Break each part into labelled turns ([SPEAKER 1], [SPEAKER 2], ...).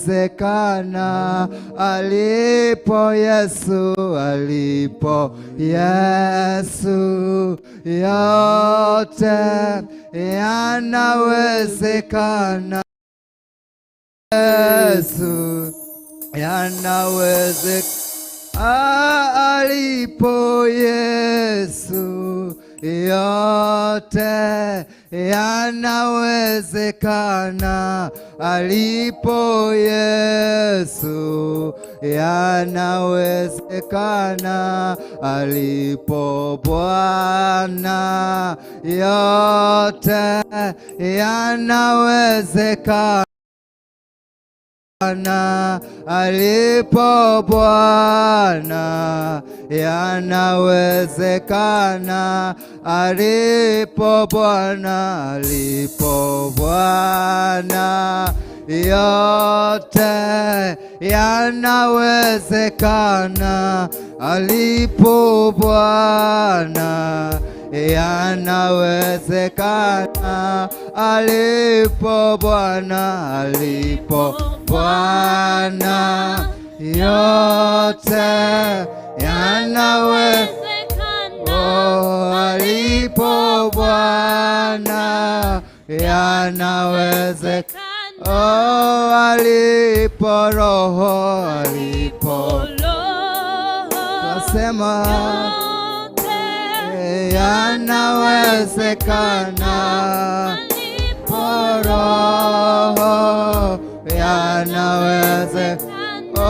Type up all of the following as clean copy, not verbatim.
[SPEAKER 1] yanawezekana alipo Yesu, alipo Yesu, yote yanawezekana. Yesu yanawezekana alipo Yesu, yote yanawezekana alipo Yesu, yanawezekana alipo Bwana, yote yanawezekana alipo Bwana, yanawezekana alipo Bwana, alipo Bwana, yote yanawezekana alipo Bwana, yanawezekana alipo Bwana, alipo Bwana, yote yanawezekana. Oh, alipo Bwana yanawezekana. Oh, alipo Roho, alipo tasema yanawezekana. Alipo Roho yanawezekana. Oh,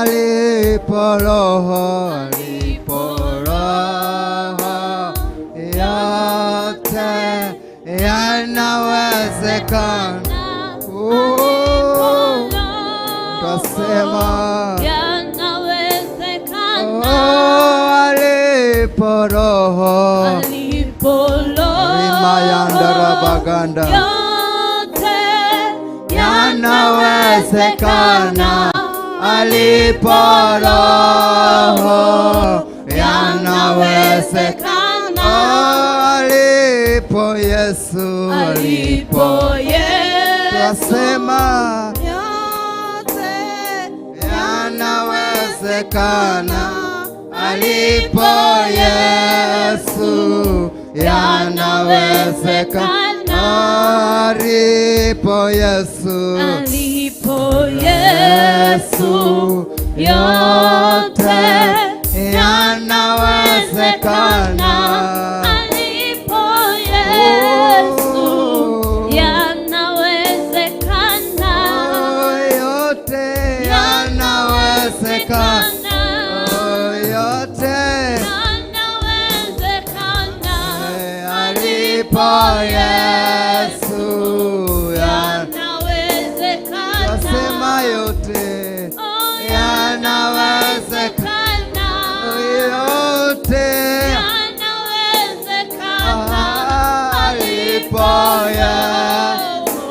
[SPEAKER 1] alipo Roho, alipo Roho, yote yanawezekana. Oh, tasema oh, alipo Roho rimayandarabaganda yanawezekana alipo Roho yanawezekana. Oh, alipo Yesu, alipo twasema yanawezekana alipo Yesu, yanawezekana alipo Yesu,
[SPEAKER 2] Alipo Yesu, yote
[SPEAKER 1] yanawezekana.
[SPEAKER 2] Alipo Yesu, yanawezekana.
[SPEAKER 1] Oh, yote yanawezekana. Oh, yote
[SPEAKER 2] Yanawezekana.
[SPEAKER 1] Alipo Yesu,
[SPEAKER 2] Yanawezekana.
[SPEAKER 1] nasema yote
[SPEAKER 2] Oh,
[SPEAKER 1] yanawezekana.
[SPEAKER 2] yanawezekana.
[SPEAKER 1] Yote
[SPEAKER 2] Yanawezekana.
[SPEAKER 1] alipo Yesu,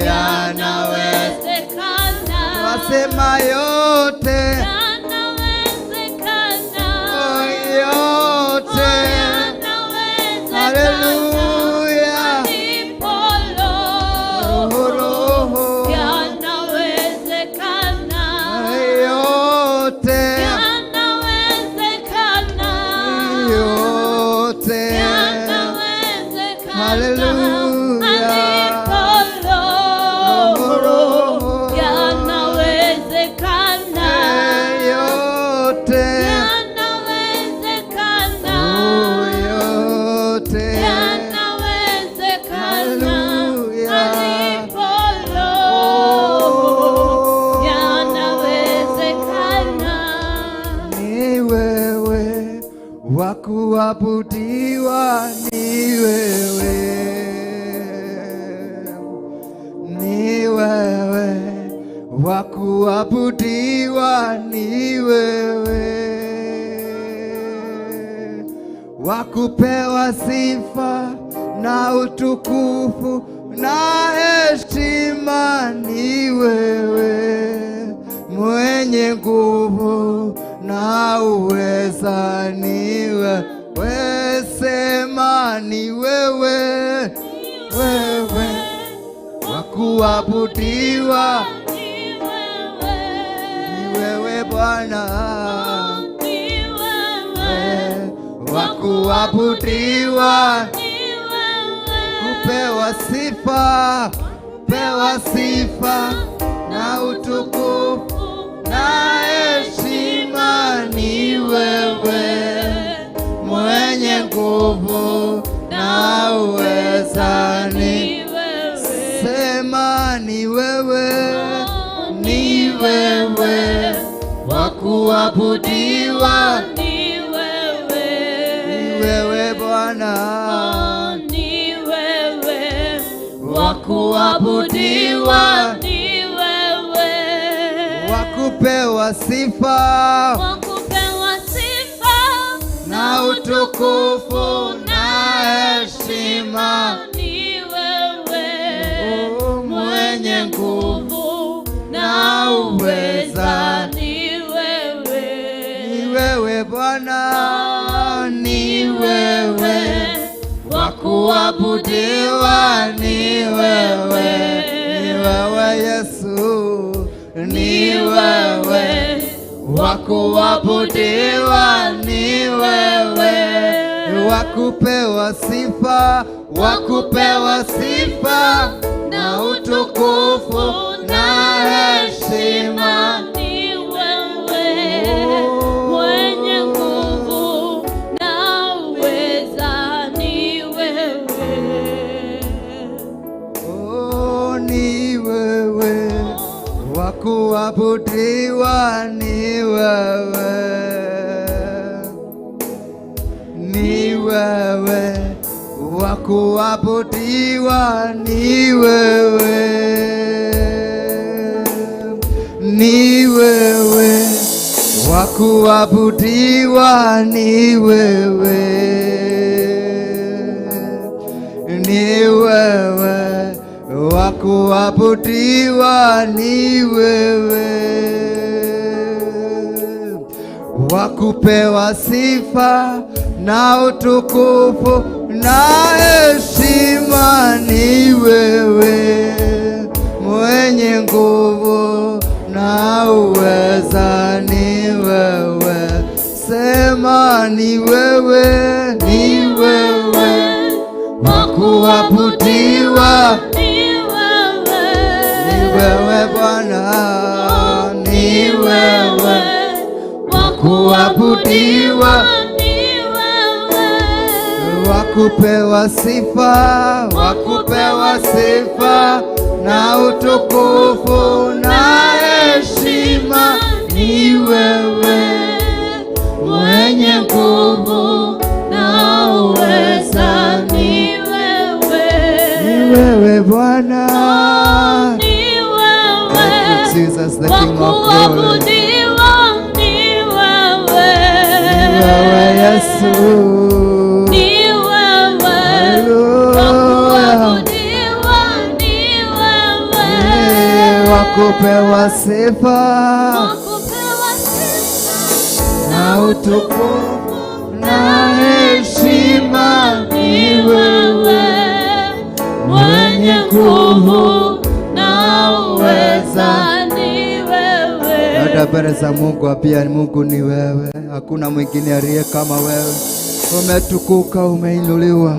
[SPEAKER 1] yanawezekana.
[SPEAKER 2] Yanawezekana.
[SPEAKER 1] Wasema yote
[SPEAKER 2] Yanawezekana.
[SPEAKER 1] Oh, yote
[SPEAKER 2] Yanawezekana.
[SPEAKER 1] Haleluya.
[SPEAKER 2] Alipo Roho.
[SPEAKER 1] Roho
[SPEAKER 2] Yanawezekana.
[SPEAKER 1] yote
[SPEAKER 2] Yanawezekana.
[SPEAKER 1] yote
[SPEAKER 2] Yanawezekana.
[SPEAKER 1] Haleluya.
[SPEAKER 2] Alipo Roho.
[SPEAKER 1] Roho.
[SPEAKER 2] Yanawezekana.
[SPEAKER 1] Yote
[SPEAKER 2] Yanawezekana.
[SPEAKER 1] Oh, yote
[SPEAKER 2] Yanawezekana.
[SPEAKER 1] Haleluya.
[SPEAKER 2] Alipo Roho. Yanawezekana.
[SPEAKER 1] Ni wewe wa kuabudiwa, ni wewe, ni wewe wa kuabudiwa, ni wewe wa kupewa sifa na utukufu na heshima, ni wewe mwenye nguvu na uweza, ni wewe, sema ni wewe, wewe wa kuabudiwa. Bwana,
[SPEAKER 2] Ni wewe
[SPEAKER 1] wa kuabudiwa,
[SPEAKER 2] ni wewe
[SPEAKER 1] kupewa sifa, pewa sifa na utukufu na heshima ni wewe, mwenye nguvu na uweza ni
[SPEAKER 2] ni wewe
[SPEAKER 1] sema ni wewe, ni wewe wa kuabudiwa,
[SPEAKER 2] ni wewe
[SPEAKER 1] ni wewe Bwana
[SPEAKER 2] ni wewe
[SPEAKER 1] wa kuabudiwa,
[SPEAKER 2] ni wewe
[SPEAKER 1] wa kupewa sifa
[SPEAKER 2] wa kupewa sifa
[SPEAKER 1] na utukufu na heshima,
[SPEAKER 2] ni wewe
[SPEAKER 1] Oh, mwenye nguvu
[SPEAKER 2] na
[SPEAKER 1] uweza
[SPEAKER 2] ni wewe
[SPEAKER 1] ni wewe Bwana, ni wewe wa kuabudiwa, ni wewe, ni wewe Yesu, ni wewe wa kuabudiwa, ni wewe wa kupewa sifa, wa kupewa sifa na utukufu na heshima.
[SPEAKER 2] Ni wewe mwenye nguvu na uweza ni wewe
[SPEAKER 1] Oh, ni wewe wa kuabudiwa, ni wewe, ni wewe wa kuabudiwa, ni wewe, ni wewe wa kuabudiwa, ni wewe ni wewe wa kuabudiwa, ni wewe wa kupewa sifa na utukufu na heshima, ni wewe mwenye nguvu na uweza, ni wewe sema, ni wewe, ni wewe wa kuabudiwa,
[SPEAKER 2] ni wewe
[SPEAKER 1] ni wewe Bwana, ni wewe
[SPEAKER 2] wa
[SPEAKER 1] kuabudiwa,
[SPEAKER 2] ni wewe
[SPEAKER 1] wa kupewa sifa, wa kupewa sifa na utukufu na heshima, ni wewe
[SPEAKER 2] mwenye nguvu na uweza ni wewe
[SPEAKER 1] ni wewe Bwana.
[SPEAKER 2] ni wewe
[SPEAKER 1] Thank you, Jesus, the
[SPEAKER 2] wa
[SPEAKER 1] King of glory.
[SPEAKER 2] kuabudiwa ni wewe
[SPEAKER 1] Ni wewe Yesu,
[SPEAKER 2] ni wewe wa
[SPEAKER 1] Hallelujah.
[SPEAKER 2] kuabudiwa ni wewe
[SPEAKER 1] Eh, wa kupewa sifa
[SPEAKER 2] wa kupewa sifa
[SPEAKER 1] na utukufu na heshima,
[SPEAKER 2] ni wewe mwenye nguvu na uweza ni wewe
[SPEAKER 1] Hata mbele za Mungu pia Mungu ni wewe, hakuna mwingine aliye kama wewe. Umetukuka, umeinuliwa.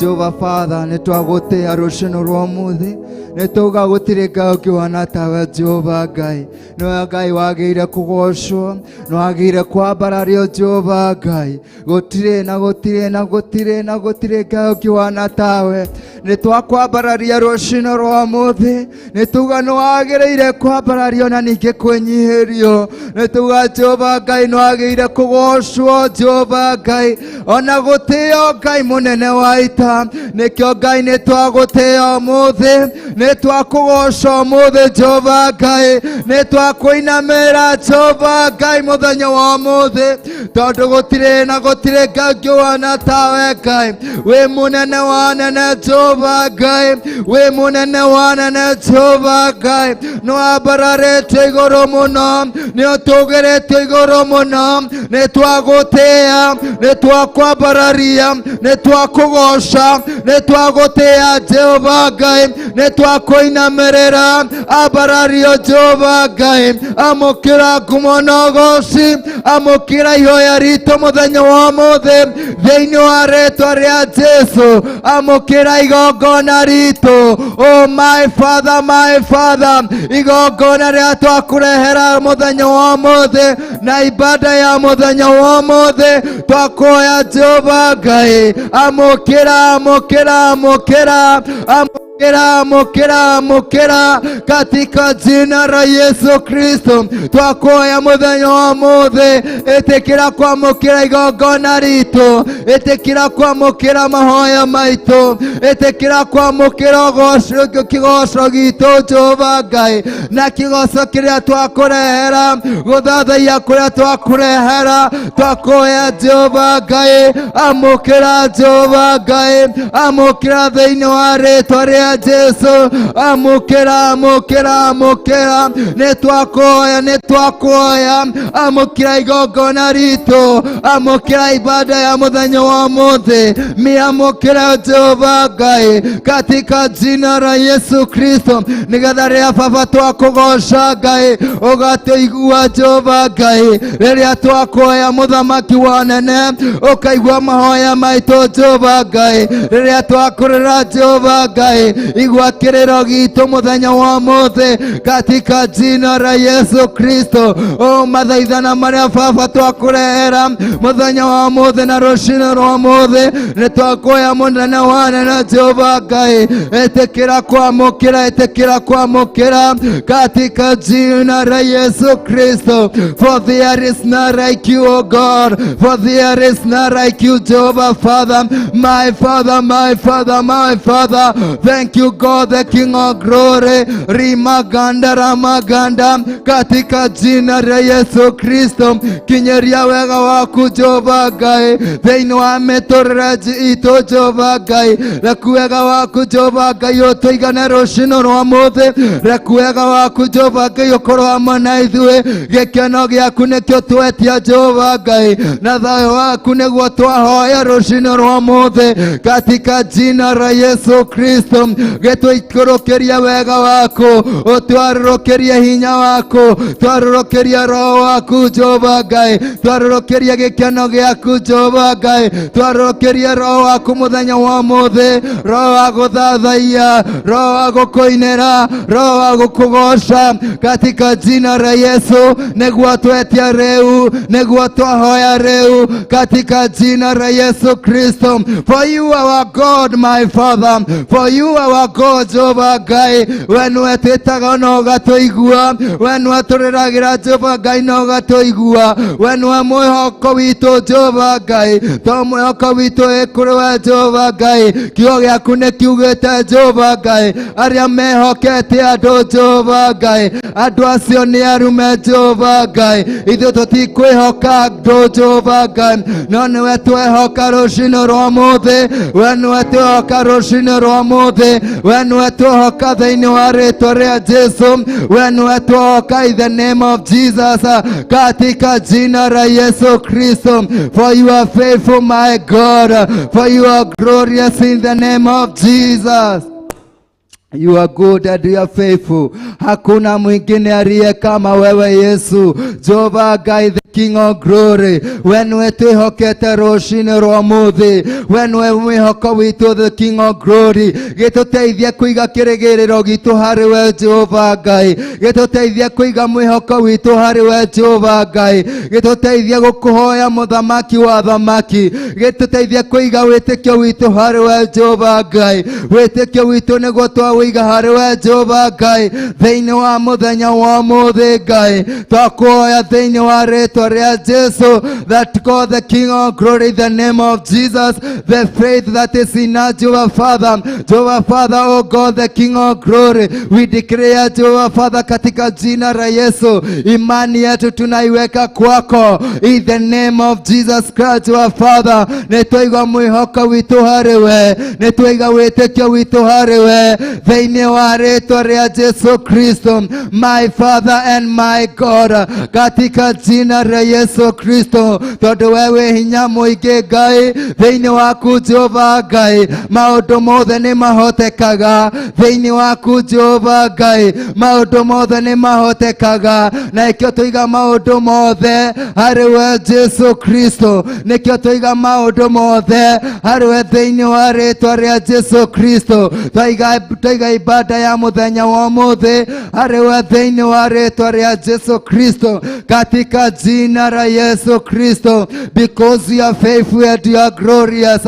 [SPEAKER 1] Jehova Father, nĩtwagũtĩa rũcinĩ rwa ũmũthĩ nĩtauga gũtirĩ Ngai ũngĩhana tawe Jehova Ngai nĩwe Ngai wagĩrĩire kũgocwo nĩwagĩrĩire kwambarario Jehova Ngai gũtirĩ na gũtirĩ na gũtirĩ na gũtirĩ Ngai ũngĩhana tawe nĩtwakwambararia rũcinĩ rwa ũmũthĩ nĩtuga nĩwagĩrĩire kwambarario na ningĩ kwĩnyihĩrio nĩtuga Jehova Ngai nĩwagĩrĩire kũgocwo Jehova Ngai ona gũtĩo Ngai mũnene wa ita nĩkĩo Ngai nĩtwagũtĩa ũmũthĩ nĩtwakũgoca ũmũthĩ Jehova Ngai nĩtwakũinamĩra Jehova Ngai mũthenya wa ũmũthĩ tondũ gũtirĩ na gũtirĩ Ngai ũngĩhana tawe Ngai wĩ mũnene wa nene Jehova Ngai wĩ mũnene wa nene Jehova Ngai nĩwambararĩtio igũrũ mũno nĩũtũgĩrĩtio igũrũ mũno nĩtwagũtĩa nĩtwakwambararia nĩtwakũgoca Nĩ twagũtĩĩa Jehova Ngai, nĩ twakũinamĩrĩra. Ambarario Jehova Ngai, amũkĩra ngumo na ũgoci, amũkĩra ihoya ritũ mũthenya wa ũmũthĩ thĩinĩ wa rĩtwa rĩa Jesu. Amũkĩra igongona ritũ. Oh my Father, my Father, igongona rĩa twakũrehera mũthenya wa ũmũthĩ na ibada ya mũthenya wa ũmũthĩ, twakuoya Jehova Ngai, amũkĩra, amũkĩra, amũkĩra, amũkĩra, amũkĩra, amũkĩra katika jina la Yesu Kristo. Twakuoya mũthenya wa ũmũthĩ, ĩtĩkĩra kwamũkĩra igongona ritũ, ĩtĩkĩra kwamũkĩra mahoya maitũ, ĩtĩkĩra kwamũkĩra ũgoco, kĩgoco gitũ Jehova Ngai, na kĩgoco kĩrĩa twakũrehera, gũthathaiya kũrĩa twakũrehera. Twakuoya Jehova Ngai, amũkĩra Jehova Ngai, amũkĩra thĩinĩ wa rĩtwa rĩa Jesu. Amũkĩra, amũkĩra, amũkĩra. Nĩ twakuoya, nĩ twakuoya. Amũkĩra igongona ritũ, amũkĩra ibada ya mũthenya wa ũmũthĩ, mĩamũkĩra Jehova Ngai katika jina la Yesu Kristo, nĩgetha rĩrĩa Baba twakũgoca Ngai ũgatũigua Jehova Ngai, rĩrĩa twakuoya mũthamaki wa nene ũkaigua mahoya maitũ Jehova Ngai, rĩrĩa twakũrĩra Jehova Ngai, igua kĩrĩro gitũ mũthenya wa ũmũthĩ katika jina la Yesu Kristo. O mathaithana marĩa Baba twakũrehera mũthenya wa ũmũthĩ na rũcinĩ rwa ũmũthĩ, nĩ twakuoya mũnene wa nene Jehova Ngai, ĩtĩkĩra kwamũkĩra, ĩtĩkĩra kwamũkĩra katika jina la Yesu Kristo. For there is none like you, O God, for there is none like you, Jehovah Father, my Father, my Father, my Father. Thank you, God, the King of glory. Rimaganda ramaganda katika jina la Yesu Kristo. Kinyeria wega waku Jehova Ngai thĩinĩ wa mĩtũrĩre itũ Jehova Ngai. Reku wega waku Jehova Ngai ũtũigane rũcinĩ rwa mũthĩ. Reku wega waku Jehova Ngai ũkorwo hamwe na ithuĩ. Gĩkeno gĩaku nĩkĩo twetia Jehova Ngai, na thayũ waku nĩguo twahoya rũcinĩ rwa mũthĩ katika jina la Yesu Kristo. Gĩtũikũrũkĩrie wega waku, ũtwarũrũkĩrie hinya waku, twarũrũkĩrie roho waku Jehova Ngai, twarũrũkĩrie gĩkeno gĩaku Jehova Ngai, twarũrũkĩrie roho waku mũthenya wa ũmũthĩ, roho wa gũthathaiya, roho wa gũkũinĩra, roho wa gũkũgoca katika jina la Yesu. Nĩguo twetia rĩu, nĩguo twahoya rĩu katika jina la Yesu Kristo. For you our God, my Father, for you our God, Jehova Ngai, we nĩwe twĩtaga na ũgatũigua, we nĩwe tũrĩragĩra Jehova Ngai na ũgatũigua, we nĩwe mwĩhoko witũ Jehova Ngai, to mwĩhoko witũ ĩ kũrĩ we Jehova Ngai. Kiugo gĩaku nĩ kiugĩte Jehova Ngai, arĩa mehokete andũ Jehova Ngai, andũ acio nĩ arume Jehova Ngai. Ithuĩ tũtikwĩhoka andũ Jehova Ngai, no nĩwe twehoka rũcinĩ rwa ũmũthĩ, we nĩwe twehoka rũcinĩ rwa ũmũthĩ, we nĩwe twehoka thĩinĩ wa rĩtwa rĩa Jesu, we nĩwe twehoka in the name of Jesus, katika jina la Yesu Kristo. For you are faithful, my God, for you are glorious in the name of Jesus. You are good and you are faithful. Hakuna mwingine aliye kama wewe Yesu. Jehova Ngai, the King of glory. We nĩwe twĩhokete rũcinĩ rwa ũmũthĩ. We nĩwe mwĩhoko witũ, the King of glory. Gĩtũteithie kũiga kĩrĩgĩrĩro gitũ harĩ we Jehova Ngai. Gĩtũteithie kũiga mwĩhoko witũ harĩ we Jehova Ngai. Gĩtũteithie gũkũhoya mũthamaki wa thamaki. Gĩtũteithie kũiga wĩtĩkio witũ harĩ we Jehova Ngai. Wĩtĩkio witũ nĩguo twawĩiga harĩ we Jehova Ngai thĩinĩ wa mũthenya wa ũmũthĩ Ngai. Twakuoya thĩinĩ wa rĩtwa rĩa Jesu, that God the King of glory, in the name of Jesus, the faith that is in us, Jehovah Father, Jehovah Father, oh God the King of glory, we declare, Jehovah Father, katika jina la Yesu, imani yetu tunaiweka kwako in the name of Jesus Christ, Jehovah Father. Nĩ twaiga mwĩhoko witũ harĩ we, nĩ twaiga wĩtĩkio witũ harĩ we thĩinĩ wa rĩtwa rĩa Jesu Kristo, my Father and my God, katika jina la Rĩa Yesu Kristo, tondũ we wĩ hinya mũingĩ Ngai. Thĩinĩ waku Jehova Ngai maũndũ mothe nĩ mahotekaga. Thĩinĩ waku Jehova Ngai maũndũ mothe nĩ mahotekaga, na nĩkĩo tũiga maũndũ mothe harĩ we Jesu Kristo, nĩkĩo tũiga maũndũ mothe harĩ we thĩinĩ wa rĩtwa rĩa Jesu Kristo. Twaiga ibada ya mũthenya wa ũmũthĩ harĩ we thĩinĩ wa rĩtwa rĩa Jesu Kristo, katika jina la Yesu Kristo, because you are faithful and you are glorious.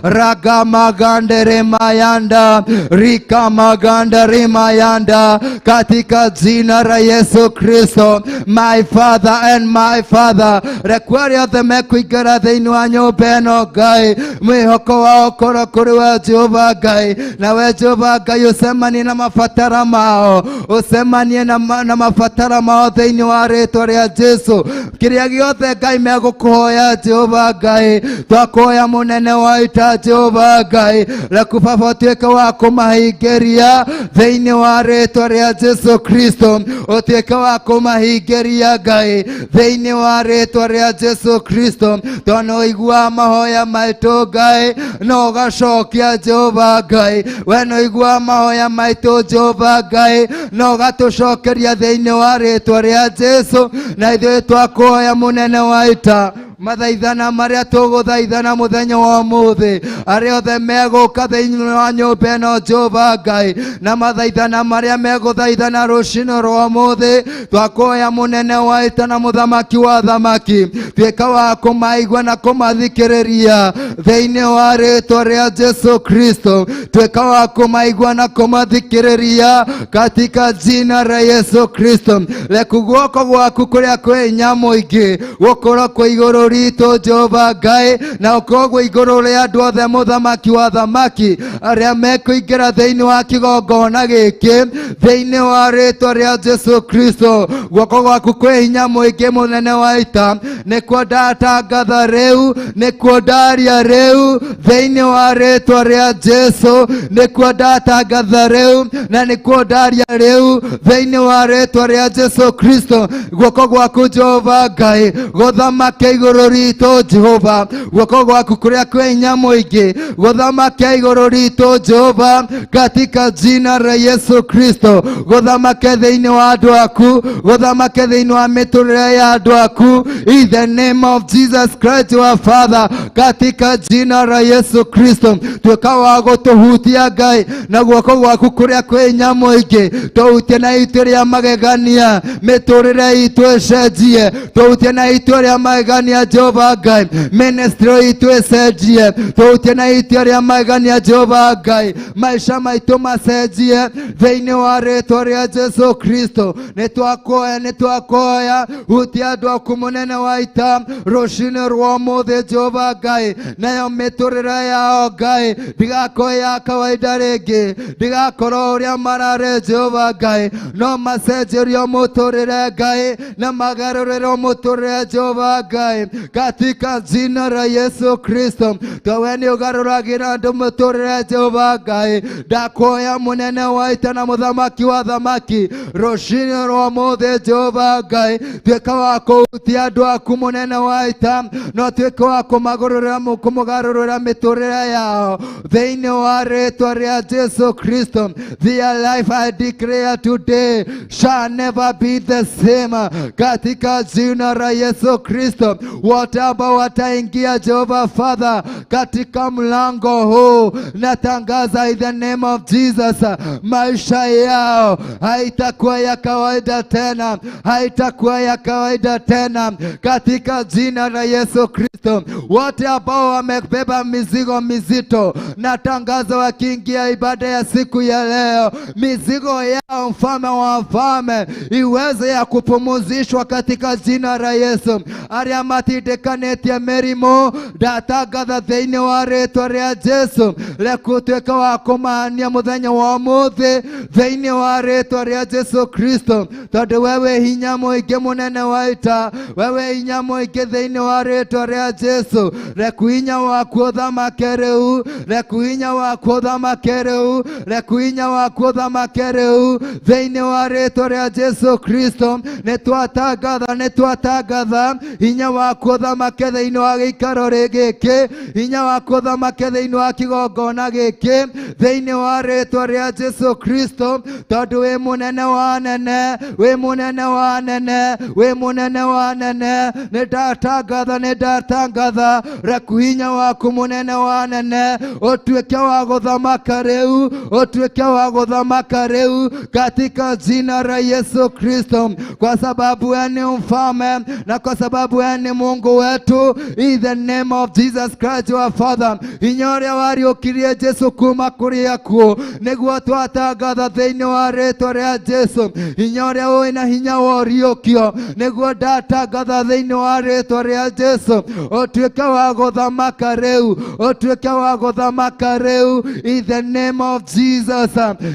[SPEAKER 1] Ragamagandere mayanda rikamaganda mayanda, katika jina la Yesu Kristo. My Father and my Father, reke arĩa othe mekũingĩra thĩinĩ wa nyũmba ĩno Ngai, mwĩhoko wao ũkorwo kũrĩ we Jehova Ngai, na we Jehova Ngai ũcemanie na mabatara mao, ũcemanie na mabatara mao thĩinĩ wa rĩtwa rĩa Jesu. Kĩrĩa gĩothe Ngai megũkũhoya Jehova Ngai, twakuhoya mũnene wa ita Jehova Ngai, reku Baba ũtuĩke wa kũmahingĩria thĩinĩ wa rĩtwa rĩa Jesu Kristo, ũtuĩke wa kũmahingĩria Ngai thĩinĩ wa rĩtwa rĩa Jesu Kristo, tondũ ũiguaga mahoya maitũ Ngai no ũgacokia Jehova Ngai. We nĩ ũiguaga mahoya maitũ Jehova Ngai no ũgatũcokeria thĩinĩ wa rĩtwa rĩa Jesu. Na ithuĩ twakuhoya mũnene wa ita, mathaithana marĩa tũgũthaithana mũthenya wa ũmũthĩ, arĩa othe megũka thĩinĩ wa nyũmba ĩno Jehova Ngai, na mathaithana marĩa megũthaithana rũcinĩ rwa ũmũthĩ, twakuhoya mũnene wa ita na mũthamaki wa thamaki, tuĩka wa kũmaigua na kũmathikĩrĩria thĩinĩ wa rĩtwa rĩa Jesu Kristo, tuĩka wa kũmaigua na kũmathikĩrĩria katika jina la Yesu Kristo. Reku guoko gwaku kũrĩa kwĩ hinya mũingĩ gũkorwo kwĩ igũrũ ritũ Jehova Ngai, na ũkorwo gwĩ igũrũ rĩa andũ othe mũthamaki wa thamaki arĩa mekũingĩra thĩinĩ wa kĩgongona gĩkĩ thĩinĩ wa rĩtwa rĩa Jesu Kristo. Guoko gwaku kwĩ hinya mũingĩ mũnene wa ita, nĩkuo ndatangatha rĩu, nĩkuo ndaria rĩu thĩinĩ wa rĩtwa rĩa Jesu, nĩkuo ndatangatha rĩu na nĩkuo ndaria rĩu thĩinĩ wa rĩtwa rĩa Jesu Kristo. Guoko gwaku Jehova Ngai gũthamake igũrũ ritũ Jehova, guoko gwaku kũrĩa kwĩ hinya mũingĩ gũthamake igũrũ ritũ Jehova, katika jina la Yesu Kristo. Gũthamake thĩinĩ wa andũ aku, gũthamake thĩinĩ wa mĩtũrĩre ya andũ aku, in the name of Jesus Christ our Father, katika jina la Yesu Kristo. Tuĩka wa gũtũhutia Ngai na guoko gwaku kũrĩa kwĩ hinya mũingĩ, tũhutie na itu rĩa magegania, mĩtũrĩre itũ ĩcenjie, tũhutie na itu rĩa magegania Jehova Ngai, ministry itũ ĩcenjie, tũhutie na itu rĩa magegania Jehova Ngai, maisha maitũ macenjie thĩinĩ wa rĩtwa rĩa Jesu Kristo. Nĩ twakuhoya, nĩ twakuhoya, hutia andũ aku mũnene wa ita rũcinĩ rwa ũmũthĩ Jehova Ngai, nayo mĩtũrĩre yao Ngai ndigakorwo ya kawaida rĩngĩ, ndigakorwo ũrĩa mararĩ Jehova Ngai, no macenjerio mũtũrĩre Ngai na magarũrĩrwo mũtũrĩre Jehova Ngai, katika jina la Yesu Kristo. Towe nĩ ũgarũragĩra andũ mũtũrĩre Jehova Ngai, ndakuhoya mũnene wa ita na mũthamaki wa thamaki rũcinĩ rwa ũmũthĩ Jehova Ngai, tuĩka wa kũhutia andũ aku mũnene wa ita, no tuĩke wa kũmagarũrĩra kũmũgarũrĩra mĩtũrĩre yao thĩinĩ wa rĩtwa rĩa Jesu Kristo. Their life I declare today shall never be the same, katika jina la Yesu Kristo. Wote ambao wataingia Jehova Father katika mlango huu, natangaza in the name of Jesus, maisha yao haitakuwa ya kawaida tena, haitakuwa ya kawaida tena, katika jina la Yesu Kristo. Wote ambao wamebeba mizigo mizito, natangaza wakiingia ibada ya siku ya leo, mizigo yao mfalme wa wafalme iweze ya kupumuzishwa katika jina la Yesu. Arĩa matindĩkanĩtie mĩrimũ, ndatangatha thĩinĩ wa rĩtwa rĩa Jesu, reke ũtuĩke wa kũmahania mũthenya wa ũmũthĩ thĩinĩ wa rĩtwa rĩa Jesu Kristo, tondũ we wĩ hinya mũingĩ mũnene wa ita, we wĩ hinya mũingĩ thĩinĩ wa rĩtwa rĩa Jesu. Reku hinya waku ũthamake rĩu, reku hinya waku ũthamake rĩu, reku hinya waku ũthamake rĩu thĩinĩ wa rĩtwa rĩa Jesu Kristo. Nĩ twatangatha, nĩ twatangatha hinya waku ũthamake thĩinĩ wa gĩikaro gĩkĩ, hinya waku ũthamake thĩinĩ wa kĩgongona gĩkĩ thĩinĩ wa rĩtwa rĩa Jesu Kristo, tondũ wĩ mũnene wa nene, wĩ mũnene wa nene, wĩ mũnene wa nene. Nĩ ndatangatha, nĩ ndatangatha, reku hinya waku mũnene wa nene ũtuĩke wa gũthamaka rĩu, ũtuĩke wa gũthamaka rĩu katika jina la Yesu Kristo, kwa sababu wewe ni mfalme na kwa sababu wewe ni Mungu wetu. In the name of Jesus Christ, our Father, hinya ũrĩa wariũkirie Jesu kuma kũrĩ akuũ nĩguo twatangatha thĩinĩ wa rĩtwa rĩa Jesu, hinya ũrĩa wĩna hinya wa ũriũkio nĩguo ndatangatha thĩinĩ wa rĩtwa rĩa Jesu, ũtuĩke wa gũthamaka rĩu, ũtuĩke wa gũthamaka rĩu, in the name of Jesus,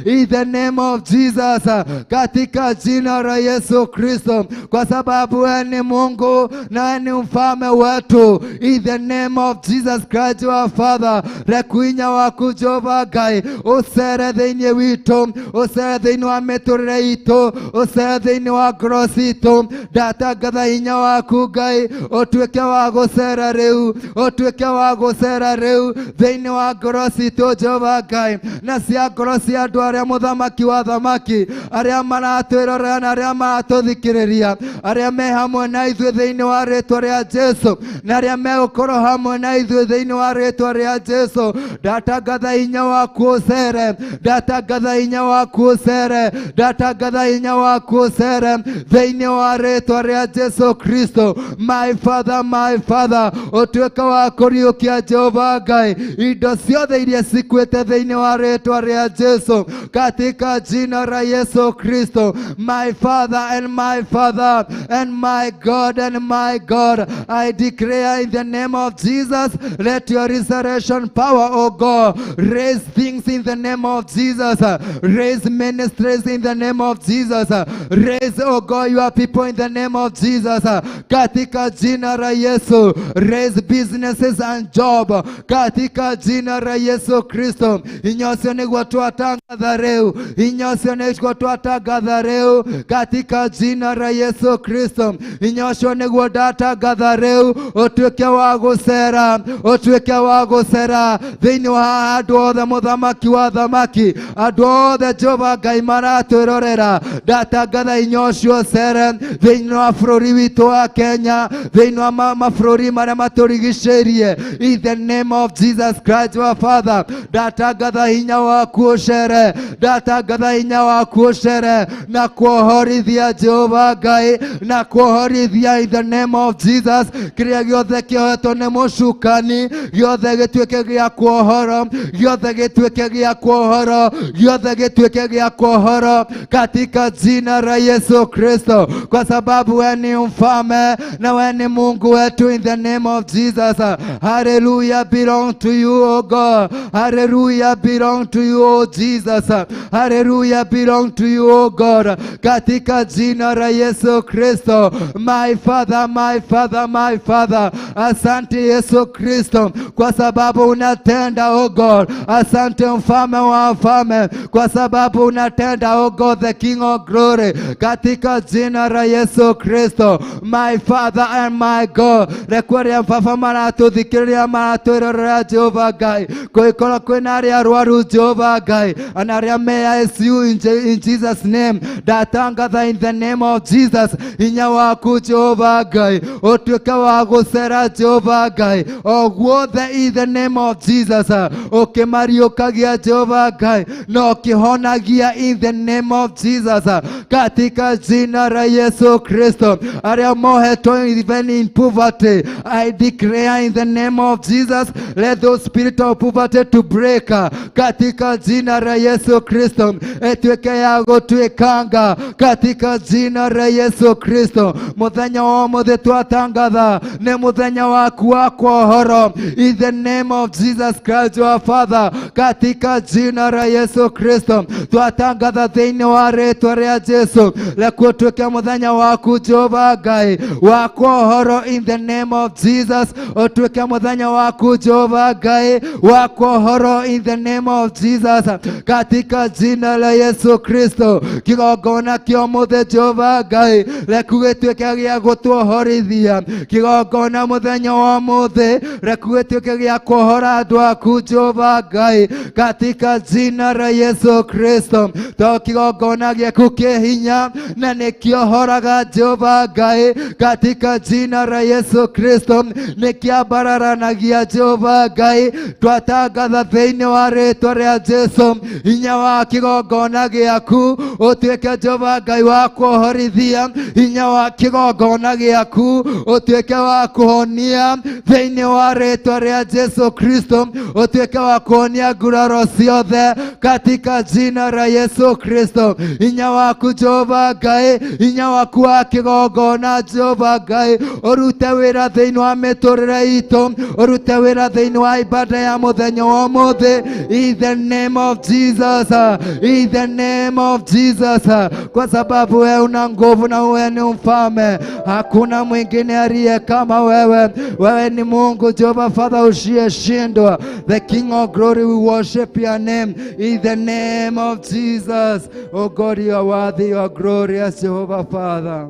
[SPEAKER 1] in the name of Jesus, katika jina la Yesu Kristo, kwa sababu wewe ni Mungu na wewe ni mfalme wetu. In the name of Jesus Christ, our Father, reku hinya waku Jehova Ngai ũcere thĩinĩ witũ, ũcere thĩinĩ wa mĩtũrĩre itũ, ũcere thĩinĩ wa ngoro citũ. Ndatangatha hinya waku Ngai ũtuĩke wa gũcera rĩu, ũtuĩke wa gũcera rĩu thĩinĩ wa ngoro citũ, Jehova Ngai, na cia ngoro cia andũ arĩa, mũthamaki wa thamaki, arĩa maratwĩrorera na arĩa maratũthikĩrĩria, arĩa me hamwe na ithuĩ thĩinĩ wa rĩtwa rĩa Jesu na arĩa megũkorwo hamwe na ithuĩ thĩinĩ wa rĩtwa rĩa Jesu. Ndatangatha hinya waku ũcere, ndatangatha hinya waku ũcere, ndatangatha hinya waku ũcere thĩinĩ wa rĩtwa rĩa Jesu Kristo. My Father, my Father, ũtuĩke wa kũriũkia, Jehova Ngai, indo ciothe iria cikuĩte thĩinĩ wa rĩtwa rĩa Jesu, katika jina la Yesu Kristo. My Father and my Father and my God and my God, I declare in the name of Jesus, let your resurrection power, oh God, raise things in the name of Jesus, raise ministries in the name of Jesus, raise, oh God, your people in the name of Jesus, katika jina la Yesu, raise businesses and job katika jina la Yesu Kristo. Hinya ũcio nĩguo twatangatha rĩu, hinya ũcio nĩguo twatangatha rĩu katika jina la Yesu Kristo. Hinya ũcio nĩguo ndatangatha rĩu, ũtuĩke wa gũcera, ũtuĩke wa gũcera thĩinĩ wa andũ othe, mũthamaki wa thamaki, andũ othe, Jehova Ngai, maratwĩrorera. Ndatangatha hinya ũcio ũcere thĩinĩ wa bũrũri witũ wa Kenya, thĩinĩ wa mabũrũri marĩa matũrigicĩirie. In the name of Jesus Christ, our Father, ndatangatha hinya waku ũcere, ndatangatha hinya waku ũcere na kuohorithia, Jehova Ngai, na kuohorithia in the name of Jesus. Kĩrĩa gĩothe kĩohetwo nĩ mũcukani gĩothe gĩtuĩke gĩa kuohoro, gĩothe gĩtuĩke gĩa kuohoro, gĩothe gĩtuĩke gĩa kuohoro katika jina la Yesu Kristo, kwa sababu wewe ni mfalme na wewe ni Mungu wetu. In the name of Jesus, hallelujah belong to you, oh God. Hallelujah belong to you, oh Jesus. Hallelujah belong to you, oh God, katika jina la Yesu Kristo. My Father, my Father, my Father, asante Yesu Kristo kwa sababu unatenda, oh God. Asante mfalme wa wafalme kwa sababu unatenda, oh God, the King of glory, katika jina la Yesu Kristo. My Father and my God, rekwaria baba maratũthikĩrĩria, maratwĩrorera, Jehova Ngai, kũngĩkorwo kwĩna arĩa arwaru, Jehova Ngai, ana arĩa me ICU, in Jesus' name ndatangatha in the name of Jesus hinya waku, Jehova Ngai, ũtuĩke wa gũcera, Jehova Ngai, o guothe in the name of Jesus, ũkĩmariũkagia, Jehova Ngai, na ũkĩhonagia in the name of Jesus, katika jina la Yesu Kristo. Arĩa mohetwo even in poverty, I declare in the name of Jesus, let those spirit of poverty to break katika jina la Yesu Kristo, ĩtuĩke ya gũtuĩkanga katika jina la Yesu Kristo. Mũthenya wa ũmũthĩ twatangatha. Twatangatha nĩ mũthenya waku wa kuohoro in the name of Jesus Christ our Father, katika jina la Yesu Kristo twatangatha thĩinĩ wa rĩtwa rĩa Jesu reke ũtuĩke mũthenya waku Jehova Ngai wa kuohoro in the name of Jesus, ũtuĩke mũthenya waku Jehova Ngai wa kuohoro in the name of Jesus, katika jina la Yesu Kristo kigongona kĩa ũmũthĩ Jehova Ngai reke gĩtuĩke gĩa gũtuohorithia kigongona mũthenya wa ũmũthĩ reke gĩtuĩke gĩa kuohora andũ aku Jehova Ngai katika jina la Yesu Kristo to kigongona gĩaku kĩ hinya na nĩkĩohoraga Jehova Ngai katika jina la Yesu Kristo nĩkĩambararanagia Jehova Ngai twatangatha thĩinĩ wa rĩtwa rĩa Jesu hinya wa kĩgongona gĩaku ũtuĩke Jehova Ngai wa kuohorithia hinya wa kĩgongona gĩaku ũtuĩke wa kũhonia thĩinĩ wa rĩtwa rĩa Jesu Kristo ũtuĩke wa kũhonia nguraro ciothe katika jina la Yesu Kristo hinya waku Jehova Ngai hinya waku wa kĩgongona Jehova Ngai ũrute wĩra thĩinĩ wa mĩtũrĩre itũ ũrute wĩra thĩinĩ wa ibada ya mũthenya wa ũmũthĩ in the name of Jesus, in the name of Jesus, kwa sababu wewe una nguvu na wewe ni mfalme, hakuna mwingine aliye kama wewe. Wewe ni Mungu Jehova Father usiyeshindwa, the King of glory, we worship your name in the name of Jesus. Oh God, you are worthy, you are glorious Jehovah Father.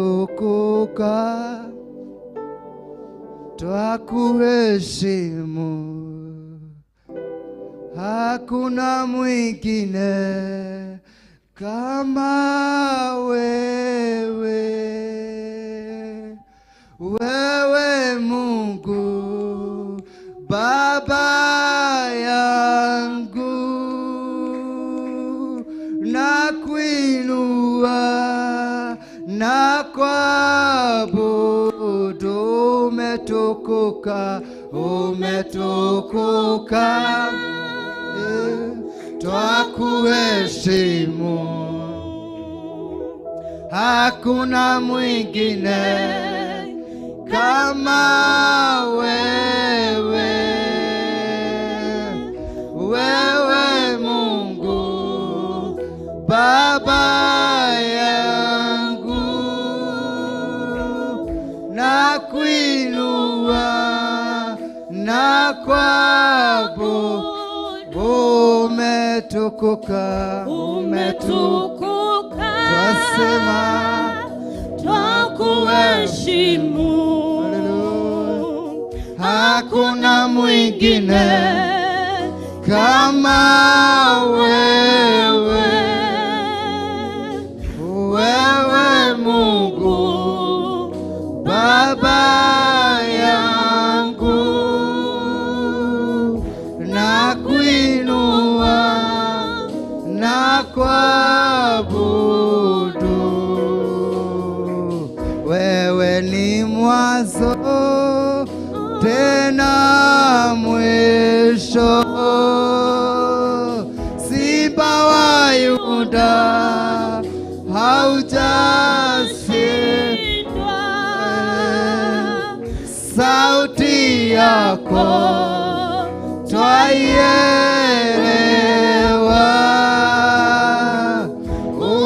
[SPEAKER 1] Umetukuka, twakuheshimu, hakuna mwingine kama wewe. Wewe Mungu Baba yangu, na kuinua na kuabudu. Umetukuka, umetukuka, twakuheshimu, hakuna mwingine kama wewe. Wewe Mungu Baba yangu, na kuinua na kuabudu. Umetukuka,
[SPEAKER 2] Umetukuka,
[SPEAKER 1] twasema
[SPEAKER 2] twakuheshimu,
[SPEAKER 1] hakuna mwingine kama wewe. Wewe Mungu Baba yangu, na kuinua na kuabudu. Wewe ni mwanzo tena mwisho, Simba wa Yuda haujashindwa. Sauti yako twaielewa,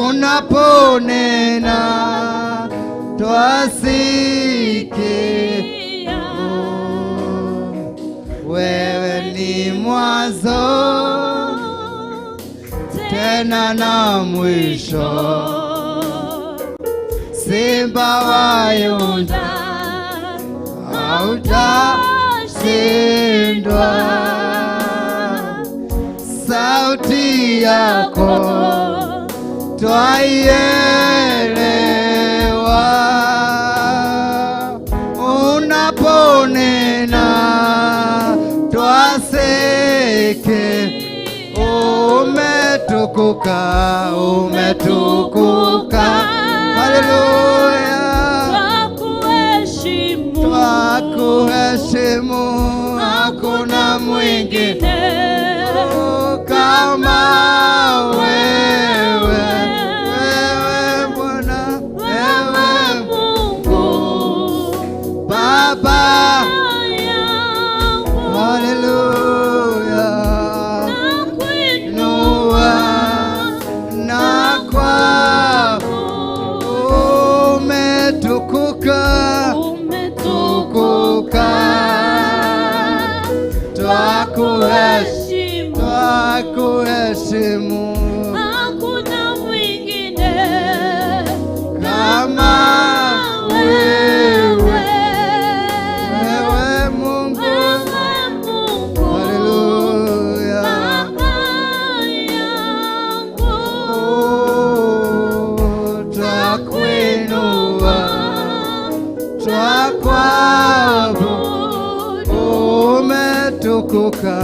[SPEAKER 1] unaponena twasikia. Wewe ni mwanzo tena na mwisho, Simba wa Yuda hautashindwa. Sauti yako twaielewa, unaponena twaseke. Umetukuka, umetukuka, haleluya,
[SPEAKER 2] Twakuheshimu,
[SPEAKER 1] twakuheshimu, hakuna mwingine kama wewe. Wewe Bwana, wewe Baba,
[SPEAKER 2] yangu,
[SPEAKER 1] haleluya.
[SPEAKER 2] Nakuinua
[SPEAKER 1] Nua na kwa umetukuka,
[SPEAKER 2] umetukuka,
[SPEAKER 1] twakuheshimu,
[SPEAKER 2] twakuheshimu,
[SPEAKER 1] twakuheshimu
[SPEAKER 2] hakuna mwingine
[SPEAKER 1] kama
[SPEAKER 2] wewe,
[SPEAKER 1] wewe Mungu,
[SPEAKER 2] wewe Mungu,
[SPEAKER 1] haleluya.
[SPEAKER 2] Baba yangu,
[SPEAKER 1] Oh, twakuinua, twakuabudu, umetukuka.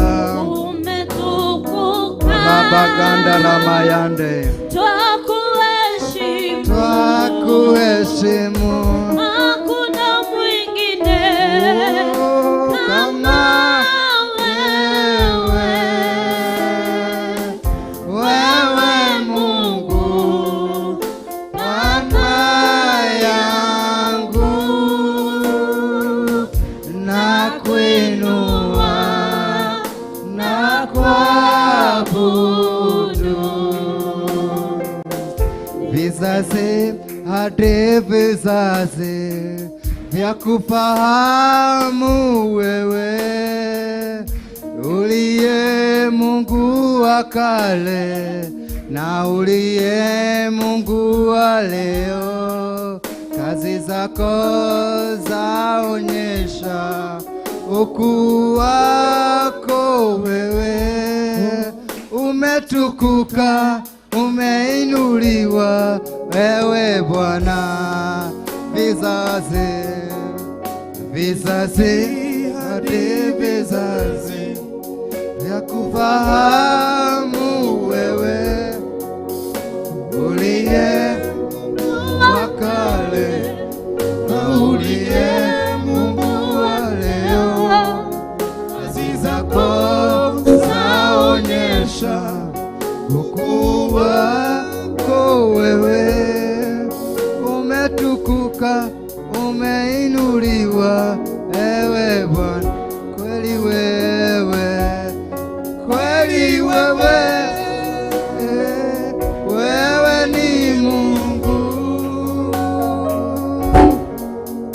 [SPEAKER 2] Umetukuka,
[SPEAKER 1] Rabaganda la mayande,
[SPEAKER 2] twakuheshimu,
[SPEAKER 1] twakuheshimu
[SPEAKER 2] hakuna mwingine
[SPEAKER 1] Oh, kama
[SPEAKER 2] wewe,
[SPEAKER 1] wewe Mungu Baba yangu, nakuinua na kuabudu vizazi hadi vizazi vya kufahamu wewe uliye Mungu wa kale na uliye Mungu wa leo, kazi zako zaonyesha ukuu wako wewe. Umetukuka, umeinuliwa wewe Bwana, vizazi vizazi hadi vizazi vya kufahamu wewe uliye wa kale na uliye Mungu wa leo, kazi zako zaonyesha ukuu wako wewe. Umetukuka, umeinuliwa ewe Bwana, kweli wewe, kweli wewe, wewe ni Mungu,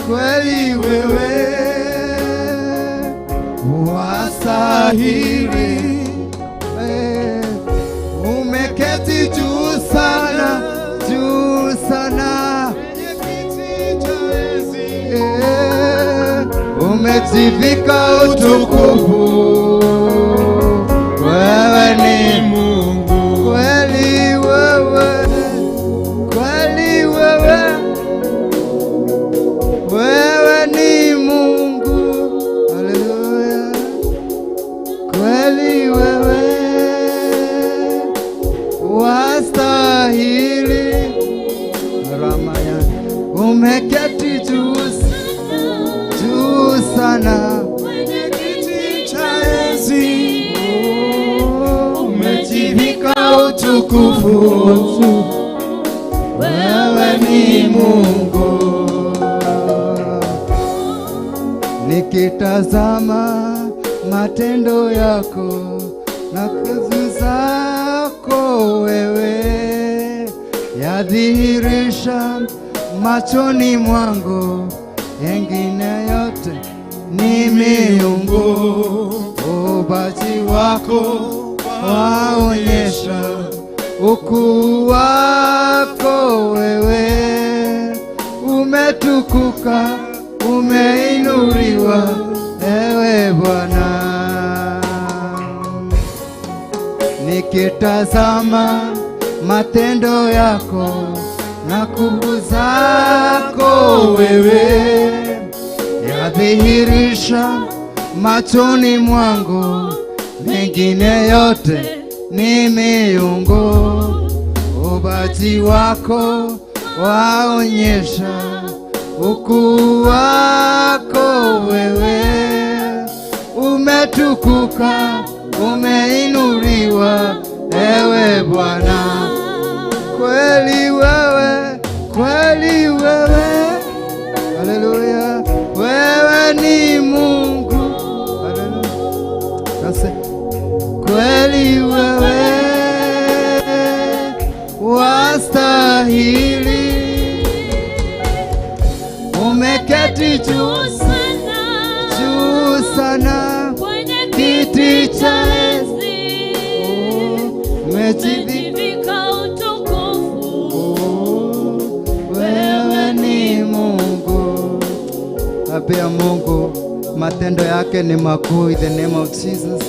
[SPEAKER 1] kweli wewe wastahili. Eh, umeketi juu sana, juu sana, eh, umejivika utukufu, wewe ni
[SPEAKER 3] Mungu,
[SPEAKER 1] kweli wewe, kweli wewe, wewe ni Mungu, haleluya. Kweli wewe wastahili, Ramaya, umeketi juu juu sana,
[SPEAKER 2] Kwenye
[SPEAKER 3] kiti cha enzi,
[SPEAKER 1] umejivika utukufu, wewe ni Mungu. Nikitazama matendo yako na kazi zako wewe, yadhihirisha machoni mwangu, yengine yote ni miungu. Ubaji wako waonyesha ukuu wako wewe, umetukuka, umeinuliwa ewe Bwana. Nikitazama matendo yako na nguvu zako wewe, yadhihirisha machoni mwangu, mengine yote ni miungu. Ubaji wako waonyesha ukuu wako wewe, umetukuka, umeinuliwa ewe Bwana. Kweli wewe, kweli wewe, haleluya, wewe ni Bwana
[SPEAKER 2] Kwenye
[SPEAKER 1] kiti
[SPEAKER 2] kiti
[SPEAKER 1] cha
[SPEAKER 2] cha
[SPEAKER 1] enzi
[SPEAKER 2] enzi
[SPEAKER 1] umejivika
[SPEAKER 2] umejivika utukufu.
[SPEAKER 1] wewe ni Mungu. Apea Mungu matendo yake ni makuu in the name of Jesus.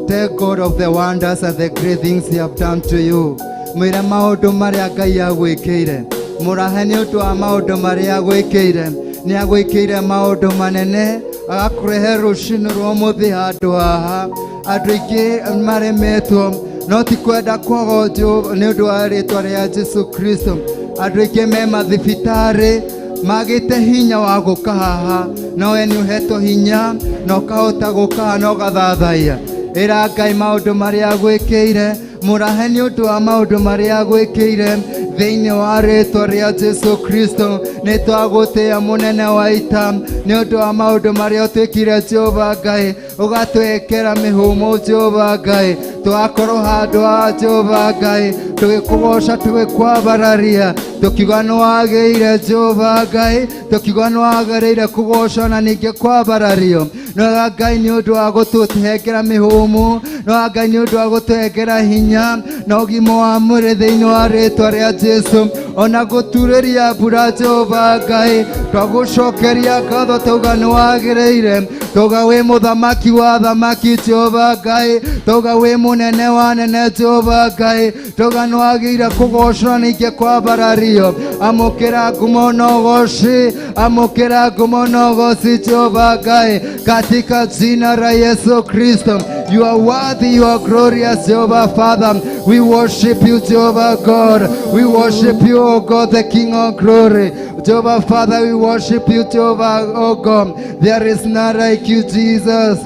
[SPEAKER 1] Tell God of the wonders and the great things he have done to you. Mwĩre maũndũ marĩa Ngai agwĩkĩire. Mũrahe nĩ ũndũ wa maũndũ marĩa agwĩkĩire. Nĩ agwĩkĩire maũndũ manene agakũrehe rũcinĩ rwa ũmũthĩ handũ haha. Andũ aingĩ maremetwo no ti kwenda kwago nĩ ũndũ wa rĩtwa rĩa Jesu Kristo. Andũ aingĩ me mathibitarĩ magĩte hinya wa gũka haha nowe nĩ ũhetwo hinya na ũkahota gũka haha na ũgathathaiya. Ĩra Ngai maũndũ marĩa agwĩkĩire, mũrahe nĩ ũndũ wa maũndũ marĩa agwĩkĩire thĩinĩ wa rĩtwa rĩa Jesu Kristo. Nĩ twagũtĩĩa mũnene wa ita nĩ ũndũ wa maũndũ marĩa ũtwĩkire Jehova Ngai, ũgatwĩkĩra mĩhũmũ Jehova Ngai, tũgakorwo handũ ha Jehova Ngai tũgĩkũgoca tũgĩkwambararia tũkiuga nĩ wagĩrĩire Jehova Ngai, tũkiuga nĩ wagĩrĩire kũgocwo na ningĩ kwambarario. Nĩwega Ngai nĩ ũndũ wa gũtũhengera mĩhũmũ, nĩwega Ngai nĩ ũndũ wa gũtũhengera hinya na ũgima wa mwĩrĩ thĩinĩ wa rĩtwa rĩa Jesu, ona gũturĩria mbura Jehova Ngai, twagũcokeria ngatho tauga nĩ wagĩrĩire, tauga wĩ mũthamaki wa thamaki Jehova Ngai, tauga wĩ mũnene wa nene Jehova Ngai, tauga nĩ wagĩrĩire kũgocwo ningĩ kwambarario. Amũkĩra ngumo na ũgoci, amũkĩra ngumo na ũgoci Jehova Ngai, katika jina la Yesu Kristo. You are worthy, you are glorious, Jehovah Father. We worship you, Jehovah God. We worship you, O God, the King of glory. Jehovah Father, we worship you, Jehovah, O God. There is none like you, Jesus.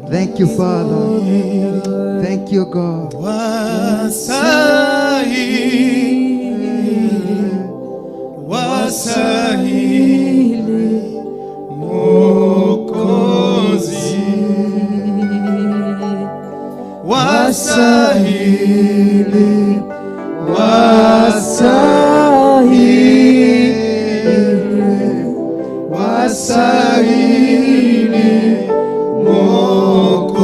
[SPEAKER 1] Thank you, Father. Thank you, God.
[SPEAKER 3] Wastahili, wastahili, Mwokozi, wastahili, wastahili, wastahili, Mwokozi.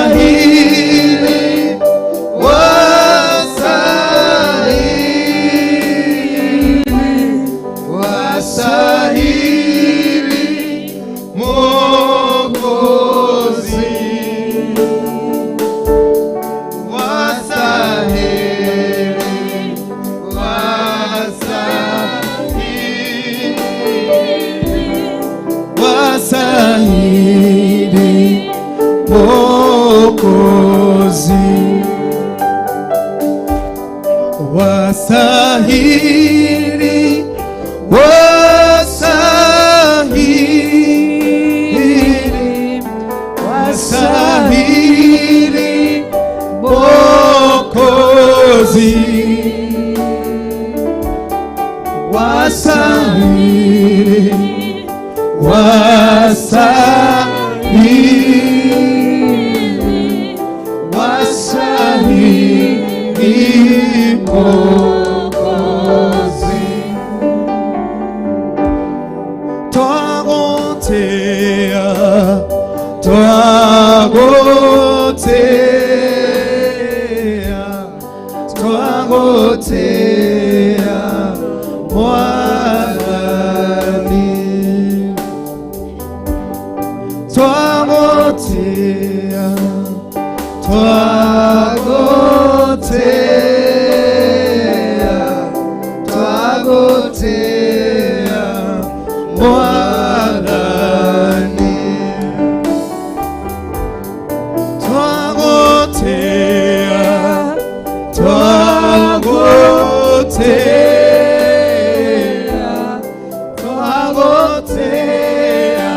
[SPEAKER 3] Wastahili, wastahili, wastahili, Mwokozi. Wastahili, wastahili, wastahili, Mwokozi. Wastahili, wastahili, wastahili, Mwokozi. Wastahili, wastahili, wastahili, Mwokozi. Twagotea, twagotea, twagotea, Mwathani. Twagotea, twagotea, twagotea, Mwathani. Twagotea, twagotea, twagotea,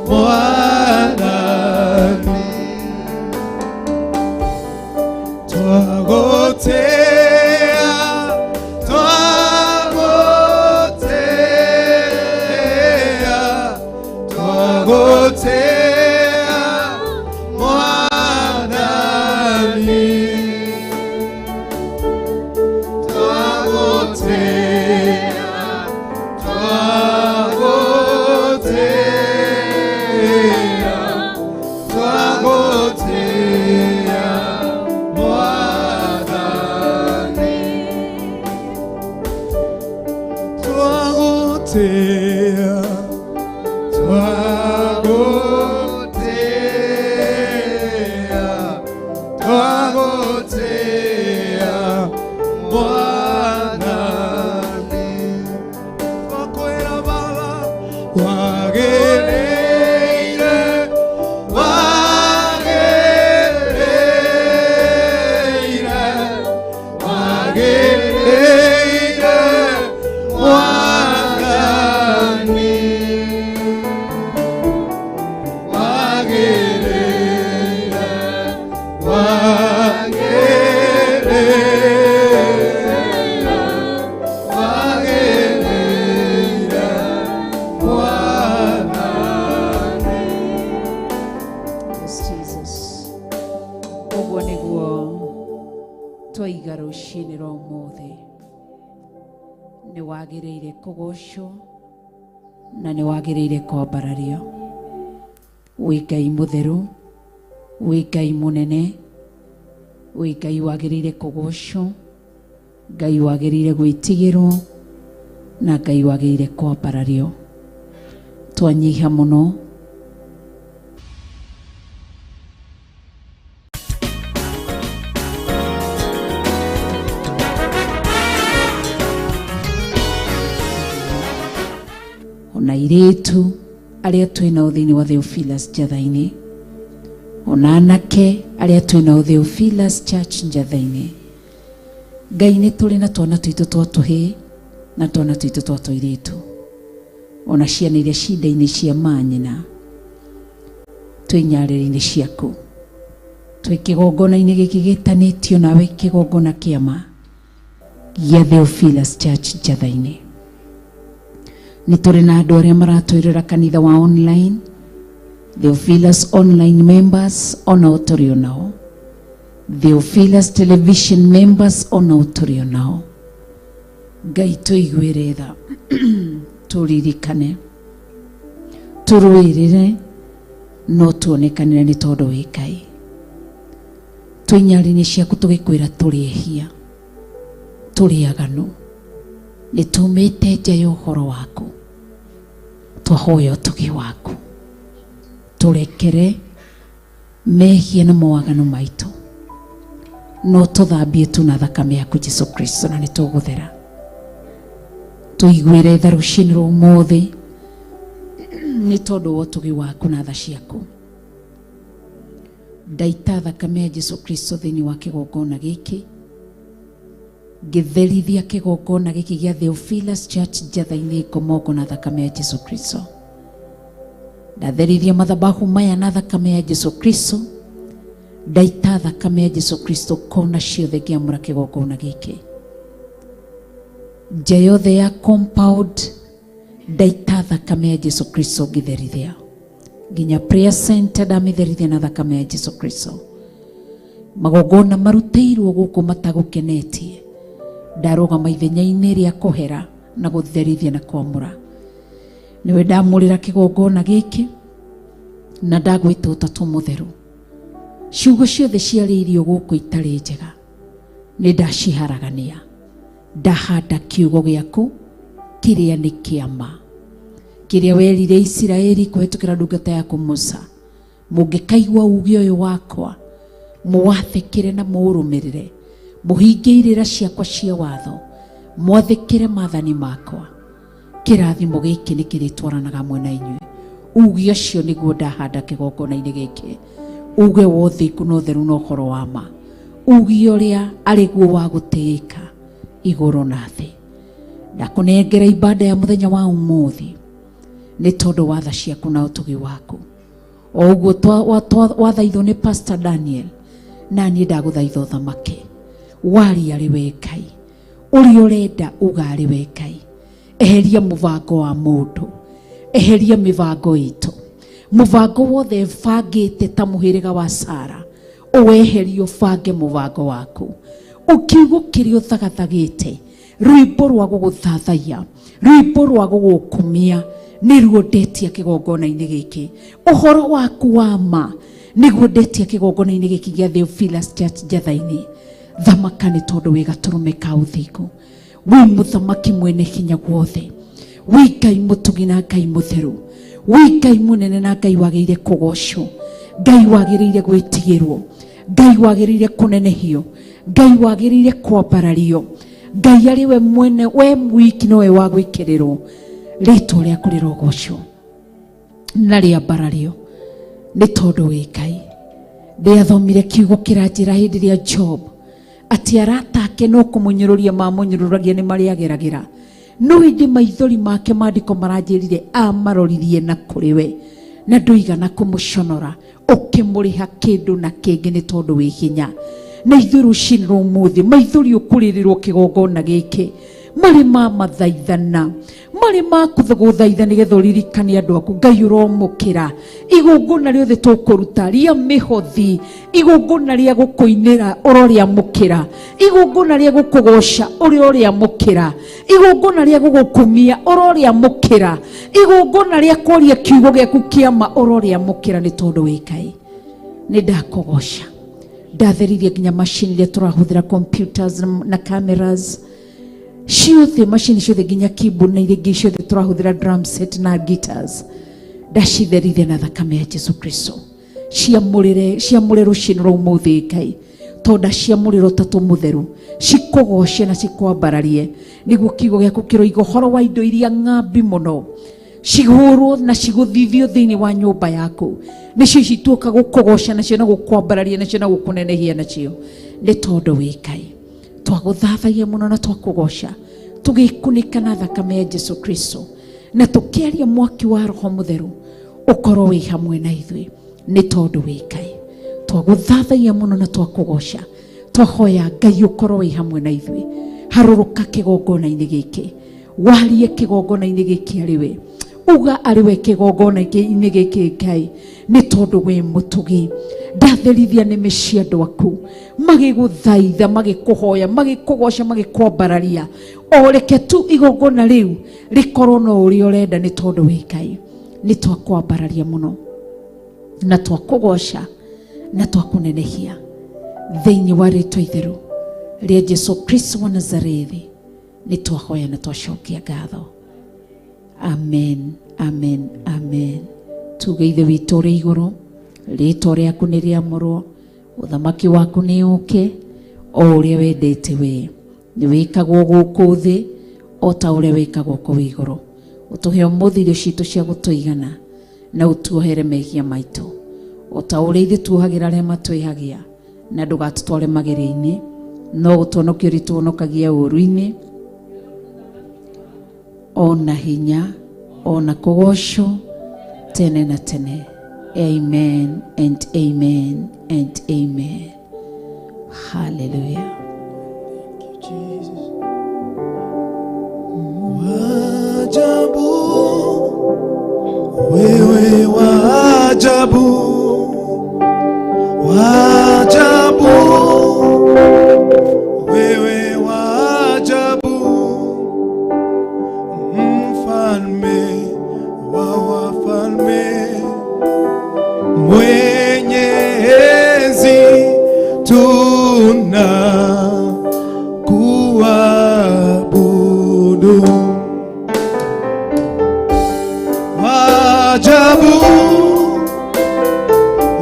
[SPEAKER 3] Mwathani. Twagotea, Twagotea, twagotea, twagotea Mwathani. Twakwĩra Baba, wagĩrĩire, wagĩrĩire, wagĩrĩire Mwathani. Wagĩrĩire, wagĩrĩire, wagĩrĩire Mwathani.
[SPEAKER 4] Yes, Jesus. Ũguo nĩguo twaiga rũcinĩ rwa ũmũthĩ. Nĩ wagĩrĩire kũgocwo na nĩ wagĩrĩire kwambarario. Wĩ Ngai mũtheru, wĩ Ngai mũnene, wĩ Ngai wagĩrĩire kũgocwo, Ngai wagĩrĩire gwĩtigĩrwo na Ngai wagĩrĩire kwambarario. Twanyiha mũno. Ona airĩtu arĩa twĩ nao thĩinĩ wa Theophilus Njatha-inĩ, ona anake arĩa twĩ nao Theophilus Church Njatha-inĩ. Ngai, nĩ tũrĩ na twana twitũ twa tũhĩĩ na twana twitũ twa tũirĩtu, ona ciana iria cinda-inĩ cia manyina, twĩ nyarĩrĩ-inĩ ciaku, twĩ kĩgongona-inĩ gĩkĩ gĩtanĩtio nawe, kĩgongona kĩama gĩa Theophilus Church Njatha-inĩ. Nĩ tũrĩ na andũ arĩa maratwĩrĩra kanitha wa online, Theophilus online members, onao tũrĩ o nao, Theophilus television members, onao tũrĩ o nao. Ngai, tũiguĩre tha, tũririkane, tũrũĩrĩre, no tuonekanĩre nĩ tondũ wĩ Ngai. Twĩ nyarĩrĩ ciaku tũgĩkwĩra tũrĩ ehia, tũrĩ aganu, nĩ tumĩte nja ya ũhoro waku. Twahoya ũtugi waku, tũrekere mehia na mawaganu maitũ, no tũthambie tu na thakame yaku Jesu Kristo, na nĩ tũgũthera. Tũiguĩre tha rũcinĩ rwa ũmũthĩ nĩ tondũ wa ũtugi waku na tha ciaku. Ndaita thakame ya Jesu Kristo thĩinĩ wa kĩgongona gĩkĩ, ngĩtherithia kĩgongona gĩkĩ gĩa Theophilus Church Njatha-inĩ Ngomongo na thakame ya Jesu Kristo. Ndatherithia mathabahu maya na thakame ya Jesu Kristo. Ndaita thakame ya Jesu Kristo kona ciothe, ngĩamũra kĩgongona gĩkĩ, nja yothe ya compound. Ndaita thakame ya Jesu Kristo ngĩtherithia nginya prayer center, ndamĩtherithia na thakame ya Jesu Kristo. Magongona marutĩirwo gũkũ matagũkenetie, ndarũgama ithenya-inĩ rĩa kũhera na gũtherithia na kwamũra. Nĩwe ndamũrĩra kĩgongona gĩkĩ na ndagwĩta Ũtatũ Mũtheru. Ciugo ciothe ciarĩirio gũkũ itarĩ njega, nĩ ndaciharagania, ndahanda kiugo gĩaku kĩrĩa nĩ kĩama, kĩrĩa werire Isiraeli kũhetũkĩra ndungata yaku Musa: mũngĩkaigua uge ũyũ wakwa, mũwathĩkĩre na mũũrũmĩrĩre, mũhingie irĩra ciakwa cia watho, mwathĩkĩre maathani makwa, kĩrathimo gĩkĩ nĩ kĩrĩtwaranaga hamwe na inyuĩ. Uge ũcio nĩguo ndahanda kĩgongona-inĩ gĩkĩ, uge wa ũthingu na ũtheru na ũhoro wa ma, uge ũrĩa arĩ guo wa gũtĩĩka igũrũ na thĩ. Ndakũnengera ibada ya mũthenya wa ũmũthĩ nĩ tondũ wa tha ciaku na ũtugi waku. O ũguo wathaithwo nĩ Pastor Daniel, na niĩ ndagũthaitha ũthamake, waria arĩ we Ngai, ũrĩa ũrenda uga arĩ we Ngai. Eheria mũbango wa mũndũ, eheria mĩbango itũ, mũbango wothe bangĩte ta mũhĩrĩga wa Sara, ũweherie, ũbange mũbango waku. Ũkiugo kĩrĩa ũthagathagĩte, rwĩmbo rwa gũgũthathaiya, rwĩmbo rwa gũgũkumia, nĩruo ndetia kĩgongona-inĩ gĩkĩ. Ũhoro waku wa ma nĩguo ndetia kĩgongona-inĩ gĩkĩ gĩa Theophilus Church Njatha-inĩ. Thamaka nĩ tondũ wĩ gatũrũme ka ũthingu, wĩ mũthamaki mwene hinya wothe. Wĩ Ngai mũtugi na Ngai mũtheru, wĩ Ngai mũnene na Ngai wagĩrĩire kũgocwo, Ngai wagĩrĩire gwĩtigĩrwo, Ngai wagĩrĩire kũnenehio, Ngai wagĩrĩire kwambarario, Ngai arĩ we mwene, we mwiki nowe wa gwĩkĩrĩrwo. Rĩtwa rĩaku rĩrogocwo na rĩambarario nĩ tondũ wĩ Ngai. Ndĩathomire kiugo kĩranjĩra hĩndĩ ĩrĩa Job atĩ arata ake no kũmũnyũrũria mamũnyũrũragia nĩ marĩa ageragĩra, no ĩndĩ maithori make maandĩko maranjĩrire amaroririe na kũrĩ we na ndũigana kũmũconora, ũkĩmũrĩha kĩndũ na kĩngĩ nĩ tondũ wĩ hinya. Na ithuĩ rũcinĩ rwa ũmũthĩ maithori ũkũrĩrĩrwo kĩgongona gĩkĩ marĩ ma mathaithana, marĩ ma gũthaitha nĩgetha ũririkane andũ aku. Ngai ũromũkĩra igongona rĩothe tũkũruta rĩa mĩhothi, igongona rĩa gũkũinĩra ũrorĩamũkĩra, igongona rĩa gũkũgoca ũrorĩamũkĩra, igongona rĩa gũgũkumia ũrorĩamũkĩra, igongona rĩa kwaria kiugo gĩaku kĩama ũrorĩamũkĩra, nĩ tondũ wĩ Ngai. Nĩ ndakũgoca. Ndatheririe nginya macini iria tũrahũthĩra, computers na cameras ciothe, macini ciothe nginya keyboard na iria ingĩ ciothe tũrahũthĩra, drum set na guitars, ndacitherithia na thakame ya Jesu Kristo. Ciamũrĩre, ciamũre rũcinĩ rwa ũmũthĩ Ngai, tondũ ndaciamũrĩra ũtatũ mũtheru, cikũgoce na cikwambararie, nĩguo kiugo gĩaku kĩroiga ũhoro wa indo iria ng'ambi mũno cihũrwo na cigũthithio thĩinĩ wa nyũmba yaku, nĩcio ici tuoka gũkũgoca nacio na gũkwambararia nacio na gũkũnenehia nacio, nĩ tondũ wĩ Ngai. Twagũthathaia mũno na twakũgoca, tũgĩkunĩka na thakame ya Jesu Kristo na tũkĩaria mwaki wa Roho Mũtheru ũkorwo wĩ hamwe na ithuĩ, nĩ tondũ wĩ Ngai. Twagũthathaia mũno na twakũgoca, twahoya Ngai ũkorwo wĩ hamwe na ithuĩ. Harũrũka kĩgongona-inĩ gĩkĩ, warie kĩgongona-inĩ gĩkĩ arĩ we, uga arĩ we kĩgongona-inĩ gĩkĩ Ngai, nĩ tondũ wĩ mũtugi. Ndatherithia nĩmĩ cia andũ aku magĩgũthaitha, magĩkũhoya, magĩkũgoca, magĩkwambararia. O reke tu igongona rĩu rĩkorwo no ũrĩa ũrenda, nĩ tondũ wĩ Ngai. Nĩ twakwambararia mũno na twakũgoca na twakũnenehia thĩinĩ wa rĩtwa itheru rĩa Jesu Kristo wa Nazarethi, nĩ twahoya na twacokia ngatho. Amen, amen, amen. Tuge Ithe witũ ũrĩ igũrũ, rĩtwa rĩaku nĩ rĩamũrwo, ũthamaki waku nĩ ũke, o ũrĩa wendete we nĩ wĩkagwo gũkũ thĩ o ta ũrĩa wĩkagwo kũu igũrũ. Ũtũhe ũmũthĩ irio citũ cia gũtũigana, na ũtuohere mehia maitũ o ta ũrĩa ithuĩ tuohagĩra arĩa matwĩhagia, na ndũgatũtware magerio-inĩ, no ũtũhonokie ũrĩa tũhonokagia ũũru-inĩ, ona hinya ona kũgocwo tene na tene. Amen and amen and amen. Hallelujah.
[SPEAKER 3] Jesus. Waajabu, wewe waajabu, waajabu, wewe waajabu, mfalme wa wafalme, mwenye enzi, tuna kuabudu. Waajabu,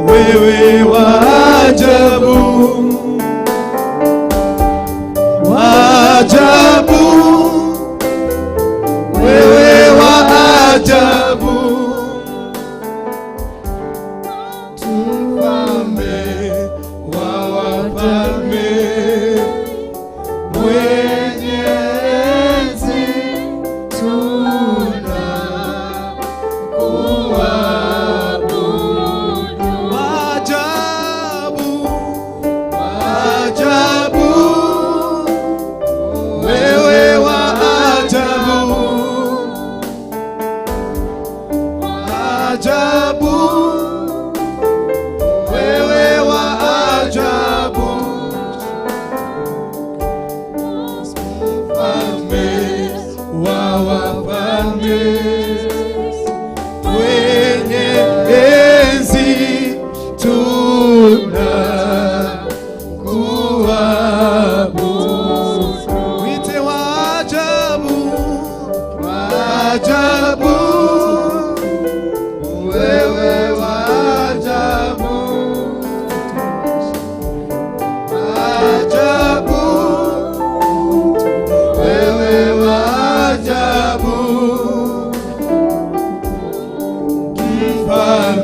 [SPEAKER 3] wewe waajabu, waajabu, wewe waajabu, mfalme wa wafalme, mwenye enzi, tuna kuabudu. Waajabu, waajabu, wewe waajabu, waajabu, wewe waajabu, mfalme wa wafalme, mwenye enzi, tuna kuabudu. Mwite waajabu, waajabu.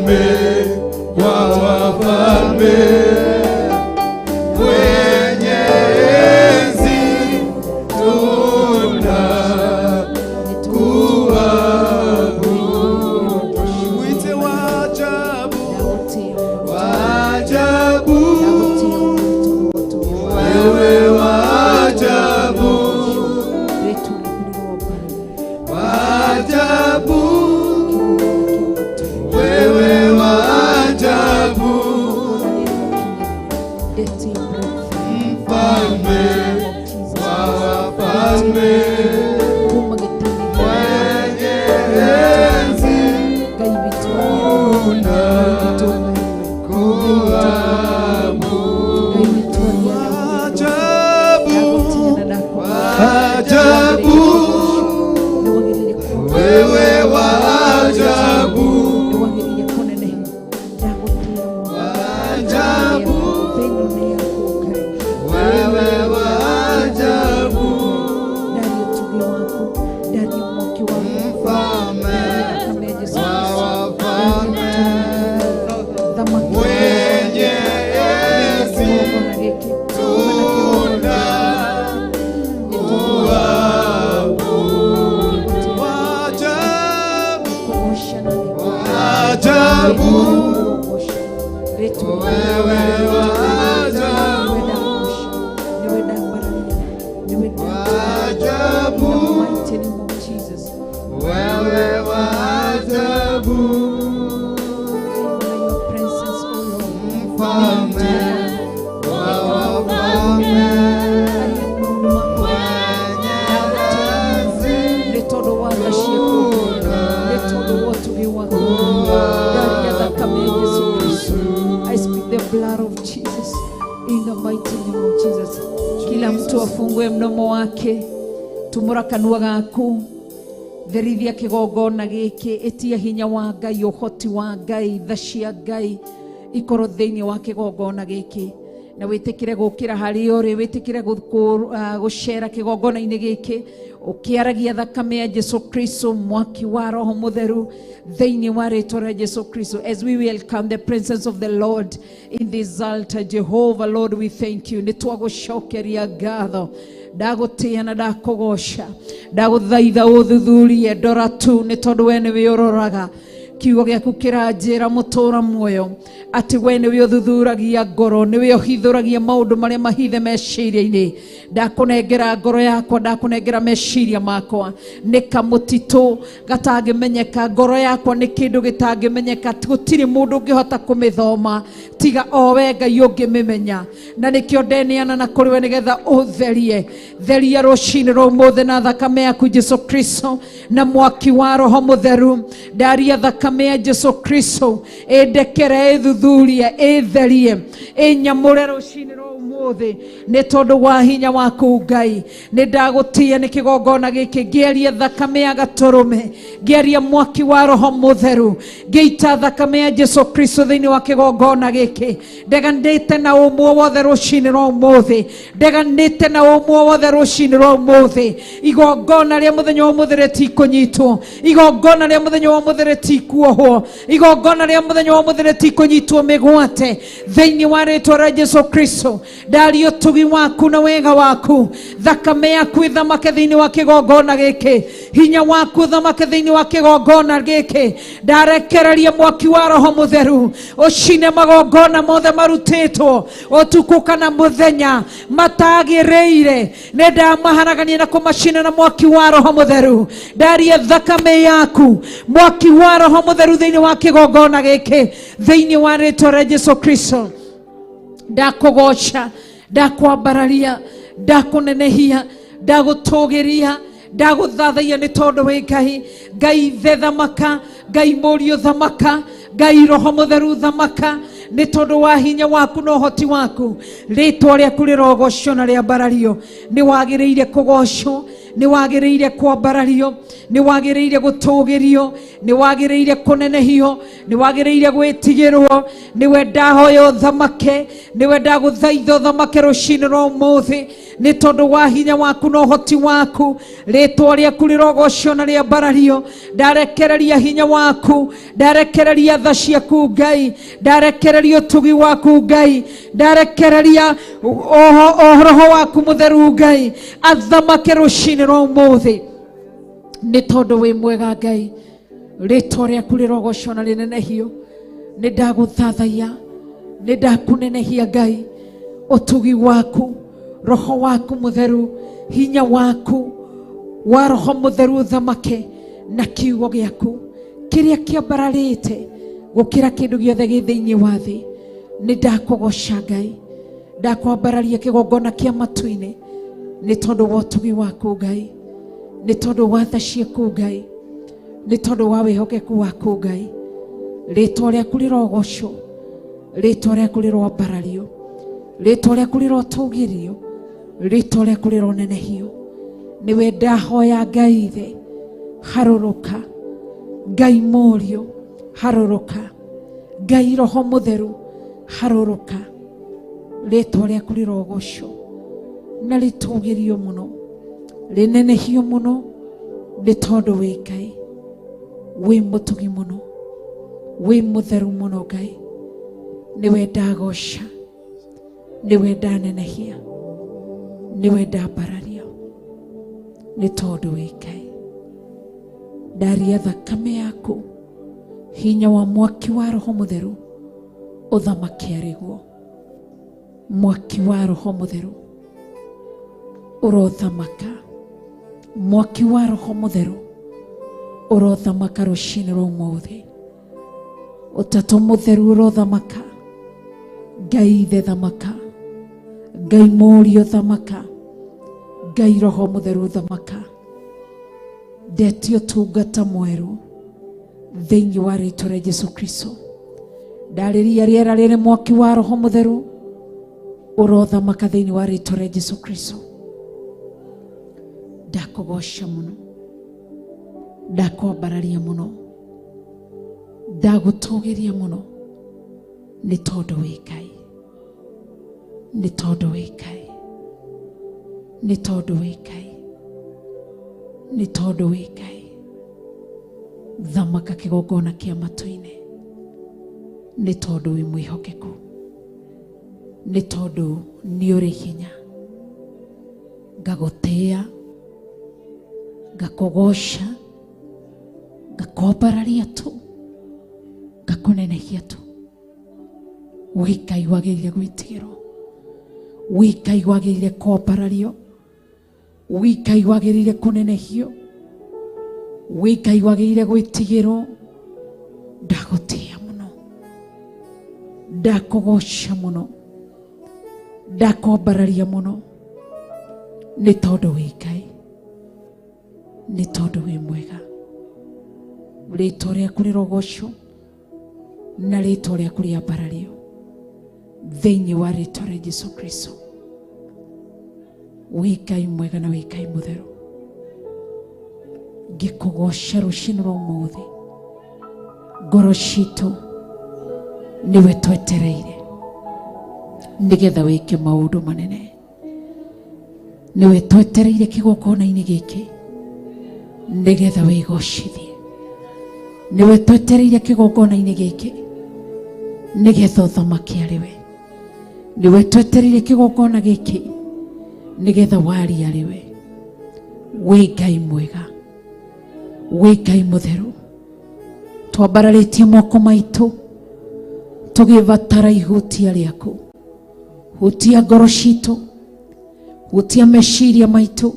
[SPEAKER 3] Mfalme wa wafalme, mwenye enzi, tunakuabudu. Mwite wa ajabu, wa ajabu, wewe wa ajabu, wa ajabu, wewe wa ajabu, mfalme wa wafalme, mwenye enzi, tunakuabudu. Ajabu, ajabu, wewe wa ajabu, ajabu, wewe wa ajabu, mfalme wa wafalme, mwenye enzi, tunakuabudu. Ajabu, ajabu, wewe wa ajabu, ajabu, wewe wa ajabu, mfalme wa wafalme, mwenye enzi,
[SPEAKER 4] Nĩ tondũ wa tha ciaku, nĩ tondũ wa ũtugi waku, ndaria thakame ya Yesu Kristo. I speak the blood of Jesus in the mighty name of Jesus. Kila mtu afungue mdomo wake, tumũra kanua gaku, therithia kĩgongona gĩkĩ, ĩtia hinya wa Ngai, ũhoti wa Ngai, tha cia Ngai ikorwo thĩinĩ wa kĩgongona gĩkĩ, na wĩtĩkĩre gũkĩra harĩa ũrĩ, wĩtĩkĩre gũcera kĩgongona-inĩ gĩkĩ ũkĩaragia thakame ya Jesu Kristo, mwaki wa Roho Mũtheru thĩinĩ wa rĩtwa rĩa Jesu Kristo. As we welcome the presence of the Lord in this altar, Jehovah Lord, we thank you. Nĩ twagũcokeria ngatho, ndagũtĩĩa na ndakũgoca, ndagũthaitha ũthuthurie, ndora tu, nĩ tondũ we nĩwe ũroraga. Kiugo gĩaku kĩranjĩra, mũtũra muoyo, atĩ we nĩwe ũthuthuragia ngoro, nĩwe ũhithũragia maũndũ marĩa mahithe meciria-inĩ. Ndakũnengera ngoro yakwa, ndakũnengera meciria makwa. Nĩ kamũtitũ gatangĩmenyeka. Ngoro yakwa nĩ kĩndũ gĩtangĩmenyeka, gũtirĩ mũndũ ũngĩhota kũmĩthoma tiga o we Ngai ũngĩmĩmenya, na nĩkĩo ndeneana na kũrĩ we nĩgetha ũtherie. Theria rũcinĩ rwa ũmũthĩ na thakame yaku Jesu Kristo na mwaki wa Roho Mũtheru. Ndaria thakame ya Jesu Kristo ĩndekere, ĩthuthurie, ĩtherie, ĩnyamũre rũcinĩ rwa ũmũthĩ nĩ tondũ wa hinya waku Ngai. Nĩ ndagũtĩĩa nĩ kĩgongona gĩkĩ, ngĩaria thakame ya gatũrũme, ngĩaria mwaki wa Roho Mũtheru, ngĩita thakame ya Jesu Kristo thĩinĩ wa kĩgongona gĩkĩ. Ndeganĩte na ũmwe wothe rũcinĩ rwa ũmũthĩ, ndeganĩte na ũmwe wothe rũcinĩ rwa ũmũthĩ. Igongona rĩa mũthenya wa ũmũthĩ rĩtikũnyitwo, igongona rĩa mũthenya wa ũmũthĩ rĩtikuohwo, igongona rĩa mũthenya wa ũmũthĩ rĩtikũnyitwo mĩgwate thĩinĩ wa rĩtwa rĩa Jesu Kristo. Ndaria ũtugi waku na wega waku, thakame yaku ĩthamake thĩinĩ wa kĩgongona gĩkĩ, hinya waku ũthamake thĩinĩ wa kĩgongona gĩkĩ. Ndarekereria mwaki wa Roho Mũtheru ũcine magongona mothe marutĩtwo ũtukũ kana mũthenya matagĩrĩire. Nĩ ndamaharagania na kũmacina na mwaki wa Roho Mũtheru. Ndaria thakame yaku, mwaki wa Roho Mũtheru thĩinĩ wa kĩgongona gĩkĩ thĩinĩ wa rĩtwa rĩa Jesu Kristo. Ndakũgoca, ndakwambararia, ndakũnenehia, ndagũtũgĩria, ndagũthathaiya nĩ tondũ wĩ Ngai. Ngai Ithe thamaka, Ngai Mũriũ thamaka, Ngai Roho Mũtheru thamaka, nĩ tondũ wa hinya waku na ũhoti waku. Rĩtwa rĩaku rĩrogocwo na rĩambarario. Nĩ wagĩrĩire kũgocwo, nĩ wagĩrĩire kwambarario, nĩ wagĩrĩire gũtũgĩrio, nĩ wagĩrĩire kũnenehio, nĩ wagĩrĩire gwĩtigĩrwo. Nĩwe ndahoya ũthamake, nĩwe ndagũthaitha ũthamake rũcinĩ rwa ũmũthĩ. Nĩ tondũ wa hinya waku na ũhoti waku, rĩtwa rĩaku rĩrogocwo na rĩambarario. Ndarekereria hinya waku, ndarekereria tha ciaku Ngai, ndarekereria ũtugi waku Ngai, ndarekereria roho waku mũtheru Ngai, athamake rũcinĩ rwa ũmũthĩ. Nĩ tondũ wĩ mwega Ngai, rĩtwa rĩaku rĩrogocwo na rĩnenehio. Nĩ ndagũthathaiya, nĩ ndakũnenehia Ngai, ũtugi waku, roho waku mũtheru, hinya waku wa roho mũtheru ũthamake na kiugo gĩaku kĩrĩa kĩambararĩte gũkĩra kĩndũ gĩothe gĩ thĩinĩ wa thĩ. Nĩ ndakũgoca Ngai, ndakwambararia kĩgongona kĩa matu-inĩ nĩ tondũ wa ũtugi waku Ngai, nĩ tondũ wa tha ciaku Ngai, nĩ tondũ wa wĩhokeku waku Ngai. Rĩtwa rĩaku rĩrogocwo, rĩtwa rĩaku rĩroambarario, rĩtwa rĩaku rĩrotũgĩrio, rĩtwa rĩaku rĩronenehio. Nĩwe ndahoya Ngai Ithe, harũrũka Ngai Mũriũ, harũrũka Ngai Roho Mũtheru, harũrũka. Rĩtwa rĩaku rĩrogocwo na rĩtũgĩrio mũno, rĩnenehio mũno, nĩ tondũ wĩ Ngai, wĩ mũtugi mũno, wĩ mũtheru mũno Ngai. Nĩwe ndagoca, nĩwe ndanenehia, nĩwe ndambararia, nĩ tondũ wĩ Ngai. Ndaria thakame yaku, hinya wa mwaki wa roho mũtheru ũthamake arĩguo. Mwaki wa roho mũtheru ũrothamaka, mwaki wa roho mũtheru ũrothamaka rũcinĩ rwa ũmũthĩ. Ũtatũ mũtheru ũrothamaka, Ngai Ithe thamaka, Ngai Mũriũ thamaka, Ngai Roho Mũtheru thamaka. Ndetie ũtungata mwerũ thĩinĩ wa rĩtwa rĩa Jesu Kristo. Ndarĩria rĩera rĩrĩ mwaki wa roho mũtheru ũrothamaka thĩinĩ wa rĩtwa rĩa Jesu Kristo. Ndakũgoca mũno, ndakwambararia mũno, ndagũtũgĩria mũno, nĩ tondũ wĩ Ngai, nĩ tondũ wĩ Ngai, nĩ tondũ wĩ Ngai, nĩ tondũ wĩ Ngai. Thamaka kĩgongona kĩa matu-inĩ, nĩ tondũ wĩ mwĩhokeku, nĩ tondũ nĩ ũrĩ hinya. Ngagũtĩĩa, ngakũgoca, ngakwambararia tu, ngakũnenehia tu. Wĩ Ngai wagĩrĩire gwĩtigĩrwo, wĩ Ngai wagĩrĩire kwambarario, wĩ Ngai wagĩrĩire kũnenehio, wĩ Ngai wagĩrĩire gwĩtigĩrwo. Ndagũtĩĩa mũno, ndakũgoca mũno, ndakwambararia mũno, nĩ tondũ wĩ Ngai, nĩ tondũ wĩ mwega. Rĩtwa rĩaku rĩrogocwo na rĩtwa rĩaku rĩambarario thĩinĩ wa rĩtwa rĩa Jesu Kristo. Wĩ Ngai mwega na wĩ Ngai mũtheru. Ngĩkũgoca rũcinĩ rwa ũmũthĩ, ngoro citũ nĩwe twetereire nĩgetha wĩke maũndũ manene. Nĩwe twetereire kĩgongona-inĩ gĩkĩ nĩgetha wĩgocithie. Nĩwe twetereire kĩgongona-inĩ gĩkĩ nĩgetha ũthamake arĩ we. Nĩwe twetereire kĩgongona gĩkĩ nĩgetha warie arĩ we. Wĩ Ngai mwega, wĩ Ngai mũtheru. Twambararĩtie moko maitũ tũgĩbatara ihutia rĩaku. Hutia ngoro citũ, hutia meciria maitũ,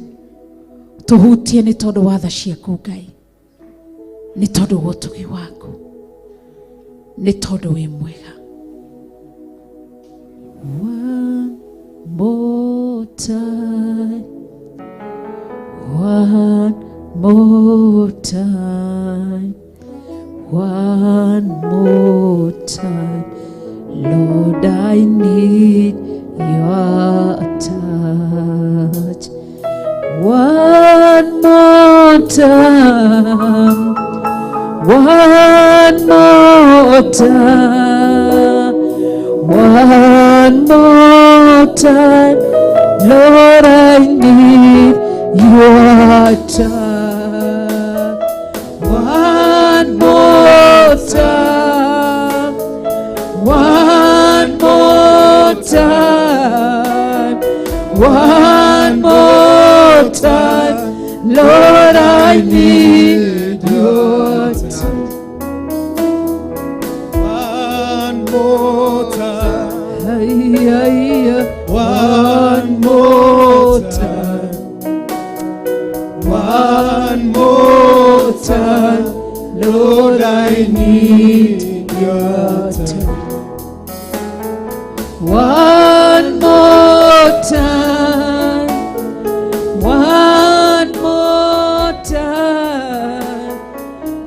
[SPEAKER 4] tũhutie nĩ tondũ wa tha ciaku Ngai, nĩ tondũ wa ũtugi waku, nĩ tondũ wĩ mwega. One more time, one more time, one more time, Lord, I need your touch. One more time, one more time, one more time, Lord, I need your touch. One more time, one more time, one more time, Lord, I need your touch.
[SPEAKER 3] One more time.
[SPEAKER 4] Ay, ay, ay.
[SPEAKER 3] One more time. One more time. Lord, I need your touch.
[SPEAKER 4] One more time, one more time,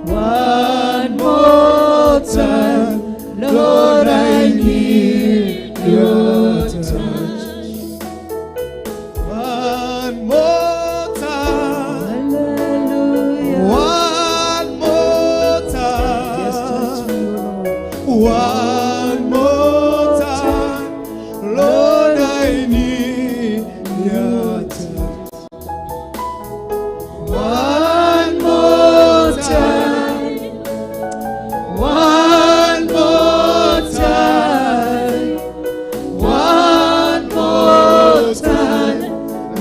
[SPEAKER 4] one more time, Lord, I need your touch.
[SPEAKER 3] One more time.
[SPEAKER 4] Hallelujah.
[SPEAKER 3] One more
[SPEAKER 4] Just touch
[SPEAKER 3] time.
[SPEAKER 4] me, O Lord.
[SPEAKER 3] One more time. Lord, I need your touch. One more time. One more time. One more time.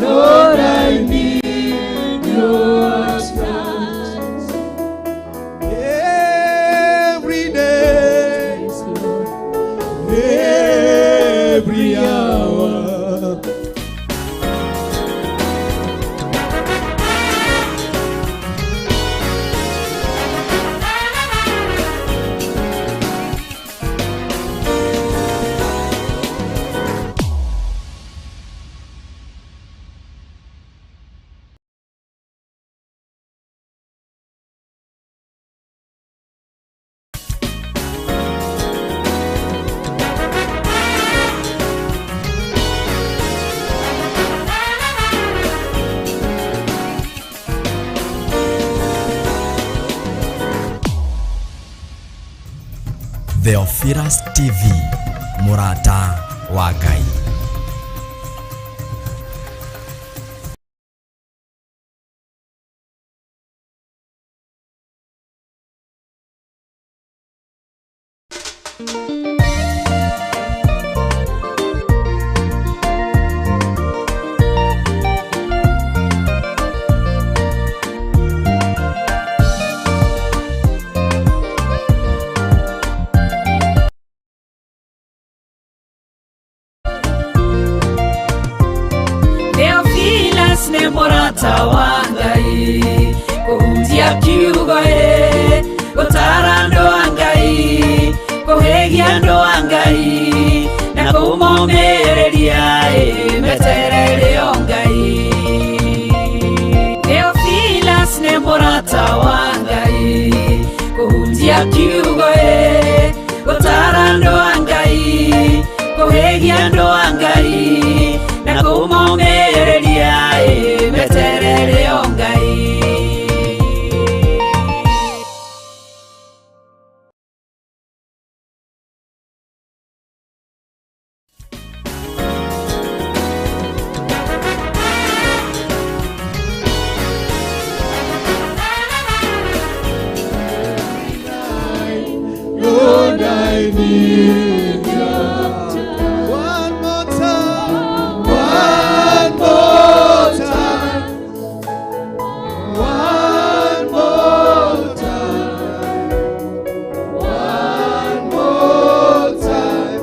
[SPEAKER 3] Lord, I need your touch. Every day,
[SPEAKER 4] Yes, Lord.
[SPEAKER 3] every hour.
[SPEAKER 5] Theophilus TV, mũrata wa Ngai.
[SPEAKER 2] Theophilus nĩ mũrata wa Ngai, kũhunjia kiugo ĩ, gũtara andũ a Ngai, kũhĩgia andũ a Ngai, na kũmomĩrĩria ĩ, meterere o Ngai. Theophilus nĩ mũrata wa Ngai, kũhunjia kiugo ĩ, gũtara andũ a Ngai, kũhĩgia andũ a Ngai, na kũmomĩrĩria ĩ, meterere o Ngai.
[SPEAKER 3] Lord, I need your touch. One more time. One more time. One more time. One more time.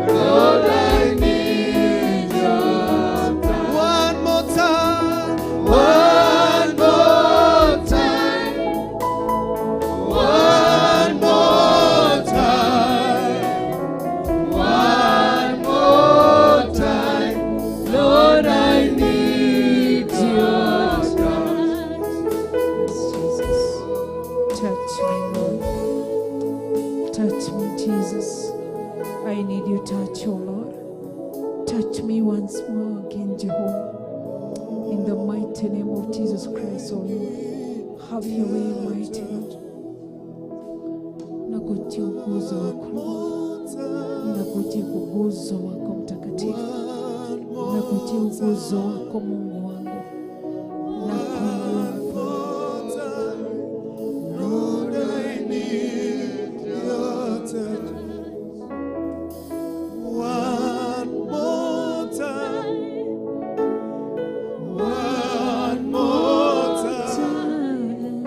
[SPEAKER 3] Lord, I need your touch. One more time. One more time. One more time. One more time. Lord, I need your touch.
[SPEAKER 4] Jesus. Touch me, Lord. Touch me, Jesus. I need your touch, O Lord. Touch me once more again, Jehovah. In the mighty name of Jesus Christ, O Lord. Have your way, mighty Lord. Nakutia uguzo wako Lord. Nakutia uguzo wako mtakatifu. Nangojea uguzo wako Mungu wangu na kuinuka.
[SPEAKER 3] Lord, I need your touch. One more time. One more time.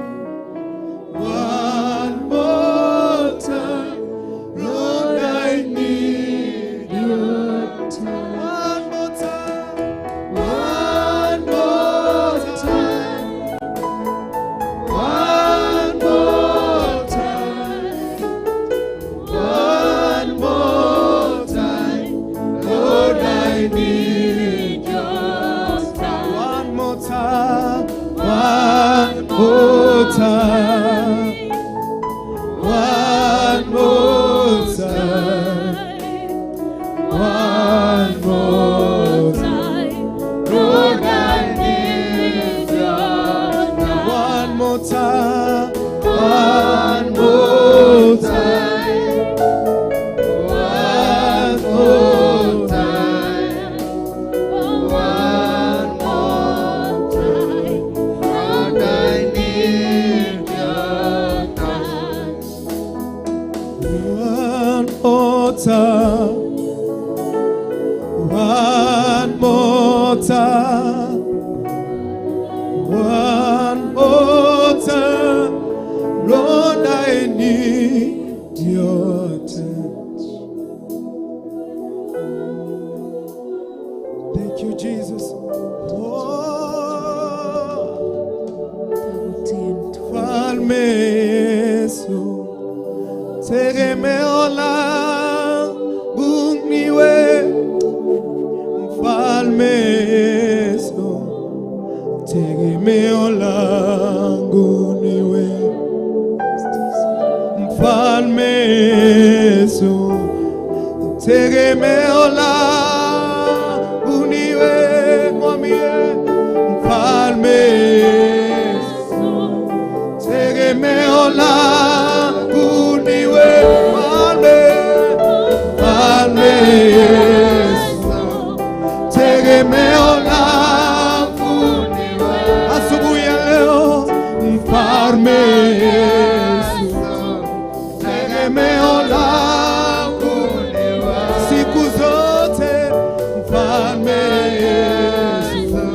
[SPEAKER 3] One more time. Lord, I need your touch. One more time. One more time. One more time. One more time. Lord, I need your touch. One more time. One more time. One more time. One more time. Lord, I need your touch. One more time. One more time. One more time. One more time. Lord, I need your touch. One more time. One more time. One more time. Lord, I need your touch. Thank you, Jesus. Oh, Mfalme Yesu, tegemeo langu ni wewe. Mfalme Yesu, tegemeo langu ni wewe. Mfalme Yesu, tegemeo langu ni wewe. Mwambie Mfalme Yesu, tegemeo langu ni wewe. Mfalme, Mfalme Yesu, tegemeo langu ni wewe. Asubuhi ya leo, Mfalme Yesu, tegemeo langu ni wewe. Siku zote, Mfalme Yesu,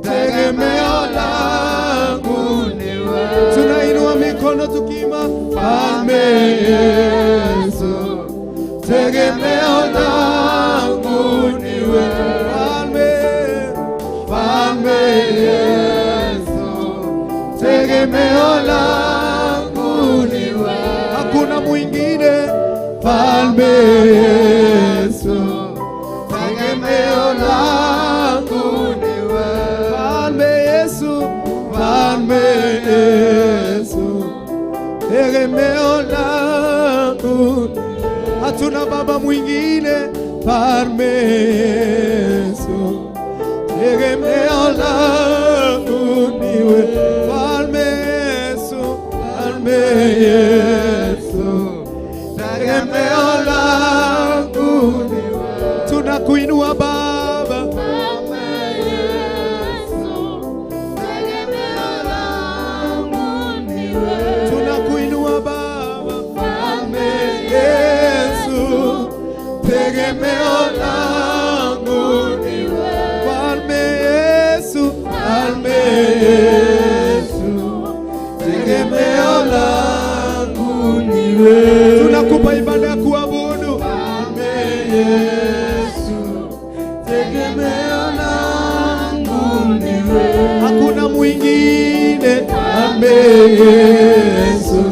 [SPEAKER 3] tegemeo langu ni wewe. Tunainua mikono tukima, Mfalme Yesu, tegemeo langu ni wewe. Mfalme, Mfalme Yesu, tegemeo langu ni wewe. Hakuna mwingine, Mfalme Yesu, tegemeo langu ni wewe. Mfalme Yesu, Mfalme Yesu, tegemeo langu. Hatuna baba mwingine, Mfalme Yesu, tegemeo langu ni wewe. Mfalme Yesu, Mfalme Yesu, tegemeo langu ni wewe. Tunakuinua Baba,
[SPEAKER 2] Mfalme Yesu, tegemeo langu ni wewe.
[SPEAKER 3] Tunakuinua Baba, Mfalme Yesu, tegemeo langu ni wewe. Mfalme Yesu, Mfalme Yesu, tegemeo langu ni wewe. Tunakupa ibada ya kuabudu, Mfalme Yesu, tegemeo langu ni wewe. Hakuna mwingine, Mfalme Yesu,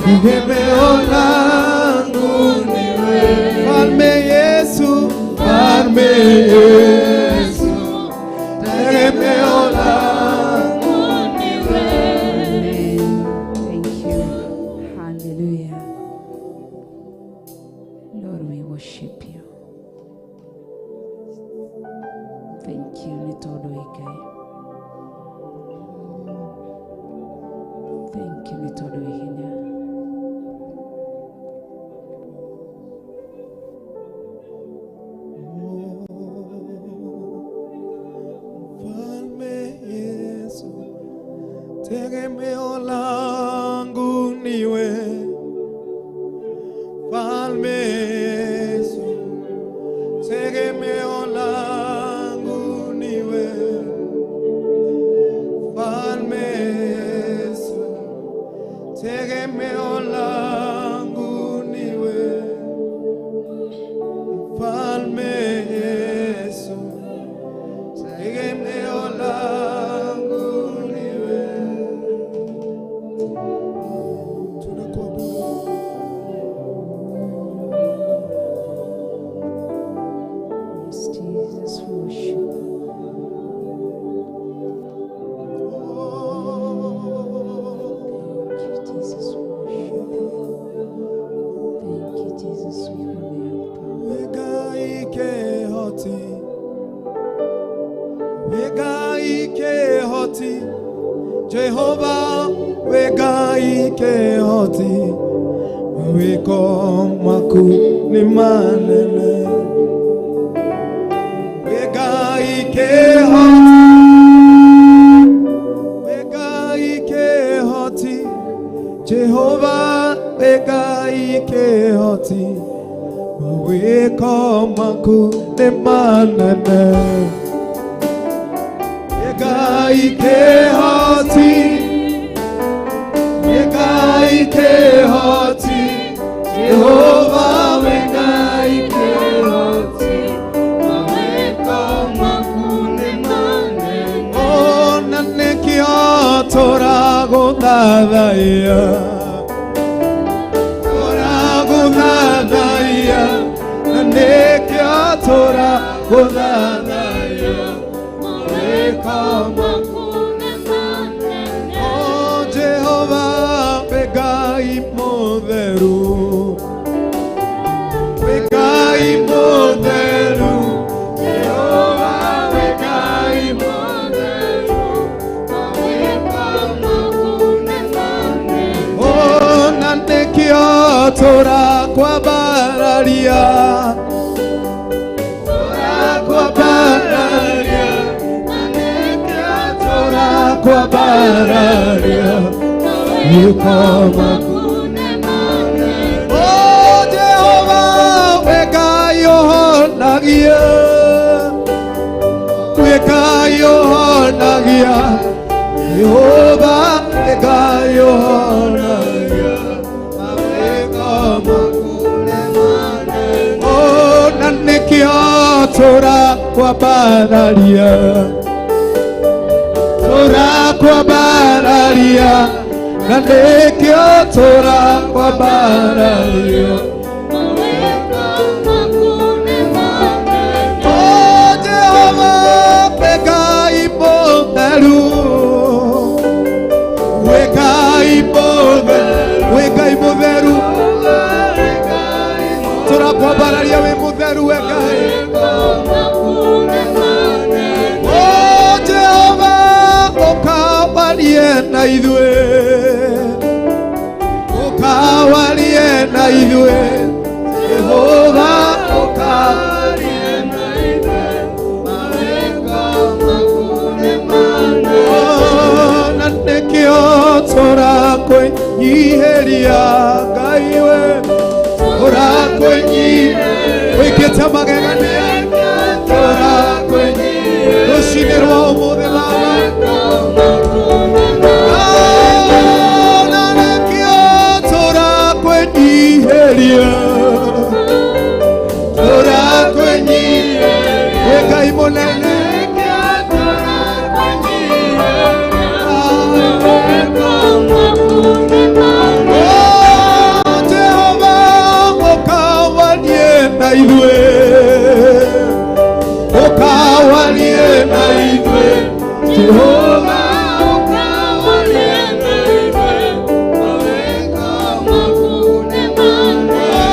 [SPEAKER 3] tegemeo langu ni wewe. Mfalme Yesu, Mfalme Yesu, tegemeo langu
[SPEAKER 2] ni wewe.
[SPEAKER 4] Thank you. Hallelujah. Lord, we worship you. Thank you, nĩ tondũ wĩ Ngai. Thank you, nĩ tondũ wĩ hinya.
[SPEAKER 3] Wĩ Ngai kĩhoti, mawĩko maku nĩ manene. Wĩ Ngai kĩhoti, wĩ Ngai kĩhoti, Jehova wĩ Ngai kĩhoti, mawĩko maku nĩ manene. Wĩ Ngai kĩhoti, wĩ Ngai kĩhoti, Jehova wĩ Ngai kĩhoti,
[SPEAKER 2] mawĩko maku nĩ manene.
[SPEAKER 3] Ona nĩkĩo tũragũthathaiya, tũragũthathaiya, na nĩkĩo tũragũthathaiya,
[SPEAKER 2] Mawĩko maku nĩ manene.
[SPEAKER 3] O Jehova wĩ Ngai mũtheru, wĩ Ngai mũtheru, Jehova wĩ Ngai
[SPEAKER 2] Mũtheru, mawĩko maku nĩ manene.
[SPEAKER 3] Ona nĩkĩo tũrakwambararia, tũrakwambararia,
[SPEAKER 2] Na nĩkĩo
[SPEAKER 3] tũrakwambararia,
[SPEAKER 2] mawĩko maku nĩ manene.
[SPEAKER 3] O Jehova wĩ Ngai ũhonagia, wĩ Ngai ũhonagia, Jehova wĩ Ngai ũhonagia, mawĩko maku
[SPEAKER 1] nĩ manene.
[SPEAKER 3] Ona nĩkĩo tũrakwambararia, tũrakwambararia, na nĩkĩo tũrakwambararia.
[SPEAKER 2] Mawĩko maku nĩ manene.
[SPEAKER 3] O Jehova wĩ Ngai mũtheru, wĩ Ngai mũtheru, wĩ Ngai mũtheru, tũrakwambararia wĩ mũtheru wĩ Ngai.
[SPEAKER 2] Mawĩko maku nĩ manene.
[SPEAKER 3] O Jehova ũkawarie na ithuĩ, ũkawarie na ithuĩ, Jehova ũkawarie
[SPEAKER 2] Na ithuĩ, mawĩko maku nĩ manene.
[SPEAKER 3] Na nĩkĩo tũrakwĩnyihĩria Ngai we, tũrakwĩnyihĩria, wĩkĩte magegania, tũrakwĩnyihĩria rũcinĩ rwa ũmũthĩ Baba. Na nĩkĩo tũrakwĩnyihĩria, tũrakwĩnyihĩria, wĩ Ngai mũnene. O Jehova ũkawarie na ithuĩ, ũkawarie na ithuĩ, Jehova.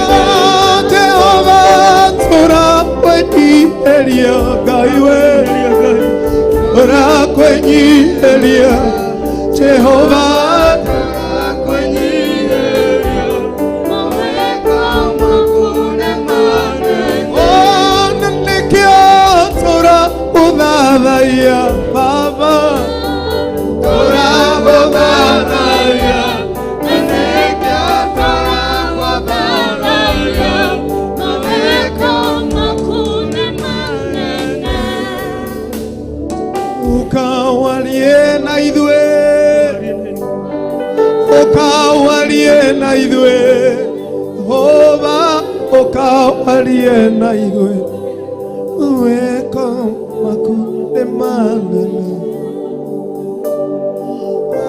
[SPEAKER 3] O Jehova tũrakwĩnyihĩria Ngai we, tũrakwĩnyihĩria Jehova, ona nĩkĩo tũragũthathaiya Baba, tũragũthathaiya. Ũkawarie na ithuĩ, ũkawarie na ithuĩ, Jehova ũkawarie na ithuĩ, mawĩko maku nĩ manene.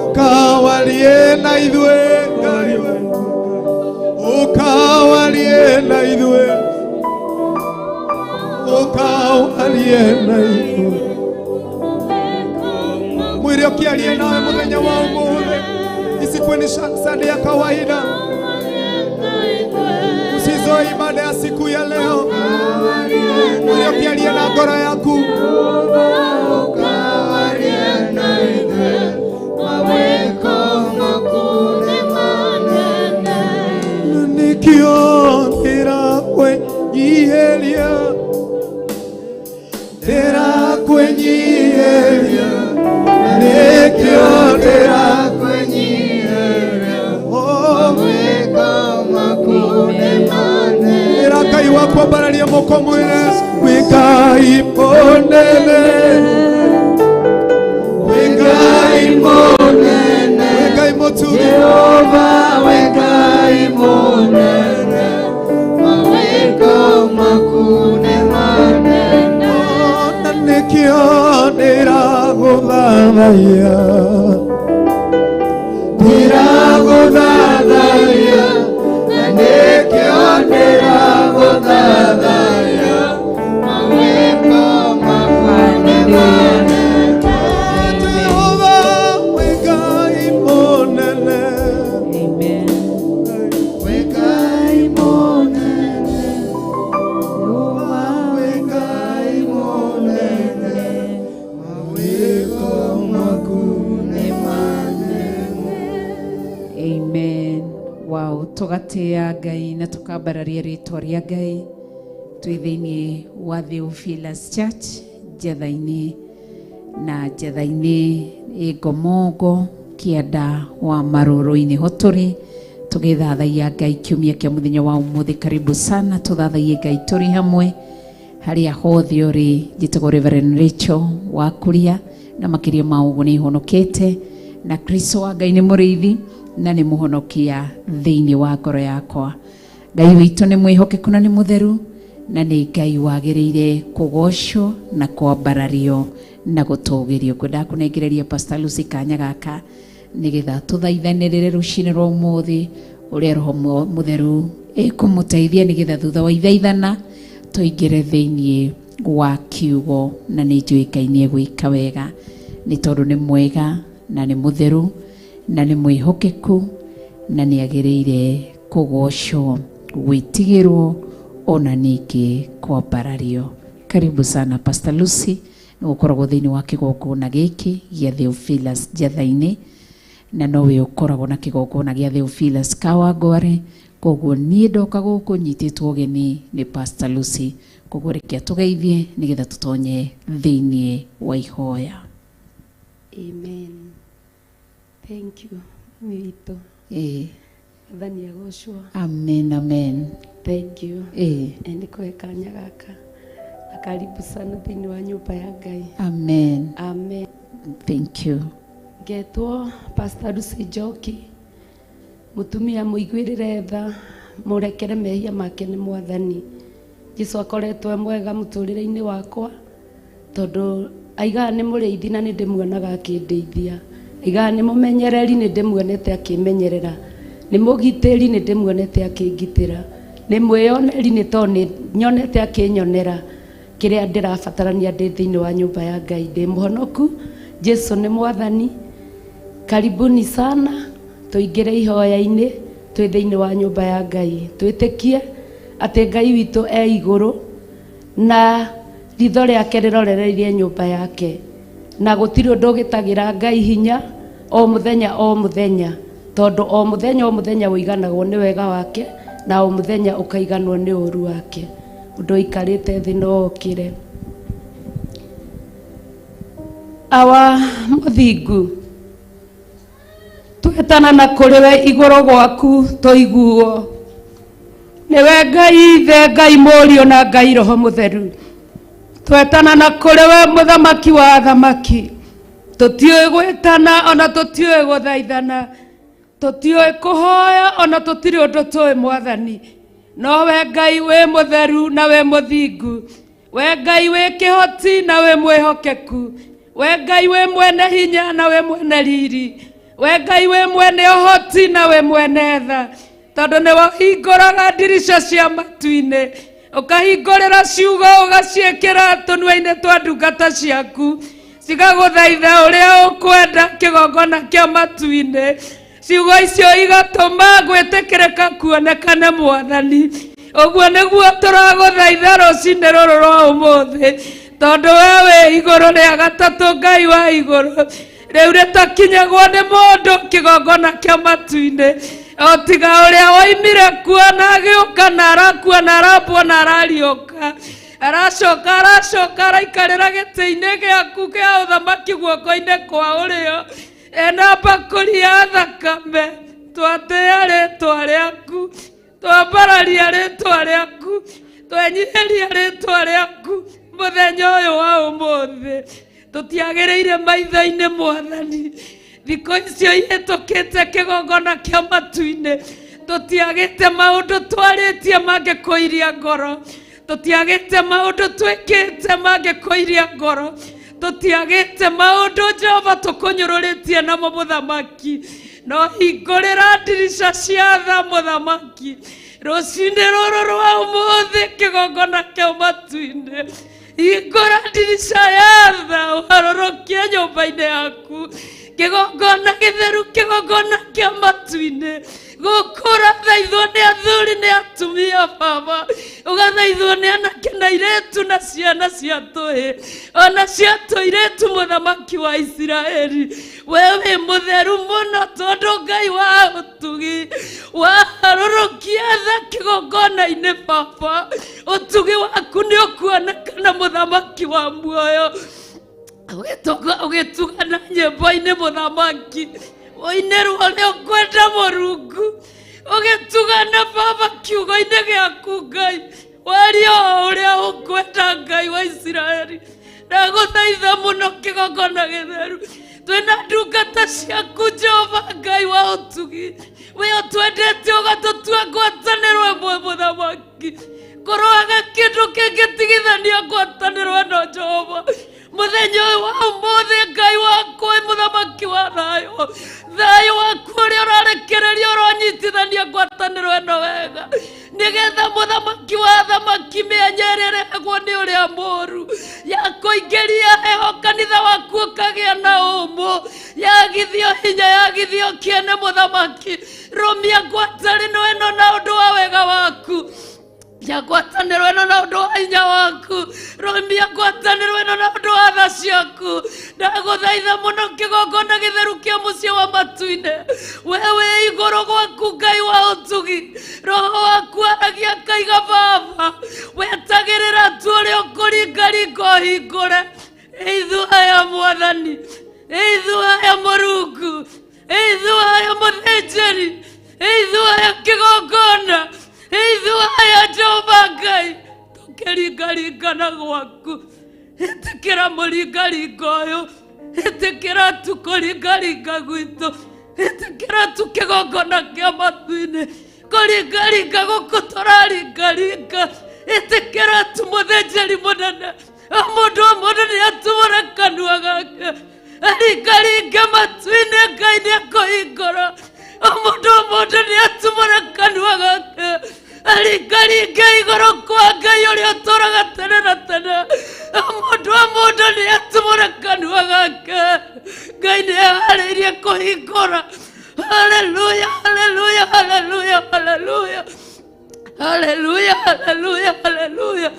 [SPEAKER 3] Ũkawarie na ithuĩ Ngai we, ũkawarie na ithuĩ, ũkawarie na ithuĩ. Mwĩre ũkĩarie nawe mũthenya wa ũmũthĩ, isikuwe ni Sunday ya kawaida, usizoe ibada ya siku ya leo. Mwĩre ũkĩarie na ngoro yaku.
[SPEAKER 2] Ũkawarie na ithuĩ, mawĩko maku.
[SPEAKER 3] Ngai waku ambararia moko mwĩre wĩ Ngai mũnene, wĩ Ngai mũnene, wĩ Ngai mũtugi.
[SPEAKER 1] Jehova wĩ Ngai mũnene, mawĩko maku nĩ manene.
[SPEAKER 3] Na nĩkĩo ndĩragũthathaiya,
[SPEAKER 1] Ndĩragũthathaiya, na nĩkĩo ndĩragũthathaiya, mawĩko maku nĩ manene.
[SPEAKER 3] Jehova wĩ Ngai mũnene.
[SPEAKER 4] Amen.
[SPEAKER 1] Wĩ Ngai mũnene, Jehova wĩ Ngai mũnene, mawĩko maku nĩ manene.
[SPEAKER 4] Amen. Wow, tugatia Ngai na tukambararia rĩtwa rĩa Ngai twĩ thĩinĩ wa Theophilus Church Njetha-inĩ, na Njetha-inĩ ĩ Ngomongo kĩanda wa Marũrũ-inĩ ho tũrĩ tũgĩthathaiya Ngai kiumia kĩa mũthenya wa ũmũthĩ. Karibu sana tũthathaiye Ngai tũrĩ hamwe harĩa hothe ũrĩ. Njĩtagwo Reverend Rachel wa Kuria, na makĩria ma ũguo nĩ honokete na Kristo wa Ngai nĩ mũrĩithi na nĩ mũhonokia thĩinĩ wa ngoro yakwa. Ngai witũ nĩ mwĩhokeku na nĩ mũtheru, na nĩ Ngai wagĩrĩire kũgocwo na kwambarario na gũtũgĩrio. Ngwendaga kũnengereria Pastor Lucy kanya gaka nĩgetha tũthaithanĩrĩre rũcinĩ rwa ũmũthĩ ũrĩa Roho Mũtheru ĩkũmũteithia, nĩgetha thutha wa ithaithana tũingĩre thĩinĩ wa kiugo, na nĩ njũĩ Ngai nĩ egwĩka wega nĩ tondũ nĩ mwega na nĩ mũtheru na nĩ mwĩhokeku na nĩ agĩrĩire kũgocwo, gwĩtigĩrwo ona ningĩ kwambarario. Karibu sana Pastor Lucy, nĩ ũkoragwo thĩinĩ wa kĩgongona gĩkĩ gĩa Theophilus Njetha-inĩ, na nowe ũkoragwo na kĩgongona gĩa Theophilus Kawangware. Koguo niĩ ndoka gũkũ nyitĩtwo ũgeni nĩ Pastor Lucy, koguo reke atũgeithie nĩgetha tũtonye thĩinĩ wa ihoya.
[SPEAKER 6] Amen. Thank you, mami witũ.
[SPEAKER 4] Ĩĩ.
[SPEAKER 6] Mwathani agocwo.
[SPEAKER 4] Amen, amen.
[SPEAKER 6] Thank you.
[SPEAKER 4] Ĩĩ.
[SPEAKER 6] Nĩ kũhe kanya gaka na karibu sana thĩinĩ wa nyũmba ya Ngai.
[SPEAKER 4] Amen.
[SPEAKER 6] Amen.
[SPEAKER 4] Thank you.
[SPEAKER 6] Ngetwo Pastor Lucy Njoki, mũtumia mũiguĩrĩre tha, mũrekere mehia make nĩ Mwathani. Jesu akoretwo e mwega mũtũrĩre-inĩ wakwa, tondũ aigaga nĩ mũrĩithi na nĩ ndĩmuonaga akĩndeithia, aigaga nĩ mũmenyereri nĩ ndĩmuonete akĩmenyerera, nĩ mũgitĩri nĩ ndĩmuonete akĩngitĩra, nĩ mwĩyoneri nĩ tondũ nĩ nyonete akĩnyonera kĩrĩa ndĩrabatarania ndĩ thĩinĩ wa nyũmba ya Ngai. Ndĩ mũhonoku, Jesu nĩ Mwathani. Karibuni sana tũingĩre ihoya-inĩ twĩ thĩinĩ wa nyũmba ya Ngai, twĩtĩkie atĩ Ngai witũ e igũrũ na ritho rĩake rĩrorereirie nyũmba yake, na gũtirĩ ũndũ ũgĩtagĩra Ngai hinya o mũthenya o mũthenya, tondũ o mũthenya o mũthenya ũiganagwo nĩ wega wake na o mũthenya ũkaiganwo nĩ ũru wake. Ũndũ ũikarĩte thĩ no ũkĩre. Awa mũthingu, twetana na kũrĩ we igũrũ gwaku tũiguo, nĩwe Ngai Ithe, Ngai Mũriũ na Ngai Roho Mũtheru. Twetana na kũrĩ we mũthamaki wa athamaki, tũtiũĩ gwĩtana ona tũtiũĩ gũthaithana, tũtiũĩ kũhoya ona tũtirĩ ũndũ tũĩ Mwathani, no we Ngai wĩ mũtheru na wĩ mũthingu, we Ngai wĩ kĩhoti na wĩ mwĩhokeku, we Ngai wĩ mwene hinya na wĩ mwene riri, we Ngai wĩ mwene ũhoti na wĩ mwene tha, tondũ nĩ wahingũraga ndirica cia matu-inĩ, ũkahingũrĩra ciugo ũgaciĩkĩra tũnua-inĩ twa ndungata ciaku, cigagũthaitha ũrĩa ũkwenda kĩgongona kĩa matu-inĩ. Ciugo icio igatũma gwĩtĩkĩrĩka kuonekane Mwathani. Ũguo nĩguo tũragũthaitha rũcinĩ rũrũ rwa ũmũthĩ, tondũ we wĩ igũrũ rĩa gatatũ Ngai wa igũrũ, rĩu rĩtakinyagwo nĩ mũndũ kĩgongona kĩa matu-inĩ, o tiga ũrĩa woimire kuo na agĩũka na arakua na arambwo na arariũka, aracoka aracoka araikarĩra gĩtĩ-inĩ gĩaku kĩa ũthamaki guoko-inĩ kwa ũrĩo, ena mbakũri ya thakame. Twatĩĩa rĩtwa rĩaku, twambararia rĩtwa rĩaku, Twenyiheria rĩtwa rĩaku mũthenya ũyũ wa ũmũthĩ. Tũtiagĩrĩire maitho-inĩ mwathani. Thikũ icio ihĩtũkĩte kĩgongona kĩa matu-inĩ. Tũtiagĩte maũndũ twarĩtie mangĩkũiria ngoro. Tũtiagĩte maũndũ twĩkĩte mangĩkũiria ngoro. Tũtiagĩte maũndũ Jehova tũkũnyũrũrĩtie namo mũthamaki. No hingũrĩra ndirica cia tha mũthamaki. Rũcinĩ rũrũ rwa ũmũthĩ kĩgongona kĩa matu-inĩ. Hingũra ndirica ya tha ũharũrũkie nyũmba-inĩ yaku. Kĩgongona gĩtheru kĩgongona kĩa matu-inĩ. Gũkũ ũrathaithwo nĩ athuri nĩ atumia baba. Ũgathaithwo nĩ anake na airĩtu na ciana cia tũhĩ. Ona cia tũirĩtu mũthamaki wa Isiraeli. We wĩ mũtheru mũno tondũ Ngai wa ũtugi waharũrũkia tha kĩgongona-inĩ baba. Ũtugi waku nĩ ũkuonekana mũthamaki wa muoyo. Ũgĩtugana nyĩmbo-inĩ mũthamaki. Ũinĩrwo ũrĩa ũkwenda Mũrungu. Ũgĩtugana baba kiugo-inĩ gĩaku Ngai. Waria o ũrĩa ũkwenda Ngai wa Isiraeli. Ndagũthaitha mũno kĩgongona gĩtheru. Twĩna ndungata ciaku Jehova Ngai wa ũtugi. We ũtwendete ũgatũtua ngwatanĩro ĩmwe mũthamaki. Kũroaga kĩndũ kĩngĩtigithania ngwatanĩro ĩno Jehova. Mũthenya ũyũ wa ũmũthĩ Ngai wakwa mũthamaki wa thayũ. Thayũ waku ũrĩa ũrarekereria ũronyitithania ngwatanĩro ĩno wega. Nĩgetha mũthamaki wa thamaki mĩanya ĩrĩa ĩrehagwo nĩ ũrĩa mũũru ya kũingĩria heho kanitha waku ũkagĩa na ũmũ yagithio hinya yagithio kĩene mũthamaki. Rũmia ngwatanĩro ĩno na ũndũ wa wega waku. Ya ngwatanĩro ĩno na ũndũ wa hinya waku. Rũmia ngwatanĩro ĩno na ũndũ wa tha ciaku. Ndagũthaitha mũno kĩgongona gĩtheru kĩa mũciĩ wa matu-inĩ. We wĩ igũrũ gwaku Ngai wa ũtugi. Roho waku aragia akaiga baba. Wetagĩrĩra tu ũrĩa ũkũringaringa ũhingũre. Ithuĩ aya mwathani. Ithuĩ aya Mũrungu. Ithuĩ aya mũthĩnjĩri. Ithuĩ aya kĩgongona. Ithuĩ aya Jehova Ngai. Tũkĩringaringana gwaku. Ĩtĩkĩra mũringaringo ũyũ. Ĩtĩkĩra tu kũringaringa gwitũ. Ĩtĩkĩra tu kĩgongona kĩa matu-inĩ. Kũringaringa gũkũ tũraringaringa. Ĩtĩkĩra tu mũthĩnjĩri mũnene. O mũndũ o mũndũ nĩ atumũre kanua gake. Aringaringe matu-inĩ Ngai nĩ ekũhingũra. O mũndũ o mũndũ nĩ atumũre kanua gake. Aringaringe igũrũ kwa Ngai ũrĩa ũtũũraga tene na tene. O mũndũ o mũndũ nĩ atumũre kanua gake. Ngai nĩ eharĩirie kũhingũra. Haleluya, haleluya, haleluya, haleluya. Haleluya, haleluya, haleluya.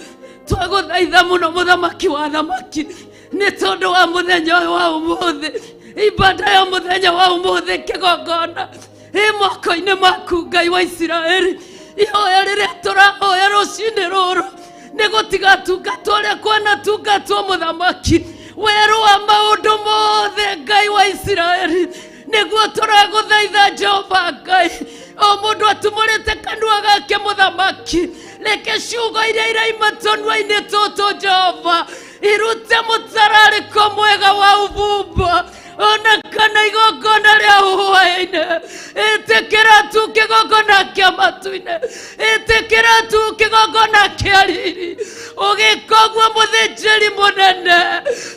[SPEAKER 6] Twagũthaitha mũno mũthamaki wa thamaki nĩ tondũ wa mũthenya ũyũ wa ũmũthĩ. Ibada ya mũthenya wa ũmũthĩ kĩgongona ĩ moko-inĩ maku Ngai wa Isiraeli. Ihoya rĩrĩa tũrahoya rũcinĩ rũrũ nĩ gũtigatungatwo ũrĩa kwanatungatwo mũthamaki. Werũ wa maũndũ mothe Ngai wa Isiraeli. Nĩguo tũragũthaitha Jehova Ngai. O mũndũ atumũrĩte kanua gake mũthamaki. Reke ciugo iria iraima tũnua-inĩ tũtũ Jehova irute mũtararĩko mwega wa ũbumba ona kana igongona rĩa hwaĩ-inĩ. Ĩtĩkĩra tu kĩgongona kĩa matu-inĩ. Ĩtĩkĩra tu kĩgongona kĩa riri. Ũgĩka ũguo mũthĩnjĩri mũnene.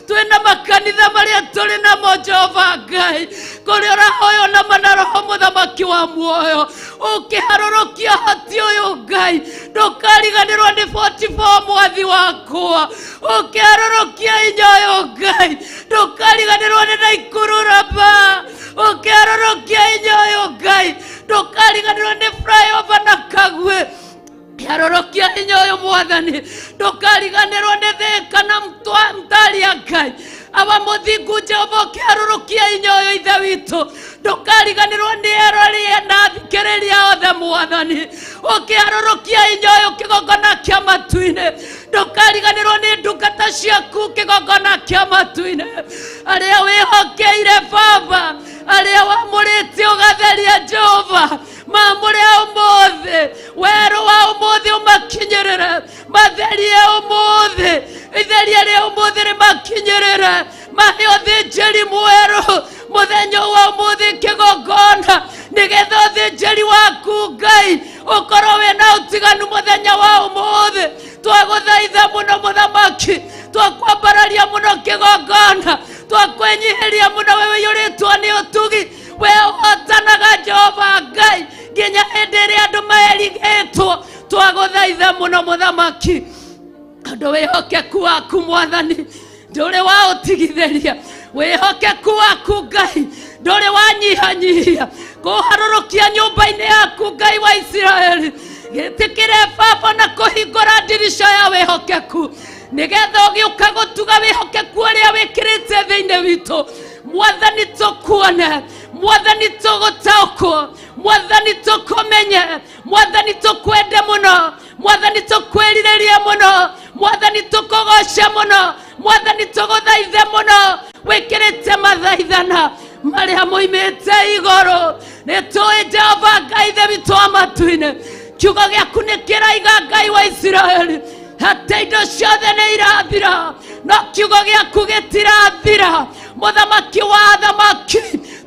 [SPEAKER 6] Twĩna makanitha marĩa tũrĩ namo Jehova Ngai. Kũrĩa ũrahoywo na mana roho mũthamaki wa muoyo. Ũkĩharũrũkia hati ũyũ Ngai. Ndũkariganĩrwo nĩ 44 mwathi wakwa. Ũkĩharũrũkia hinya ũyũ Ngai. Ndũkariganĩrwo nĩ Naikuru Raba. Ũkĩharũrũkia hinya ũyũ Ngai. Ndũkariganĩrwo nĩ flyover na Kagwe. Kĩharũrũkia hinya ũyũ mwathani. Ndũkariganĩrwo nĩ Thĩka na Mtaria Ngai. Awa mũthingu Jehova ũkĩharũrũkia hinya ũyũ Ithe witũ. Ndũkariganĩrwo nĩ erori na athikĩrĩria othe mwathani. Ũkĩharũrũkia hinya ũyũ kĩgongona kĩa matu-inĩ. Ndũkariganĩrwo nĩ ndungata ciaku kĩgongona kĩa matu-inĩ. Arĩa wĩhokeire Baba, arĩa wamũrĩte ũgatheria Jehova. Mamũre ũmũthĩ, werũ wa ũmũthĩ ũmakinyĩrĩre. Rĩtherie rĩa ũmũthĩ rĩmakinyĩrĩre mahe ũthĩnjĩri mwerũ mũthenya wa ũmũthĩ kĩgongona nĩgetha ũthĩnjĩri waku Ngai ũkorwo wĩna ũtiganu mũthenya wa ũmũthĩ. Twagũthaitha mũno mũthamaki, twakwambararia mũno kĩgongona, twakwĩnyihĩria mũno we ũiyũrĩtwo nĩ ũtugi, we ũhotanaga Jehova Ngai nginya hĩndĩ ĩrĩa andũ merigĩtwo. Twagũthaitha mũno mũthamaki, tondũ wĩhokeku waku mwathani ndũrĩ wa ũtigithĩria, wĩhokeku waku Ngai ndũrĩ wanyihanyihia kũharũrũkia nyũmba-inĩ yaku Ngai wa Isiraeli. Gĩtĩkĩre baba na kũhingũra ndirica ya wĩhokeku nĩgetha ũgĩũka gũtuga wĩhokeku ũrĩa wĩkĩrĩte thĩinĩ witũ. Mwathani tũkuone, mwathani tũgũtaũkwo, mwathani tũkũmenye, mwathani tũkwende mũno, mwathani tũkwĩrirĩrie mũno, mwathani tũkũgoce mũno, mwathani tũgũthaithe mũno. Wĩkĩrĩte mathaithana marĩa moimĩte igũrũ. Nĩ tũĩ Jehova Ngai ithe witũ wa matu-inĩ, kiugo gĩaku nĩ kĩraiga Ngai wa Isiraeli atĩ indo ciothe nĩ irathira no kiugo gĩaku gĩtirathira. Mũthamaki wa athamaki,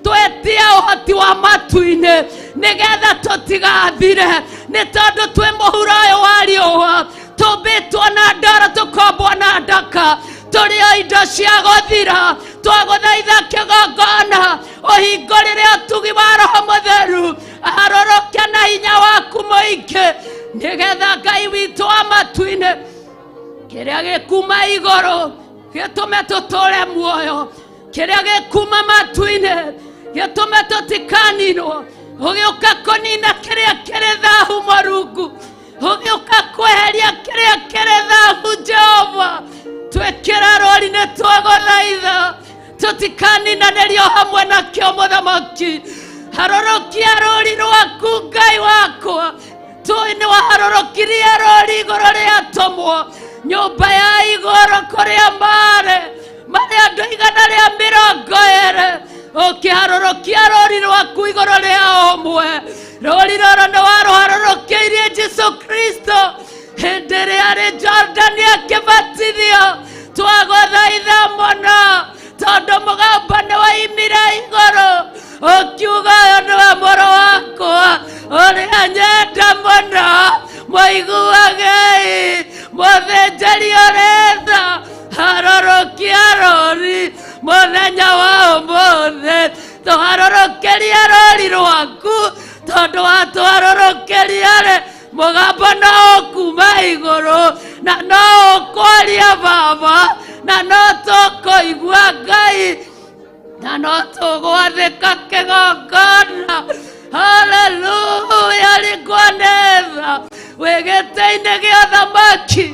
[SPEAKER 6] twetie ũhoti wa matu-inĩ nĩgetha tũtigathire, nĩ tondũ twĩ mũhuro ũyũ wa riũa, tũmbĩtwo na ndoro, tũkombwo na ndaka, tũrĩ o indo cia gũthira. Twagũthaitha kĩgongona ũhingũrĩre ũtugi wa Roho Mũtheru, aharũrũke na hinya waku mũingĩ, nĩgetha Ngai witũ wa matu-inĩ kĩrĩa gĩkuma igũrũ gĩtũme tũtũre muoyo, kĩrĩa gĩkuma matu-inĩ gĩtũme tũtikaninwo. Ũgĩũka kũnina kĩrĩa kĩrĩ thahu Mũrungu, ũgĩũka kweheria kĩrĩa kĩrĩ thahu Jehova. Twĩkĩra rũri nĩ twagũthaitha tũtikaninanĩrio hamwe nakĩo mũthamaki. Harũrũkia rũri rwaku Ngai wakwa, tũĩ nĩ waharũrũkirie rũri igũrũ rĩa atũmwo nyũmba ya igũrũ kũrĩa marĩ marĩ andũ 120, ũkĩharũrũkia rũri rwaku igũrũ rĩa ũmwe. Rũri rũrũ nĩ warũharũrũkĩirie Jesu Kristo hĩndĩ ĩrĩa arĩ Jordani akĩbatithio. Twagũthaitha mũno tondũ mũgambo nĩ waimire igũrũ ũkiuga, ũyũ nĩwe mũrũ wakwa ũrĩa nyenda mũno, mũiguagei. Mũthĩnjĩri ũrĩ tha, harũrũkia rũri mũthenya wa ũmũthĩ, tũharũrũkĩrie rũri rwaku, tondũ watũharũrũkĩria rĩ mũgambo no ũkuma igũrũ na no ũkwaria Baba, na no tũkũigua Ngai, na no tũgwathĩka kĩgongona. Haleluya, rĩngwanetha wĩ gĩtĩ-inĩ gĩa thamaki,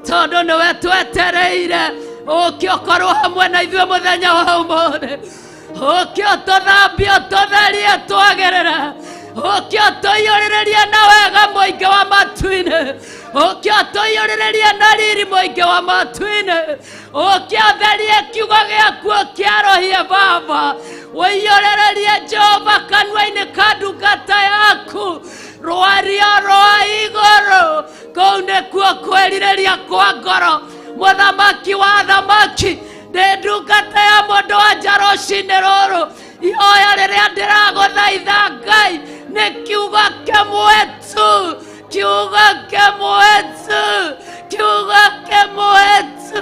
[SPEAKER 6] tondũ nĩwe twetereire. Ũke ũkorwo hamwe na ithuĩ mũthenya wa ũmũthĩ, ũke ũtũthambie, ũtũtherie, twagĩrĩre, ũke ũtũiyũrĩrĩrie na wega mũingĩ wa matu-inĩ, ũke ũtũiyũrĩrĩrie na riri mũingĩ wa matu-inĩ, ũke ũtherie kiugo gĩaku, ũkĩarũhie Baba, ũiyũrĩrĩrie Jehova kanua-inĩ ka ndungata yaku rwario rwa igũrũ. Kũu nĩkuo kwĩrirĩria kwa ngoro. Mũthamaki wa thamaki, ndĩ ndungata ya mũndũ wa nja rũcinĩ rũrũ, ihoya rĩrĩa ndĩragũthaitha Ngai nĩ kiugo kĩmwe tu, kiugo kĩmwe tu, kiugo kĩmwe tu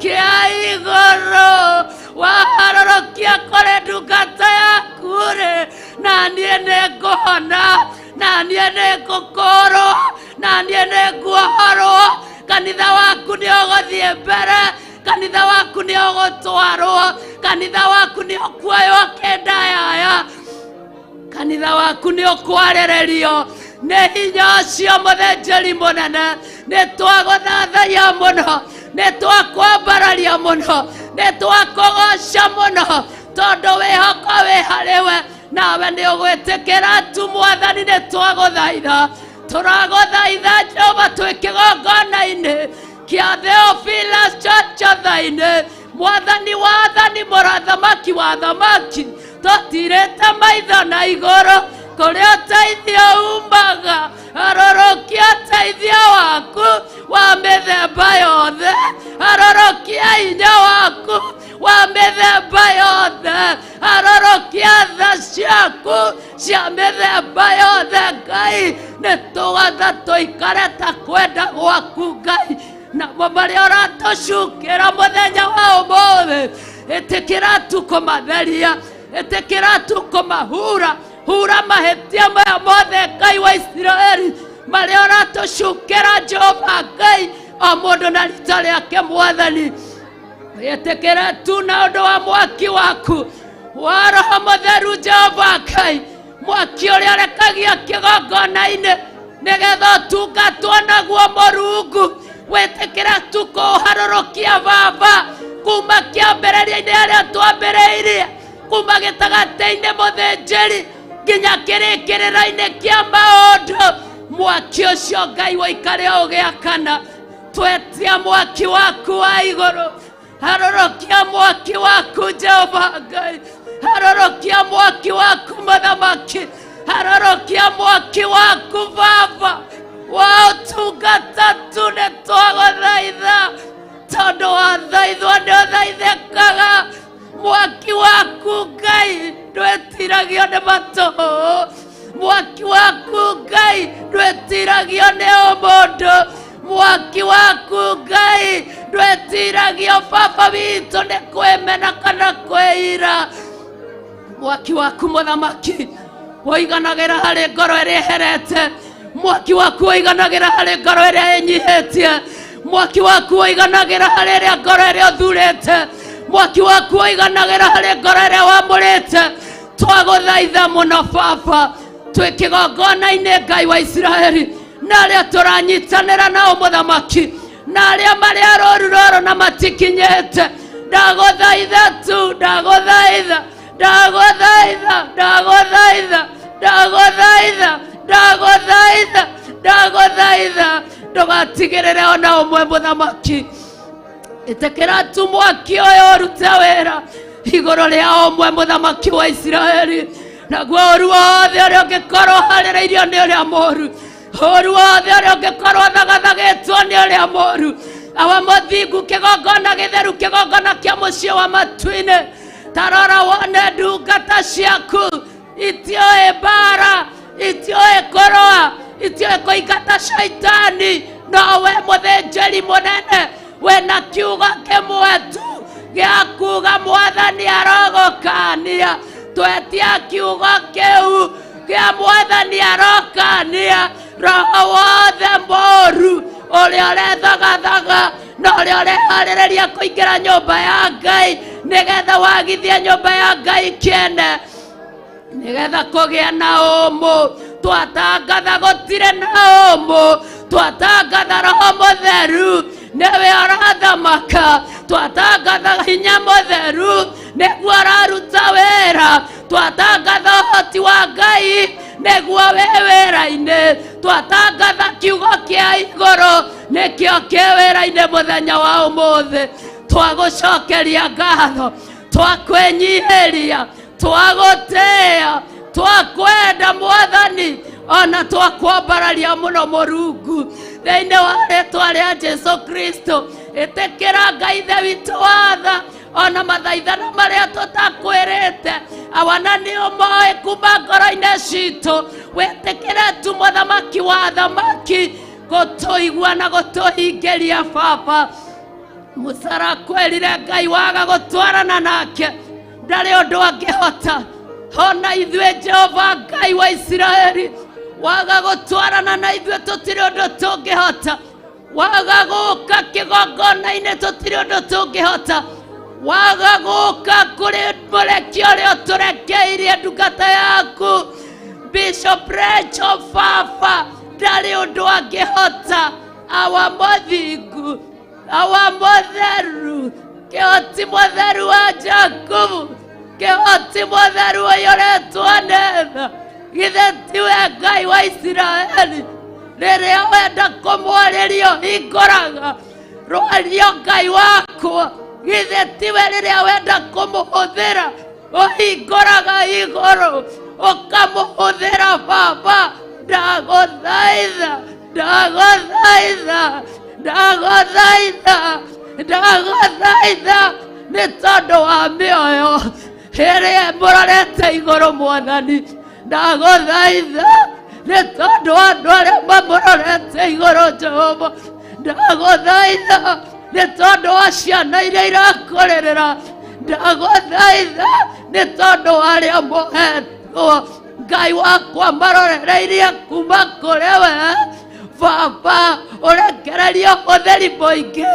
[SPEAKER 6] kĩa igũrũ waharũrũkia kũrĩ ndungata yaku rĩ, na niĩ nĩngũhona, na niĩ nĩngũkũrwo, na niĩ nĩnguohorwo. Kanitha waku nĩ ũgũthiĩ mbere, kanitha waku nĩ ũgũtwarwo, kanitha waku nĩ ũkuoywo kĩndayaya, kanitha waku nĩ ũkwarĩrĩrio nĩ hinya ũcio. Mũthĩnjĩri mũnene, nĩ twagũthathaiya mũno, nĩ twakwambararia mũno, nĩ twakũgoca mũno, tondũ wĩhoko wĩ harĩwe, nawe nĩ ũgwĩtĩkĩra tu. Mwathani, nĩ twagũthaitha, tũragũthaitha Jehova, twĩ kĩgongona-inĩ kĩa Theophilus Church-inĩ. Mwathani wa athani, mũrathamaki wa thamaki, tũtirĩte maitho na igũrũ kũrĩa ũteithio umaga. Harũrũkia ũteithio waku wa mĩthemba yothe. Harũrũkia hinya waku wa mĩthemba yothe, harũrũkia tha ciaku cia mĩthemba yothe Ngai, nĩ tũgatha tũikare ta kwenda gwaku Ngai. Namo marĩa ũratũcukĩra mũthenya wa ũmũthĩ, ĩtĩkĩra tu kũmatheria, ĩtĩkĩra tu kũmahura, hura mahĩtia maya mothe Ngai wa Isiraeli marĩa ũratũcukĩra Jehova Ngai, o mũndũ na rita rĩake Mwathani. Ĩtĩkĩra tu na ũndũ wa mwaki waku wa Roho Mũtheru Jehova Ngai, mwaki ũrĩa ũrekagia kĩgongona-inĩ nĩgetha ũtungatwo naguo Mũrungu. Wĩtĩkĩra tu kũharũrũkia Baba kuma kĩambĩrĩria-inĩ harĩa twambĩrĩirie, kuma gĩtagatĩ-inĩ mũthĩnjĩri nginya kĩrĩkĩrĩro-inĩ kĩa maũndũ. Mwaki ũcio Ngai ũikare ũgĩakana. Twetia mwaki waku wa igũrũ, harũrũkia mwaki waku Jehova Ngai, harũrũkia mwaki waku Mũthamaki, harũrũkia mwaki waku Baba wa ũtungata tu. Nĩ twagũthaitha tondũ wathaithwo nĩ ũthaithĩkaga. Mwaki waku Ngai ndwĩtiragio nĩ matũhũ, mwaki waku Ngai ndwĩtiragio nĩ ũmũndũ, mwaki waku Ngai ndwĩtiragio Baba witũ nĩ kwĩmena kana kwĩira. Mwaki waku Mũthamaki ũiganagĩra harĩ ngoro ĩrĩa ĩherete, mwaki waku ũiganagĩra harĩ ngoro ĩrĩa ĩnyihĩtie, mwaki waku ũiganagĩra harĩ ĩrĩa ngoro ĩrĩa ũthurĩte, mwaki waku ũiganagĩra harĩ ngoro ĩrĩa wamũrĩte. Twagũthaitha mũno Baba, twĩ kĩgongona-inĩ Ngai wa Isiraeli, na arĩa tũranyitanĩra nao Mũthamaki, na arĩa marĩ a rũru rũrũ na matikinyĩte, ndagũthaitha tu, ndagũthaitha, ndagũthaitha, ndagũthaitha, ndagũthaitha, ndagũthaitha, ndagũthaitha, ndũgatigĩrĩre ona ũmwe Mũthamaki. Ĩtĩkĩra tu mwaki ũyũ ũrute wĩra igũrũ rĩa ũmwe Mũthamaki wa Isiraeli, naguo ũru wothe ũrĩa ũngĩkorwo harĩrĩirio nĩ ũrĩa mũru, ũru wothe ũrĩa ũngĩkorwo thagathagĩtwo nĩ ũrĩa mũru, awa mũthingu, kĩgongona gĩtheru, kĩgongona kĩa mũciĩ wa matu-inĩ, tarora wone ndungata ciaku itioĩ mbara, itioĩ kũrũa, itioĩ kũingata shaitani, no we mũthĩnjĩri mũnene wĩna kiugo kĩmwe tu gĩa kuga Mwathani arogũkania. Twetia kiugo kĩu kĩa Mwathani arokania roho wothe mũru ũrĩa ũrethagathaga na ũrĩa ũreharĩrĩria kũingĩra nyũmba ya Ngai, nĩgetha wagithie nyũmba ya Ngai kĩene, nĩgetha kũgĩa na ũmũ. Twatangatha gũtirĩ na ũmũ, twatangatha Roho Mũtheru nĩwe ũrathamaka, twatangatha hinya mũtheru nĩguo ũraruta wĩra, twatangatha ũhoti wa Ngai nĩguo wĩ wĩra-inĩ, twatangatha kiugo kĩa igũrũ nĩkĩo kĩ wĩra-inĩ mũthenya wa ũmũthĩ. Twagũcokeria ngatho, twakwĩnyihĩria, twagũtĩĩa, twakwenda Mwathani, ona twakwambararia mũno Mũrungu, thĩinĩ wa rĩtwa rĩa Jesu Kristo. Ĩtĩkĩra Ngai Ithe witũ watha ona mathaithana marĩa tũtakwĩrĩte, awana nĩ ũmoĩ kuma ngoro-inĩ citũ. Wĩtĩkĩre tu Mũthamaki wa thamaki gũtũigua na gũtũhingĩria Baba. Musa arakwĩrire Ngai waga gũtwarana nake ndarĩ ũndũ angĩhota. Ona ithuĩ Jehova Ngai wa Isiraeli, waga gũtwarana na ithuĩ tũtirĩ ũndũ tũngĩhota, waga gũka kĩgongona-inĩ tũtirĩ ũndũ tũngĩhota, waga gũka kũrĩ mũreki ũrĩa ũtũrekeirie ndungata yaku Bishop Rachel Baba, ndarĩ ũndũ angĩhota. Awa mũthingu, awa mũtheru, kĩhoti mũtheru wa Jakubu, kĩhoti mũtheru ũiyũrĩtwo nĩ tha, githĩ tiwe Ngai wa Isiraeli? Rĩrĩa wenda kũmwarĩria ũhingũraga rwario Ngai wakwa, githĩ tiwe rĩrĩa wenda kũmũhũthĩra ũhingũraga igũrũ ũkamũhũthĩra Baba? Ndagũthaitha, ndagũthaitha, ndagũthaitha, Ndagũthaitha nĩ tondũ wa mĩoyo ĩrĩa mũrorete igũrũ mwathani. Ndagũthaitha nĩ tondũ wa andũ arĩa mamũrorete igũrũ Jehova. Ndagũthaitha nĩ tondũ wa ciana iria irakũrĩrĩra. Ndagũthaitha nĩ tondũ wa arĩa mohetwo Ngai wakwa marorereirie kuma kũrĩ we. Baba, ũrekererie ũhũthĩri mũingĩ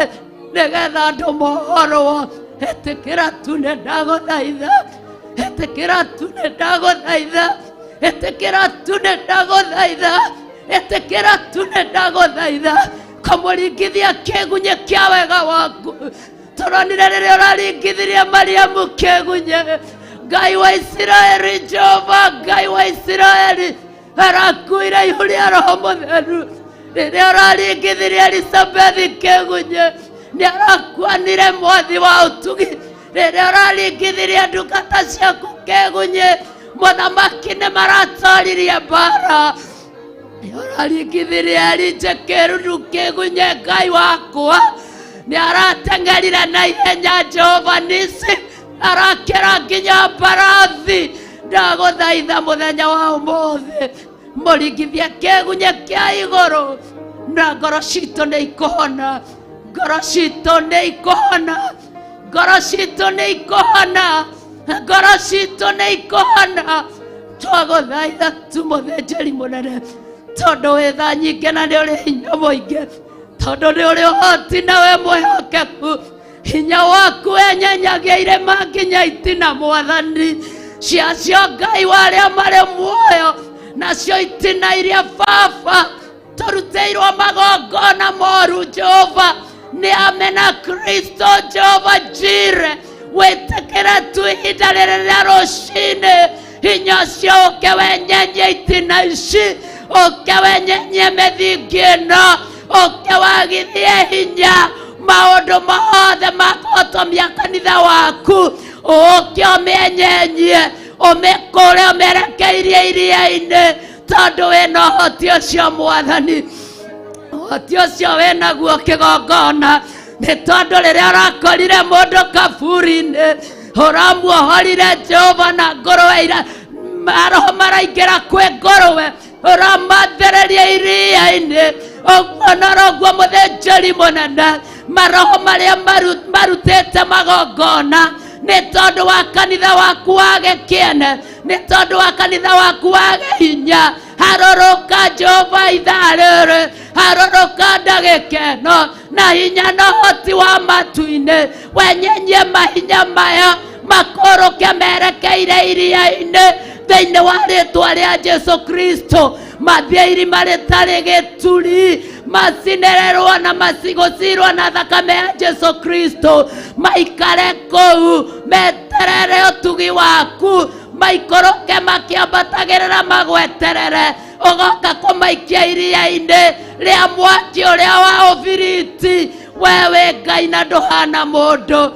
[SPEAKER 6] nĩgetha andũ mohorwo. Ĩtĩkĩra tu nĩ ndagũthaitha, ĩtĩkĩra tu nĩ ndagũthaitha, ĩtĩkĩra tu nĩ ndagũthaitha, ĩtĩkĩra tu nĩ ndagũthaitha kũmũringithia kĩgunyĩ kĩa wega waku. Tũronire rĩrĩa ũraringithirie Mariamu kĩgunyĩ. Ngai wa Isiraeli, Jehova Ngai wa Isiraeli, arakuire ihu rĩa Roho Mũtheru. Rĩrĩa ũraringithirie Elizabethi kĩgunyĩ, nĩ arakuanire mwathi wa ũtugi. Rĩrĩa ũraringithirie ndungata ciaku kĩgunyĩ, mũthamaki nĩ maratoririe mbara. Ũraringithirie Elija kĩruru kĩgunye, Ngai wakwa nĩ arateng'erire na ihenya. Jehova nisi arakĩra nginya mbarathi. Ndagũthaitha mũthenya wa ũmũthĩ mũringithie kĩgunye kĩa igũrũ, na ngoro citũ nĩ ikũhona, ngoro citũ nĩ ikũhona, ngoro citũ nĩ ikũhona, ngoro citũ nĩ ikũhona. Twagũthaitha tu mũthĩnjĩri mũnene, tondũ wĩ tha nyingĩ na nĩ ũrĩ hinya mũingĩ, tondũ nĩ ũrĩ ũhoti na wĩ mwĩhokeku. Hinya waku wenyenyagia irĩma nginya itina mwathani ciacio, Ngai wa arĩa marĩ muoyo, nacio itina iria baba tũrutĩirwo magongona moru. Jehova nĩ amena Kristo. Jehova Jire, wĩtĩkĩre tu ihinda rĩrĩ rĩa rũcinĩ hinya ũcio ũke wenyenyie itina ici, ũke wenyenyie mĩthingi ĩno, ũke wagithie hinya maũndũ mothe makũhotomia kanitha waku, ũke ũmĩenyenyie, ũmĩkũre, ũmĩerekeirie iria-inĩ, tondũ wĩna ũhoti ũcio mwathani, ũhoti ũcio wĩnaguo kĩgongona. Nĩ tondũ rĩrĩa ũrakorire mũndũ kaburi-inĩ, ũramuohorire Jehova na ngũrwe ira maroho maraingĩra kwĩ ngũrwe, ũramathereria iria-inĩ. Ũguo noroguo mũthĩnjĩri mũnene, maroho marĩa marutĩte magongona nĩ tondũ wa kanitha waku wage kĩene, nĩ tondũ wa kanitha waku wage hinya, harũrũka Jehova ithaa rĩrĩ, harũrũka ndagĩka ĩno na hinya na ũhoti wa matu-inĩ, wenyenyie mahinya maya makũrũke merekeire iria-inĩ thĩinĩ wa rĩtwa rĩa Jesu Kristo. Mathiĩ irima rĩtarĩ gĩturi, macinĩrĩrwo na macigũcirwo na thakame ya Jesu Kristo, maikare kũu meterere ũtugi waku, maikũrũke makĩambatagĩrĩra magweterere ũgoka kũmaikia iria-inĩ rĩa mwaki ũrĩa wa ũbiriti. We wĩ Ngai na ndũhana mũndũ,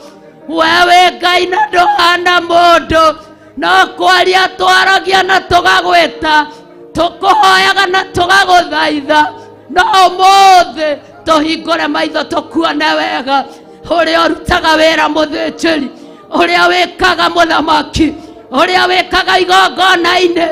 [SPEAKER 6] we wĩ Ngai na ndũhana mũndũ. No kwaria twaragia na tũgagwĩta, tũkũhoyaga na tũgagũthaitha, no ũmũthĩ tũhingũre maitho tũkuone wega ũrĩa ũrutaga wĩra mũthĩnjĩri, ũrĩa wĩkaga mũthamaki, ũrĩa wĩkaga igongona-inĩ.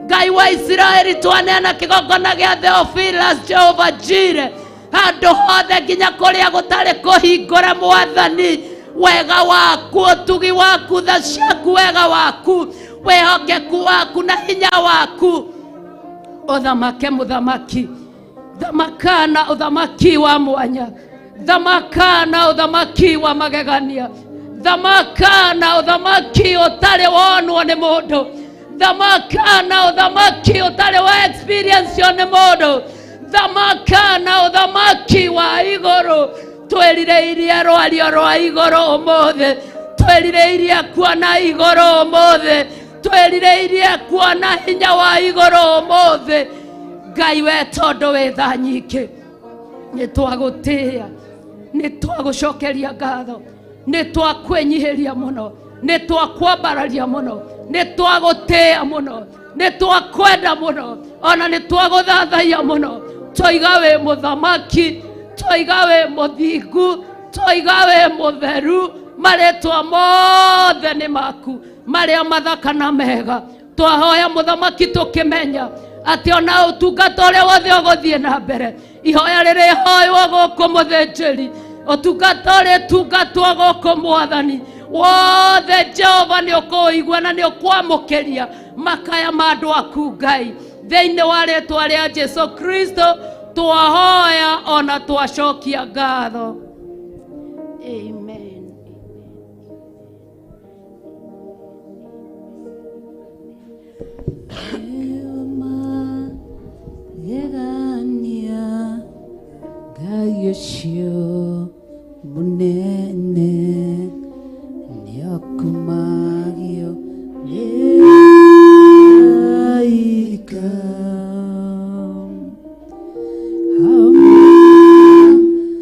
[SPEAKER 6] Ngai wa Isiraeli, twaneana kĩgongona gĩa Theophilus Jehova Jire handũ hothe nginya kũrĩa gũtarĩ kũhingũre mwathani, wega waku, ũtugi waku, tha ciaku, wega waku, wĩhokeku waku na hinya waku ũthamake. Mũthamaki, thamaka na ũthamaki wa mwanya, thamaka na ũthamaki wa magegania, thamaka na ũthamaki ũtarĩ wonwo nĩ mũndũ, thamaka na ũthamaki ũtarĩ wa experience nĩ mũndũ, thamaka na ũthamaki wa igũrũ. Twĩrirĩirie rwario rwa igũrũ ũmũthĩ, twĩrirĩirie kuona igũrũ ũmũthĩ, twĩrirĩirie kuona hinya wa igũrũ ũmũthĩ. Ngai we, tondũ wĩ tha nyingĩ, nĩ twagũtĩĩa, nĩ twagũcokeria ngatho, nĩ twakwĩnyihĩria mũno, nĩ twakwambararia mũno, nĩ twagũtĩĩa mũno, nĩ twakwenda mũno, ona nĩ twagũthathaiya mũno. Twoiga wĩ mũthamaki, twoiga wĩ mũthingu. Twoiga wĩ mũtheru, marĩtwa mothe nĩ maku marĩa mathaka na mega. Twahoya mũthamaki tũkĩmenya atĩ ona ũtungata ũrĩa wothe ũgũthiĩ na mbere, ihoya rĩrĩhoywo gũkũ mũthĩnjĩri, ũtungata ũrĩtungatwo gũkũ mwathani wothe, Jehova nĩ ũkũũigua na nĩ ũkwamũkĩria makaya ma andũ aku Ngai. Thĩinĩ wa rĩtwa rĩa Jesu Kristo twahoya ona twacokia ngatho. Amen.
[SPEAKER 4] Magegania Ngai ũcio mũnene nĩakumagio nĩ araika hamwe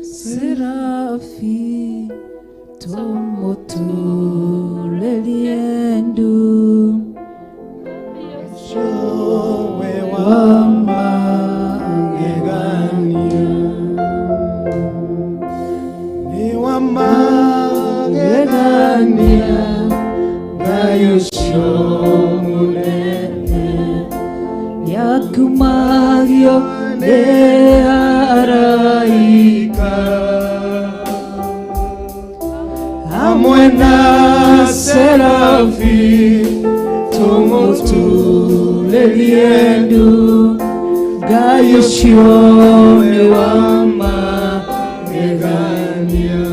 [SPEAKER 4] serafi tũmũturĩrie ndu
[SPEAKER 3] we wa magegania, nĩ wa magegania, Ngai ũcio mũnene
[SPEAKER 4] nĩakumagio nĩ araika
[SPEAKER 3] hamwe na serafi tũmũturĩrie ndu, Ngai ũcio nĩ wa magegania,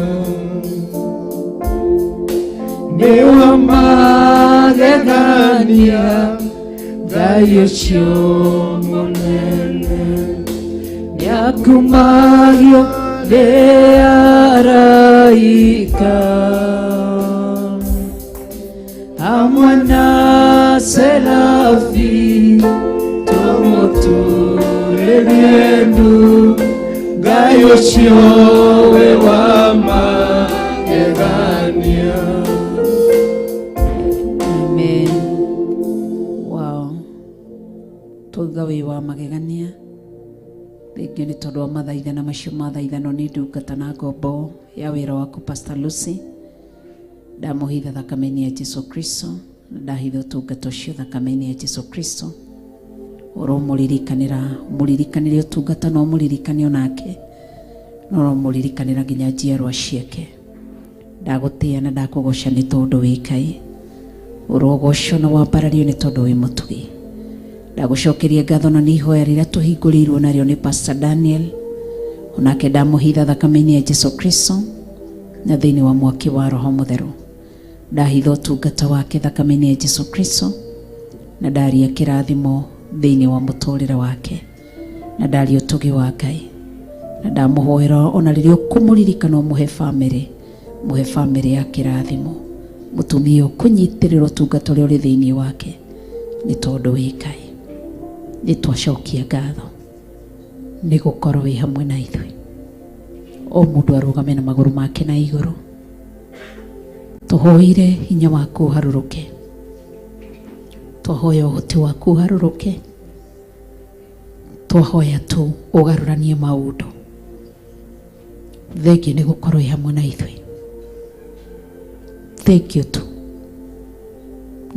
[SPEAKER 3] nĩ wa magegania, Ngai ũcio mũnene
[SPEAKER 4] nĩakumagio nĩ araika hamwe na serafi
[SPEAKER 3] tũmũturĩrie ndu, Ngai ũcio we wa magegania.
[SPEAKER 4] Amen. Wow. Twauga wĩ wa magegania thengio nĩ tondũ wa mathaithana macio mathaithano nĩ ndungata na ngombo ya wĩra waku Pastor Lucy. Ndamũhitha thakame-inĩ ya Jesu Kristo na ndahitha ũtungata ũcio thakame-inĩ ya Jesu Kristo. Ũromũririkanĩra, ũmũririkanĩre ũtungata na ũmũririkane onake, na ũromũririkanĩra nginya njiarwa ciake. Ndagũtĩĩa na ndakũgoca nĩ tondũ wĩ Ngai. Ũrogocwo na wambarario nĩ tondũ wĩ mũtugi. Ndagũcokeria ngatho na nĩ ihoya rĩrĩa tũhingũrĩirwo narĩo nĩ Pastor Daniel, onake ndamũhitha thakame-inĩ ya Jesu Kristo na thĩinĩ wa mwaki wa Roho Mũtheru. Ndahitha ũtungata wake thakame-inĩ ya Jesu Kristo na ndaria kĩrathimo thĩinĩ wa mũtũrĩre wake na ndaria ũtugi wa Ngai na ndamũhoera ona rĩrĩa ũkũmũririkana ũmũhe bamĩrĩ, mũhe bamĩrĩ ya kĩrathimo, mũtumia ũkũnyitĩrĩra ũtungata ũrĩa ũrĩ thĩinĩ wake nĩ tondũ wĩ Ngai. Nĩ twacokia ngatho nĩ gũkorwo wĩ hamwe na ithuĩ. O mũndũ arũgame na magũrũ make na igũrũ, tũhoire hinya waku ũharũrũke, twahoya ũhoti waku ũharũrũke, twahoya tu ũgarũranie maũndũ. Thengio nĩ gũkorwo wĩ hamwe na ithuĩ. Thengio tu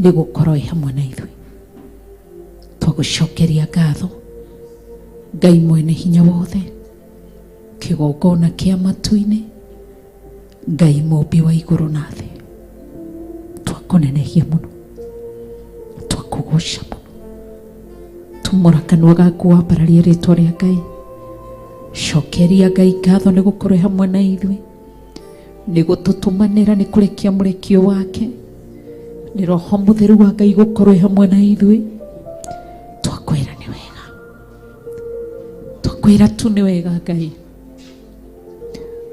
[SPEAKER 4] nĩ gũkorwo wĩ hamwe na ithuĩ. Twagũcokeria ngatho Ngai mwene hinya wothe, kĩgongona kĩa matu-inĩ, Ngai mũmbi wa igũrũ na thĩ. Twakũnenehia mũno, twakũgoca mũno. Tumũra kanua gaku wambararie rĩtwa rĩa Ngai. Cokeria Ngai ngatho nĩ gũkorwo hamwe na ithuĩ, nĩ gũtũtũmanĩra, nĩ kũrekia mũrekio wake, nĩ Roho Mũtheru wa Ngai gũkorwo hamwe na ithuĩ. Twakwĩra nĩ wega, twakwĩra tu nĩ wega Ngai,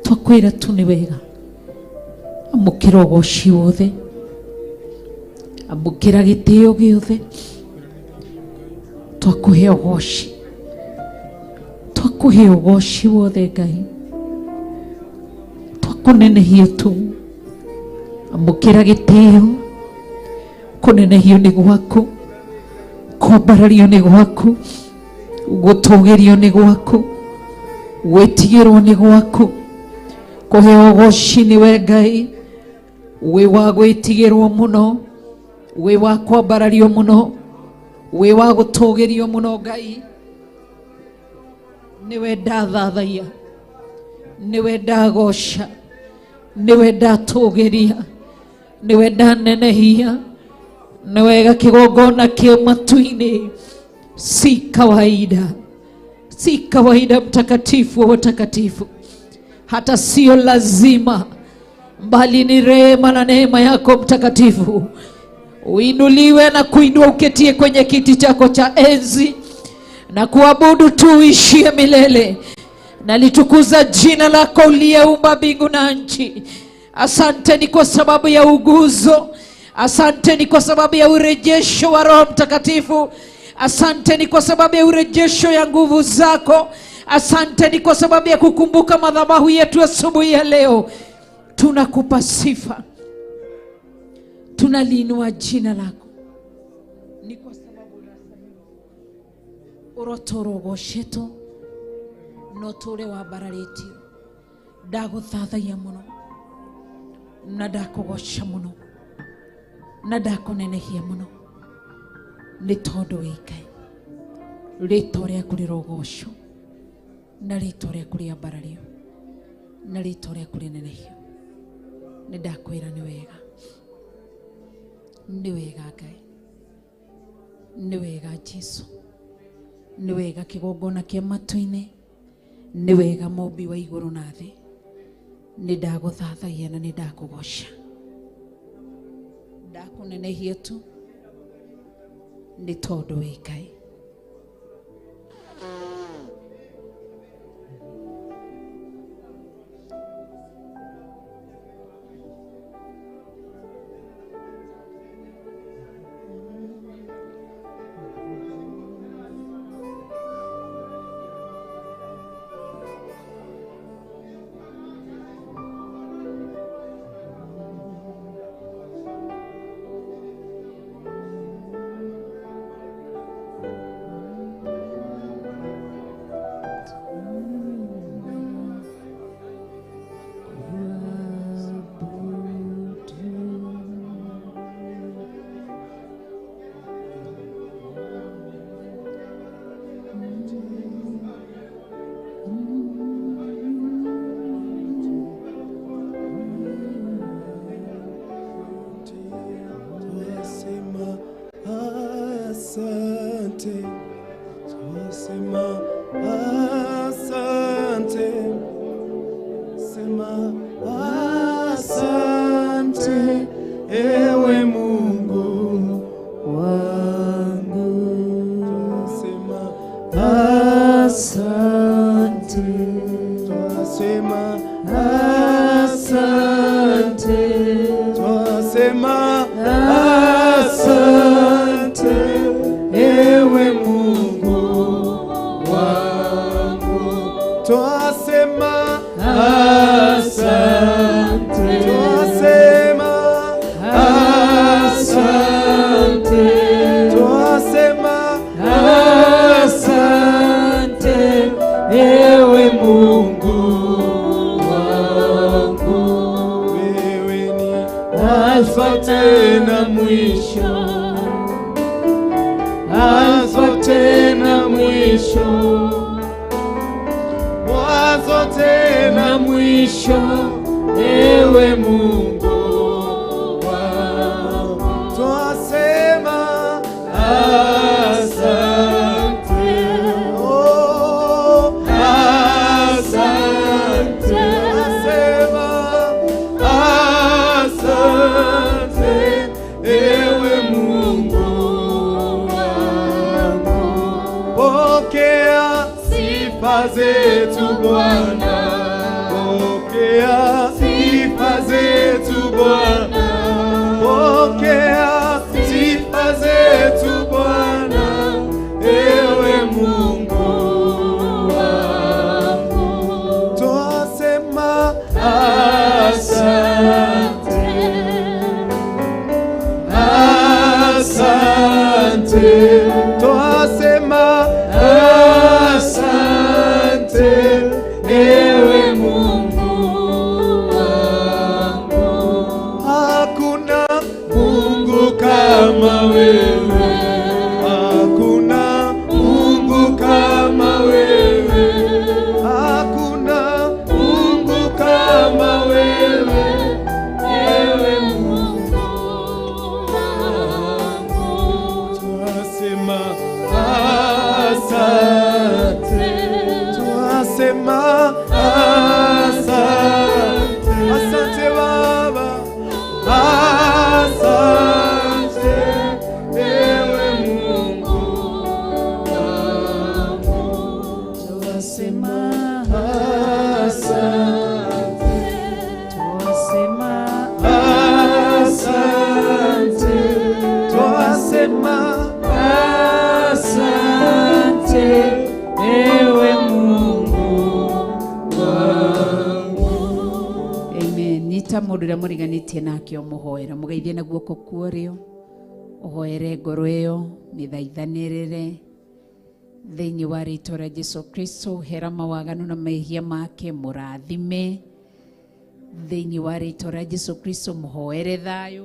[SPEAKER 4] twakwĩra tu nĩ wega. Amũkĩra ũgoci wothe, amũkĩra gĩtĩo gĩothe. Twakũhe ũgoci, twakũhe ũgoci wothe Ngai, twakũnenehia tu. Amũkĩra gĩtĩo, kũnenehio nĩ gwaku, kwambarario nĩ gwaku, gũtũgĩrio nĩ gwaku, gwĩtigĩrwo nĩ gwaku. Kũheo ũgoci nĩwe Ngai, wĩ wa gwĩtigĩrwo mũno, wĩ wa kwambarario mũno, wĩ wa gũtũgĩrio mũno Ngai. Nĩwe ndathathaiya, nĩwe ndagoca, nĩwe ndatũgĩria, nĩwe ndanenehia, nĩwega kĩgongona kĩ matu-inĩ. Si kawaida, si kawaida, mtakatifu wa watakatifu, hata sio lazima, bali ni rehema na neema yako mtakatifu. Uinuliwe na kuinua uketie kwenye kiti chako cha enzi na kuabudu tu uishie milele. Nalitukuza jina lako uliyeumba mbingu na nchi. Asante ni kwa sababu ya uguzo, asante ni kwa sababu ya urejesho wa Roho Mtakatifu, asante ni kwa sababu ya urejesho ya nguvu zako, asante ni kwa sababu ya kukumbuka madhabahu yetu asubuhi ya leo. Tunakupa sifa, tunaliinua jina lako, ni kwa sababu ũrotorogocetwo na ũtũũre wambararĩtio. Ndagũthathaiya mũno na ndakũgoca mũno na ndakũnenehia mũno, nĩ tondũ wĩ Ngai. Rĩtwa rĩaku rĩrogocwo na rĩtwa rĩaku rĩambarario na rĩtwa rĩaku rĩnenehio. Nĩ ndakwĩra nĩ wega, nĩ wega Ngai, nĩ wega Jesu, nĩ wega kĩgongona kĩa matu-inĩ, nĩ wega mũmbi wa igũrũ na thĩ. Nĩ ndagũthathaiya na nĩ ndakũgoca, ndakũnenehia tu nĩ tondũ wĩ Ngai.
[SPEAKER 3] Twasema asante, twasema asante, sema asante ewe Mungu wangu. Twasema asante, twasema asante, twasema asante ewe Mungu wangu. Twasema asante, twasema asante, twasema asante ewe Mungu wangu. Wewe ni Alfa tena mwisho, Alfa tena mwisho, mwanzo tena mwisho, ewe Mungu wangu. Twasema asante, oh, asante, twasema asante ewe Mungu wangu. Pokea sifa zetu Bwana, pokea sifa zetu Bwana, pokea sifa zetu Bwana, ewe Mungu wangu. Twasema asante, asante, twasema asante ewe Mungu. Asante, twasema asante, asante Baba, asante ewe Mungu wangu,
[SPEAKER 4] Twasema
[SPEAKER 3] asante,
[SPEAKER 4] twasema
[SPEAKER 3] asante, twasema asante ewe Mungu wangu.
[SPEAKER 4] Amen. Nyita mũndũ ũrĩa mũriganĩtie nake ũmũhoera mũgeithie na guoko kwa ũrĩo ũhoere ngoro ĩyo mĩthaithanĩrĩre thĩinĩ wa rĩtwa rĩa Jesu Kristo hera mawaganu na mehia make mũrathime thĩinĩ wa rĩtwa rĩa Jesu Kristo mũhoere thayũ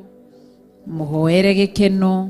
[SPEAKER 4] mũhoere gĩkeno.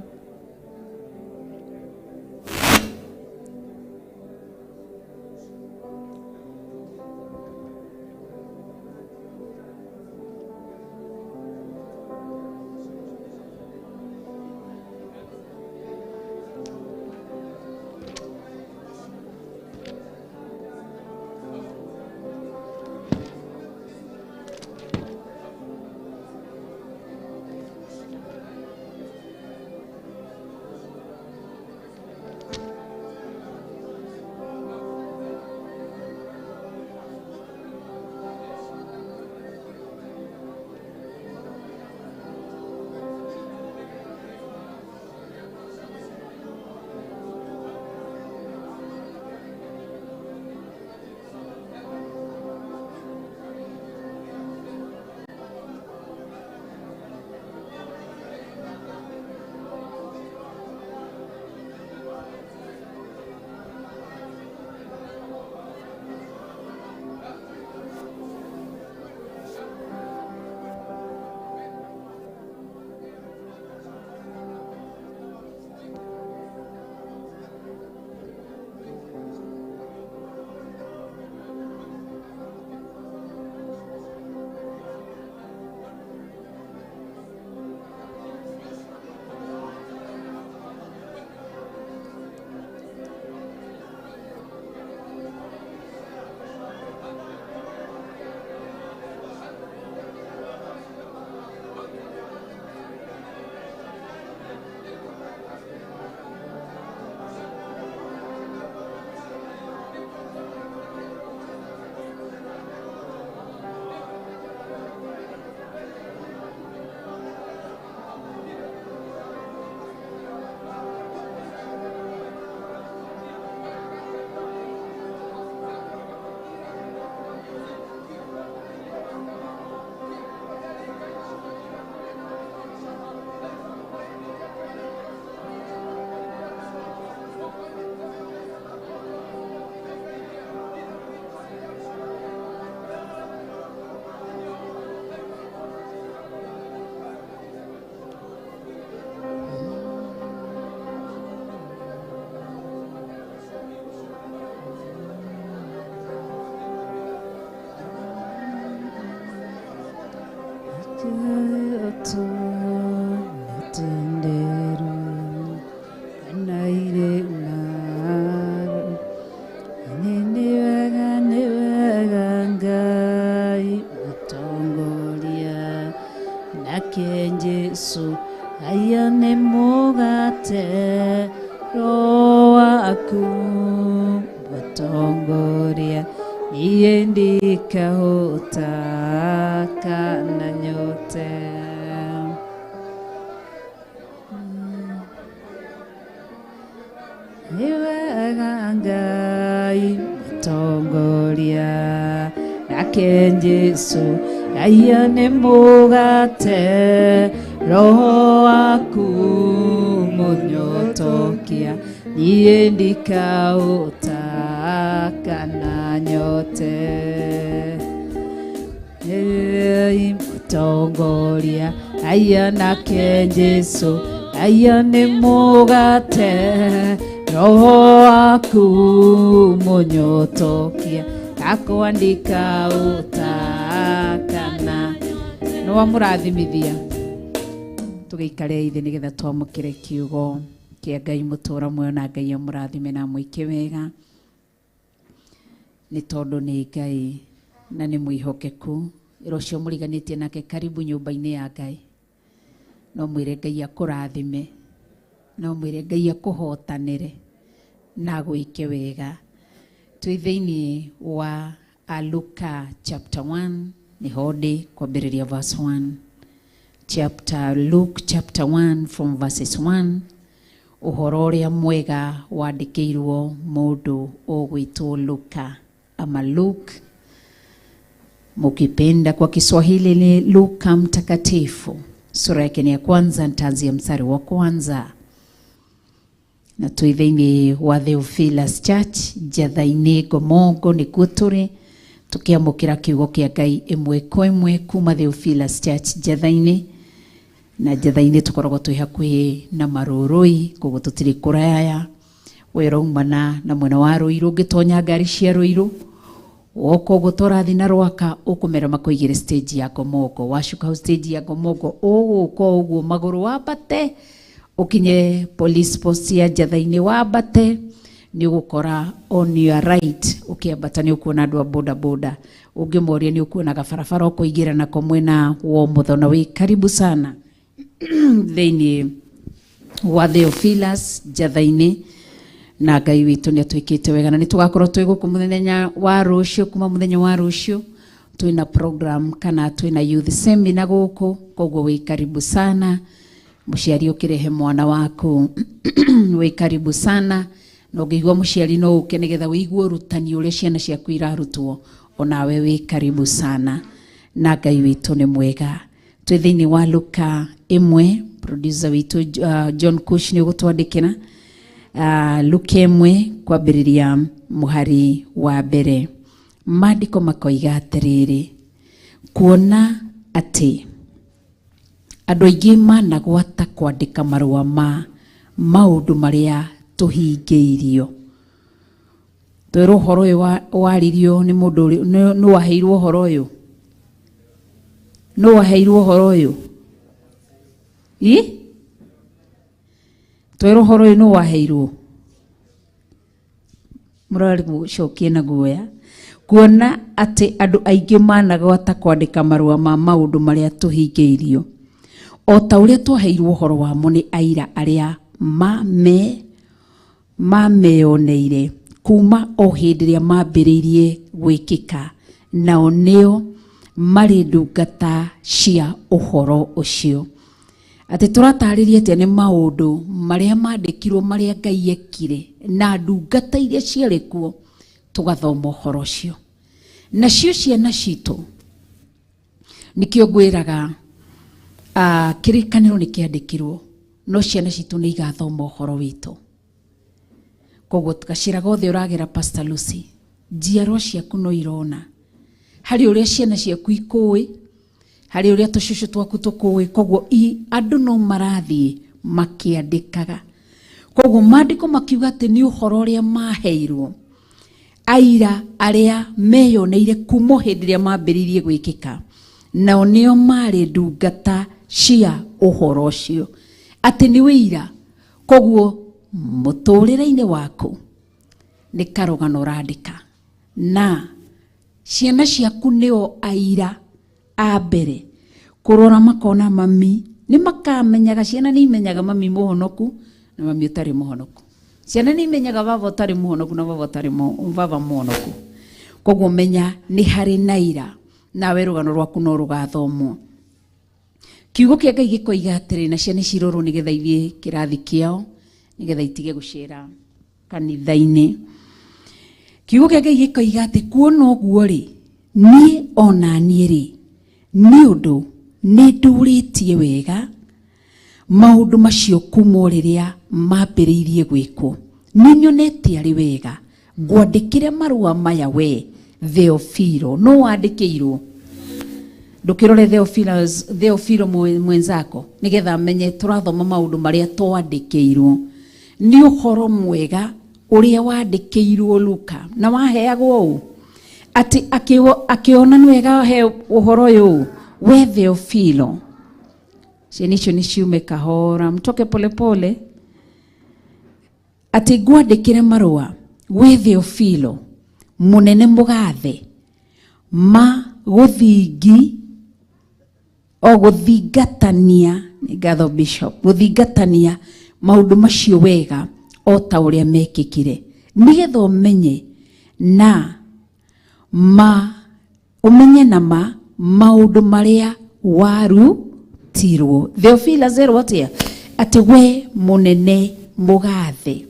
[SPEAKER 4] Jesu aya nĩ mũgate roho waku mũtongoria niĩ ndikahũta kana nyote. Nĩ wega Ngai mũtongoria nake Jesu aya nĩ mũgate roho waku mũnyotokia niĩ ndikahũta kana nyote. Ngai mũtongoria aya nake Jesu aya nĩ mũgate roho waku mũnyotokia akwandika utakana nĩwamũrathimithia tũgĩikare thĩ nĩgetha twamũkĩre kiugo Kĩa Ngai mũtũra muoyo na Ngai amũrathime na amwĩke wega, nĩ tondũ nĩ Ngai na nĩ mwĩhokeku. Ĩra ũcio mũriganĩtie nake karibu nyũmba-inĩ ya Ngai. No mwĩre Ngai akũrathime, no mwĩre Ngai akũhotanĩre na agwĩke wega. Twĩ thĩinĩ wa Luka chapter 1 nĩho ndĩ kwambĩrĩria verse 1. Chapter Luke chapter 1 from verses 1, ũhoro ũrĩa mwega wandĩkĩirwo mũndũ ũgwĩtwo Luka ama Luke, mukipenda kwa Kiswahili ni Luka Mtakatifu. Sura yake ni ya kwanza, nitaanzia mstari wa kwanza. Na twĩ thĩinĩ wa Theophilus Church Njatha-inĩ Ngomongo nĩkuo tũrĩ tũkĩamũkĩra kiugo kĩa Ngai ĩmwe kwa ĩmwe kuma Theophilus Church Njatha-inĩ. Na Njatha-inĩ tũkoragwo twĩ hakuhĩ na Marũrũi, koguo tũtirĩ kũraya. We ũraumana na mwena wa Rũirũ, ũngĩtonya ngari cia Rũirũ woka ũguo torathi na Rwaka, ũkũmera makũigĩre stage ya Ngomongo. Wacuka hau stage ya Ngomongo ũgũka ũguo magũrũ wambate ũkinye police post ya Njatha-inĩ, wambate nĩ ũgũkora on your right ũkĩambata nĩ ũkuona andũ a boda boda, ũngĩmoria nĩ ũkuona gabarabara ũkũingĩra nako mwena wa ũmotho, na wĩ karibu sana thĩinĩ wa Theophilus Njatha-inĩ. Na Ngai witũ nĩ atwĩkĩte wega, na nĩ tũgakorwo twĩ gũkũ mũthenya wa rũciũ. Kuma mũthenya wa rũciũ twĩna program kana twĩna youth seminar gũkũ, koguo wĩ karibu sana. Mũciari ũkĩrehe mwana waku, wĩ karibu sana. Na ũngĩigua mũciari no ũke nĩgetha wĩigue ũrutani ũrĩa ciana ciaku irarutwo, onawe wĩ karibu sana. Na Ngai witũ nĩ mwega. Twĩ thĩinĩ wa Luka 1. Producer witũ John Kush nĩ ũgũtwandĩkĩra Luka 1 kwambĩrĩria mũhari wa mbere. Maandĩko makoiga atĩrĩrĩ, kuona atĩ andũ aingĩ managwata kwandĩka marũa ma maũndũ marĩa tũhingĩirio. Twĩrwo ũhoro ũyũ waririo nĩ mũndũ nũ waheirwo ũhoro ũyũ? Nũ waheirwo ũhoro ũyũ? Ĩ? Twĩrwo ũhoro ũyũ nũ waheirwo? Mũrarĩ gũcokia na guoya. Kuona atĩ andũ aingĩ managwata kwandĩka marũa ma maũndũ marĩa tũhingĩirio, o ta ũrĩa twaheirwo ũhoro wamo nĩ aira arĩa mameyoneire kuma o hĩndĩ ĩrĩa mambĩrĩirie gwĩkĩka, nao nĩo marĩ ndungata cia ũhoro ũcio. Atĩ tũratarĩria atĩa? Nĩ maũndũ marĩa mandĩkirwo marĩa Ngai ekire na ndungata iria ciarĩ kuo, tũgathoma ũhoro ũcio. Nacio ciana citũ, nĩkĩo ngwĩraga kĩrĩkanĩro nĩ kĩandĩkirwo, no ciana citũ nĩ igathoma ũhoro witũ. Koguo gacĩra gothe ũragera, Pastor Lucy, njiarwa ciaku no irona harĩ ũrĩa ciana ciaku ikũĩ, harĩ ũrĩa tũcũcũ twaku tũkũĩ. Koguo andũ no marathiĩ makĩandĩkaga. Koguo maandĩko makiuga atĩ nĩ ũhoro ũrĩa maheirwo aira arĩa meyoneire kuma hĩndĩ ĩrĩa mambĩrĩirie gwĩkĩka, nao nĩo marĩ ndungata cia ũhoro ũcio, atĩ nĩ wĩira. Koguo mũtũrĩre-inĩ waku nĩ karũgano ũrandĩka, na ciana ciaku nĩo aira a mbere kũrora, makona mami. Nĩ makamenyaga, ciana nĩ imenyaga mami mũhonoku na mami ũtarĩ mũhonoku. Ciana nĩ imenyaga baba ũtarĩ mũhonoku na baba ũtarĩ baba mũhonoku. Koguo menya nĩ harĩ na ira, nawe rũgano rwaku no rũgathomwo. Kiugo kĩa Ngai gĩkoiga atĩrĩ, na ciana cirorwo nĩgetha ithiĩ kĩrathi kĩao, nĩgetha itige gũcera kanitha-inĩ. Kiugo kĩa Ngai gĩkoiga atĩ kuona ũguo rĩ, niĩ ona niĩ rĩ, nĩ ũndũ nĩ ndũrĩtie wega maũndũ macio kuma o rĩrĩa mambĩrĩirie gwĩkwo, nĩ nyonete arĩ wega ngwandĩkĩre marũa maya we Theofilo. No wandĩkĩirwo, ndũkĩrore Theophilus, Theofilo mwenzako, nĩgetha amenye tũrathoma maũndũ marĩa twandĩkĩirwo. Nĩ ũhoro mwega ũrĩa wandĩkĩirwo Luka, na waheagwo ũũ atĩ akĩona nĩ wega he ũhoro ũyũ we Theofilo. Ciana icio nĩ ciume kahora, mtoke polepole. Atĩ ngwandĩkĩre marũa gwĩ Theofilo mũnene mũgathe ma gũthingi o gũthingatania, nĩ ngatho bishop, gũthingatania maũndũ macio wega o ta ũrĩa mekĩkire, nĩgetha ũmenye na ma ũmenye na ma maũndũ marĩa warutirwo. Theophilus erwo atĩa? Atĩ we mũnene mũgathe,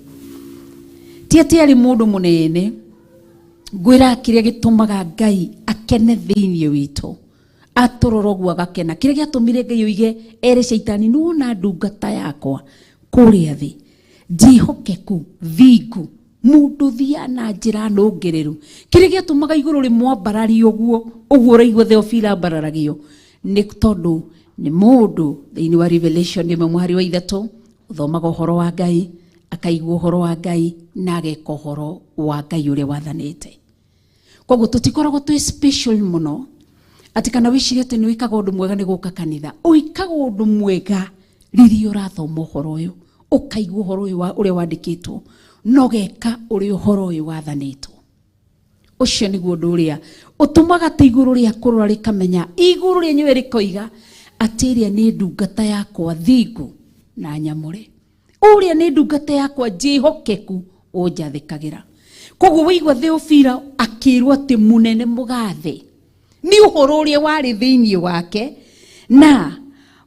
[SPEAKER 4] ti atĩ arĩ mũndũ mũnene. Ngwĩra kĩrĩa gĩtũmaga Ngai akene thĩinĩ witũ, atũrora ũguo agakena. Kĩrĩa gĩatũmire Ngai oige ere Shaitani, nĩwona ndungata yakwa kũrĩa thĩ njĩhokeku thingu, mũndũ thiaga na njĩra nũngĩrĩru. Kĩrĩa gĩatũmaga igũrũ rĩmwambararie ũguo ũguo ũraigua Theophilus ambararagio, nĩ tondũ nĩ mũndũ thĩinĩ wa Revelation ĩmwe mũhari wa 3 ũthomaga ũhoro wa Ngai, akaigua ũhoro wa Ngai na ageka ũhoro wa Ngai ũrĩa wathanĩte. Koguo tũtikoragwo twĩ special mũno atĩ kana wĩcirie atĩ nĩ wĩkaga ũndũ mwega nĩ gũka kanitha. Ũikaga ũndũ mwega rĩrĩa ũrathoma ũhoro ũyũ, ũkaigua ũhoro ũyũ ũrĩa wandĩkĩtwo, na ũgeka ũrĩa ũhoro ũyũ wathanĩtwo. Ũcio nĩguo ũndũ ũrĩa ũtũmaga atĩ igũrũ rĩa kũrora rĩkamenya, igũrũ rĩenyewe rĩkoiga atĩ ĩrĩa nĩ ndungata yakwa thingu na nyamũre, ũrĩa nĩ ndungata yakwa njĩhokeku ũnjathĩkagĩra. Koguo waigua Theophilus akĩrwo atĩ mũnene mũgathe nĩ ũhoro ũrĩa warĩ thĩinĩ wake na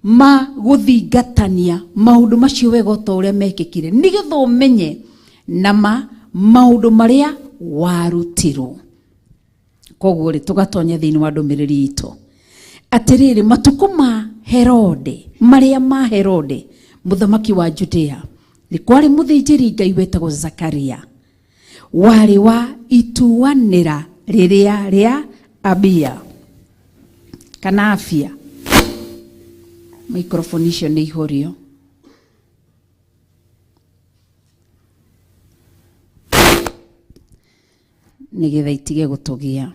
[SPEAKER 4] ma gũthingatania maũndũ macio wega o ta ũrĩa mekĩkire, nĩgetha ũmenye na ma maũndũ marĩa warutirwo. Koguo rĩ, tũgatonya thĩinĩ wa ndũmĩrĩri itũ atĩrĩrĩ, matukũ ma Herode, marĩa ma Herode mũthamaki wa Judea, nĩ kwarĩ mũthĩnjĩri Ngai wetagwo Zakaria, warĩ wa ituanĩra rĩrĩa rĩa Abia kana Afia. Microphone icio nĩ ihũrio. Nĩgetha itige gũtũgia.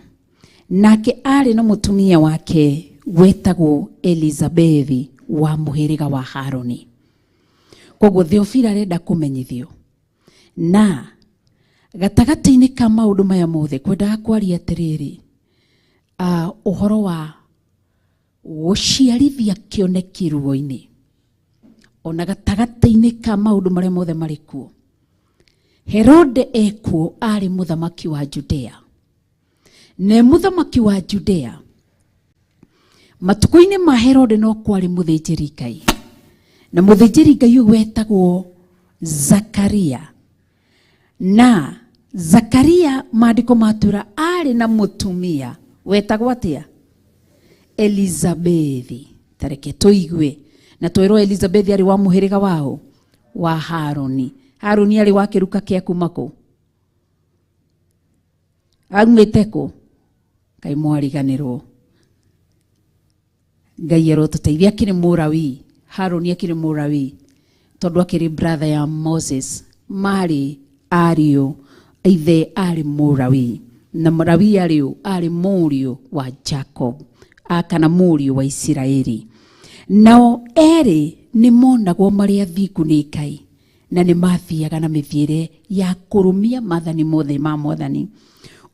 [SPEAKER 4] Nake arĩ na mũtumia wake wetagwo Elizabethi wa mũhĩrĩga wa Haroni. Koguo Theophilus arenda kũmenyithio na gatagatĩ-inĩ ka maũndũ maya mothe kwendaga kwaria atĩrĩrĩ, ũhoro wa gũciarithia kĩoneki ruo-inĩ, ona gatagatĩ-inĩ ka maũndũ marĩa mothe marĩ kuo. Herode ekuo arĩ mũthamaki wa Judea, ne mũthamaki wa Judea matukũ-inĩ ma Herode no kwarĩ mũthĩnjĩri Ngai, na mũthĩnjĩri Ngai ũyũ wetagwo Zakaria. Na Zakaria maandĩko matwĩra arĩ na mũtumia wetagwo atĩa? Elizabethi. Tareke tũigue na twĩrwo Elizabethi arĩ wa mũhĩrĩga wao wa Haroni. Haroni arĩ wa kĩruka kĩa kuma kũ? Aumĩte kũ? Ngai mwariganĩrwo. Ngai arotũteithia. Akĩrĩ Mũlawi, Haroni akĩrĩ Mũlawi tondũ akĩrĩ brother ya Moses, marĩ ariũ ithe arĩ Mũlawi, na Mũlawi arĩ ũ? Arĩ mũriũ wa Jacob kana mũriũ wa Isiraeli. Nao erĩ nĩ monagwo marĩ athingu nĩ Ngai, na nĩ mathiaga na mĩthiĩre ya kũrũmia maathani mothe ma Mwathani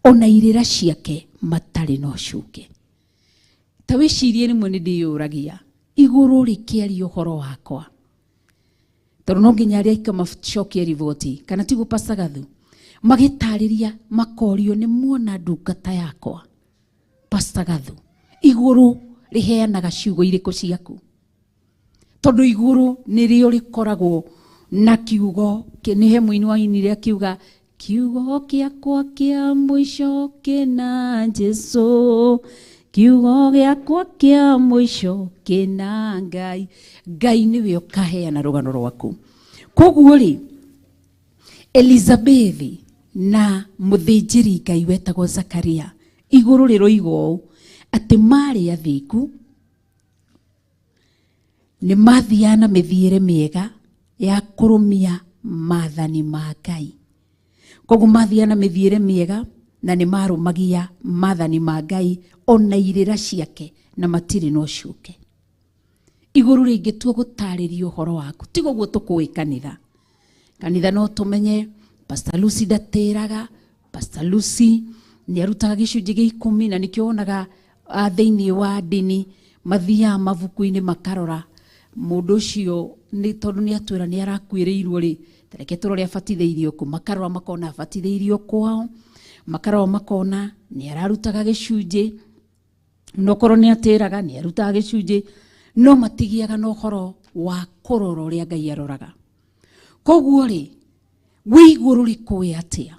[SPEAKER 4] ona irĩra ciake matarĩ na ũcuke. Ta wĩcirie, rĩmwe nĩ ndĩyũragia igũrũ rĩkĩaria ũhoro wakwa, tondũ no nginya arĩa aika macokie riboti, kana tiguo Pastor Gathu? Magĩtarĩria makorio, nĩ muona ndungata yakwa Pastor Gathu? Igũrũ rĩheanaga ciugo irĩkũ ciaku? Tondũ igũrũ nĩrĩo rĩkoragwo na kiugo. Nĩ he mũini wainire akiuga, kiugo kĩakwa kĩa mũico kĩna Jesũ, kiugo gĩakwa kĩa mũico kĩna Ngai. Ngai nĩwe ũkaheana rũgano rwaku. Koguo rĩ, Elizabethi na mũthĩnjĩri Ngai wetagwo Zakaria, igũrũ rĩroiga ũũ atĩ marĩ athingu, nĩ mathiaga na mĩthiĩre mĩega ya kũrũmia maathani ma Ngai. Koguo mathiaga na mĩthiĩre mĩega na nĩ marũmagia maathani ma Ngai ona irĩra ciake, na matirĩ na ũcuke. Igũrũ rĩngĩtua gũtarĩria ũhoro waku, tiga ũguo tũkũĩ kanitha. Kanitha no tũmenye Pastor Lucy ndatĩraga, Pastor Lucy nĩ arutaga gĩcunjĩ gĩa 10, na nĩkĩo wonaga thĩinĩ wa ndini mathiaga mabuku-inĩ makarora mũndũ ũcio nĩ tondũ nĩ atwĩra nĩ arakuĩrĩirwo rĩ, tareke tũrore abatithĩirio kũ, makarora makona abatithĩirio kwao, makarora makona nĩ ararutaga gĩcunjĩ, nokorwo nĩ atĩraga nĩ arutaga gĩcunjĩ, no matigiaga na ũhoro wa kũrora ũrĩa Ngai aroraga. Koguo rĩ, wĩ igũrũ rĩkũĩ atĩa?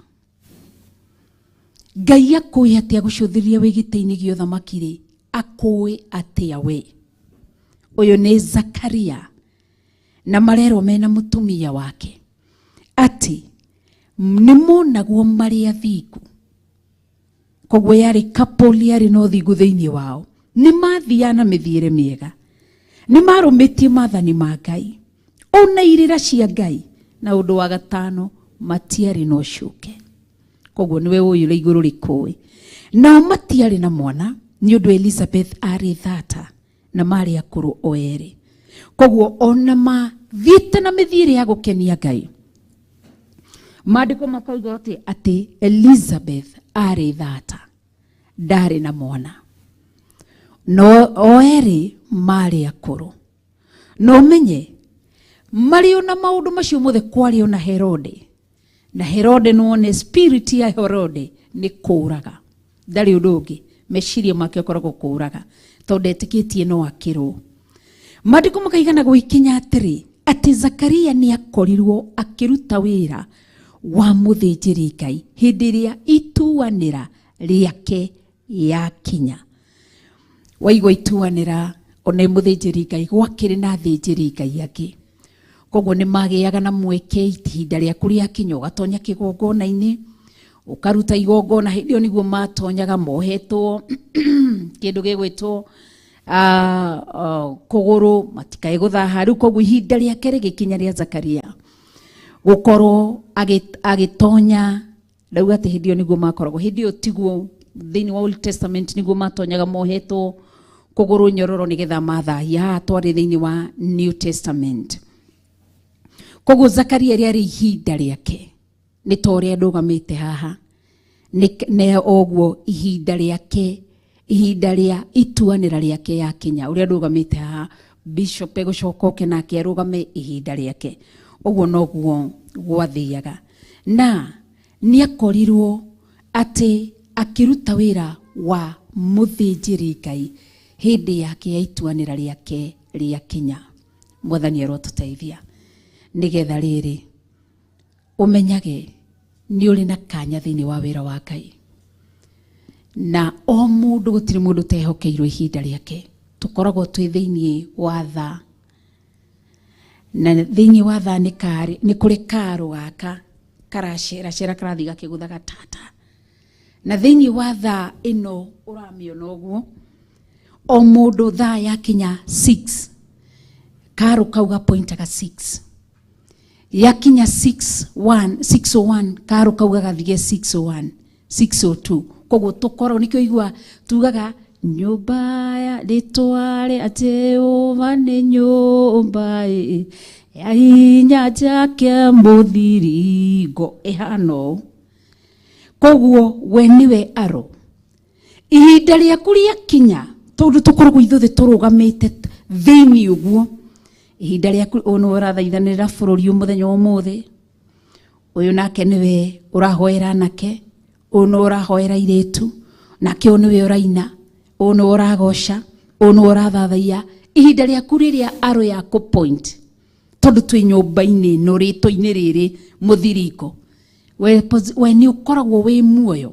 [SPEAKER 4] Ngai akũĩ atĩa gũcũthĩrĩria wĩ gĩtĩ-inĩ gĩa ũthamaki rĩ, akũĩ atĩa we? Ũyũ nĩ Zakaria na marerwo mena mũtumia wake atĩ nĩ monagwo marĩ athingu. Koguo yarĩ couple yarĩ na ũthingu thĩinĩ wao, nĩ mathiaga na mĩthiĩre mĩega, nĩ marũmĩtie maathani ma Ngai ona irĩra cia Ngai, na ũndũ wa gatano matiarĩ na ũcuke. Koguo nĩwe ũyũ ũrĩ igũrũ rĩkũĩ. Nao matiarĩ na mwana nĩ ũndũ Elizabeth arĩ thata na marĩ akũrũ o erĩ. Koguo ona mathiĩte na mĩthiĩre ya gũkenia Ngai, maandĩko makauga atĩ Elizabeth arĩ thata, ndarĩ na mwana, no o erĩ marĩ akũrũ. No ũmenye marĩ ona maũndũ macio mothe kwarĩ ona Herode, na Herode nĩwone spirit ya Herode nĩ kũũraga, ndarĩ ũndũ ũngĩ, meciria make akoragwo kũũraga tondũ ndetĩkĩtie no akĩrwo. Maandĩko makaigana gũgĩkinya atĩrĩ atĩ Zakaria nĩ akorirwo akĩruta wĩra wa mũthĩnjĩri Ngai hĩndĩ ĩrĩa ituanĩra rĩake yakinya. Waigua ituanĩra ona mũthĩnjĩri Ngai, gwakĩrĩ na athĩnjĩri Ngai angĩ, koguo nĩ magĩaga na mweke ihinda rĩaku rĩakinya ũgatonya kĩgongona-inĩ ũkaruta igongona. Hĩndĩ ĩyo nĩguo matonyaga mohetwo kĩndũ gĩgwĩtwo kũgũrũ matikae gũthaha. Rĩu koguo ihinda rĩake rĩgĩkinya rĩa Zakaria gũkorwo agĩtonya, ndauga atĩ hĩndĩ ĩyo nĩguo makoragwo, hĩndĩ ĩyo tiguo thĩinĩ wa Old Testament nĩguo matonyaga mohetwo kũgũrũ nyororo nĩgetha mathahia. Haha twarĩ thĩinĩ wa New Testament. Koguo Zakaria rĩarĩ ihinda rĩake, nĩ ta ũrĩa ndũgamĩte haha, nĩ oguo ihinda rĩake, ihinda rĩa ituanĩra rĩake yakinya, ũrĩa ndũgamĩte haha bishop egũcoka oke nake arũgame ihinda rĩake, ũguo noguo gwathiaga. Na nĩ akorirwo atĩ akĩruta wĩra wa mũthĩnjĩri Ngai hĩndĩ yake ya ituanĩra rĩake rĩakinya. Mwathani arotũteithia nĩgetha rĩrĩ ũmenyage nĩ ũrĩ na kanya thĩinĩ wa wĩra wa Ngai, na o mũndũ, gũtirĩ mũndũ ũtehokeirwo ihinda rĩake. Tũkoragwo twĩ thĩinĩ wa thaa, na thĩinĩ wa thaa nĩ kũrĩ karũ gaka karaceracera karathiĩ gakĩgũthaga tata, na thĩinĩ wa thaa ĩno ũramĩona ũguo, o mũndũ thaa yakinya 6 karũ kau gapointaga 6, yakinya 6:01 6:01 karũ kau gagathiĩ 6:01 6:02. Koguo tũkoragwo nĩkĩo igua tugaga nyũmba ya rĩtwa rĩa Jehova nĩ nyũmba ya hinya njake mũthiringo ĩhana ũũ. Koguo we nĩwe aro ihinda rĩaku rĩakinya, tondũ tũkoragwo ithuothe tũrũgamĩte thĩinĩ ũguo, ihinda rĩaku ũyũ nĩwe ũrathaithanĩrĩra bũrũri ũyũ mũthenya wa ũmũthĩ, ũyũ nake nĩwe ũrahoera anake, ũyũ nĩwe ũrahoera airĩtu, nake ũyũ nĩwe ũraina, ũyũ nĩwe ũragoca, ũyũ nĩwe ũrathathaiya. Ihinda rĩaku rĩrĩa arũ ya kũ point, tondũ twĩ nyũmba-inĩ ĩno rĩtwa-inĩ rĩrĩ mũthiringo, we nĩ ũkoragwo wĩ muoyo,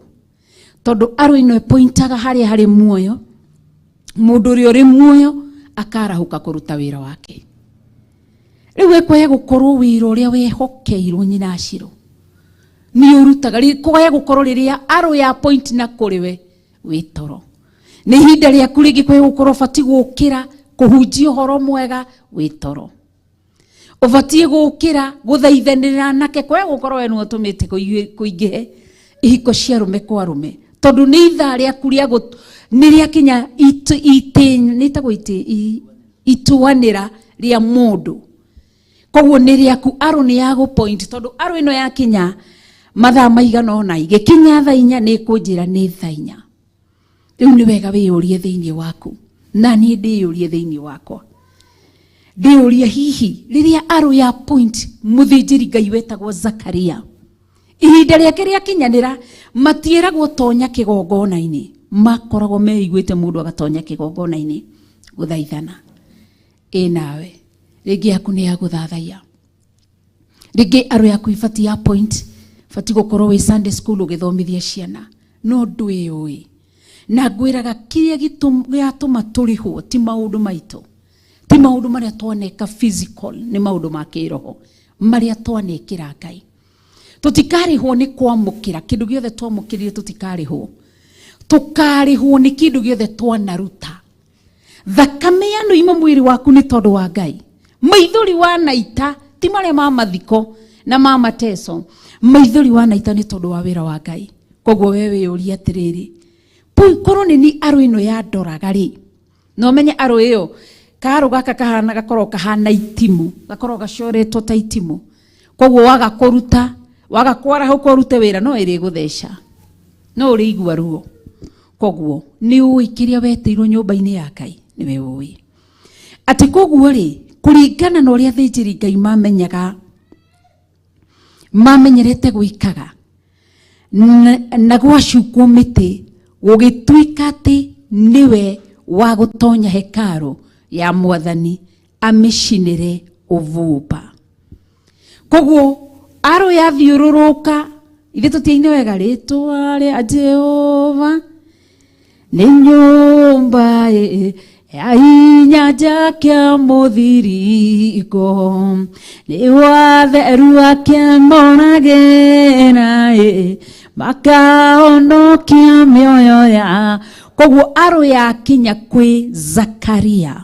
[SPEAKER 4] tondũ arũ ĩno ĩpointaga harĩa harĩ muoyo. Mũndũ ũrĩa ũrĩ muoyo akarahũka kũruta wĩra wake. Rĩu ekwaya gũkorwo wĩra ũrĩa wehokeirwo nyina Aciro nĩ ũrutaga, kwaya gũkorwo rĩrĩa arũ ya point na kũrĩ we wĩ toro, nĩ ihinda rĩaku rĩngĩ kwaya gũkorwo ũbatiĩ gũkĩra kũhunjia ũhoro mwega wĩ toro, ũbatiĩ gũkĩra gũthaithanĩrĩra anake, kwaya gũkorwo we nĩwe ũtũmĩte kũingĩhe ihiko cia arũme kwa arũme, tondũ nĩ ithaa rĩaku rĩa nĩ rĩakinya ituanĩra rĩa mũndũ. Koguo nĩ rĩaku arũ nĩ ya gũ point tondũ arũ ĩno yakinya mathaa maigana ũna igĩkinya thaa inya nĩ ĩkũnjĩra nĩ thaa inya. Rĩu nĩ wega wĩyũrie thĩinĩ waku na niĩ ndĩyũrie thĩinĩ wakwa ndĩyũrie hihi rĩrĩa arũ ya point mũthĩnjĩri Ngai wetagwo Zakaria ihinda rĩake rĩakinyanĩra matiĩragwo tonya kĩgongona-inĩ makoragwo meiguĩte mũndũ agatonya kĩgongona-inĩ gũthaithana. Ĩ nawe rĩngĩ yaku nĩ ya gũthathaiya rĩngĩ arũ yaku ibati ya point bati gũkorwo wĩ Sunday school ũgĩthomithia ciana no ndwĩyũĩ na ngwĩraga kĩrĩa gĩatũma tũrĩhwo ti maũndũ maitũ ti maũndũ marĩa twaneka physical nĩ maũndũ ma kĩroho marĩa twanekĩra Ngai. Tũtikarĩhwo nĩ kwamũkĩra kĩndũ gĩothe twamũkĩrire tũtikarĩhwo tũkarĩhwo nĩ kĩndũ gĩothe twanaruta. Thakame yanoima mwĩrĩ waku nĩ tondũ wa Ngai. Maithori wanaita ti marĩa ma mathiko na ma mateso maithori wanaita nĩ tondũ wa wĩra wa Ngai. Koguo we wĩyũrie atĩrĩrĩ korwo nĩ ni arũ ĩno yandoraga rĩ no menye arũ ĩyo karũ gaka kahana gakorwo kahana itimũ gakorwo gacoretwo ta itimũ koguo waga kũruta waga kwarahũka ũrute wĩra no ĩrĩgũtheca no ũrĩigua ruo. Koguo nĩ ũĩ kĩrĩa wetĩirwo nyũmba-inĩ ya Ngai nĩwe ũĩ atĩ koguo rĩ kũringana na ũrĩa athĩnjĩri Ngai mamenyaga mamenyerete gwĩkaga na gwacukwo mĩtĩ gũgĩtuĩka atĩ nĩwe wa gũtonya hekarũ ya mwathani amĩcinĩre ũvumba. Koguo arũ yathiũrũrũka ithuĩ tũtiaine wega rĩtwa rĩa Jehova nĩ nyũmba ya hinya njake mũthiriko nĩ watheru akĩmonagĩra makahonokia mĩoyo ya. Koguo arũ yakinya kwĩ Zakaria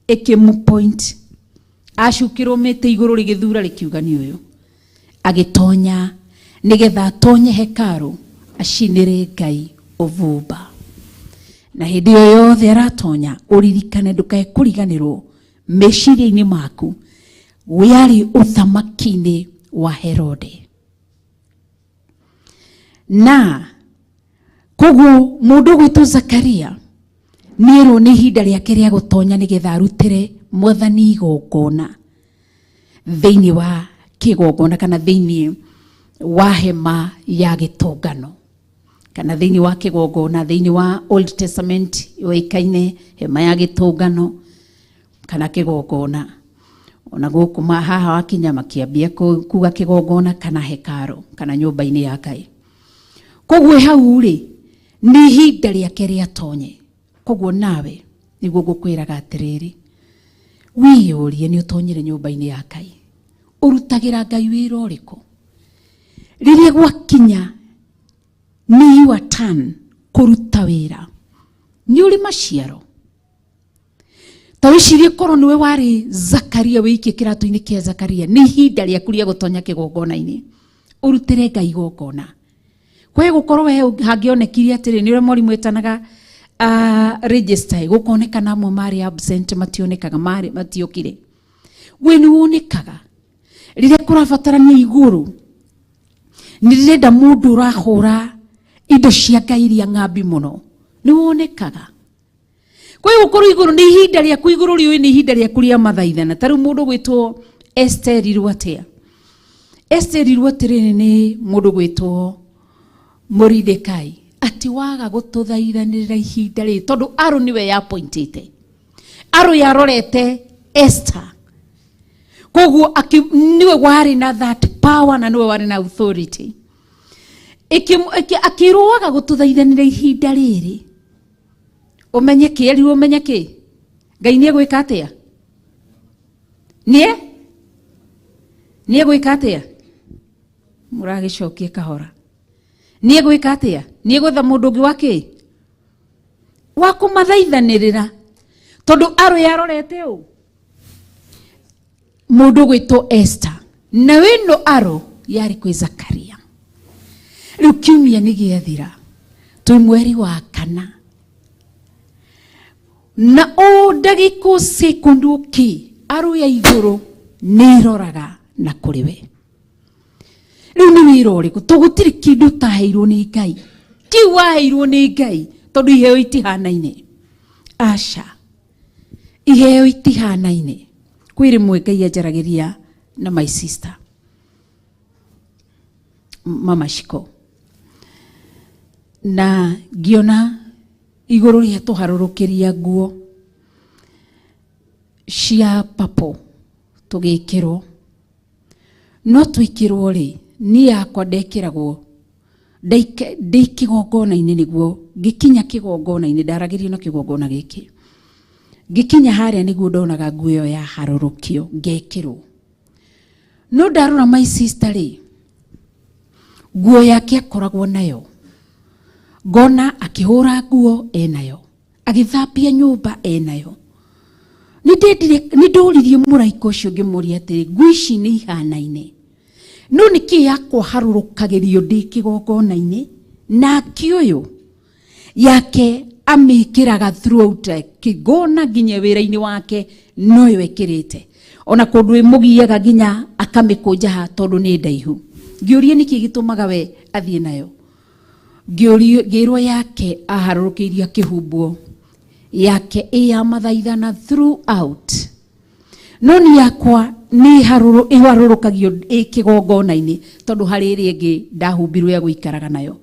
[SPEAKER 4] ĩkĩmũ point acukĩrwo mĩtĩ igũrũ rĩgĩthura rĩkiuga nĩ ũyũ agĩtonya nĩgetha atonye hekarũ acinĩre Ngai ũvumba. Na hĩndĩ ĩyo yothe aratonya ũririkane ndũkae kũriganĩrwo meciria-inĩ maku yarĩ ũthamaki-inĩ wa Herode. Na koguo mũndũ ũgwĩtwo Zakaria nĩerwo nĩ ihinda rĩake rĩa gũtonya nĩgetha arutĩre mwathani igongona thĩinĩ wa kĩgongona kana thĩinĩ wa hema ya gĩtũngano kana thĩinĩ wa kĩgongona thĩinĩ wa Old Testament yoĩkaine hema ya gĩtũngano kana kĩgongona. Ona gũkũ haha wakinya makĩambia kuga kĩgongona kana hekaro kana nyũmba-inĩ ya Ngai. Koguo hau rĩ nĩ ihinda rĩake rĩatonye. Koguo nawe nĩguo ngũkwĩraga atĩrĩrĩ wĩyũrie nĩ ũtonyire nyũmba-inĩ ya Ngai ũrutagĩra Ngai wĩra ũrĩkũ rĩrĩa gwakinya nĩ your turn kũruta wĩra nĩ ũrĩ maciaro. Ta wĩcirie korwo nĩwe warĩ Zakaria wĩikie kĩratũ-inĩ kĩa Zakaria nĩ ihinda rĩaku rĩa gũtonya kĩgongona-inĩ ũrutĩre Ngai igongona. Kwae gũkorwo we hangĩonekire atĩrĩ nĩ ũrĩa mwarimũ ĩtanaga register gũkonekana amwe marĩ absent mationekaga marĩ matiokire. We nĩ wonekaga rĩrĩa kũrabatarania igũrũ nĩ ndĩrenda mũndũ ũrahũra indo cia Ngai iria ng'ambi mũno nĩ wonekaga. Kwa hiyo gũkorwo igũrũ nĩ ihinda rĩaku igũrũ rĩũĩ nĩ ihinda rĩaku rĩa mathaithana. Ta rĩu mũndũ gwĩtwo Esther Rwatea. Esther Rwaterere nĩ mũndũ gwĩtwo Moridekai atĩ waga gũtũthaithanĩrĩra ihinda rĩrĩ tondũ arũ nĩwe yapointĩte arũ yarorete Esther koguo nĩwe warĩ na that power na nĩwe warĩ na authority akĩrũaga gũtũthaithanĩra ihinda rĩrĩ ũmenye kĩ erirwo ũmenye kĩ Ngai nĩ egwĩka atĩa nĩ egwĩka atĩa mũragĩcokie kahora nĩ egwĩka atĩa nĩ egwetha mũndũ ũngĩ wa kĩ wa kũmathaithanĩrĩra tondũ arũ yarorete ũũ mũndũ gwĩtwo Esther na wĩno arũ yarĩ kwĩ Zakaria. Rĩu kiumia nĩ gĩathira twĩ mweri wa kana na o ndagĩka o sekondi ũkĩ arũ ya igũrũ Nĩ iroraga na kũrĩ we. Rĩu nĩ wĩra ũrĩkũ? To gũtirĩ kĩndũ ũtaheirwo nĩ Ngai. Kĩu waheirwo nĩ Ngai tondũ iheo itihanaine. Aca. Iheo itihanaine. Kwĩ rĩmwe Ngai anjaragĩria na my sister. Mama Shiko. Na ngĩona igũrũ rĩa tũharũrũkĩria nguo cia purple tũgĩkĩrwo. No twĩkĩrwo rĩ, niĩ yakwa ndekĩragwo ndĩ kĩgongona-inĩ nĩguo ngĩkinya kĩgongona-inĩ ndaragĩrio na kĩgongona gĩkĩ. Ngĩkinya harĩa nĩguo ndonaga nguo ĩyo yaharũrũkio ngekĩrwo. No ndarora my sister rĩ, nguo yake akoragwo nayo. Ngona akĩhũra nguo enayo, agĩthambia nyũmba enayo. Nĩ ndoririe mũraika ũcio ngĩmũria atĩrĩ, nguo ici nĩ ihanaine, no nĩkĩ yakwa harũrũkagĩrio ndĩ kĩgongona-inĩ, nake ũyũ yake amĩkĩraga throughout kĩgona nginya wĩra-inĩ wake noyo ĩkĩrĩte, ona kũndũ ĩmũgiaga nginya akamĩkũnja ha tondũ nĩ ndaihu. Ngĩũria nĩkĩ gĩtũmaga we athiĩ nayo, ngĩrwo yake aharũrũkĩirio akĩhumbwo yake ĩ ya mathaithana throughout, no ni yakwa nĩ ĩharũrũkagio ĩ kĩgongona-inĩ tondũ harĩ ĩrĩa ĩngĩ ndahumbirwo ya gũikaraga nayo.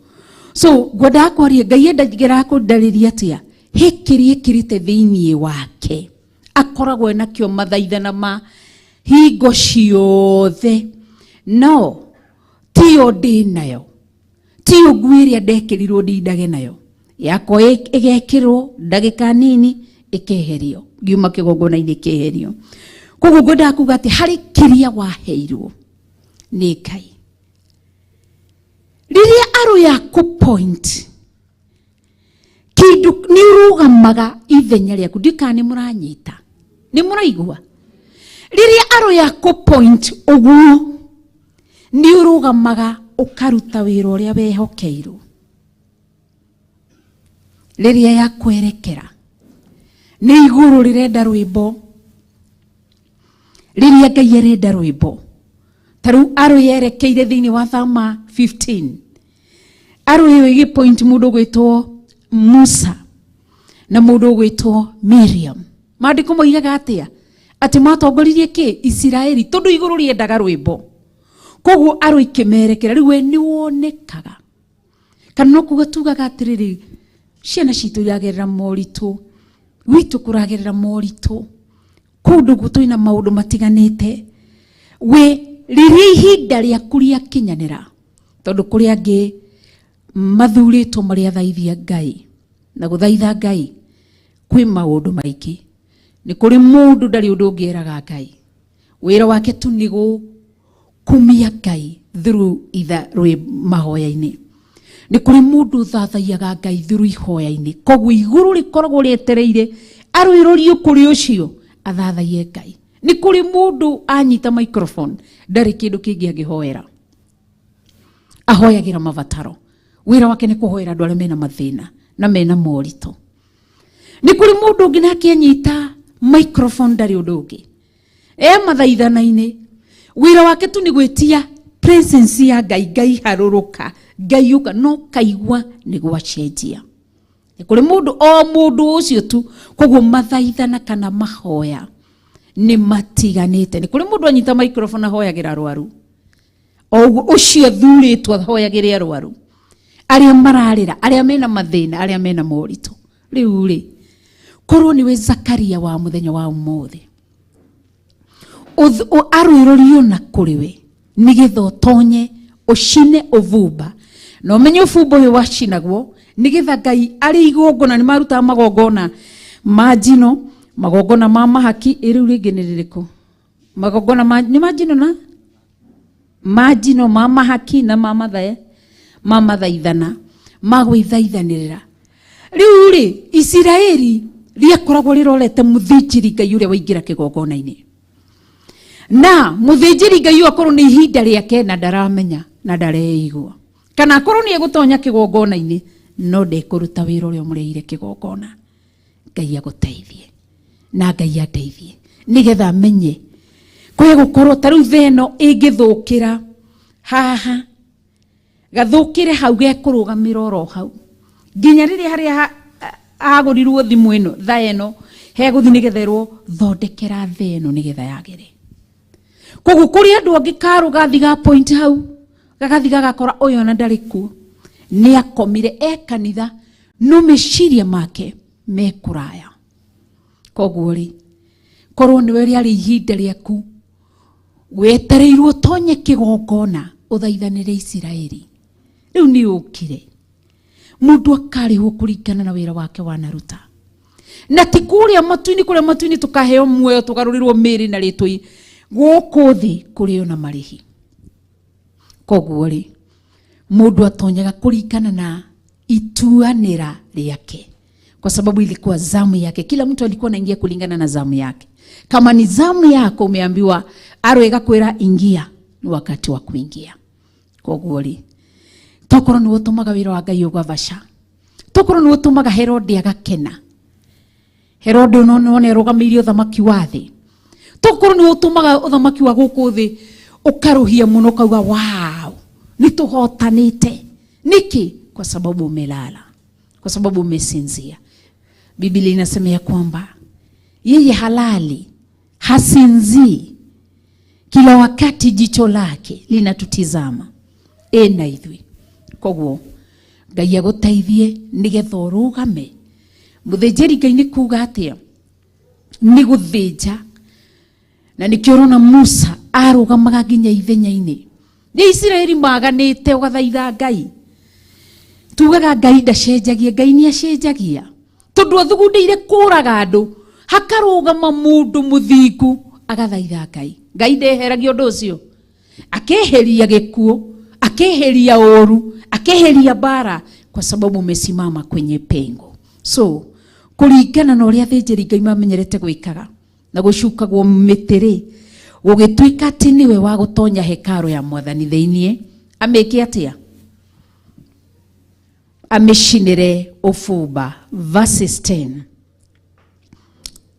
[SPEAKER 4] So ngwendaga kwaria Ngai endagĩra kũndarĩria atĩa, he kĩrĩa ĩkĩrĩte thĩiniĩ wake akoragwo enakĩo mathaithana ma hingo ciothe, no tiyo ndĩ nayo, tiyo nguo ĩrĩa ndekĩrirwo ndindage nayo, yakwa ĩgekĩrwo ndagĩka nini ĩkeherio, ngiuma kĩgongona-inĩ ĩkeherio. Koguo ngwendaga kuga atĩ harĩ kĩrĩa waheirwo nĩ Ngai, rĩrĩa arũ yaku point kĩndũ nĩ ũrũgamaga ithenya rĩaku. Ndikana nĩ mũranyita, nĩ mũraigua? Rĩrĩa arũ yaku point ũguo nĩ ũrũgamaga ũkaruta wĩra ũrĩa wehokeirwo. Rĩrĩa yakwerekera nĩ igũrũ rĩrenda rwĩmbo, rĩrĩa Ngai arenda rwĩmbo, ta rĩu arũ yerekeire thĩinĩ wa Thama 15, arũ ĩyo ĩgĩ point mũndũ ũgwĩtwo Musa na mũndũ ũgwĩtwo Miriam. Maandĩko moigaga atĩa? Atĩ matongoririe kĩ? Isiraeli, tondũ igũrũ rĩendaga rwĩmbo. Koguo arũ ikĩmerekera, rĩu we nĩ wonekaga. Kana no kuga tugaga atĩrĩrĩ, ciana citũ iragerera moritũ, gwitũ kũragerera moritũ, kũndũ twĩna maũndũ matiganĩte. We rĩrĩa ihinda rĩaku rĩakinyanĩra, tondũ kũrĩ angĩ mathurĩtwo marĩ athaithia Ngai, na gũthaitha Ngai kwĩ maũndũ maingĩ. Nĩ kũrĩ mũndũ ndarĩ ũndũ ũngĩeraga Ngai, wĩra wake tu nĩ gũkumia Ngai through itha rwĩ mahoya-inĩ. Nĩ kũrĩ mũndũ ũthathaiyaga Ngai through ihoya-inĩ, koguo igũrũ rĩkoragwo rĩetereire arwĩrũrio kũrĩ ũcio athathaiye Ngai. Nĩ kũrĩ mũndũ anyita microphone ndarĩ kĩndũ kĩngĩ angĩhoera, ahoyagĩra mabataro. Wĩra wake nĩ kũhoera andũ arĩa mena mathĩna na mena moritũ. Nĩ kũrĩ mũndũ ũngĩ nake anyita microphone ndarĩ ũndũ ũngĩ, e mathaithana-inĩ, wĩra wake tu nĩ gwĩtia presence ya Ngai, Ngai harũrũka, Ngai ũka, no kaigua nĩ gwacenjia. Nĩ kũrĩ mũndũ o mũndũ ũcio tu. Koguo mathaithana kana mahoya nĩ matiganĩte. Nĩ kũrĩ mũndũ anyita microphone ahoyagĩra arwaru, o ũguo ũcio athurĩtwo ahoyagĩre arwaru, arĩa mararĩra, arĩa mena mathĩna, arĩa mena moritũ. Rĩu rĩ, korwo nĩwe Zakaria wa mũthenya wa ũmũthĩ, arwĩrũrio na kũrĩ we nĩgetha ũtonye ũcine ũbumba, na ũmenye ũbumba ũyũ wacinagwo nĩgetha Ngai arĩ igongona. Nĩ marutaga magongona ma njino, magongona ma mahaki, ĩ rĩu rĩngĩ nĩ rĩrĩkũ? Magongona ma nĩ ma njino na ma njino, ma mahaki na ma mathae, ma mathaithana, ma gwĩthaithanĩrĩra. Rĩu rĩ, Isiraeli rĩakoragwo rĩrorete mũthĩnjĩri Ngai ũrĩa waingĩra kĩgongona-inĩ, na mũthĩnjĩri Ngai ũyũ akorwo nĩ ihinda rĩake na ndaramenya na ndareigua, kana akorwo nĩ egũtonya kĩgongona-inĩ no ndekũruta wĩra ũrĩa ũmũreire kĩgongona. Ngai agũteithie na Ngai andeithie nĩgetha menye Kwĩ gũkorwo ta rĩu thĩ ĩno ĩngĩthũkĩra haha, gathũkĩre hau gekũrũgamĩra oro hau nginya rĩrĩa harĩa hagũrirwo thimũ ĩno thaa ĩno hegũthiĩ nĩgetha ĩrwo thondekera thĩ ĩno nĩgetha yagĩre. Koguo kũrĩ andũ angĩ karũ gathi ga point hau gagathi gagakora ũyũ ona ndarĩ kuo, nĩ akomire e kanitha no meciria make me kũraya. Koguo rĩ, korwo nĩwe rĩarĩ ihinda rĩaku wetereirwo ũtonye kĩgongona ũthaithanĩre Isiraeli, rĩu nĩ ũkire. Mũndũ akarĩhwo kũringana na wĩra wake wanaruta, na ti kũrĩa matu-inĩ. Kũrĩa matu-inĩ tũkaheo muoyo tũgarũrĩrwo mĩĩrĩ na rĩtwa, gũkũ thĩ kũrĩ ona marĩhi. Koguo rĩ, mũndũ atonyaga kũringana na ituanĩra rĩake, kwa sababu ilikuwa zamu yake. Kila mtu alikuwa anaingia kulingana na zamu yake. Kama ni zamu yako umeambiwa aro ĩgakwĩra ingia, ni wakati wa kuingia. Koguo rĩ, tokorwo nĩ ũtũmaga wĩra wa Ngai ũgavaca, tokorwo nĩ ũtũmaga Herode agakena. Herode no nĩ arũgamĩire ũthamaki wa thĩ, tokorwo nĩ ũtũmaga ũthamaki wa gũkũ thĩ ũkarũhia mũno, ũkauga wow, nĩ tũhotanĩte. Niki? Kwa sababu umelala, kwa sababu umesinzia. Biblia inasema ya kwamba yeye halali hasinzii, kila wakati jicho lake linatutizama ĩ na ithuĩ. Koguo Ngai agũteithie nĩgetha ũrũgame. Mũthĩnjĩri Ngai nĩ kuga atĩa? Nĩ gũthĩnja. Na nĩkĩo ũrona Musa arũgamaga nginya ithenya-inĩ. Nĩ Isiraeli maganĩte ũgathaitha Ngai. Tugaga Ngai ndacenjagia, Ngai nĩ acenjagia. Tondũ athugundĩire kũraga andũ, hakarũgama mũndũ mũthingu agathaitha Ngai. Ngai ndeheragia ũndũ ũcio. Akeheria gĩkuũ, akeheria ũru, akeheria mbara, kwa sababu umesimama kwenye pengo. So kũringana na ũrĩa athĩnjĩri Ngai mamenyerete gwĩkaga na gũcukagwo mĩtĩ rĩ, gũgĩtuĩka atĩ nĩwe wa gũtonya hekaro ya Mwathani thĩiniĩ, amĩke atĩa? Amĩcinĩre ũbumba. Verses 10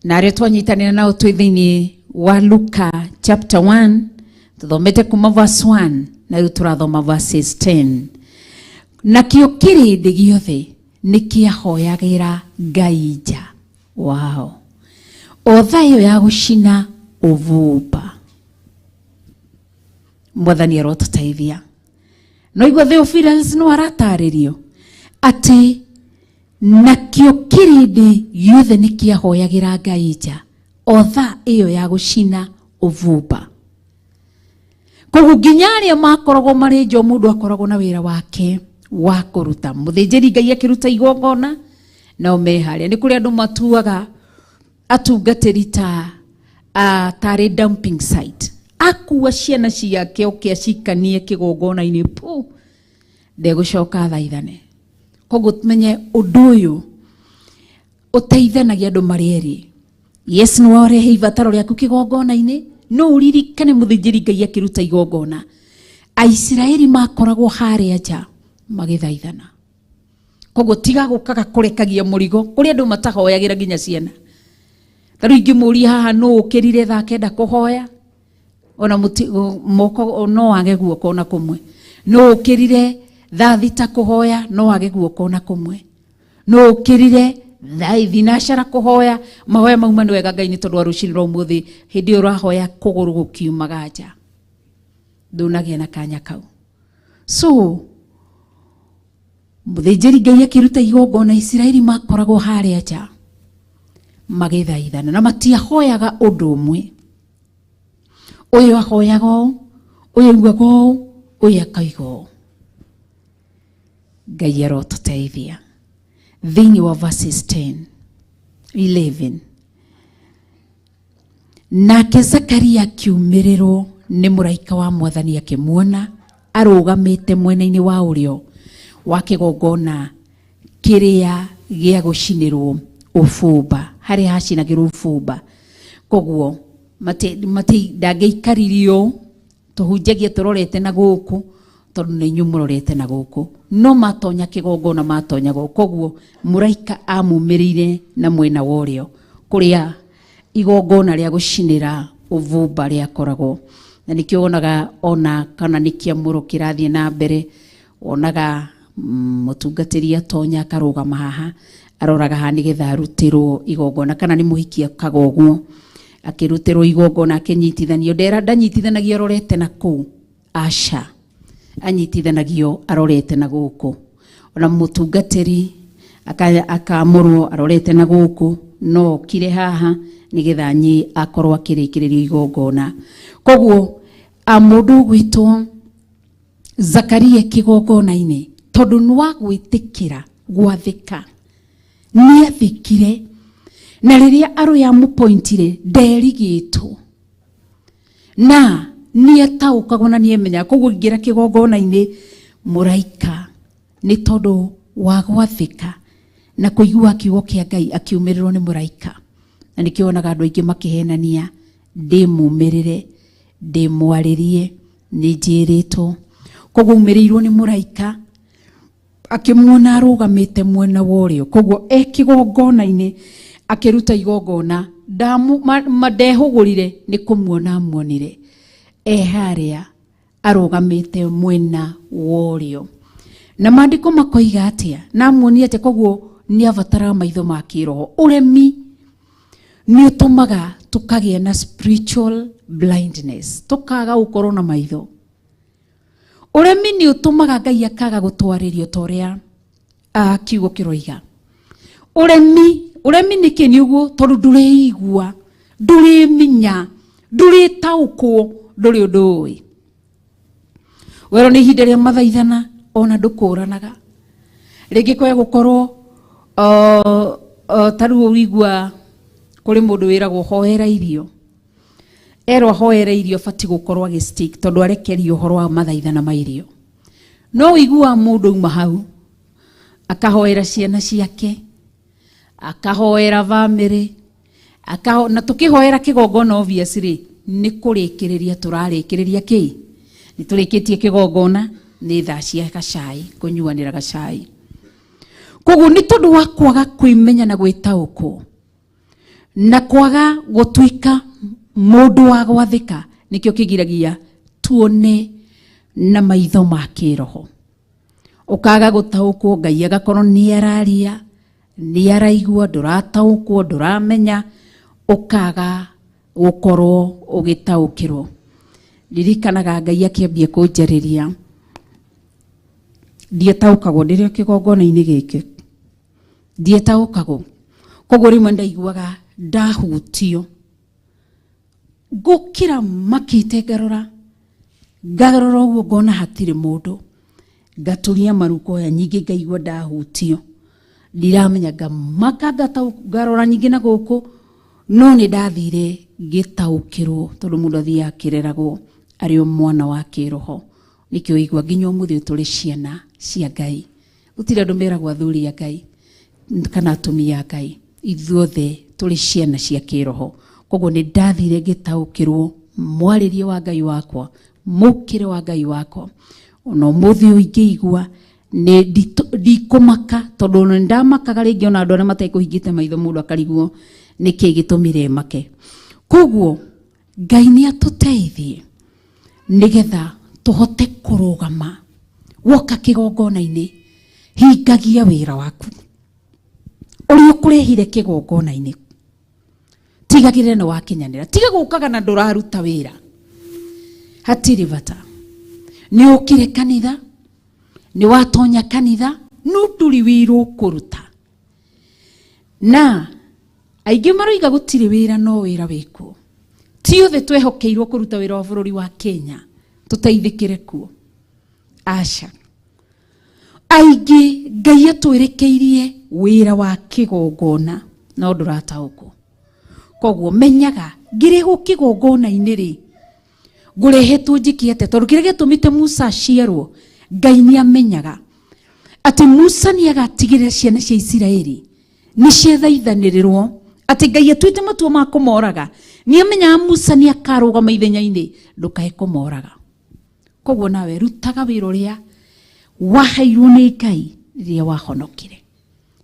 [SPEAKER 4] na arĩa twanyitanĩra nao twĩ thĩiniĩ wa Luka chapter 1, tũthomete kuma verse 1 na rĩu tũrathoma verses 10. Nakĩo kĩrĩndĩ gĩothe nĩ kĩahoyagĩra Ngai nja wao o thaa ĩyo ya gũcina ũbumba. Mwathani arotũteithia. No igua Theophilus no aratarĩrio atĩ nakĩo kĩrĩndĩ gĩothe nĩ kĩahoyagĩra Ngai nja o thaa ĩyo ya gũcina ũbumba. Koguo nginya arĩa makoragwo marĩ nja, o mũndũ akoragwo na wĩra wake wa kũruta. Mũthĩnjĩri Ngai akĩruta igongona, nao me harĩa. Nĩ kũrĩ andũ matuaga atungatĩri ta tarĩ dumping site, akua ciana ciake oke acikanie kĩgongona-inĩ pu, ndegũcoka athaithane. Koguo tumenye ũndũ ũyũ ũteithanagia andũ marĩ erĩ. Yes, nĩ warehe ibataro rĩaku kĩgongona-inĩ, no ũririkane mũthĩnjĩri Ngai akĩruta igongona, Aisiraeli makoragwo harĩa nja magĩthaithana. Koguo tiga gũkaga kũrekagia mũrigo. Kũrĩ andũ matahoyagĩra nginya ciana. Ta rĩu ingĩmũria haha nũ ũkĩrire thaa 9 kũhoya, ona moko no wage guoko ona kũmwe. Nũ ũkĩrire thaa 6 kũhoya, no wage guoko ona kũmwe. Nũ ũkĩrire thaa 10 kũhoya? Mahoya mauma nĩ wega Ngai nĩ tondũ wa rũcinĩ rwa ũmũthĩ. Hĩndĩ ĩyo ũrahoya kũgũrũ gũkiumaga nja, ndũnagĩa na kanya kau. So mũthĩnjĩri Ngai akĩruta igongona, Isiraeli makoragwo harĩa nja magĩthaithana, na matiahoyaga ũndũ ũmwe. Ũyũ ahoyaga ũũ, ũyũ augaga ũũ, ũyũ akauga ũũ. Ngai arotũteithia. Thĩinĩ wa verses 10 11, nake Zakaria akiumĩrĩrwo nĩ mũraika wa Mwathani, akĩmuona arũgamĩte mwena-inĩ wa ũrĩo wa kĩgongona kĩrĩa gĩa gũcinĩrwo ũbumba, harĩa hacinagĩrwo ũbumba. Koguo mati ndangĩikaririo. Tũhunjagia tũrorete na gũkũ tondũ nĩ inyuĩ mũrorete na gũkũ, no matonya kĩgongona matonya gũkũ. Koguo mũraika amumĩrĩire na mwena wa ũrĩo kũrĩa igongona rĩa gũcinĩra Ũvumba rĩakoragwo na nĩkĩo wonaga ona kana nĩ kĩamũro kĩrathiĩ na mbere, wonaga mũtungatĩri atonya akarũgama haha aroraga haha nĩgetha arutĩrwo igongona, kana nĩ mũhiki akaga ũguo akĩrutĩrwo igongona akĩnyitithanio. Ndera ndanyitithanagio arorete na kũu, aca, anyitithanagio arorete na gũkũ. Ona mũtungatĩri akamũrwo arorete na gũkũ, no okire haha nĩgetha akorwo akĩrĩkĩrĩrio igongona. Koguo mũndũ ũgwĩtwo Zakaria kĩgongona-inĩ, tondũ nĩ wa gwĩtĩkĩra gwathĩka, nĩathĩkire, na rĩrĩa arũya amũpointire nderigĩtwo na nĩataũkagwo na nĩemenyaga. Koguo ingĩra kĩgongona-inĩ mũraika nĩ tondũ wa gwathĩka na kũigua kiugo kĩa Ngai akiumĩrĩrwo nĩ mũraika. Na nĩkĩo wonaga andũ aingĩ makĩhenania, ndĩmumĩrĩre, ndĩmwarĩrie, nĩnjĩrĩtwo. Koguo umĩrĩirwo nĩ mũraika akĩmuona arũgamĩte mwena wa ũrĩo. Koguo e kĩgongona-inĩ akĩruta igongona, ndehũgũrire nĩ kũmuona amuonire e harĩa arũgamĩte mwena wa ũrĩo. Na maandĩko makoiga atĩa? Na amuonia atĩa? Koguo nĩ abataraga maitho ma kĩroho. Ũremi nĩ ũtũmaga tũkagĩa na spiritual blindness, tũkaga gũkorwo na maitho. Ũremi nĩ ũtũmaga Ngai akaga gũtwarĩrio ta ũrĩa kiugo kĩroiga. Ũremi nĩkĩ nĩ ũguo? Tondũ ndũrĩigua, ndũrĩmenya, ndũrĩtaũkwo, ndũrĩ ũndũ ũĩ. Werwo nĩ ihinda rĩa mathaithana ona ndũkũranaga. Rĩngĩ kwaya gũkorwo ta rĩu ũigua kũrĩ mũndũ wĩragwo hoera irio. Erwo ahoere irio bati gũkorwo agĩ stick tondũ arekerio ũhoro wa mathaithana ma irio. No ũiguaga mũndũ auma hau akahoera ciana ciake, akahoera bamĩrĩ, na tũkĩhoera kĩgongona obviously nĩ kũrĩkĩrĩria tũrarĩkĩrĩria kĩ? Nĩ tũrĩkĩtie kĩgongona, nĩ thaa cia gacai, kũnyuanĩra gacai. Koguo nĩ tondũ wa kwaga kwĩmenya na gwĩtaũkwo na kwaga gũtuĩka mũndũ wa gwathĩka, nĩkĩo kĩgiragia tuone na maitho ma kĩroho. Ũkaga gũtaũkwo, Ngai agakorwo nĩ araria, nĩ araigua, ndũrataũkwo, ndũramenya, ũkaga gũkorwo ũgĩtaũkĩrwo. Ririkanaga Ngai akĩambia kũnjarĩria, ndietaũkagwo ndĩrĩ o kĩgongona-inĩ gĩkĩ, ndietaũkagwo. Koguo rĩmwe ndaiguaga ndahutio, ngũkĩra makĩte ngarora, ngarora ũguo ngona hatirĩ mũndũ, ngaturia maru koya nyingĩ ngaigua ndahutio, ndiramenya, ngamaka, ngarora nyingĩ na gũkũ, no nĩ ndathire ngĩtaũkĩrwo tondũ mũndũ athiaga akĩreragwo arĩ o mwana wa kĩroho. Nĩkĩo ũigua nginya ũmũthĩ ũyũ tũrĩ ciana cia Ngai. Gũtirĩ andũ meragwo athuri a Ngai kana atumia a Ngai, ithuothe tũrĩ ciana cia kĩroho. Koguo nĩ ndathire ngĩtaũkĩrwo mwarĩrie wa Ngai wakwa, mũkĩre wa Ngai wakwa. Ona ũmũthĩ ũyũ ingĩigua nĩ ndikũmaka, tondũ ona nĩndamakaga rĩngĩ ona andũ arĩa matekũhingĩte maitho mũndũ akarigwo nĩkĩ gĩtũmire make. Koguo Ngai nĩ atũteithie nĩgetha tũhote kũrũgama. Woka kĩgongona-inĩ, hingagia wĩra waku ũrĩa ũkũrehire kĩgongona-inĩ, tigagĩrĩra nĩ wakinyanĩra. Tiga gũkaga na ndũraruta wĩra, hatirĩ bata. Nĩ ũkire kanitha, nĩ watonya kanitha, no ndũrĩ wĩra ũkũruta. Na aingĩ maroiga gũtirĩ wĩra, no wĩra wĩkuo. Ti othe twehokeirwo kũruta wĩra wa bũrũri wa Kenya tũteithĩkĩre kuo, aca. Aingĩ Ngai atwĩrĩkeirie wĩra wa kĩgongona no ndũrataũkwo. Koguo menyaga ngĩrĩhwo kĩgongona-inĩ rĩ, ngũrehetwo njĩke atĩa? Tondũ kĩrĩa gĩatũmĩte Musa aciarwo, Ngai nĩ amenyaga atĩ Musa nĩ agatigĩrĩra ciana cia Isiraeli nĩ ciathaithanĩrĩrwo, atĩ Ngai atuĩte matua ma kũmoraga. Nĩ amenyaga Musa nĩ akarũgama ithenya-inĩ, ndũkae kũmoraga. Koguo nawe rutaga wĩra ũrĩa waheirwo nĩ Ngai rĩrĩa wahonokire.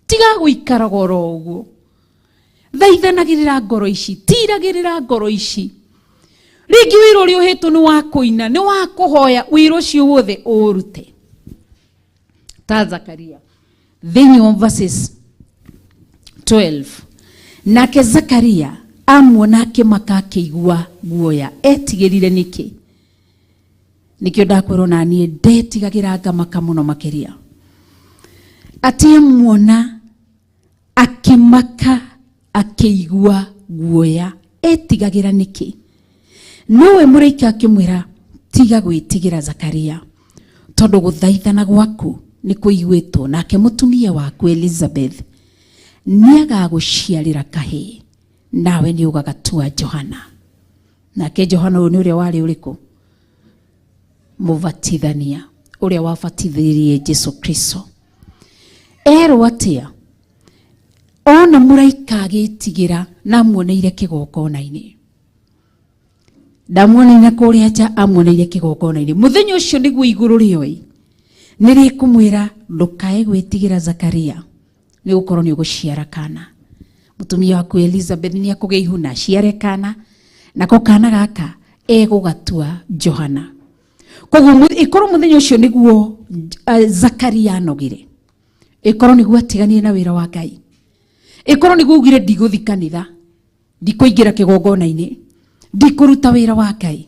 [SPEAKER 4] Tiga gũikaraga oro ũguo. Thaithanagĩrĩra ngoro ici, tiragĩrĩra ngoro ici. Rĩngĩ wĩra ũrĩa ũhetwo nĩ wa kũina, nĩ wa kũhoya, wĩra ũcio wothe ũũrute. Ta Zakaria thĩinĩ wa verses 12, nake Zakaria amuona akĩmaka akĩigua guoya. Etigĩrire nĩkĩ? Nĩkĩo ndakwĩrwo na niĩ ndetigagĩra ngamaka mũno makĩria. Atĩ amuona akĩmaka akĩigua guoya. Etigagĩra nĩkĩ? Nowe mũraika akĩmwĩra, tiga gwĩtigĩra Zakaria, tondũ gũthaithana gwaku nĩ kũiguĩtwo, nake mũtumia waku Elizabeth nĩagagũciarĩra kahĩĩ, nawe nĩ ũgagatua Johana. Nake Johana ũyũ nĩ ũrĩa warĩ ũrĩkũ? Mũbatithania ũrĩa wabatithirie Jesu Kristo. Erwo atĩa? Ona mũraika agĩtigĩra na amuoneire kĩgongona-inĩ. Ndamuoneire kũrĩa nja, amuoneire kĩgongona-inĩ. Mũthenya ũcio nĩguo igũrũ rĩoĩ nĩ rĩkũmwĩra ndũkae gwĩtigĩra Zakaria, nĩ gũkorwo nĩ ũgũciara kana. Mũtumia waku Elizabeth nĩ akũgĩa ihu na aciare kana, nako kana gaka egũgatua Johana. Koguo ĩkorwo mũthenya ũcio nĩguo Zakaria anogire, ĩkorwo nĩguo atiganire na wĩra wa Ngai, ĩkorwo nĩguo augire ndigũthi kanitha, ndikũingĩra kĩgongona-inĩ, ndikũruta wĩra wa Ngai,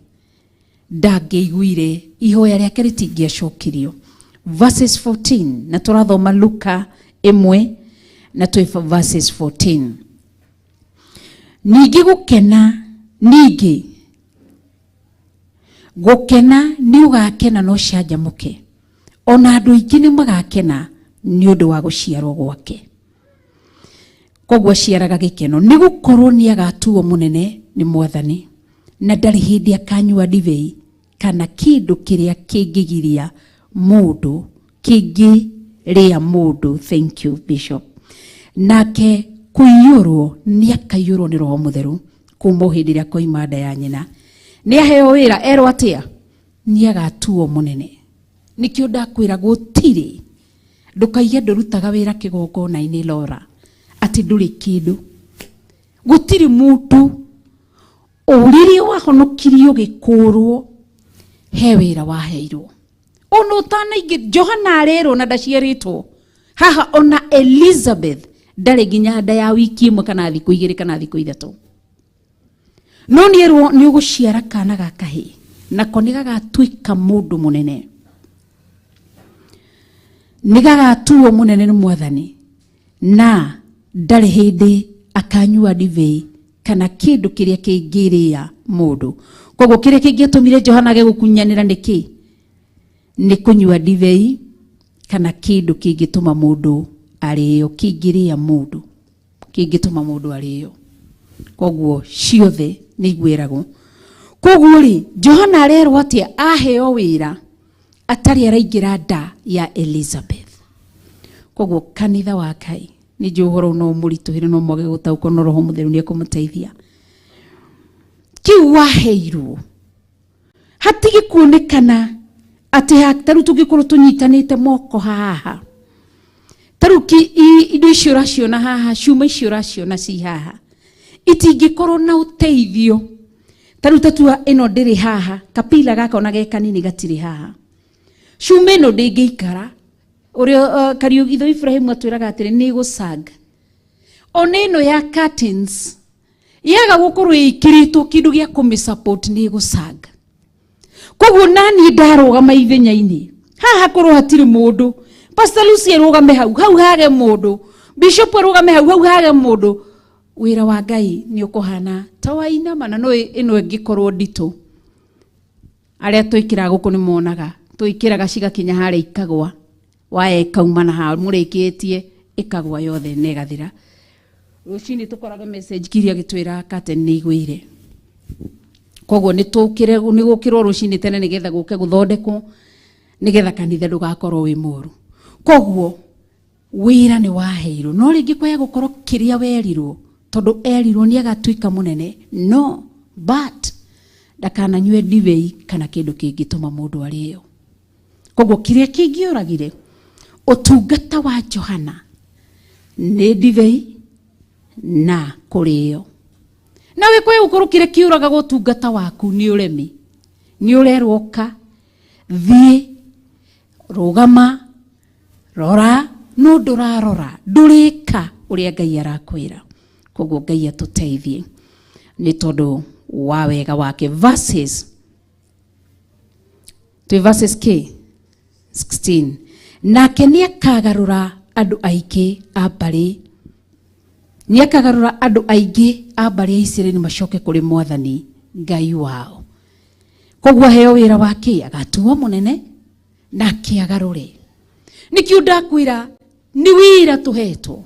[SPEAKER 4] ndangĩiguire ihoya rĩake rĩtingĩacokirio. Verses 14, na tũrathoma Luka 1 na twĩ verses 14. Ningĩ gũkena, ningĩ gũkena nĩ ũgakena na ũcanjamũke, ona andũ aingĩ nĩ magakena nĩ ũndũ wa gũciarwo gwake. Koguo aciaraga gĩkeno, nĩ gũkorwo nĩ agatuo mũnene nĩ Mwathani, na ndarĩ hĩndĩ akanyua ndibei kana kĩndũ kĩrĩa kĩngĩgiria mũndũ, kĩngĩrĩa mũndũ. Thank you Bishop. Nake kũiyũrwo nĩ akaiyũrwo nĩ Roho Mũtheru kuma o hĩndĩ ĩrĩa akoima nda ya nyina. Nĩ aheo wĩra, erwo atĩa? Nĩ agatuo mũnene. Nĩkĩo ndakwĩra gũtirĩ, ndũkaige ndũrutaga wĩra kĩgongona-inĩ Laura, atĩ ndũrĩ kĩndũ. Gũtirĩ mũndũ ũrĩrĩ wahonokirio gĩkũrwo he wĩra waheirwo. Ona ũtanaingĩ Johana arerwo na ndaciarĩtwo haha, ona Elizabeth ndarĩ nginya nda ya wiki ĩmwe kana thikũ igĩrĩ kana thikũ ithatũ, no nĩ erwo nĩ ũgũciara kana ga kahĩĩ, nako nĩ gagatuĩka mũndũ mũnene, nĩ gagatuo mũnene nĩ Mwathani, na ndarĩ hĩndĩ akanyua ndibei kana kĩndũ kĩrĩa kĩngĩrĩa mũndũ. Koguo kĩrĩa kĩngĩatũmire Johana age gũkunyanĩra nĩ kĩ? Nĩ kũnyua ndibei kana kĩndũ kĩngĩtũma mũndũ arĩo, kĩngĩrĩa mũndũ, kĩngĩtũma mũndũ arĩo. Koguo ciothe nĩ igwĩragwo. Koguo rĩ, Johana arerwo atĩa? Aheo wĩra atarĩ araingĩra nda ya Elizabeth. Koguo kanitha wa Ngai, nĩ njũĩ ũhoro no mũritũhĩre, no mwage gũtaũkwo, no Roho Mũtheru nĩ ekũmũteithia. Kĩu waheirwo hatige kuonekana atĩ ta rĩu tũngĩkorwo tũnyitanĩte moko haha, ta rĩu indo icio ũraciona haha, cuma icio ũraciona ci haha, itingĩkorwo na ũteithio. Ta rĩu tatua ĩno ndĩrĩ haha, kapila gaka ona ge kanini gatirĩ haha, cuma ĩno ndĩngĩikara. Ũrĩa Kariũki ithe Ibrahimu atwĩraga atĩrĩ, nĩ gũcanga. Ona ĩno ya curtains yaga gũkorwo ĩkĩrĩtwo kĩndũ gĩa kũmĩ support nĩ gũcanga. Koguo naniĩ ndarũgama ithenya-inĩ haha, korwo hatirĩ mũndũ, Pastor Lucy arũgame hau, hau hage mũndũ, Bishop arũgame hau, hau hage mũndũ, wĩra wa Ngai nĩ ũkũhana ta wainama. Na no ĩno ĩngĩkorwo nditũ, arĩa twĩkĩraga gũkũ nĩ monaga twĩkĩraga cigakinya harĩa ikagwa, waya ĩkauma na haha mũrĩkĩtie ĩkagwa yothe na ĩgathira. Rũcinĩ tũkoraga message kiria gĩtwĩra curtain nĩ igwĩire. Koguo nĩ tũkĩre, nĩ gũkĩrwo rũcinĩ tene nĩgetha gũke gũthondekwo, nĩgetha kanitha ndũgakorwo wĩ mũru. Koguo wĩra nĩ waheirwo, no rĩngĩ kwaya gũkorwo kĩrĩa werirwo, tondũ erirwo nĩ agatuĩka mũnene, no but ndakananyue ndibei kana kĩndũ kĩngĩtũma mũndũ arĩo. Koguo kĩrĩa kĩngĩoragire ũtungata wa Johana nĩ ndibei na kũrĩo. Nawe kwĩ gũkorwo kĩrĩa kĩũragaga ũtungata waku nĩ ũremi, nĩ ũrerwo ũka, thiĩ, rũgama, rora, no ndũrarora, ndũrĩka ũrĩa Ngai arakwĩra. Koguo Ngai atũteithie nĩ tondũ wa wega wake. Verses, twĩ verses k 16. Nake nĩ akagarũra andũ aingĩ a mbarĩ, nĩ akagarũra andũ aingĩ a mbarĩ ya Isiraeli macoke kũrĩ Mwathani Ngai wao. Koguo aheo wĩra wake, agatuo mũnene nake agarũre. Nĩkĩo ndakwĩra nĩ wĩra tũhetwo.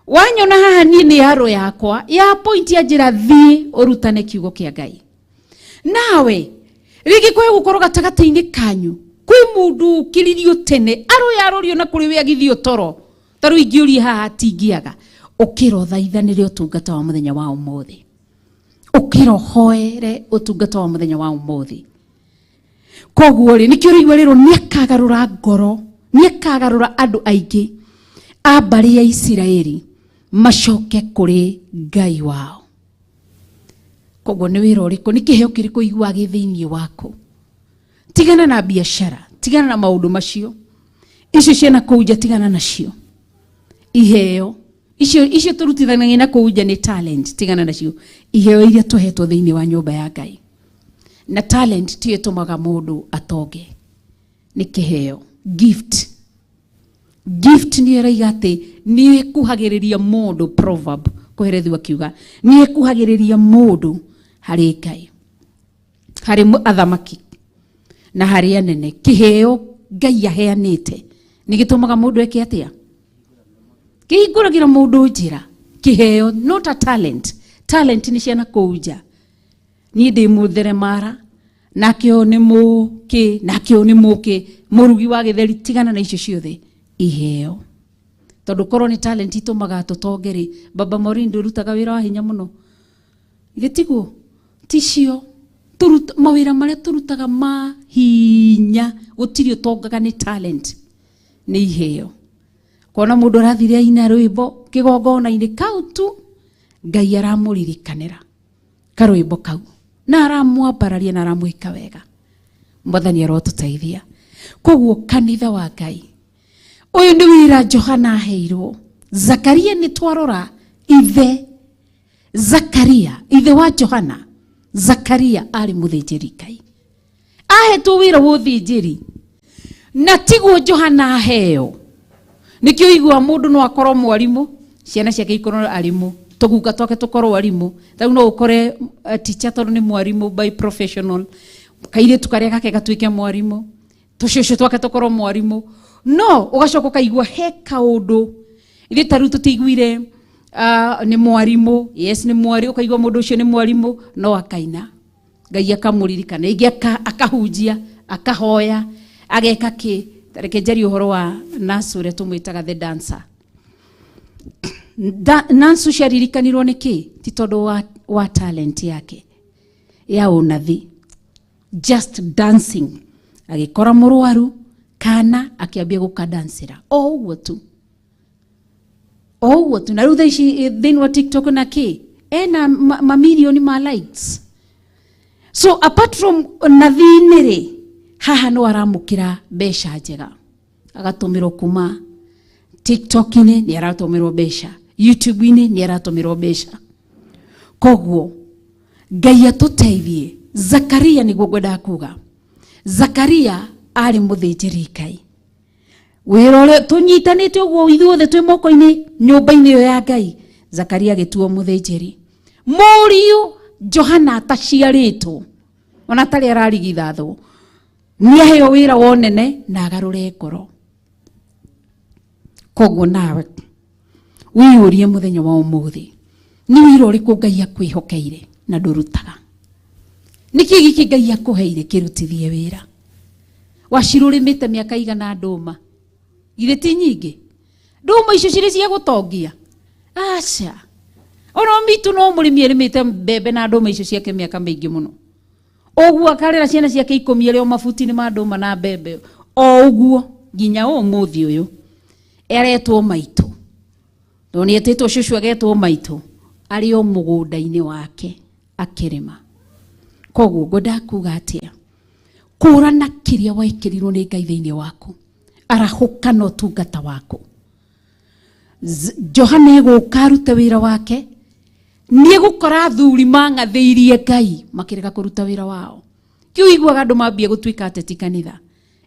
[SPEAKER 4] Wanyona haha niĩ nĩ aro yakwa ya point ya njĩra, thiĩ ũrutane kiugo kĩa Ngai. Nawe rĩngĩ kwĩ gũkorwo gatagatĩ-inĩ kanyu kwĩ mũndũ ũkĩririo tene aroya arorio na kũrĩ we agithio toro, ta rĩu ingĩũria haha atingĩaga. Ũkĩra ũthaithanĩre ũtungata wa mũthenya wa ũmũthĩ, ũkĩra ũhoere ũtungata wa mũthenya wa ũmũthĩ. Koguo rĩ, nĩkĩo ũraigua rĩrwo nĩ akagarũra ngoro, nĩ akagarũra andũ aingĩ a mbarĩ ya Isiraeli macoke kũrĩ Ngai wao. Koguo nĩ wĩra ũrĩkũ, nĩ kĩheo kĩrĩkũ ũiguaga gĩ thĩinĩ waku? Tigana na biacara, tigana na maũndũ macio, icio ciana kũu nja tigana nacio. Iheo icio icio tũrutithanagia na kũu nja nĩ talent, tigana nacio. Iheo iria tũhetwo thĩinĩ wa nyũmba ya Ngai. Na talent tiyo ĩtũmaga mũndũ atonge, nĩ kĩheo, gift. Gift nĩ ĩraiga atĩ nĩ ĩkuhagĩrĩria mũndũ, proverb kũherethu akiuga nĩ ĩkuhagĩrĩria mũndũ harĩ Ngai, harĩ athamaki na harĩ anene. Kĩheo Ngai aheanĩte nĩ gĩtũmaga mũndũ eke atĩa? Kĩhingũragĩra mũndũ njĩra. Kĩheo, not a talent. Talent nĩ ciana kũu nja. Niĩ ndĩ mũtheremara, nake ũyũ nĩ mũkĩ, nake ũyũ nĩ mũkĩ, mũrugi wa gĩtheri, tigana na icio ciothe. Iheo. Tondũ korwo nĩ talent itũmaga tũtonge rĩ, Baba Maureen ndũrutaga wĩra wa hinya mũno. Githĩ tiguo? Ticio. Mawĩra marĩa tũrutaga ma hinya, gũtirĩ ũtongaga nĩ talent, nĩ iheo. Kuona mũndũ arathire aina rwĩmbo kĩgongona-inĩ kau tu, Ngai aramũririkanĩra karwĩmbo kau na aramwambararia na aramwĩka wega. Mwathani arotũteithia. Koguo kanitha wa Ngai, ũyũ nĩ wĩra Johana aheirwo. Zakaria nĩ twarora ithe Zakaria, ithe wa Johana, Zakaria arĩ mũthĩnjĩri Ngai, ahetwo wĩra wa ũthĩnjĩri, na tiguo Johana aheo. Nĩkĩo igua mũndũ no akorwo mwarimũ, ciana ciake ikorwo arimũ, tũguka twake tũkorwo arimũ. Rĩu no ũkore teacher tondũ nĩ mwarimũ by professional, kairĩtu karĩa gake gatuĩke mwarimũ, tũcũcũ twake tũkorwo mwarimũ. No ũgacoka ũkaigua he kaũndũ ithuĩ ta rĩu tũtiiguire nĩ mwarimũ. Yes, nĩ mwarimũ, ũkaigua mũndũ ũcio nĩ mwarimũ no akaina, Ngai akamũririkana, rĩngĩ akahunjia, akahoya, ageka kĩ. Reke njarie ũhoro wa Nancy ũrĩa tũmwĩtaga the dancer. Nancy ũcio aririkanirwo nĩ kĩ? Ti tondũ wa talent yake ya ũnathi, just dancing. Agĩkora mũrwaru kana akĩambia gũkadancĩra o ũguo tu, o ũguo tu. Na rĩu thaa ici thĩinĩ wa TikTok na kĩ, ena mamirioni ma likes. So apart from nathi-inĩ rĩ, haha no aramũkĩra mbeca njega, agatũmĩrwo kuma TikTok-inĩ, nĩ aratũmĩrwo mbeca YouTube-inĩ, nĩ aratũmĩrwo mbeca. Koguo Ngai atũteithie. Zakaria, nĩguo ngwendaga kuga, Zakaria arĩ mũthĩnjĩri Ngai. Wĩra ũrĩa tũnyitanĩte ũguo ithuothe twĩ moko-inĩ nyũmba-inĩ ĩyo ya Ngai, Zakaria agĩtuo mũthĩnjĩri. Mũriũ Johana ataciarĩtwo, ona atarĩ ararigithathwo, nĩ aheo wĩra wa ũnene na agarũre ngoro. Koguo nawe wĩyũrie mũthenya wa ũmũthĩ, nĩ wĩra ũrĩkũ Ngai akwĩhokeire na ndũrutaga? Nĩkĩ gĩkĩ Ngai akũheire kĩrutithie wĩra? Wacirũrĩmĩte mĩaka igana ndũma, githĩ ti nyingĩ? Ndũma icio cirĩ cia gũtongia? Aca. Ona mitũ no mũrĩmi arĩmĩte mbembe na ndũma icio ciake mĩaka mĩingĩ mũno, ũguo akarera ciana ciake 10 arĩ o mabuti-inĩ ma ndũma na mbembe o ũguo nginya ũmũthĩ ũyũ. Aretwo maitũ, tondũ nĩ etĩtwo cũcũ, agetwo maitũ. Arĩ o mũgũnda-inĩ wake akĩrĩma. Koguo ngwendaga kuga atĩa? Kũrana kĩrĩa wekĩrirwo nĩ Ngai thĩinĩ waku, arahũka na ũtungata waku. Johana egũka arute wĩra wake, nĩ egũkora athuri mang'athĩirie Ngai makĩrega kũruta wĩra wao. Kĩu iguaga andũ mambia gũtuĩka ateti kanitha.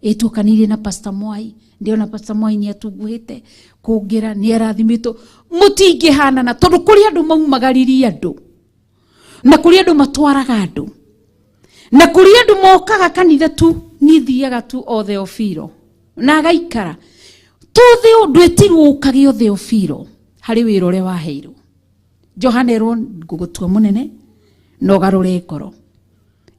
[SPEAKER 4] Ĩtuĩkanĩirie na Pastor Mwai, ndĩona Pastor Mwai nĩ atunguhĩte kũngĩra, nĩ arathimĩtwo. Mũtingĩhanana tondũ kũrĩ andũ maumagaririe andũ, na kũrĩ andũ matwaraga andũ, na kũrĩ andũ mokaga kanitha tu, niĩ thiaga tu o Theofilo na agaikara tu thĩ, ndwĩtirwo ũkage o Theofilo harĩ wĩra ũrĩa waheirwo. Johana erwo ngũgũtua mũnene na ũgarũre ngoro.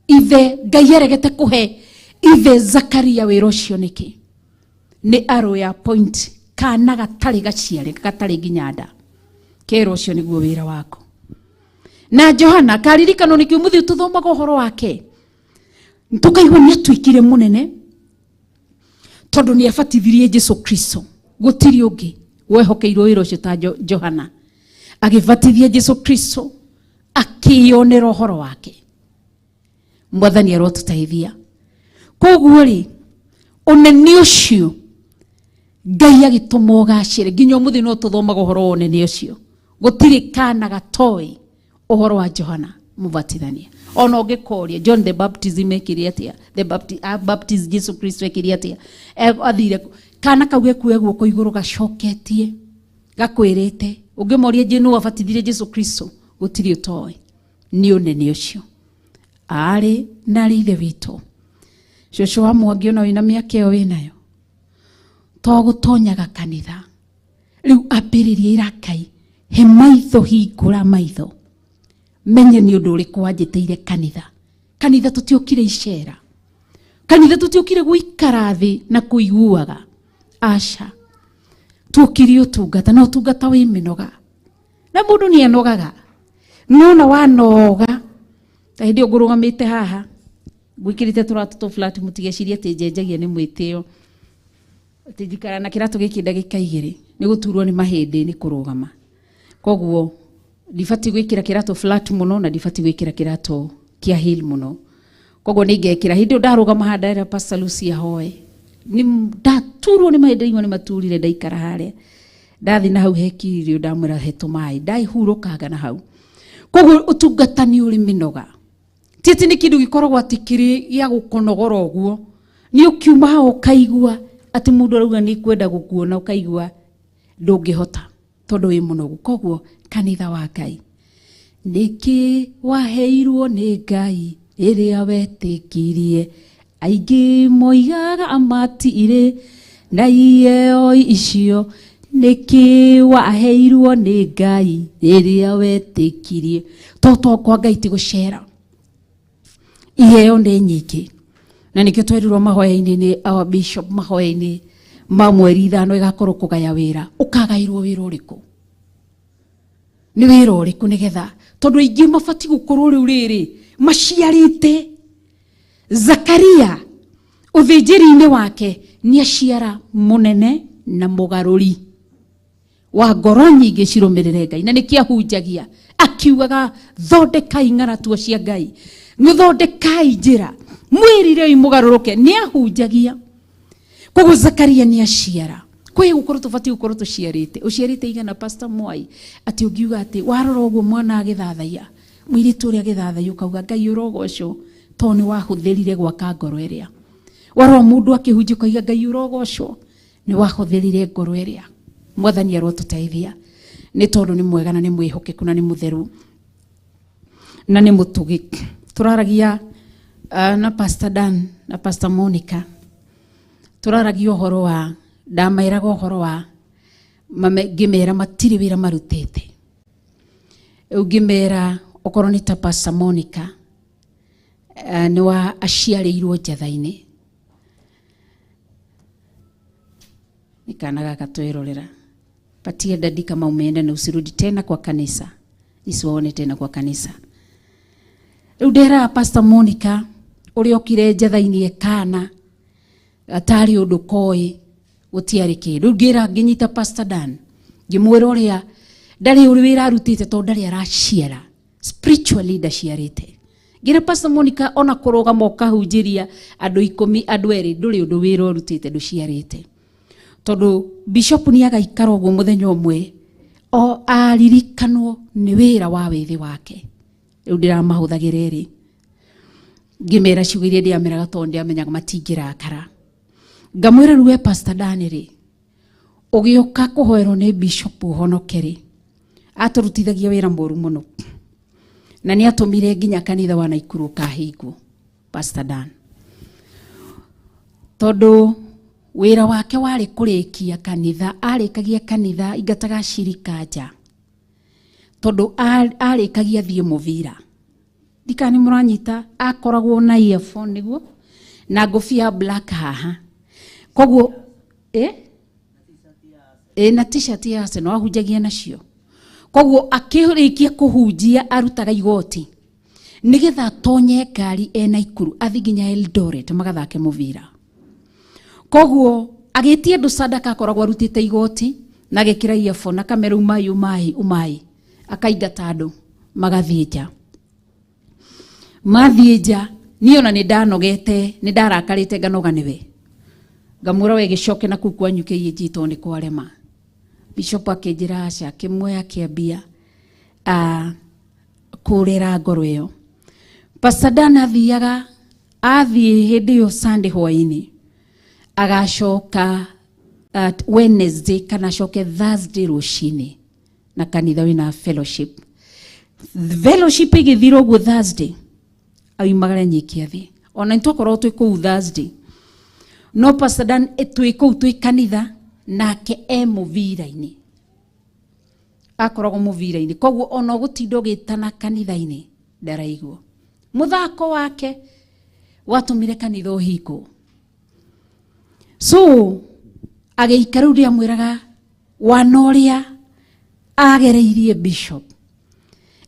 [SPEAKER 4] Ithe Ngai aregete kũhe ithe Zakaria wĩra ũcio nĩkĩ? Nĩ arrow ya point kana gatarĩ gaciare, gatarĩ nginya nda. Kerwo ũcio nĩguo wĩra waku. Na Johana karirikano nĩkĩo mũthĩ tũthomaga ũhoro wake, tũkaigua nĩ atuĩkire mũnene tondũ nĩ abatithirie Jesu Kristo. Gũtirĩ ũngĩ wehokeirwo wĩra ũcio ta Johana. Agĩbatithia Jesu Kristo, akĩyonera ũhoro wake. Mwathani arotũteithia. Koguo rĩ, ũnene ũcio Ngai agĩtũma ũgacĩre, nginya ũmũthĩ no tũthomaga ũhoro wa ũnene ũcio. Gũtirĩ kana gatoĩ ũhoro wa Johana Mũbatithania. Ona ũngĩkoria John the Baptist ekire atĩa, the Baptist Jesu Kristo ekire atĩa, athire kũ? Kana kau gekuoya guoko igũrũ gacoketie gakwĩrĩte. Ũngĩmoria nĩ nũ wabatithirie Jesu Kristo, gũtirĩ ũtoĩ. Nĩ ũnene ũcio arĩ na arĩ ithe witũ. Cũcũ wa Mwangi ona wĩna mĩaka ĩyo wĩnayo, to gũtonyaga kanitha rĩu, ambĩrĩria irakai, he maitho, hingũra maitho, menye nĩ ũndũ ũrĩkũ wanjĩtĩire kanitha. Kanitha tũtiũkire icera, kanitha tũtiũkire gũikara thĩ na kũiguaga, aca, tuokire ũtungata, na ũtungata wĩ mĩnoga, na mũndũ nĩ anogaga. Nona wanoga ta hĩndĩ ĩyo ngũrũgamĩte haha ngwĩkĩrĩte tũratũ tũ flat, mũtigecirie atĩ njenjagia nĩ mwĩtĩo, atĩ njikara na kĩratũ gĩkĩ ndagĩka igĩrĩ nĩ gũturwo nĩ mahĩndĩ nĩ kũrũgama. Koguo ndibatiĩ gwĩkĩra kĩratũ flat mũno, na ndibatiĩ gwĩkĩra kĩratũ kĩa heel mũno. Koguo nĩ ngekĩra hĩndĩ ĩyo ndarũgama haha ndera Pastor Lucy ahoe, nĩ ndaturwo nĩ mahĩndĩ, imwe nĩ maturire ndaikara harĩa, ndathi na hau hekirio, ndamwĩra he tũmaĩ, ndaihurũkanga na hau. Koguo ũtungata nĩ ũrĩ mĩnoga, ti atĩ nĩ kĩndũ gĩkoragwo atĩ kĩrĩ gĩa gũkũnogora ũguo. Nĩ ũkiuma hau ũkaigua atĩ mũndũ arauga nĩ kwenda gũkuona, ũkaigua ndũngĩhota tondũ wĩ mũnogu. Koguo kanitha wa Ngai, nĩkĩ waheirwo nĩ Ngai rĩrĩa wetĩkirie? Aingĩ moigaga matirĩ na iheo icio. Nĩkĩ waheirwo nĩ Ngai rĩrĩa wetĩkirie? Toto kwa Ngai ti gũcera, iheo nĩ nyingĩ, na nĩkĩo twerirwo mahoya-inĩ nĩ our bishop, mahoya-inĩ ma mweri 5 ĩgakorwo kũgaya wĩra. Ũkagaĩrwo wĩra ũrĩkũ? Nĩ wĩra ũrĩkũ? Nĩgetha tondũ aingĩ mabatiĩ gũkorwo rĩu rĩrĩ maciarĩte. Zakaria ũthĩnjĩri-inĩ wake nĩ aciara mũnene na mũgarũri wa ngoro nyingĩ cirũmĩrĩre Ngai, na nĩkĩo ahunjagia akiugaga thondekai ng'aratua cia Ngai, thondekai njĩra, mwĩrirei mũgarũrũke. Nĩ ahunjagia. Koguo Zakaria nĩ aciara kwĩ gũkorwo tũbatiĩ gũkorwo tũciarĩte. Ũciarĩte igana, Pastor Mwai, atĩ ũngiuga atĩ warora ũguo mwana agĩthathaiya, mũirĩtu ũrĩa agĩthathaiya, ũkauga Ngai ũrogocwo tondũ nĩ wahũthĩrire gwaka ngoro ĩrĩa. Warora mũndũ akĩhunjia ũkauga Ngai ũrogocwo nĩ wahũthĩrire ngoro ĩrĩa. Mwathani arotũteithia nĩ tondũ nĩ mwega na nĩ mwĩhokeku na nĩ mũtheru na nĩ mũtugi. Tũraragia na Pastor Dan na Pastor Monica, tũraragia ũhoro wa ndameraga ũhoro wa ngĩmera matirĩ wĩra marutĩte. Rĩu ngĩmera okorwo nĩ ta Pastor Monica, nĩ wa aciarĩirwo njatha-inĩ, nĩ kana gaka twĩrorera. Patia dadi kama umeenda na usirudi tena kwa kanisa, nisiwaone tena kwa kanisa. Rĩu nderaga Pastor Monica ũrĩa okire njatha-inĩ ekana gatarĩ ũndũ koĩ, gũtiarĩ kĩndũ. Rĩu ngĩra ngĩnyita Pastor Dan ngĩmwĩra ũrĩa Ndarĩ ũrĩ wĩra arutĩte tondũ ndarĩ araciara. Spiritually ndaciarĩte. Ngira Pastor Monica ona kũrũgama ũkahunjĩria andũ 10 andũ 2 ndũrĩ ũndũ wĩra ũrutĩte ndũciarĩte. Tondũ bishop nĩ agaikara ũguo mũthenya ũmwe o aririkanwo nĩ wĩra wa wĩthĩ wake. Rĩu ndĩramahũthagĩra erĩ. Ngĩmera ciugo iria ndĩameraga tondũ ndĩamenyaga matingĩrakara. Ngamwĩra rĩu we Pastor Dan rĩ, ũgĩũka kũhoerwo nĩ bishop ũhonoke rĩ, atũrutithagia wĩra mũru mũno. Na nĩ atũmire nginya kanitha wa Naikuru ũkahingwo, Pastor Dan. Tondũ wĩra wake warĩ kũrĩkia kanitha, arĩkagia kanitha ingataga cirika nja. Tondũ arĩkagia thiĩ mũbira. Ndikana nĩ mũranyita, akoragwo na earphone nĩguo, na ngũbia black haha. Koguo, na t-shirt ya Arsenal ahunjagia nacio. Koguo akĩrĩkia kũhunjia arutaga igoti nĩgetha atonye ngari e Naikuru athiĩ nginya Eldoret magathake mũbira. Koguo agĩtia andũ sadaka akoragwo arutĩte igoti na agekĩra earphone akamera umai umai umai, akaingata andũ magathiĩ nja. Mathiĩ nja niĩ ona nĩ ndanogete, nĩ ndarakarĩte nganoga nĩwe. Ngamwĩra we gĩcoke na kũu kwanyu KAG tondũ nĩ kwarema. Bishop akĩnjĩra aca, akĩmuoya akĩambia kũrera ngoro ĩyo. Pastor Dan athiaga athiĩ hĩndĩ ĩyo Sunday hwaĩ-inĩ, agacoka at Wednesday kana acoke Thursday rũcinĩ na kanitha wĩna fellowship. Fellowship ĩgĩthira ũguo Thursday aumagare nyiki athiĩ. Ona nĩ twakorwo twĩ kũu Thursday, no Pastor Dan twĩ kũu twĩ kanitha nake e mũbira-inĩ, akoragwo mũbira-inĩ. Koguo ona ũgũtinda ũgĩtana kanitha-inĩ ndaraigua. Mũthako wake watũmire kanitha ũhingwo. So agĩikara rĩu ndĩamwĩraga wana ũrĩa agereirie bishop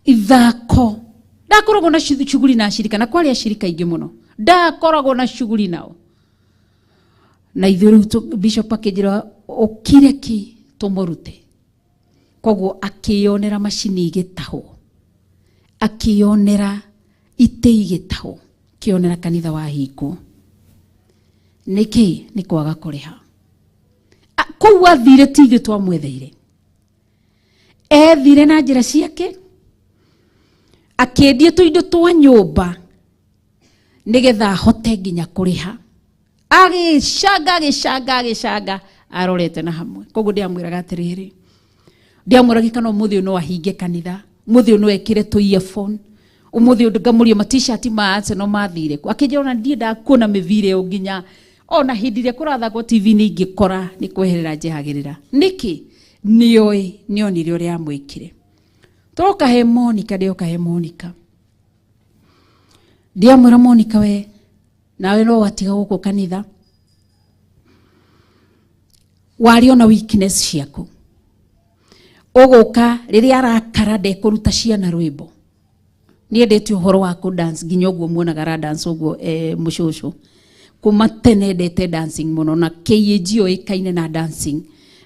[SPEAKER 4] ithako ndakoragwo na shughuli na ashirika, na kwarĩ ashirika aingĩ mũno, ndakoragwo na shughuli nao. Na ithuĩ rĩu bishop akĩnjĩra ũkire ki tũmũrute. Koguo akĩyonera macini igĩtahwo, akĩyonera itĩ igĩtahwo, akĩyonera kanitha wahingwo. Nĩkĩ? Nĩ kwaga kũrĩha. Kũu athire ti ithuĩ twamwetheire, ethire na njĩra ciake, akĩendia tũindo twa nyũmba nĩgetha ahote nginya kũrĩha. Agĩcanga agĩcanga agĩcanga arorete na hamwe. Koguo ndĩamwĩraga atĩrĩrĩ, ndĩamwĩraga kana ũmũthĩ ũyũ no ahinge kanitha, ũmũthĩ ũyũ no ekĩre tũ earphone, ũmũthĩ ũyũ ngamũria ma t-shirt ma Arsenal mathire kũ. Akĩnjĩra ona ndiendaga kuona mĩbira ĩyo nginya ona hĩndĩ ĩrĩa kũrathakwo TV nĩ ingĩkora nĩ kweherera njehagĩrĩra. Nĩkĩ? Nĩoĩ, nĩonire ũrĩa amwĩkire. Tũroka he Monica, ndĩoka he Monica. Ndiamwĩra Monica we, nawe no watiga gũkũ kanitha. Warĩ ona weakness ciaku. Ũgũka rĩrĩa arakara ndekũruta ciana rwĩmbo. Niendete ũhoro wa kũ dance nginya ũguo muonaga ara dance ũguo mũcũcũ. Kuma tene endete dancing mũno na KAG oĩkaine na dancing.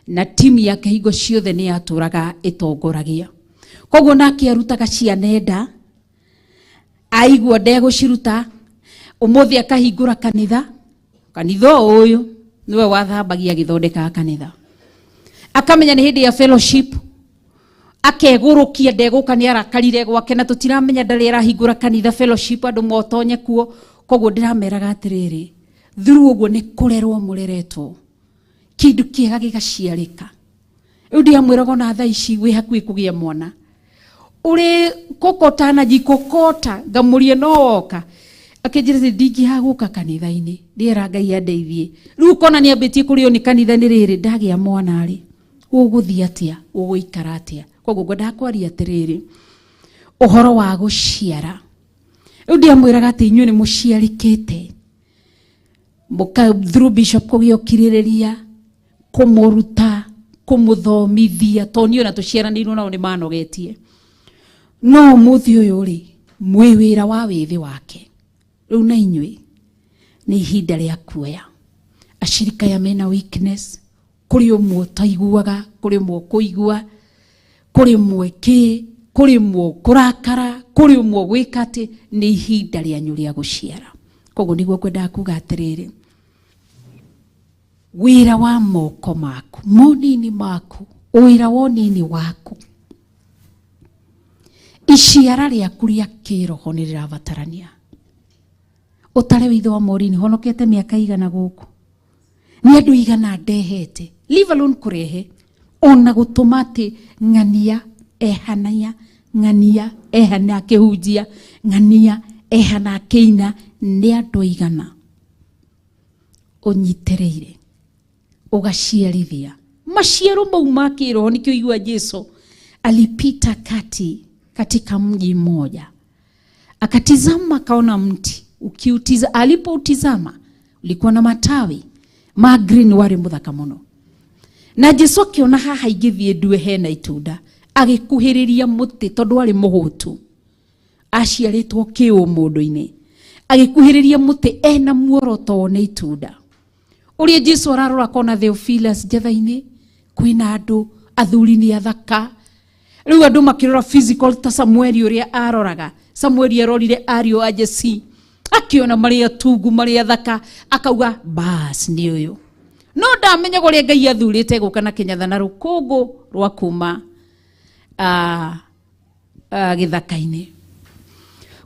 [SPEAKER 4] Na timu yake hingo ciothe nĩ yatũraga ĩtongoragia. Koguo nake arutaga ciana enda, aigua ndegũciruta, ũmũthĩ akahingũra kanitha, kanitha ũyũ nĩwe wathambagia agĩthondekaga kanitha. Akamenya nĩ hĩndĩ ya fellowship, akegũrũkia ndegũka nĩ arakarire gwake na tũtiramenya ndarĩ arahingũra kanitha fellowship andũ motonye kuo. Koguo ndĩrameraga atĩrĩrĩ, through ũguo nĩ kũrerwo mũreretwo, kĩndũ kĩega gĩgaciarĩka. Rĩu ndiamwĩraga ona thaa ici wĩ hakuhĩ kũgĩa mwana, ũrĩ kokota na jikokota ngamũria no woka, akĩnjĩra atĩ ndingĩaga gũka kanitha-inĩ, ndiera Ngai andeithie. Rĩu ũkona nĩ ambĩtie kũrĩo nĩ kanitha nĩ rĩrĩ, ndagĩa mwana rĩ, ũgũthiĩ atĩa, ũgũikara atĩa? Koguo ngwendaga kwaria atĩrĩrĩ, ũhoro wa gũciara. Rĩu ndiamwĩraga atĩ inyuĩ nĩ mũciarĩkĩte, mũka through bishop kũgĩa ũkirĩrĩria, kũmũruta, kũmũthomithia, tondũ niĩ ona tũciaranĩirwo nao nĩ manogetie. No ũmũthĩ ũyũ rĩ, mwĩ wĩra wa wĩthĩ wake. Rĩu na inyuĩ nĩ ihinda rĩa kuoya. Ashirika aya mena weakness, kũrĩ ũmwe ũtaiguaga, kũrĩ ũmwe ũkũigua, Kũrĩmwo kĩ, kũrĩmwo kũrakara, kũrĩmwo gwĩka atĩ nĩ ihinda rĩanyu rĩa gũciara. Koguo nĩguo ngwendaga kuga atĩrĩrĩ, wĩra wa moko maku, monini maku, wĩra wa ũnini waku, iciara rĩaku rĩa kĩroho nĩ rĩrabatarania. Ũtare withe wa Maureen, honokete mĩaka igana gũkũ, nĩ andũ igana ndehete, leave alone kũrehe, ona gũtũma atĩ ng'ania ehania, ng'ania ehana akĩhunjia, ng'ania ehana akĩina, nĩ andũ igana ũnyitĩrĩire ũgaciarithia maciaro mau ma kĩroho. Nĩkĩo igua Jesu alipita kati katika mji mmoja, akatizama akaona mti ukiutiza, alipoutizama ulikuwa na matawi ma green wari muthaka muno, na Jesu akiona haha ingĩthiĩ ndue hena itunda, agĩkuhĩrĩria mũtĩ tondũ arĩ mũhũtu, aciarĩtwo kĩũmũndũ-inĩ, agĩkuhĩrĩria mũtĩ ena muoroto wone itunda. Ũrĩa Jesu ararora kona Theophilus njetha-inĩ kwĩna andũ athuri nĩ athaka. Rĩu andũ makĩrora physical ta Samueli ũrĩa aroraga. Samueli arorire ariũ a Jesi akiona marĩ atungu marĩ athaka, akauga bas nĩ ũyũ. No ndamenyaga ũrĩa Ngai athurĩte gũka na kĩnyatha na rũkũngũ rwa kuma gĩthaka-inĩ.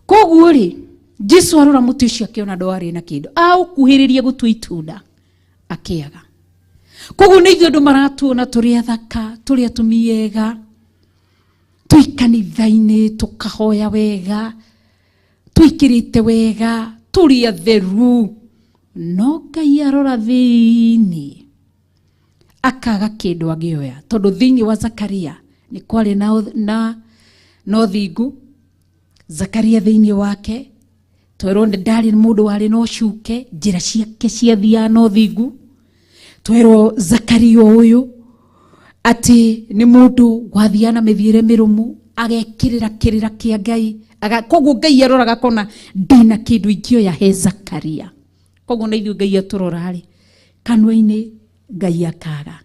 [SPEAKER 4] Koguo rĩ, Jesu arora mũtĩ ũcio akĩona ndwarĩ na kĩndũ, aũkuhĩrĩria gũtua itunda akĩaga. Koguo nĩ ithuĩ andũ maratuona tũrĩ athaka, tũrĩ atumia ega, twĩ kanitha-inĩ tũkahoya wega, twĩkĩrĩte wega, tũrĩ atheru, no Ngai arora thĩinĩ akaga kĩndũ angĩoya, tondũ thĩinĩ wa Zakaria nĩ kwarĩ na ũthingu. Zakaria thĩinĩ wake twerwo ndarĩ mũndũ warĩ na ũcuke, njĩra ciake ciathiaga na ũthingu. Twerwo Zakaria ũyũ atĩ nĩ mũndũ wathiaga na mĩthiĩre mĩrũmu, agekĩrĩra kĩrĩra kĩa Ngai. Koguo Ngai aroraga akona ndĩna kĩndũ ingĩoya he Zakaria. Koguo na ithuĩ Ngai atũrora rĩ, kanua-inĩ Ngai akaga,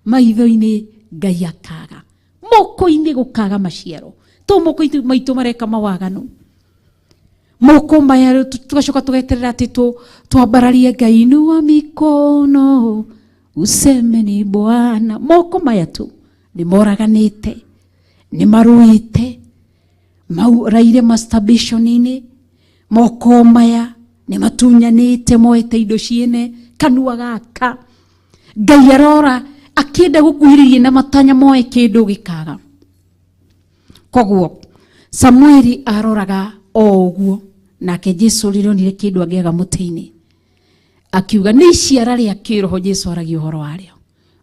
[SPEAKER 4] maitho-inĩ Ngai akaga, moko-inĩ gũkaga maciaro. To moko maitũ mareka mawaganu, moko maya tugacoka tugeterera atĩ twambararie Ngai, inua mikono useme ni Bwana. Moko maya tu nĩ moraganĩte, nĩ marũĩte, mauraire masturbation-inĩ. Moko maya nĩ matunyanĩte, moete indo ciene. Kanua gaka Ngai arora akĩenda gũkuhĩrĩria na matanya moe kĩndũ gĩkaga. Koguo Samueli aroraga o ũguo, nake Jesu rĩrĩa onire kĩndũ angĩaga mũtĩ-inĩ akiuga nĩ iciara rĩa kĩroho Jesu aragia ũhoro warĩo,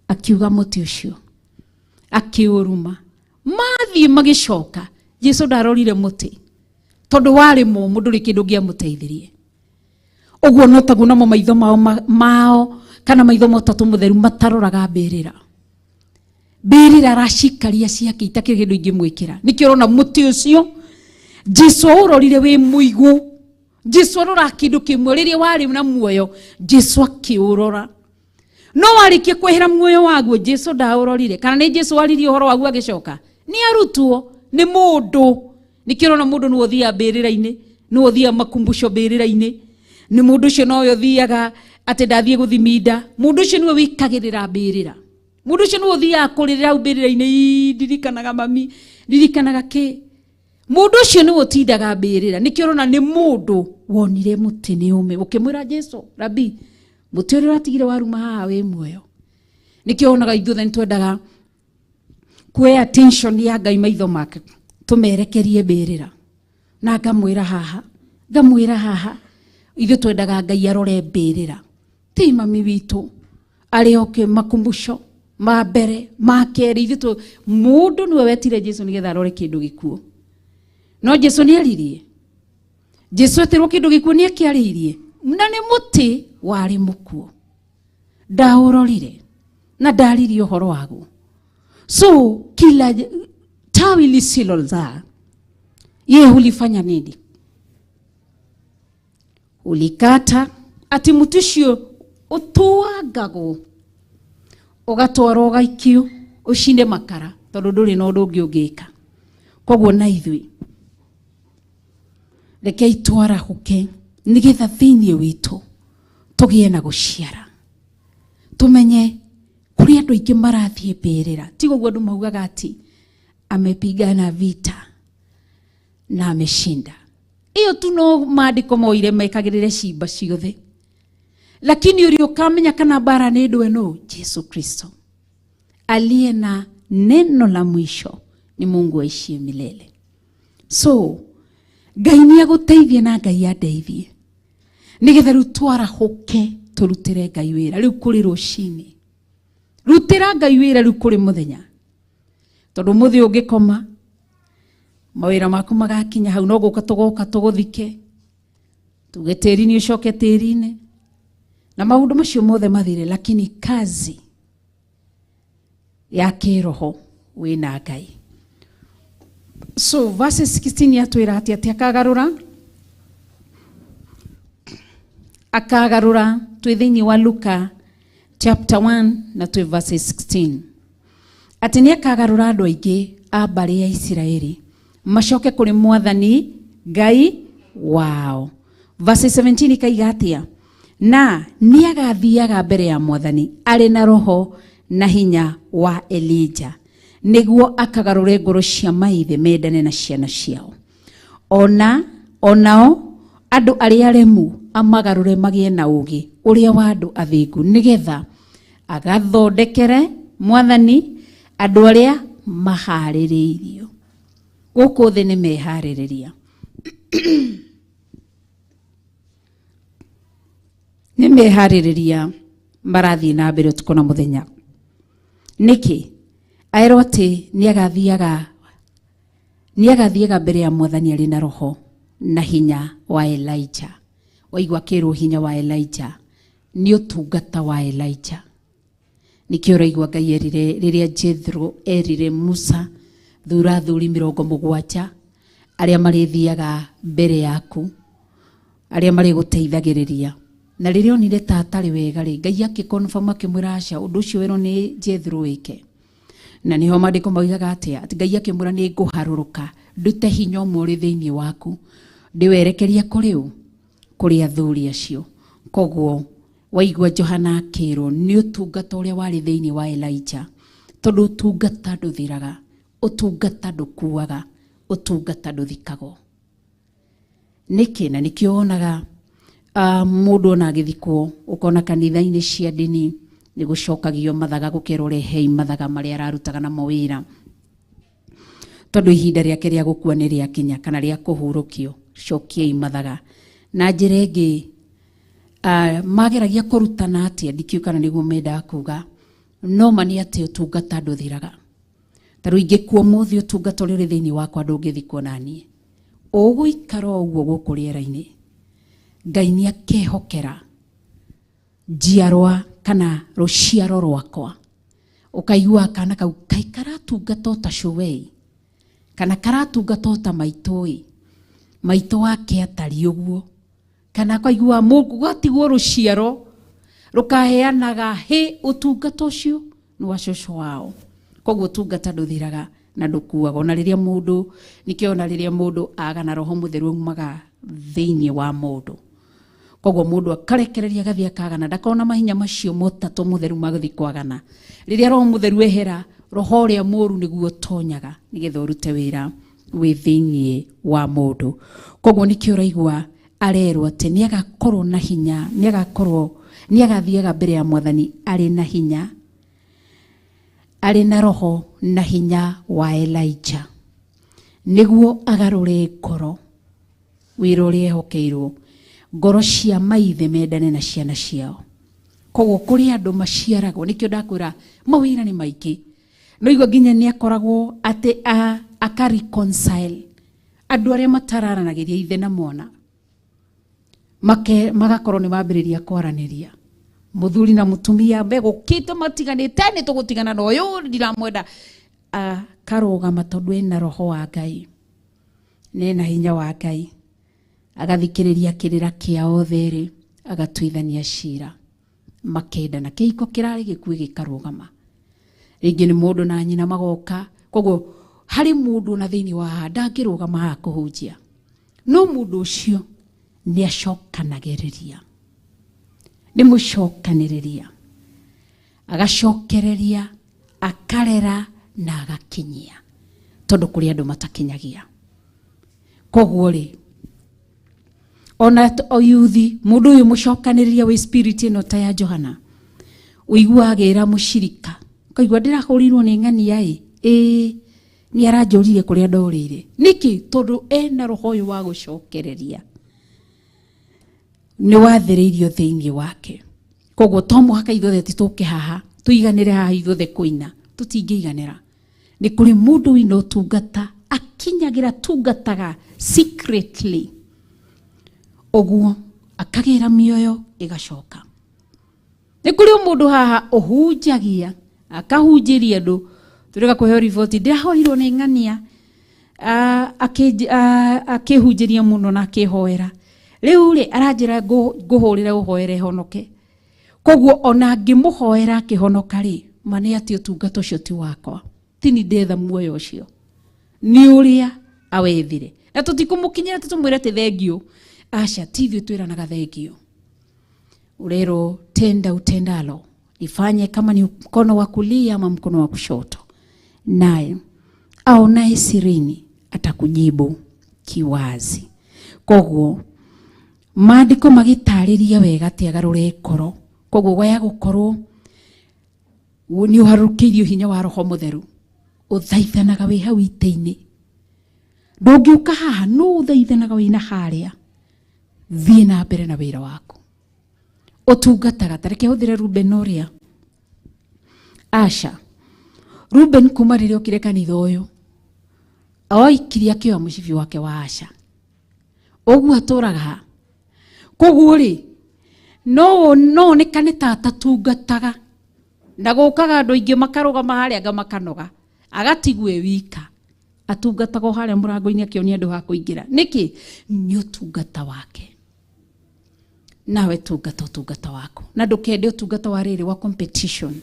[SPEAKER 4] akiuga mũtĩ ũcio akĩũruma. Mathiĩ magĩcoka, Jesu ndarorire mũtĩ tondũ warĩ mũmũ, ndũrĩ kĩndũ kĩamũteithirie. Ũguo no taguo namo maitho mao mao kana maitho ma Ũtatũ Mũtheru mataroraga mbĩrĩra. Mbĩrĩra aracikaria ciake itakĩrĩ kĩndũ ingĩmwĩkĩra. Nĩkĩo ũrona mũtĩ ũcio Jesu aũrorire wĩ mũigũ. Jesu arora kĩndũ kĩmwe rĩrĩa warĩ na muoyo, Jesu akĩũrora. No warĩkia kwehera muoyo waguo, Jesu ndaũrorire. Kana nĩ Jesu waririe ũhoro waguo agĩcoka? Nĩ arutwo, nĩ mũndũ. Nĩkĩo ũrona mũndũ nĩwe ũthiaga mbĩrĩra-inĩ, nĩwe ũthiaga makumbusho mbĩrĩra-inĩ, nĩ mũndũ ũcio nowe ũthiaga atĩ ndathiĩ gũthiminda. Mũndũ ũcio nĩwe wĩkagĩrĩra mbĩrĩra. Mũndũ ũcio nĩwe ũthiaga kũrĩrĩra hau mbĩrĩra-inĩ, ii, ndirikanaga mami, ndirikanaga kĩ. Mũndũ ũcio nĩwe ũtindaga mbĩrĩra. Nĩkĩo ũrona nĩ mũndũ wonire mũtĩ nĩ ũme. Ũkĩmwĩra Jesu, Rabi, mũtĩ ũrĩa ũratigire waruma haha wĩ muoyo. Nĩkĩo wonaga ithuothe nĩtwendaga kuoya attention ya Ngai maitho make tũmerekerie mbĩrĩra. Na ngamwĩra haha, ngamwĩra haha, ithuĩ twendaga Ngai arore mbĩrĩra. Ti mami witũ arĩ oke makumbusho ma mbere ma kerĩ, ithuĩ tũ mũndũ nĩwe wetire Jesu nĩgetha arore kĩndũ gĩkuũ. No Jesu nĩ aririe. Jesu etirwo kĩndũ gĩkuũ nĩ akĩarĩirie, na nĩ mũtĩ warĩ mũkuũ. Ndaũrorire na ndaririe ũhoro waguo. So kila tawi lisilozaa yeye hulifanya nini? Ulikata. Ati mũtĩ ũcio ũtuangagwo ũgatwarwo ũgaikio Ũcine makara tondũ ndũrĩ na ũndũ ũngĩ ũngĩka. Koguo na ithuĩ rekei twarahũke nĩgetha thĩinĩ witũ tũgĩe na gũciara. Tumenye kũrĩ andũ aingĩ marathiĩ mbĩrĩra. Tiga ũguo andũ maugaga atĩ amepigana vita na ameshinda. Iyo tu no maandĩko moire mekagĩrĩre cimba ciothe. Lakini ũrĩa ũkamenya kana mbara nĩ ndwe no Jesu Kristo aliye na neno la mwisho ni Mungu aishie milele. So Ngai nĩ agũteithie na Ngai andeithie nĩgetha rĩu twarahũke tũrutĩre Ngai wĩra rĩu kũrĩ rũcinĩ. Rutĩra Ngai wĩra rĩu kũrĩ mũthenya, tondũ mũthĩ ũngĩkoma mawĩra maku magakinya hau, no gũka tũgoka tũgũthike tuge tĩri-inĩ ũcoke tĩri-inĩ na maũndũ macio mothe mathire, lakini kazi ya kĩroho wĩna Ngai. So verse 16 yatwĩra atĩ atĩ akagarũra akagarũra, twĩ thĩinĩ wa Luka chapter 1 na twĩ verse 16, atĩ nĩ akagarũra andũ aingĩ a mbarĩ ya Isiraeli macoke kũrĩ Mwathani Ngai wao. Verse 17 ikaiga atĩa? Na nĩ agathiaga mbere ya Mwathani arĩ na roho na hinya wa Elijah, nĩguo akagarũre ngoro cia maithe mendane na ciana ciao, ona onao andũ arĩa aremu amagarũre magĩe na ũũgĩ ũrĩa wa andũ athingu, nĩgetha agathondekere Mwathani andũ arĩa maharĩrĩirio. Gũkũ thĩ nĩ meharĩrĩria, nĩ meharĩrĩria marathiĩ na mbere ũtukũ na mũthenya. Nĩkĩ? Aerwo atĩ nĩ agathiaga mbere ya Mwathani arĩ na roho na hinya wa Elijah. Waigua akĩrwo hinya wa Elijah nĩ ũtungata wa Elijah. Nĩkĩo ũraigua Ngai erire rĩrĩa Jethro erire Musa, thura athuri 70 arĩa marĩthiaga mbere yaku, arĩa marĩgũteithagĩrĩria. Na rĩrĩa onire ta atarĩ wega rĩ, Ngai akĩconfirm akĩmwĩra aca, ũndũ ũcio werwo nĩ Jethro wĩke. Na nĩho maandĩko moigaga atĩa? Atĩ Ngai akĩmwĩra nĩ ngũharũrũka ndute hinya ũmwe ũrĩ thĩinĩ waku ndĩwerekeria kũrĩ ũ? Kũrĩ athuri acio. Koguo waigua Johana akĩrwo nĩ ũtungata ũrĩa warĩ thĩinĩ wa Elijah, tondũ ũtungata ndũthiraga, ũtungata ndũkuaga, ũtungata ndũthikagwo. Nĩkĩ? Na nĩkĩo wonaga mũndũ ona agĩthikwo ũkona kanitha-inĩ cia ndini nĩ gũcokagio mathaga, gũkerwo rehei mathaga marĩa ararutaga namo wĩra, tondũ ihinda rĩake rĩa gũkua nĩ rĩakinya kana rĩa kũhurũkio, cokiai mathaga. Na njĩra ĩngĩ mageragia kũrutana atĩa, ndikĩũĩ kana nĩguo mendaga kuga, no ma nĩ atĩ ũtungata ndũthiraga. Ta rĩu ingĩkua ũmũthĩ ũtungata ũrĩa ũrĩ thĩinĩ wakwa ndũngĩthikwo naniĩ, ũgũikara o ũguo gũkũ rĩera-inĩ. Ngai nĩ akehokera njiarwa kana rũciaro rwakwa. Ũkaigua kana kau kaĩ karatungata o ta cũwe, kana karatungata o ta maitũ-ĩ, maitũ wake atariĩ ũguo, kana ũkaigua gwatigwo rũciaro rũkaheanaga hĩ ũtungata ũcio nĩ wa cũcũ wao. Koguo ũtungata ndũthiraga na ndũkuaga. Ona rĩrĩa mũndũ, nĩkĩo ona rĩrĩa mũndũ aga na roho mũtheru aumaga thĩinĩ wa mũndũ. Koguo mũndũ akarekereria agathiĩ akagana, ndakona mahinya macio motatũ mũtheru magũthiĩ kwagana. Rĩrĩa roho mũtheru ehera, roho ũrĩa mũru nĩguo ũtonyaga nĩgetha ũrute wĩra wĩ thĩinĩ wa mũndũ. Koguo nĩkĩo ũraigua arerwo atĩ nĩ agakorwo na hinya, nĩ agakorwo, nĩ agathiaga mbere ya Mwathani arĩ na hinya, arĩ na roho na hinya wa Elijah, nĩguo agarũre ngoro wĩra ũrĩa ehokeirwo, ngoro cia maithe mendane na ciana ciao. Koguo kũrĩ andũ maciaragwo, nĩkĩo ndakwĩra mawĩra nĩ maingĩ. No igua nginya nĩ akoragwo atĩ aka reconcile andũ arĩa matararanagĩria ithe na mwana, magakorwo nĩ mambĩrĩria kwaranĩria. Mũthuri na mũtumia megũkĩte matiganĩte, nĩ tũgũtigana na ũyũ ndiramwenda, akarũgama tondũ ena roho wa Ngai na ena hinya wa Ngai, agathikĩrĩria kĩrĩra kĩa othe erĩ, agatuithania cira, makendana. Kĩhiko kĩrarĩ gĩkuĩ gĩkarũgama. Rĩngĩ nĩ mũndũ na nyina magoka. Koguo harĩ mũndũ ona thĩinĩ wa haha ndangĩrũgama haha kũhunjia, no mũndũ ũcio nĩ acokanagĩrĩria, nĩ mũcokanĩrĩria, agacokereria, akarera na agakinyia, tondũ kũrĩ andũ matakinyagia. Koguo rĩ, ona oyuthi mũndũ ũyũ mũcokanĩrĩria wĩ spirit ĩno ta ya Johana, ũiguaga agĩra mũcirika, ũkaigua ndĩrahũrirwo nĩ ng'ania ĩ, ĩĩ nĩ aranjũririe kũrĩa ndorĩire. Nĩkĩ? Tondũ ena roho ũyũ wa gũcokereria, nĩ wathĩrĩirio thĩinĩ wake. Koguo to mũhaka ithuothe ti tũke haha tũiganĩre haha ithuothe kũina, tũtingĩiganĩra. Nĩ kũrĩ mũndũ wĩna ũtungata akinyagĩra, tungataga secretly ũguo, akagĩra mĩoyo ĩgacoka. Nĩ kũrĩ mũndũ haha ũhunjagia, akahunjĩria andũ, tũrĩga kũheo riboti ndĩrahoirwo nĩ ng'ania, akĩhunjĩria mũno na akĩhoera, rĩu rĩ aranjĩra ngũhũrĩre ũhoere honoke. Koguo ona ngĩmũhoera akĩhonoka rĩ, ma nĩ atĩ ũtungata ũcio ti wakwa, ti ni ndetha muoyo ũcio, nĩ ũrĩa awethire. Na tũtikũmũkinyĩra atĩ tũmwĩre atĩ thengiũ, aca, ti ithuĩ twĩranaga thengiũ. Urero tenda utendalo, ifanye kama ni mkono wa kulia ama mkono wa kushoto, naye aonaye sirini atakujibu kiwazi. Koguo maandĩko magĩtarĩria wega atĩ agarũre ngoro. Koguo waya gũkorwo nĩ ũharũrũkĩirio hinya wa Roho Mũtheru, ũthaithanaga wĩ hau itĩ-inĩ, ndũngĩũka haha, no ũthaithanaga wĩna harĩa. Thiĩ na mbere na wĩra waku ũtungataga. Ta reke hũthĩre Ruben ũrĩa, aca, Ruben kuma rĩrĩa okire kanitha ũyũ oikirie akĩoya mũcibi wake wa aca, ũguo atũraga ha. Koguo rĩ, no onekane ta atatungataga, na gũkaga andũ aingĩ makarũgama harĩa anga makanoga, agatigwo e wika, atungataga o harĩa mũrango-inĩ akĩonia andũ ha kũingĩra. Nĩkĩ? Nĩ ũtungata wake. Nawe tungata ũtungata waku, na ndũkende ũtungata wa rĩrĩ wa competition,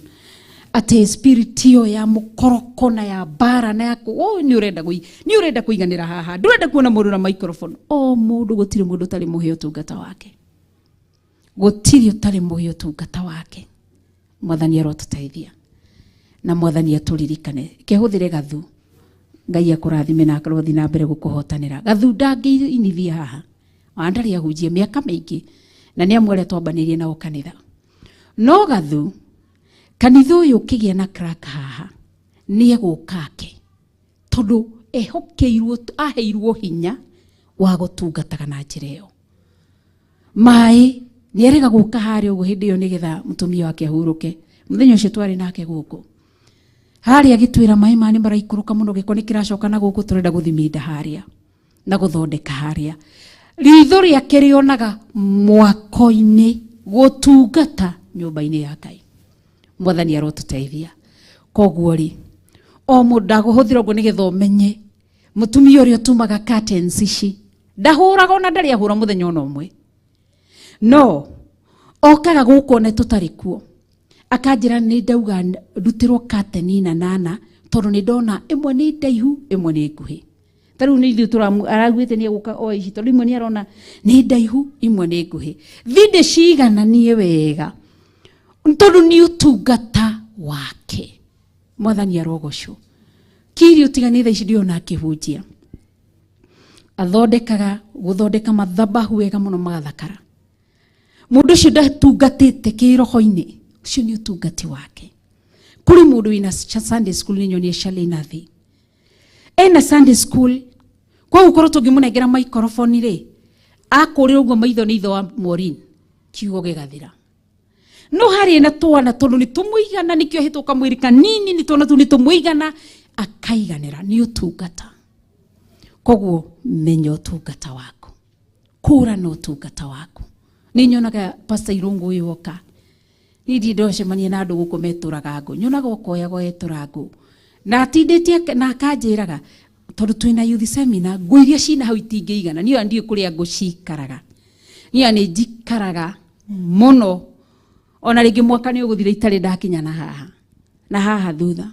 [SPEAKER 4] atĩ spirit ĩyo ya mũkoroko na ya mbara na ya nĩ ũrenda nĩ ũrenda kũiganĩra haha, ndũrenda kuona mũndũ na microphone. O mũndũ, gũtirĩ mũndũ ũtarĩ mũhe ũtungata wake, gũtirĩ ũtarĩ mũhe ũtungata wake. Mwathani arotũteithia na Mwathani atũririkane. Kehũthĩre gathu, Ngai akũrathime na arothi na mbere gũkũhotanĩra. Gathu ndangĩinithia haha, ona ndarĩ ahunjia mĩaka mĩingĩ, na nĩ amwe arĩa twambanĩirie nao kanitha. No gathu kanitha ũyũ ũkĩgĩa na crack haha, nĩ egũka ake, tondũ ehokeirwo, aheirwo hinya wa gũtungataga na njĩra ĩyo. Maĩ nĩ erĩga gũka harĩa ũguo hĩndĩ ĩyo nĩgetha mũtumia wake ahurũke. Mũthenya ũcio twarĩ nake gũkũ harĩa agĩtwĩra maĩ ma nĩ maraikũrũka mũno, gĩko nĩ kĩracoka na gũkũ, tũrenda gũthiminda harĩa na gũthondeka harĩa. Ritho rĩake rĩonaga mwako-inĩ, gũtungata nyũmba-inĩ ya Ngai. Mwathani arotũteithia. Koguo rĩ, o mũndũ ndagũhũthĩra ũguo nĩgetha ũmenye mũtumia ũrĩa ũtumaga curtains ici ndahũraga, ona ndarĩ ahũra mũthenya ona ũmwe, no okaga gũkũ one tũtarĩ kuo, akanjĩra nĩ ndauga ndutĩrwo curtain na nana, tondũ nĩ ndona ĩmwe nĩ ndaihu, ĩmwe nĩ nguhĩ. Ta rĩu nĩ ithuĩ araugĩte nĩ egũka o ici, tondũ imwe nĩ arona nĩ ndaihu, imwe nĩ nguhĩ. Thindĩ cigananie wega, tondũ nĩ ũtungata wake. Mwathani arogocwo. Kiri ũtiganĩ thaa ici ndĩrona akĩhunjia, athondekaga gũthondeka mathabahu wega mũno magathakara. Mũndũ ũcio ndatungatĩte kĩroho-inĩ, ũcio nĩ ũtungati wake. Kũrĩ mũndũ wĩna Sunday school, nĩ nyonie Shalinathi ena Sunday school. Koguo korwo tũngĩmũnengera microphone rĩ, akũrĩra ũguo maitho nĩ itho wa Maureen, kiugo gĩgathira. No harĩ na twana, tondũ nĩ tũmũigana, nĩkĩo hĩtũka mwĩrĩ kanini, nĩ twana tu nĩ tũmũigana, akaiganĩra nĩ ũtungata. Koguo menya ũtungata waku, kũrana ũtungata waku. Nĩ nyonaga Pastor Irũngũ ũyũ oka, niĩ ndirĩ ndocemania na andũ gũkũ metũraga ngũ, nyonaga okoyaga etũra ngũ na atindĩtie na akanjĩraga, tondũ twĩna youth seminar, ngũ iria cina hau itingĩigana. Niĩ ona ndiũĩ kũrĩa ngũ cikaraga, niĩ ona nĩ njikaraga mũno, ona rĩngĩ mwaka nĩ ũgũthira itarĩ ndakinya na haha. Na haha thutha.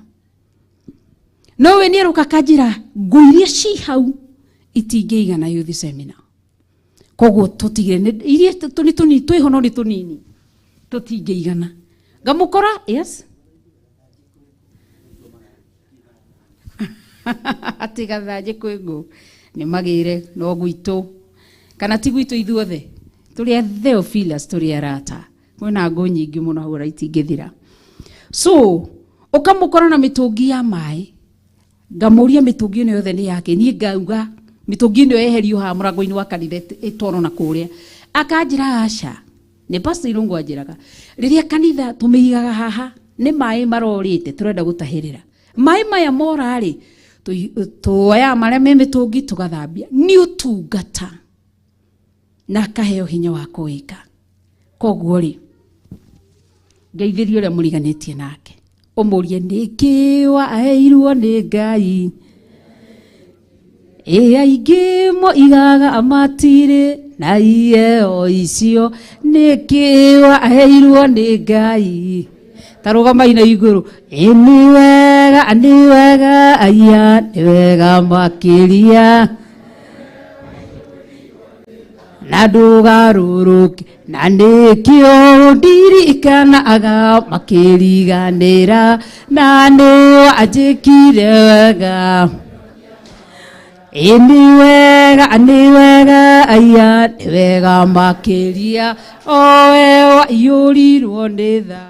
[SPEAKER 4] No we nĩ aroka kanjĩra ngũ iria ci hau itingĩigana youth seminar. Koguo tũtigire iria nĩ tũnini twĩho no nĩ tũnini tũtingĩigana. Ngamũkora yes. Atĩ gathanjĩ kwĩ ngũ nĩ magĩre no gwitũ kana ti gwitũ ithuothe tũrĩ a Theophilus tũrĩ arata kwĩna ngũ nyingĩ mũno hau itingĩthira. So ũkamũkora na mĩtũngi ya maĩ ngamũria mĩtũngi ĩno yothe nĩ yake niĩ ngauga mĩtũngi ĩno yeherio haha mũrango-inĩ wa kanitha ĩtwarwo na kũrĩa akanjĩra aca nĩ Pastor Irũngũ anjĩraga rĩrĩa kanitha tũmĩigaga haha nĩ maĩ marorĩte tũrenda gũtahĩrĩra maĩ maya mora rĩ tuoyaga marĩa me mĩtũngi tũgathambia nĩ ũtungata na akaheo hinya wa kũwĩka. Koguo rĩ ngeithĩrie ũrĩa mũriganĩtie nake ũmũrie nĩkĩ waheirwo nĩ Ngai ĩ aingĩ moigaga matirĩ na iheo icio nĩkĩ waheirwo nĩ Ngai ta rũgamai na igũrũ ĩ nĩ wega aya nĩ wega makĩria na ndũgarũrũke na nĩkĩo ndirikanaga makĩriganĩra na nĩ wanjĩkire wega ĩ nĩ wega aya nĩ wega makĩria o we waiyũrirwo nĩ tha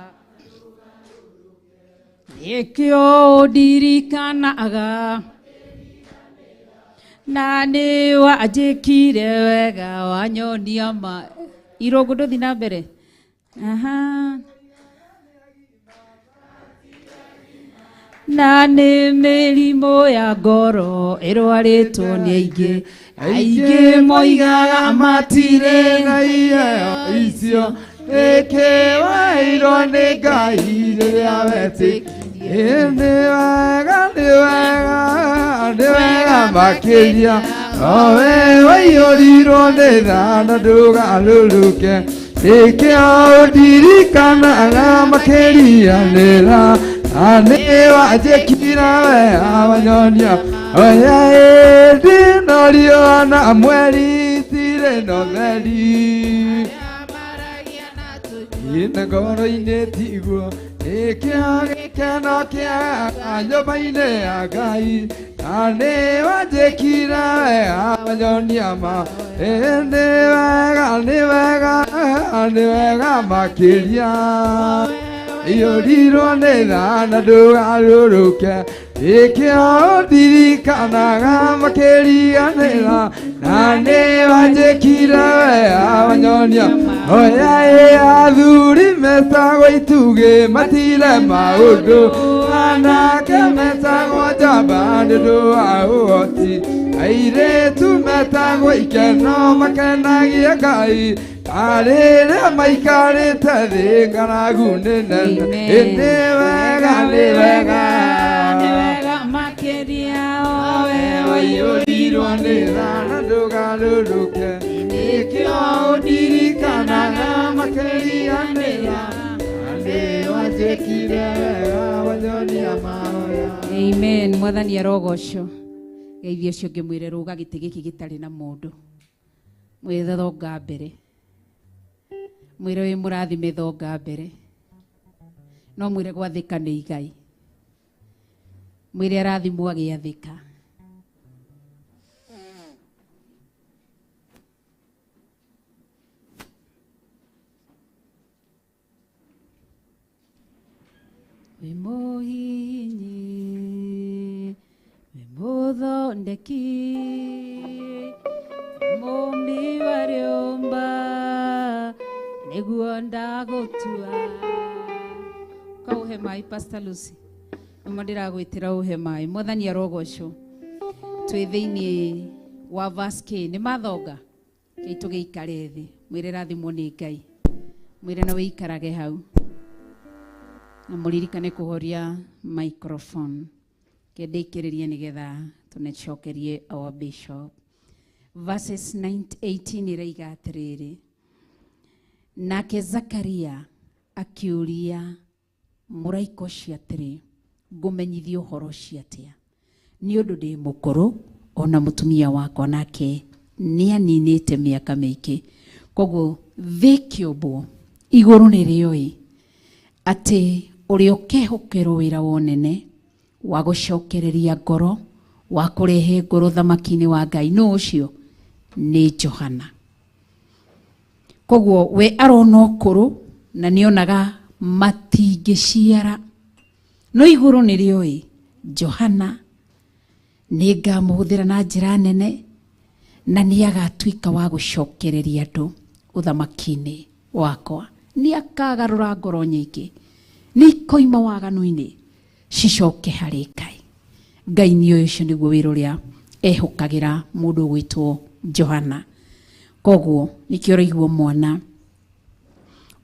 [SPEAKER 4] nĩkĩo ndirikanaga na nĩ wanjĩkire wega wanyonia ma Irũngũ ndũthi na mbere. Aha. Na nĩ mĩrimũ ya ngoro ĩrwarĩtwo nĩ aingĩ aingĩ moigaga
[SPEAKER 1] matirĩ na iheo icio nĩkĩ waheirwo nĩ Ngai rĩrĩa wetĩkirie. Nĩ wega nĩ wega nĩ wega makĩria o we waiyũrirwo nĩ tha na ndũgarũrũke nĩkĩo ndirikanaga makĩriganĩra na nĩ wanjĩkire wega wanyonia oya ĩndĩ no riũa na mweri itirĩ na ũtheri ina ngoro-inĩ tiguo nĩkĩo gĩkeno kĩaga nyũmba-inĩ ya Ngai na nĩ wanjĩkire wega wanyonia ma nĩ wega nĩ wega nĩ wega makĩria iyũrirwo nĩ tha na ndũgarũrũke nĩkĩo ndirikanaga makĩriganĩra na nĩ wanjĩkire wega wanyonia oya ĩ athuri metagwo itugĩ matire maũndũ anake metagwo njamba nĩ ũndũ wa ũhoti airĩtu metagwo ikeno makenagia Ngai arĩrĩa maikarĩte thĩ ng'aragu nĩ nene ĩ nĩ wega nĩ wega
[SPEAKER 4] nĩ wega makĩria o we
[SPEAKER 1] waiyũrirwo nĩ tha na ndũgarũrũke nĩkĩo ndirikanaga makĩriganĩra na nĩ wanjĩkire wega wanyonia mahoya.
[SPEAKER 4] Amen. Mwathani arogocwo. Geithia ũcio ũngĩ mwĩre rũga gĩtĩ gĩkĩ gĩtarĩ na mũndũ mwĩre thonga mbere mwĩre wĩ mũrathime thonga mbere no mwĩre gwathĩka nĩ igai mwĩre arathimwo agĩathĩka. Wĩ mũhihinyi wĩ mũthondeki mũmbi wa rĩũmba nĩguo ndagũtua. Kaũhe maĩ Pastor Lucy nĩmo ndĩragwĩtĩra ũhe maĩ. Mwathani arogocwo. Twĩ thĩinĩ wa verse K nĩ mathonga kei tũgĩikare thĩ mwĩre rathimwo nĩ Ngai mwĩre na wĩikarage hau na mũririkane kũhoria microphone kendĩkĩrĩrie nĩgetha tũnecokerie our bishop. Verses 18 ĩraiga atĩrĩrĩ nake Zakaria akiũria Mũraika ũcio atĩrĩ, ngũmenyithio ũhoro ũcio atĩa? Nĩ ũndũ ndĩ mũkũrũ, ona mũtumia wakwa nake nĩaninĩte mĩaka mĩingĩ. Koguo thĩ ĩkĩũmbwo, igũrũ nĩ rĩoĩ atĩ ũrĩa ũkehokerwo wĩra wa ũnene wa gũcokereria ngoro, wa kũrehe ngoro ũthamaki-inĩ wa Ngai, nũ ũcio? Nĩ Johana. Koguo we arona ũkũrũ na nĩonaga matingĩciara, no igũrũ nĩ rĩoĩ Johana nĩ ngamũhũthĩra na njĩra nene na nĩ agatuĩka wa gũcokereria andũ ũthamaki-inĩ wakwa. Nĩ akagarũra ngoro nyingĩ, nĩ ikoima waganu-inĩ cicoke harĩ Ngai. Ngai nĩ ũyũ, ũcio nĩguo wĩra ũrĩa ehũkagĩra mũndũ ũgwĩtwo Johana. Koguo nĩkĩo ũraigua mwana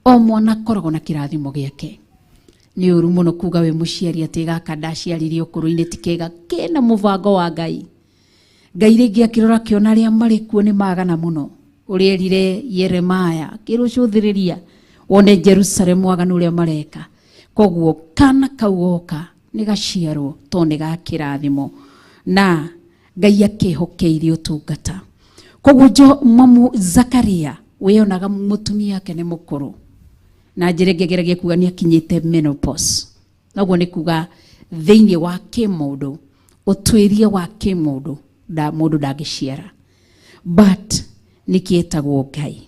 [SPEAKER 4] o mwana akoragwo na kĩrathimo gĩake. Nĩ ũru mũno kuga wĩ mũciari atĩ gaka ndaciarire ũkũrũ-inĩ ti kega, kena mũbango wa Ngai. Ngai rĩngĩ akĩrora akĩona arĩa marĩ kuo nĩ magana mũno, ũrĩa erire Yeremaya akĩrũcũthĩrĩria wone Jerusalemu waganu ũrĩa mareka. Koguo kana kau goka nĩ gaciarwo tondũ nĩ ga kĩrathimo na Ngai akĩhokeire ũtungata. Koguo mamu Zakaria weonaga mũtumia wake nĩ mũkũrũ, na njĩra ĩngĩ ageragia kuga nĩ akinyĩte menopause. Noguo nĩ kuga thĩinĩ wa kĩmũndũ, ũtuĩria wa kĩmũndũ, mũndũ ndangĩciara. But nĩkĩ etagwo Ngai?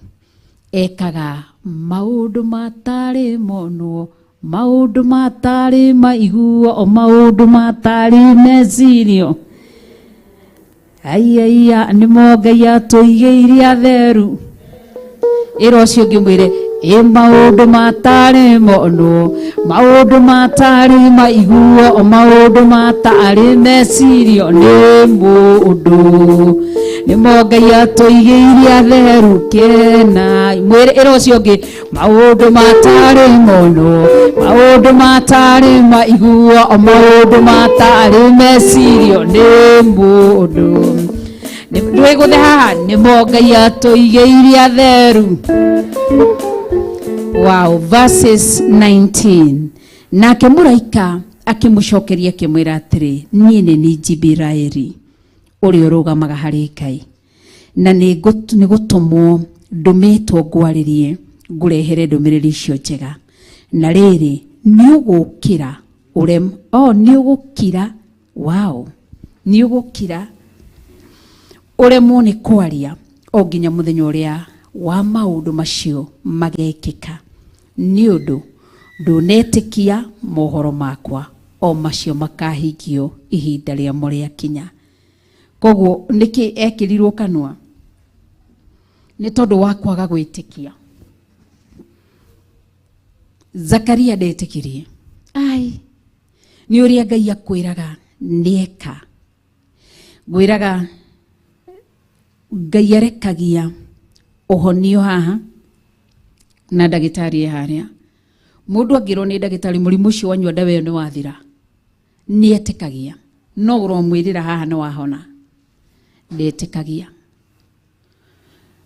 [SPEAKER 4] Ekaga maũndũ matarĩ monwo, maũndũ matarĩ maiguo, o maũndũ matarĩ mecirio. Aiaia, nĩmo Ngai atũigĩire atheru. Ĩra ũcio ũngĩ mwĩre, ĩ maũndũ matarĩ monwo, maũndũ matarĩ maiguo, o maũndũ matarĩ mecirio nĩ mũndũ. Nĩmo Ngai atũigĩire atheru kena. Mwĩre, ĩra ũcio ũngĩ, maũndũ matarĩ monwo, maũndũ matarĩ maiguo, o maũndũ matarĩ mecirio nĩ mũndũ. Ndwĩgũthe haha, nĩmo Ngai atũigĩire atheru. Wow, verses 19. Nake mũraika akĩmũcokeria akĩmwĩra atĩrĩ, niĩ nĩ niĩ Jibiraeli ũrĩa ũrũgamaga harĩ Ngai, na nĩ gũtũmwo ndũmĩtwo ngwarĩrie ngũrehere ndũmĩrĩri icio njega. Na rĩrĩ, nĩ ũgũkira ũrem, oh, nĩ ũgũkira, wow, nĩ ũgũkira ũremwo nĩ kwaria o nginya mũthenya ũrĩa wa maũndũ macio magekĩka, nĩ ũndũ ndũnetĩkia mohoro makwa, o macio makahingio ihinda rĩamo rĩakinya. Koguo nĩkĩ ekĩrirwo kanua? Nĩ tondũ wa kwaga gwĩtĩkia. Zakaria ndetĩkirie. Ai, nĩ ũrĩa Ngai akwĩraga nĩeka. Ngwĩraga Ngai arekagia ũhonio haha na ndagĩtarĩ e harĩa. Mũndũ angĩrwo nĩ ndagĩtarĩ mũrimũ ũcio wanyua ndawa ĩyo nĩ wathira, nĩ etĩkagia. No ũromwĩrĩra haha nĩ wahona, ndetĩkagia.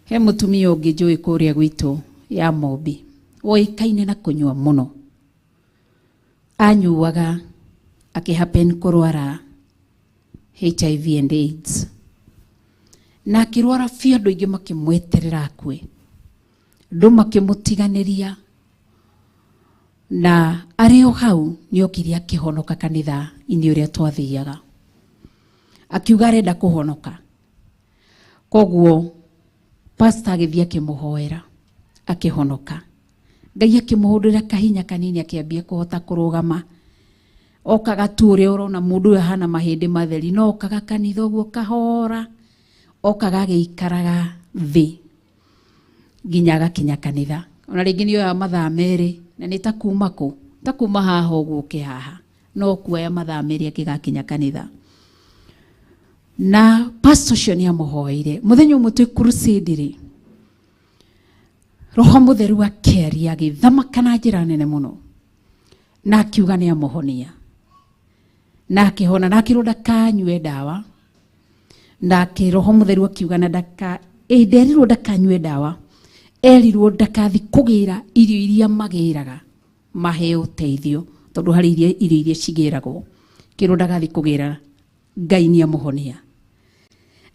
[SPEAKER 4] He mũtumia ũngĩ njũĩ kũrĩa gwitũ ya Mombi, woĩkaine na kũnyua mũno. Anyuaga akĩhappen kũrwara HIV and AIDS. Na akĩrwara biũ, andũ aingĩ makĩmweterera akue. Andũ makĩmũtiganĩria, na arĩ o hau nĩ okire akĩhonoka kanitha-inĩ ũrĩa twathiaga. Akiuga arenda kũhonoka. Koguo pastor agĩthiĩ akĩmũhoera, akĩhonoka. Ngai akĩmũhũndũrĩra kahinya kanini akĩambia kũhota kũrũgama. Okaga tu ũrĩa ũrona mũndũ ũyũ ahana mahĩndĩ matheri, no okaga kanitha ũguo kahora, okaga agĩikaraga thĩ nginya agakinya kanitha. Ona rĩngĩ nĩ oyaga mathaa merĩ, na nĩ ta kuma kũ? Ta kuma haha ũguo ũke haha, no kuoya mathaa merĩ angĩgakinya kanitha. Na pastor ũcio nĩ amũhoeire. Mũthenya ũmwe twĩ crusade rĩ, Roho Mũtheru akĩaria agĩthamaka na njĩra nene mũno, na akiuga nĩ amũhonia. Na akĩhona, na akĩrwo ndakanyue ndawa. Na Roho Mũtheru akiuga na ndaka, ĩ nderirwo ndakanyue ndawa, erirwo ndakathi kũgĩra irio iria magĩraga maheo ũteithio, Tondũ harĩ iria irio iria cigĩragwo, kĩrwo ndagathiĩ kũgĩra, Ngai nĩ amũhonia.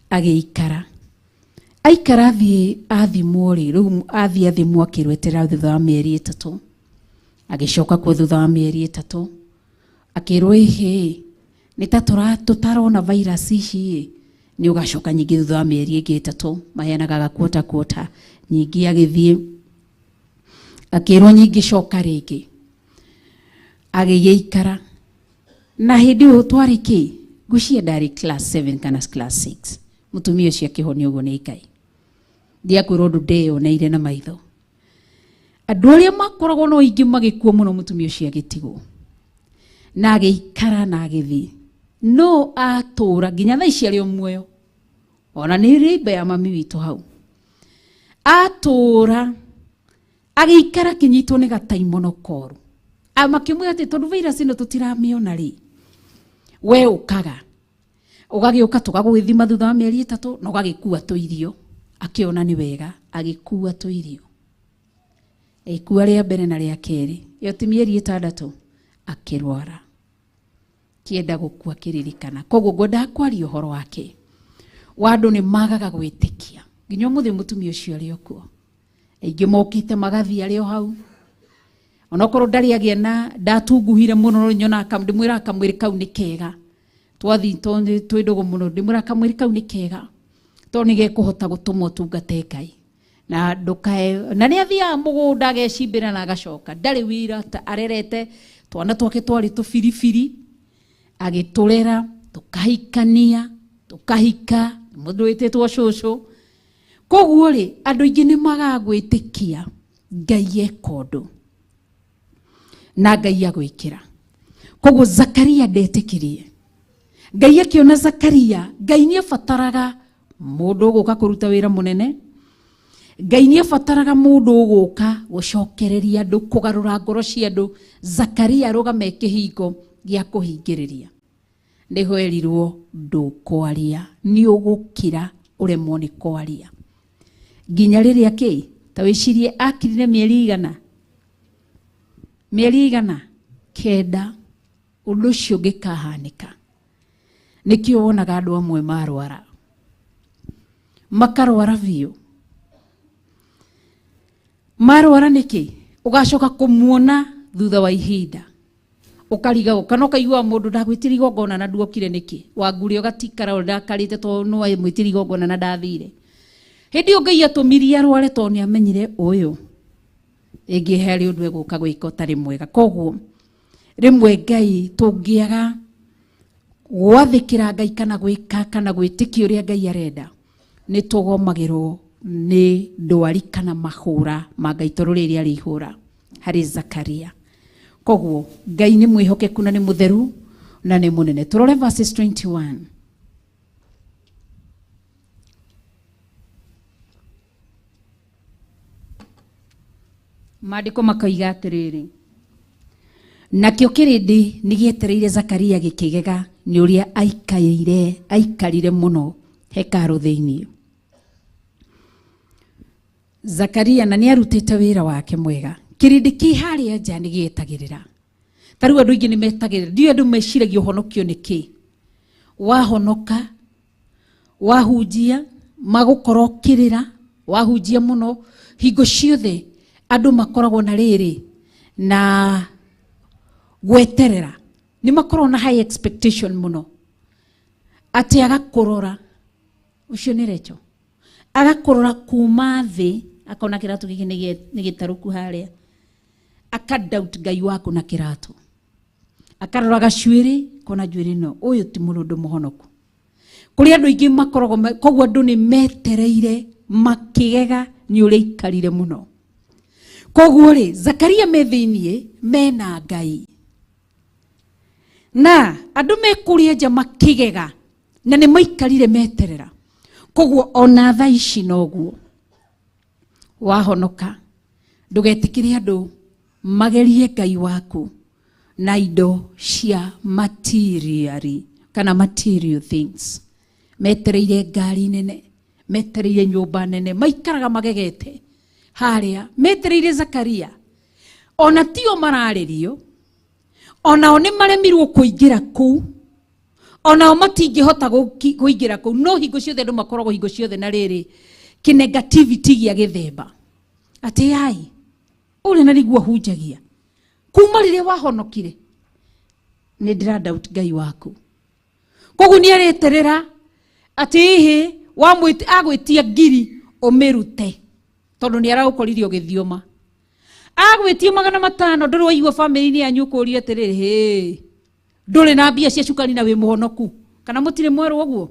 [SPEAKER 4] Agĩikara aikara, athiĩ athimwo rĩ, rĩu athiĩ athimwo akĩrwo eterera thutha wa mĩeri 3. Agĩcoka kuo thutha wa mĩeri 3, akĩrwo ĩhĩ nĩ ta tũtarona virus ici ĩ, nĩ ũgacoka nyingĩ thutha wa mĩeri ĩngĩ 3. Maheanaga gakuota kuota. Nyingĩ agĩthiĩ akĩrwo nyingĩ coka rĩngĩ. Agĩgĩikara na hĩndĩ ĩyo twarĩ kĩ ngwĩciria ndarĩ class 7 kana class 6. Mũtumia ũcio akĩhonio ũguo nĩ Ngai. Ndiakwĩrwo ũndũ ndeyoneire na maitho. Andũ arĩa makoragwo no aingĩ magĩkua mũno, mũtumia ũcio agĩtigwo na agĩikara na agĩthiĩ, no atũra nginya thaa ici arĩ o muoyo. Ona nĩ rĩmba ya mami witũ hau atũra. Agĩikara akĩnyitwo nĩ gataimono koru. Makĩmwĩra atĩ tondũ virus ĩno tũtiramĩona rĩ, we ũkaga ũgagĩũka tũgagũgĩthima thutha wa mĩeri 3 na ũgagĩkua tũirio. Akĩona nĩ wega, agĩkua tũirio, agĩkua rĩa mbere na rĩa kerĩ. Ĩyo ti mĩeri 6, akĩrwara kĩenda gũkua kĩririkana. Koguo ngwendaga kwaria ũhoro wake wa andũ nĩ magaga gwĩtĩkia. Nginya ũmũthĩ mũtumia ũcio arĩ o kuo, aingĩ mokĩte magathiĩ arĩ o hau. Onokorwo ndarĩ agĩa na ndatunguhire mũno, no nyonaga ndĩmwĩraga kamwĩrĩ kau nĩ kega. Twathiĩ tondũ twĩ ndũgũ mũno, ndĩmwĩraga kamwĩrĩ kau nĩ kega tondũ nĩ gekũhota gũtũma ũtungate Ngai na ndũkae. Na nĩ athiaga mũgũnda agecimbĩra na agacoka, ndarĩ wĩra ta arerete twana twake twarĩ tũbiribiri, agĩtũrera tũkahikania, tũkahika mũndũ wĩtĩtwo cũcũ. Koguo rĩ, andũ aingĩ nĩ magaga gwĩtĩkia Ngai eka ũndũ na Ngai agwĩkĩra. Koguo Zakaria ndetĩkirie. Ngai akĩona Zakaria, Ngai nĩ abataraga mũndũ ũgũka kũruta wĩra mũnene. Ngai nĩ abataraga mũndũ ũgũka gũcokereria andũ, kũgarũra ngoro cia andũ. Zakaria arũgame kĩhingo gĩa kũhingĩrĩria, nĩho erirwo ndũkwaria, nĩ ũgũkira ũremwo nĩ kwaria nginya rĩrĩa kĩ. Ta wĩcirie akirire mĩeri igana, mĩeri 900, ũndũ ũcio ũngĩkahanĩka. Nĩkĩo wonaga andũ amwe marwara makarwara biũ. Marwara nĩkĩ? Ũgacoka kũmuona thutha wa ihinda ũkarigagwo, kana ũkaigua mũndũ ndagwĩtire igongona na nduokire nĩkĩ, wangure ũgatikara ũrakarĩte tondũ nĩ wamwĩtire igongona na ndathire. Hĩndĩ ĩyo Ngai atũmirie arware tondũ nĩ amenyire ũyũ rĩngĩ harĩ ũndũ egũka gwĩka ũtarĩ mwega. Koguo rĩmwe Ngai tũngĩaga gwathĩkĩra Ngai kana gwĩka kana gwĩtĩkia ũrĩa Ngai arenda, nĩ tũgomagĩrwo nĩ ndwari kana mahũra ma Ngai, tondũ rĩrĩ rĩarĩ ihũra harĩ Zakaria. Koguo Ngai nĩ mwĩhokeku na nĩ mũtheru na nĩ mũnene. Tũrore verses 21. Maandĩko makoiga atĩrĩrĩ, nakĩo kĩrĩndĩ nĩ gĩetereire Zakaria gĩkĩgega nĩ ũrĩa aikaire aikarire mũno hekarũ thĩinĩ. Zakaria na nĩ arutĩte wĩra wake mwega. Kĩrĩndĩ kĩ harĩa nja nĩ gĩetagĩrĩra. Ta rĩu andũ aingĩ nĩ metagĩrĩra. Ndiũĩ andũ meciragia ũhonokio nĩ kĩ. Wahonoka, wahunjia, magũkorwo ũkĩrĩra, wahunjia mũno, hingo ciothe andũ makoragwo na rĩrĩ na gweterera. Nĩ makoragwo na high expectation mũno. Atĩ agakũrora, ũcio nĩ Rachel, agakũrora kuma thĩ, akona kĩratũ gĩkĩ nĩ gĩtarũku harĩa, aka doubt Ngai waku na kĩratũ, akarora gacuĩrĩ, kona njuĩrĩ ĩno, ũyũ ti mũndũ mũhonoku. Kũrĩ andũ aingĩ makoragwo, koguo andũ nĩ metereire makĩgega nĩ ũrĩa aikarire mũno. Koguo rĩ, Zakaria me thĩiniĩ mena Ngai, na andũ me kũrĩa nja makĩgega, na nĩ maikarire meterera. Koguo ona thaa ici noguo wahonoka, ndũgetĩkĩre andũ magerie Ngai waku na indo cia material kana material things. Metereire ngari nene, metereire nyũmba nene, maikaraga magegete harĩa metereire Zakaria. Ona tio mararĩrio, Onao nĩ maremirwo kũingĩra kũu, onao matingĩhota kũingĩra kũu. No hingo ciothe andũ makoragwo hingo ciothe na rĩrĩ kĩnegativity gĩa gĩthemba atĩ ai ũrĩa na nĩguo ahunjagia kuma rĩrĩa wahonokire nĩ ndĩra doubt Ngai waku. Koguo nĩ areterera atĩ ĩhĩ agwĩtia ngiri ũmĩrute tondũ nĩ aragũkorire ũgĩthioma. Agwĩtie 500 ndũrĩ waigua bamĩrĩ-inĩ yanyu ũkũria atĩrĩrĩ, hĩ ndũrĩ na mbia cia cukari na wĩ mũhonoku, kana mũtirĩ mwerwo ũguo?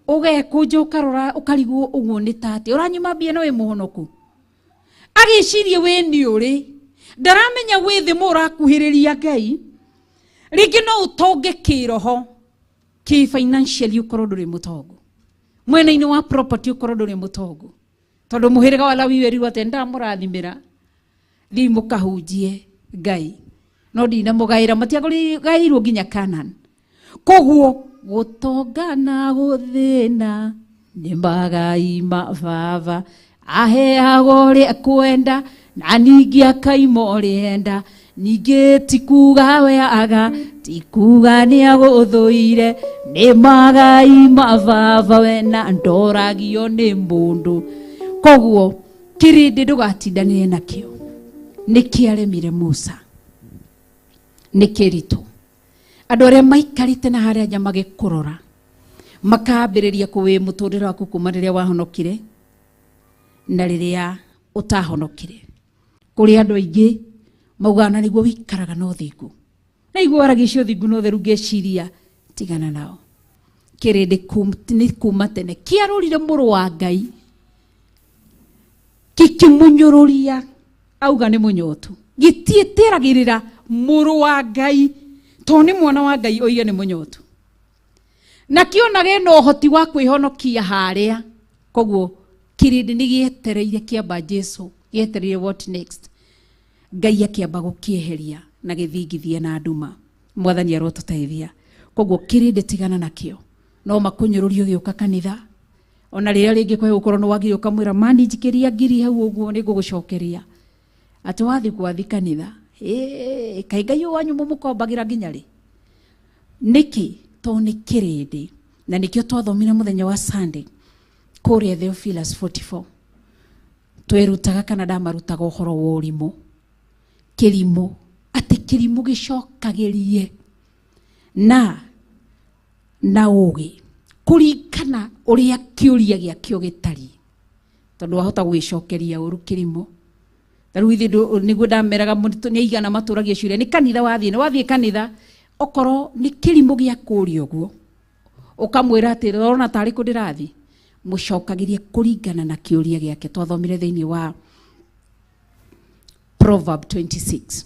[SPEAKER 4] Ũgekũnja ũkarora ũkarigwo ũguo nĩ ta atĩa ũranyuma mbia na wĩ mũhonoku. Agĩcirie wĩ nĩ ũrĩ ndaramenya wĩ thĩ mũ ũrakuhĩrĩria Ngai. Rĩngĩ no ũtonge kĩroho kĩ financially ũkorwo ndũrĩ mũtongu, mwena-inĩ wa property ũkorwo ndũrĩ mũtongu, tondũ mũhĩrĩga wa Lawi werirwo atĩ ndamũrathimĩra thiĩ mũkahunjie Ngai no ndinamũgaĩra, matiagaĩirwo nginya Canaan. Koguo gũtonga na gũthĩna nĩ magai ma baba, aheagwo ũrĩa kwenda na ningĩ akaima ũrĩa enda, ningĩ ti kuga we aga, ti kuga nĩ agũthũire, nĩ magai ma baba we na ndoragio nĩ mũndũ. Koguo kĩrĩndĩ ndũgatindanĩre nakĩo, nĩ kĩaremire Musa, nĩ kĩritũ. Andũ arĩa maikarĩte na harĩa nja magĩkũrora makambĩrĩria kũwĩ mũtũrĩre waku kuma rĩrĩa wahonokire na rĩrĩa ũtahonokire. Kũrĩ andũ aingĩ maugaga na nĩguo wĩikaraga na ũthingu, na iguo waragia cio ũthingu na ũtheru, ngeciria tigana nao. Kĩrĩndĩ nĩ kuma tene kĩarũrire mũrũ wa Ngai kĩkĩmũnyũrũria auga nĩ mũnyotu, gĩtiĩtĩragĩrĩra mũrũ wa Ngai tondũ nĩ mwana wa Ngai oige nĩ mũnyotu, na kĩonaga ena ũhoti wa kwĩhonokia harĩa. Koguo kĩrĩndĩ nĩ gĩetereire kĩamba Jesu, gĩetereire what next. Ngai akĩamba gũkĩeheria na gĩthingithia na nduma. Mwathani arotũteithia. Koguo kĩrĩndĩ tigana nakĩo, no makũnyũrũrie ũgĩũka kanitha, ona rĩrĩa rĩngĩ kwa gũkorwo nĩ wagire ũkamwĩra mani njikĩria ngiri hau ũguo nĩ ngũgũcokeria, atĩ wathiĩ gwathi kanitha kaĩ Ngai ũyũ wanyu mũmũkombagĩra nginya rĩ? Nĩkĩ? Tondũ nĩ kĩrĩndĩ. Na nĩkĩo twathomire mũthenya wa Sunday kũrĩa Theophilus 44, twerutaga kana ndamarutaga ũhoro wa ũrimũ, kĩrimũ, atĩ kĩrimũ gĩcokagĩrie na ũgĩ kũringana ũrĩa kĩũria gĩakĩo gĩtariĩ, tondũ wahota gũgĩcokeria ũru kĩrimũ. Ta rĩu ithuĩ nĩguo ndameraga nĩ aigana matũragia ciũria, nĩ kanitha wathiĩ, nĩ wathiĩ kanitha, okorwo nĩ kĩrimũ gĩa kũũria ũguo ũkamwĩra atĩ ũrona tarĩ kũ ndĩrathiĩ, mũcokagĩrie kũringana na kĩũria gĩake. Twathomire thĩinĩ wa Proverb 26,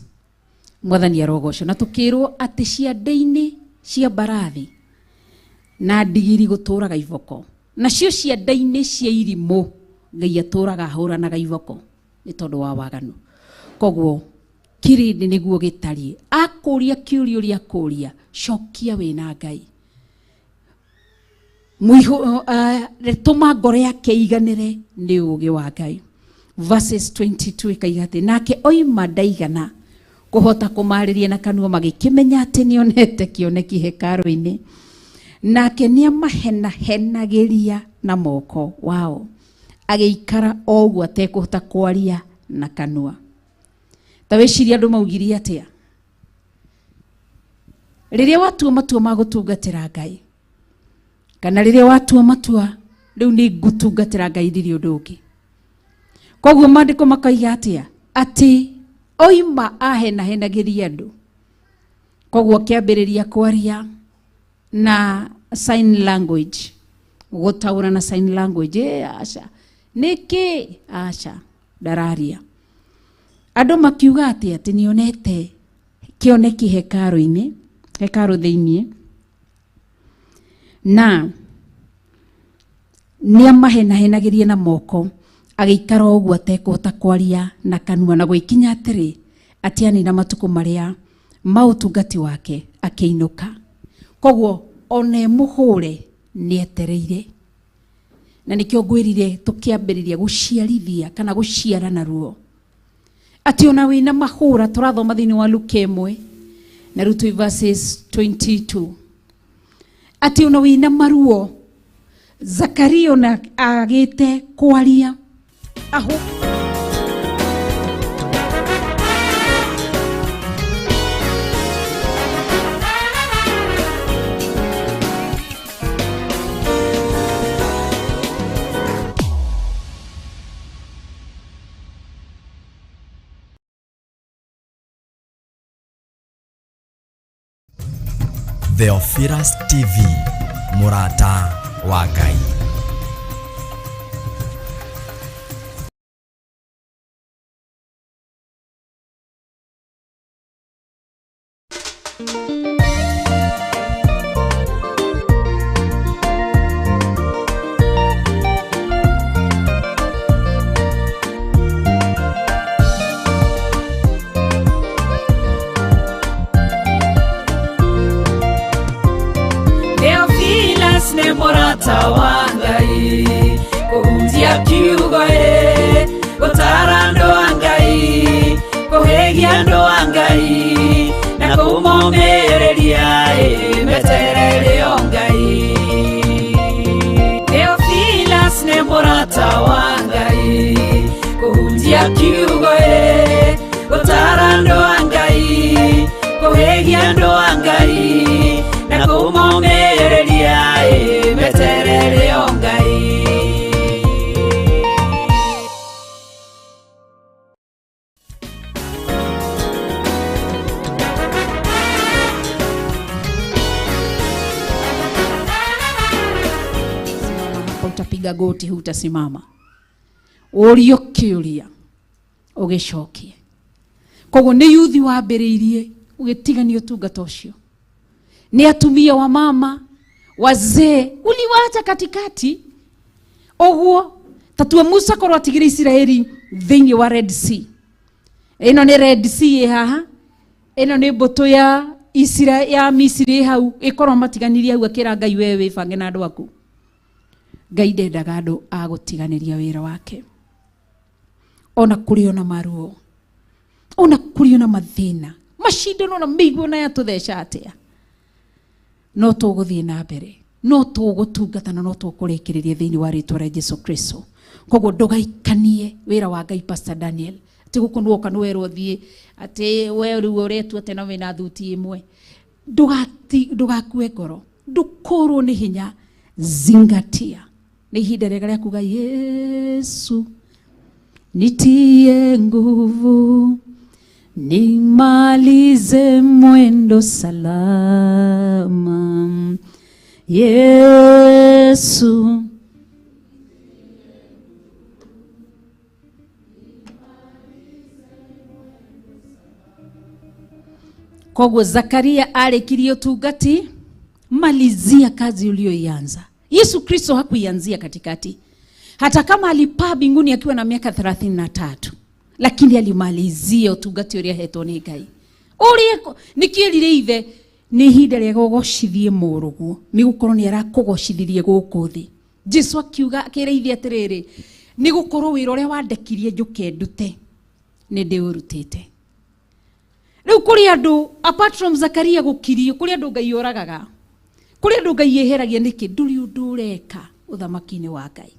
[SPEAKER 4] Mwathani arogocwo, na tũkĩrwo atĩ ciande-inĩ cia mbarathi na ndigiri gũtũraga iboko, nacio ciande-inĩ cia irimũ Ngai atũraga ahũranaga iboko nĩ tondũ wa waganu. Koguo kĩrĩndĩ nĩguo gĩtariĩ, akũria kĩũria ũrĩa akũria, cokia wĩna Ngai. Tũma ngoro yake iganĩre nĩ ũũgĩ wa Ngai. Verses 22 ĩkaiga atĩ nake oima ndaigana kũhota kũmarĩria na kanua, magĩkĩmenya atĩ nĩonete kĩoneki hekarũ-inĩ, nake nĩamahenahenagĩria na moko wao, agĩikara o ũguo atekũhota kwaria na kanua. Ta wĩcirie andũ maugirie atĩa rĩrĩa watua matua ma gũtungatĩra Ngai, kana rĩrĩa watua matua rĩu nĩ ngũtungatĩra Ngai ndirĩ ũndũ ũngĩ. Koguo maandĩko makoiga atĩa? Atĩ oima ahenahenagĩria andũ. Koguo akĩambĩrĩria kwaria na sign language, gũtaũra na sign language. Aca nĩkĩ? Aca ndararia. Andũ makiuga atĩ atĩ nĩonete kĩoneki hekarũ-inĩ, hekarũ thĩiniĩ, na nĩamahenahenagĩria na moko, agĩikara ũguo atekũhota kwaria na kanua, na gwĩkinya atĩrĩ atĩ anina matukũ marĩa ma ũtungati wake akĩinũka. Koguo ona ĩmũhũre nĩetereire, na nĩkĩo ngwĩrire tũkĩambĩrĩria gũciarithia kana gũciara na ruo, atĩ ona wĩna mahũra. Tũrathoma thĩinĩ wa Luka 1 Na rĩu twĩ verses 22 atĩ ona wĩna maruo Zakaria ona agĩte kwaria aho.
[SPEAKER 5] Theophilus TV, mũrata wa Ngai.
[SPEAKER 7] Theophilus nĩ mũrata wa Ngai, kũhunjia kiugo ĩ, gũtara andũ a Ngai, kũhĩgia andũ a Ngai, na kũmomĩrĩria ĩ, meterere o Ngai. Theophilus nĩ mũrata wa Ngai, kũhunjia kiugo ĩ, gũtara andũ a Ngai, kũhĩgia andũ a Ngai, na kũmomĩrĩria ĩ, meterere o Ngai.
[SPEAKER 4] Simama hapa, utapiga goti, hutasimama. Ũrio kĩũria ũgĩcokie. Koguo nĩ yuthi wambĩrĩirie ũgĩtigania ũtungata ũcio, nĩ atumia wa mama wazee uliwacha katikati ũguo. Tatua Musa korwo atigire Isiraeli thĩinĩ wa Red Sea. Ĩno nĩ Red Sea ĩ haha, ĩno nĩ mbũtũ ya Isira ya Misiri ĩ hau, ĩkorwo matiganirie hau, akĩra Ngai, wewe wĩbange na andũ aku. Ngai ndendaga andũ a gũtiganĩria wĩra wake, ona kũrĩ ona maruo, ona kũrĩ ona mathĩna, macindano na mĩiguo na yatũtheca atĩa, no tũgũthiĩ na mbere, no tũgũtungata na no tũkũrĩkĩrĩria thĩinĩ wa rĩtwa rĩa Jesu Kristo. Koguo ndũgaikanie wĩra wa Ngai. Pastor Daniel, atĩ gũkũ nĩwoka nĩwerwo thiĩ, atĩ we rĩu ũretua atĩ na wĩna thuti ĩmwe. Ndũgakue ngoro, ndũkũrwo nĩ hinya. Zingatia nĩ ihinda rĩega rĩa kuga, "Yesu nitie nguvu nimalize mwendo salama, Yesu." Koguo Zakaria arĩkirie ũtungati. Malizia kazi uliyoianza. Yesu Kristo hakuianzia katikati, hata kama alipaa mbinguni akiwa na miaka 33, lakini alimalizia ũtungati ũrĩa ahetwo nĩ Ngai. Ũrĩa nĩkĩerire ithe, nĩ ihinda rĩega ũgocithie mũrũguo, nĩ gũkorwo nĩ arakũgocithirie gũkũ thĩ. Jesu akiuga, akĩra ithe atĩrĩrĩ, nĩ gũkorwo wĩra ũrĩa wandekirie njũke ndute nĩ ndĩũrutĩte. Rĩu kũrĩ andũ, apart from Zakaria gũkirio, kũrĩ andũ Ngai ũragaga, kũrĩ andũ Ngai yeheragia. Nĩkĩ? Ndũrĩ ũndũ ũreka ũthamaki-inĩ wa Ngai.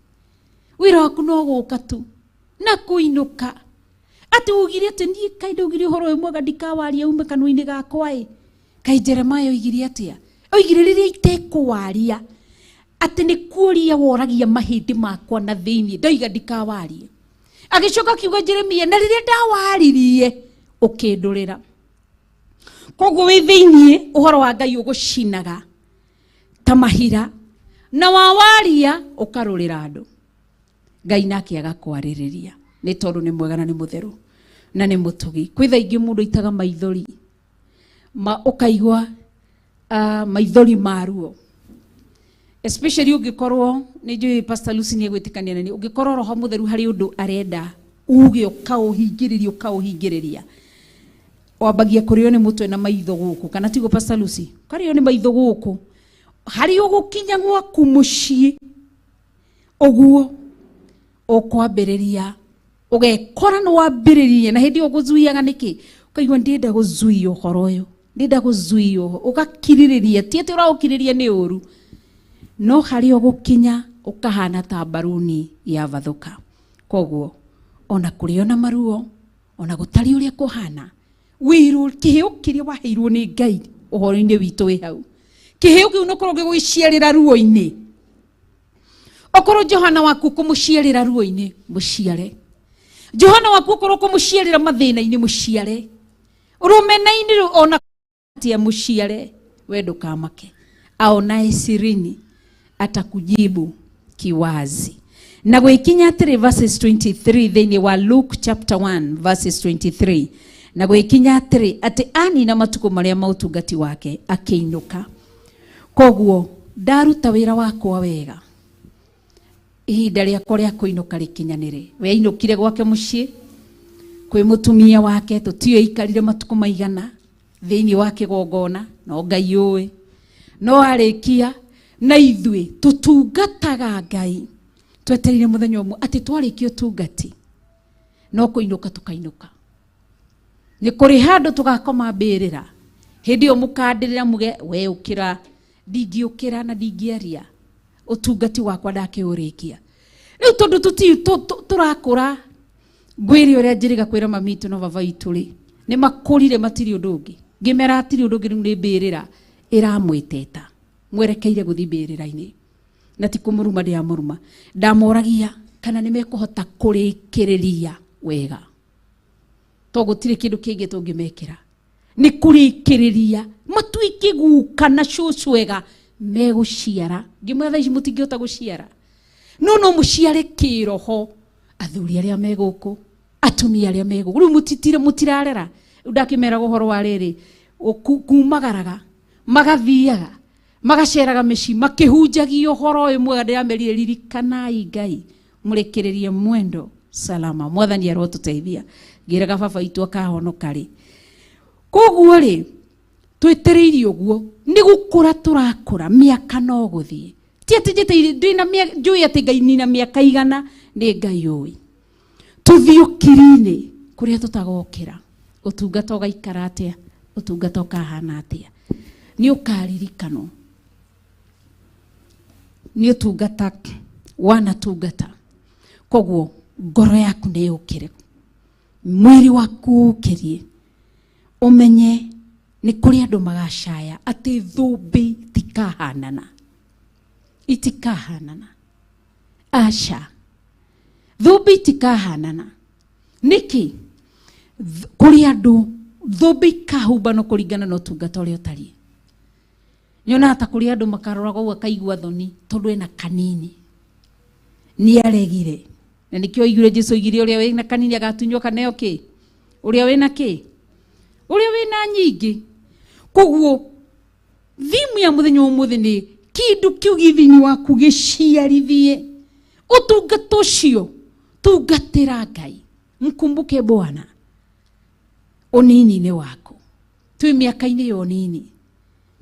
[SPEAKER 4] Wĩra waku no gũka tu na kũinũka. Atĩ ugire atĩ niĩ kaĩ ndaugire ũhoro ũyũ mwega ndikawaria ume kanua-inĩ gakwa ĩ. Kaĩ Jeremiah oigire atĩa? Oigire, rĩrĩa itekũwaria, atĩ nĩ kuoria woragia mahĩndĩ makwa na thĩinĩ, ndoiga ndikawarie. Agĩcoka akiuga, Jeremia, na rĩrĩa ndawaririe ũkĩndũrĩra. Koguo wĩ thĩinĩ ũhoro wa Ngai ũgũcinaga ta mahira, na wawaria ũkarũrĩra andũ. Ngai nake agakwarĩrĩria, nĩ tondũ nĩ mwega na nĩ mũtheru na nĩ mũtugi. Kwĩ thaa ingĩ mũndũ aitaga maithori ma ũkaigua maithori ma ruo, especially ũngĩkorwo nĩ njũĩ Pastor Lucy nĩ egwĩtĩkania na niĩ, ũngĩkorwo Roho Mũtheru harĩ ũndũ arenda uge, ũkaũhingĩrĩria, ũkaũhingĩrĩria, wambagia kũrĩo nĩ mũtwe na maitho gũkũ, kana tiguo, Pastor Lucy? Ũkarĩo nĩ maitho gũkũ, harĩ ũgũkinya gwaku mũciĩ ũguo ũkwambĩrĩria, ũgekora nĩ wambĩrĩria, na hĩndĩ ĩyo gũzuiaga nĩkĩ? Ũkaigua ndĩenda gũzuia ũhoro ũyũ. Ndĩrenda gũzuia ũhoro ũgakirĩrĩria ti atĩ ũraũkirĩrĩria nĩ ũru no harĩa ũgũkinya ũkahana ta mbaruni ya vathũka. Koguo ona kũrĩ ona maruo ona gũtari ũrĩa kũhana wĩrwo kĩheo kĩrĩa waheirwo nĩ Ngai ũhoro-inĩ witũ wĩ hau kĩheo kĩu nokorwo gĩgũgĩciarĩra ruo-inĩ okorwo Johana waku kũmũciarĩra ruo-inĩ mũciare Johana waku okorwo kũmũciarĩra mathĩna-inĩ mũciare rũmena-inĩ ona atia mũciare we ndũkamake aonaye sirini atakujibu kiwazi. Na gwĩkinya atĩrĩ verses 23 thĩinĩ wa Luke chapter 1 verses 23 na gwĩkinya atĩrĩ atĩ anina matukũ marĩa ma ũtungati wake akĩinũka. Koguo ndaruta wĩra wakwa wega ihinda rĩakwa rĩa kũinũka rĩkinyanĩre. We ainũkire gwake mũciĩ kwĩ mũtumia wake tũtiũĩ aikarire matukũ maigana thĩinĩ wa kĩgongona no Ngai ũĩ no arĩkia na ithuĩ tũtungataga Ngai twetereire mũthenya ũmwe atĩ twarĩkia ũtungati no kũinũka tũkainũka nĩ kũrĩ handũ tũgakoma mbĩrĩra hĩndĩ ĩyo mũkandĩrĩra muge we ũkĩra ndingĩũkĩra na ndingĩaria ũtungati wakwa ndakĩũrĩkia rĩu tondũ tũrakũra ngwĩre ũrĩa njĩrĩga kwĩra mami witũ na baba witũ rĩ nĩ makũrire matirĩ ũndũ ũngĩ ngĩmera hatirĩ ũndũ ũngĩ rĩu nĩ mbĩrĩra ĩramwĩteta mwerekeire gũthiĩ mbĩrĩra-inĩ na ti kũmũruma ndĩramũruma ndamoragia kana nĩ mekũhota kũrĩkĩrĩria wega to gũtirĩ kĩndũ kĩngĩ tũngĩmekĩra nĩ kũrĩkĩrĩria matuĩke guka na cũcũ wega megũciara ngĩmwĩra thaa ici mũtingĩhota gũciara no no mũciare kĩroho athuri arĩa me gũkũ atumia arĩa me gũkũ rĩu mũtirarera rĩu ndakĩmeraga ũhoro wa rĩrĩ kumagaraga magathiaga magaceraga mĩciĩ makĩhunjagia ũhoro ũyũ mwega ndĩramerire ririkanai Ngai mũrĩkĩrĩrie mwendo salama mwathani arotũteithia ngĩraga baba witũ akahonoka rĩ. Koguo rĩ twĩtereirie ũguo nĩ gũkũra tũrakũra mĩaka no gũthiĩ ti atĩ njĩtĩire ndĩna njũĩ atĩ Ngai nina mĩaka igana nĩ Ngai ũĩ tũthiĩ ũkiri-inĩ kũrĩa tũtagokĩra ũtungata ũgaikara atĩa ũtungata ũkahana atĩa nĩ ũkaririkanwo nĩ ũtungata wanatungata. Koguo ngoro yaku nĩ yũkĩre mwĩrĩ waku ũkĩrie ũmenye nĩ kũrĩ andũ magacaya atĩ thũmbĩ itikahanana itikahanana aca thũmbĩ itikahanana nĩkĩ kũrĩ andũ thũmbĩ ikahumbanwo kũringana na ũtungata ũrĩa ũtariĩ nyonaga ta kũrĩ andũ makaroraga ũguo akaigua thoni tondũ ena kanini nĩ aregire na nĩkĩo oigire Jesu oigire ũrĩa wĩna kanini agatunywo kaneo kĩ ũrĩa wĩna kĩ ũrĩa wĩna nyingĩ. Koguo thimu ya mũthenya ũmũthĩ nĩ kĩndũ kĩu gĩ thĩinĩ waku gĩciarithie ũtungata ũcio tungatĩra Ngai mkumbuke Bwana ũnini-inĩ waku twĩ mĩaka-inĩ ya ũnini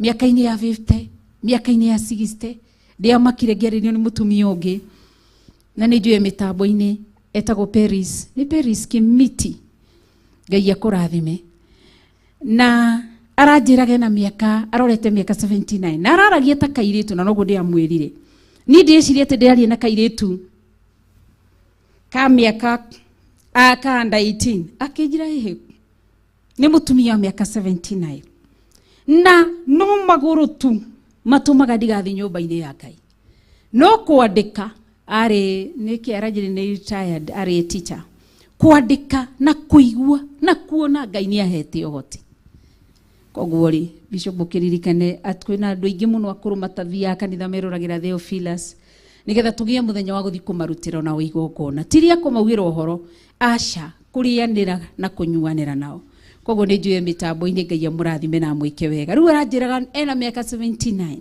[SPEAKER 4] mĩaka-inĩ ya 50 mĩaka-inĩ ya 60 ndĩamakire ngĩarĩrio nĩ mũtumia ũngĩ na nĩ njũĩ mĩtambo-inĩ etagwo Paris nĩ Paris Kimiti Ngai akũrathime na aranjĩraga ena mĩaka arorete mĩaka 79 na araragia ta kairĩtu na noguo ndĩamwĩrire niĩ ndĩreciria atĩ ndĩraria na kairĩtu ka mĩaka ka under 18 akĩnjĩra ĩhĩ nĩ mũtumia wa mĩaka 79 na no magũrũ tu matũmaga ndigathiĩ nyũmba-inĩ ya Ngai no kwandĩka arĩ nĩkĩ aranjĩrire nĩ retired arĩ teacher kwandĩka na kũigua na kuona Ngai nĩ ahete ũhoti. Koguo rĩ Bishop ũkĩririkane atĩ kwĩna andũ aingĩ mũno akũrũ matathiaga kanitha meroragĩra Theophilus nĩgetha tũgĩe mũthenya wa gũthiĩ kũmarutĩra onao igongona ti rĩa kũmaugĩra ũhoro aca kũrĩanĩra na kũnyuanĩra nao. Koguo nĩ njũĩ mĩtambo-inĩ Ngai amũrathime na amwĩke wega. Rĩu aranjĩraga ena mĩaka 79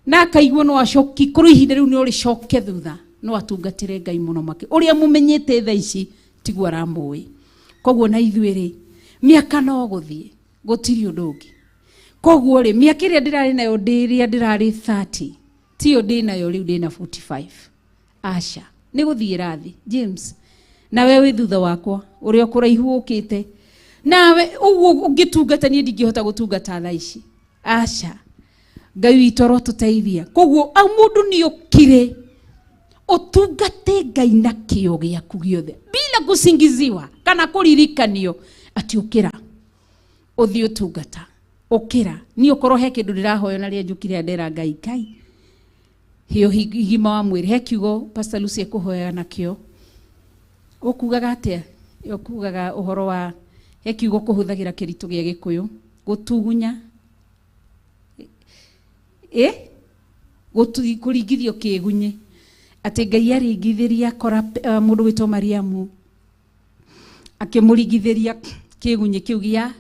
[SPEAKER 4] na akaigua no acoki kũrĩ ihinda rĩu no rĩcoke thutha no atungatĩre Ngai mũno makĩ ũrĩa mũmenyete thaa ici tiguo aramũĩ. Koguo na ithuĩ rĩ mĩaka no gũthiĩ gũtirĩ ũndũ ũngĩ. Koguo rĩ mĩaka ĩrĩa ndĩrarĩ nayo ndĩrĩa ndĩrarĩ 30 tiyo ndĩ nayo rĩu ndĩna 45 aca nĩ gũthiĩ rathi James nawe wĩ thutha wakwa ũrĩa ũkũraihu ũkĩte Nawe ũguo ũngĩtungata niĩ ndingĩhota gũtungata thaa ici. Aca. Ngai witũ arotũteithia. Koguo au mũndũ nĩ ũkire ũtungate Ngai na kĩo gĩaku gĩothe bila kusingiziwa kana kũririkanio atĩ ũkĩra ũthiĩ ũtungata ũkĩra niĩ ũkorwo he kĩndũ ndĩrahoya na rĩrĩa njũkire ndera Ngai Ngai hĩ ũgima wa mwĩrĩ he kiugo Pastor Lucy ekũhoyaga nakĩo ũkugaga atĩa ũkugaga ũhoro wa he kiugo kũhũthagĩra kĩritũ gĩa gĩkũyũ gũtugunya ĩ kũringithio kĩgunyĩ atĩ Ngai aringithĩria kora mũndũ gwĩtwo Mariamu akĩmũringithĩria kĩgunyĩ kĩu gĩa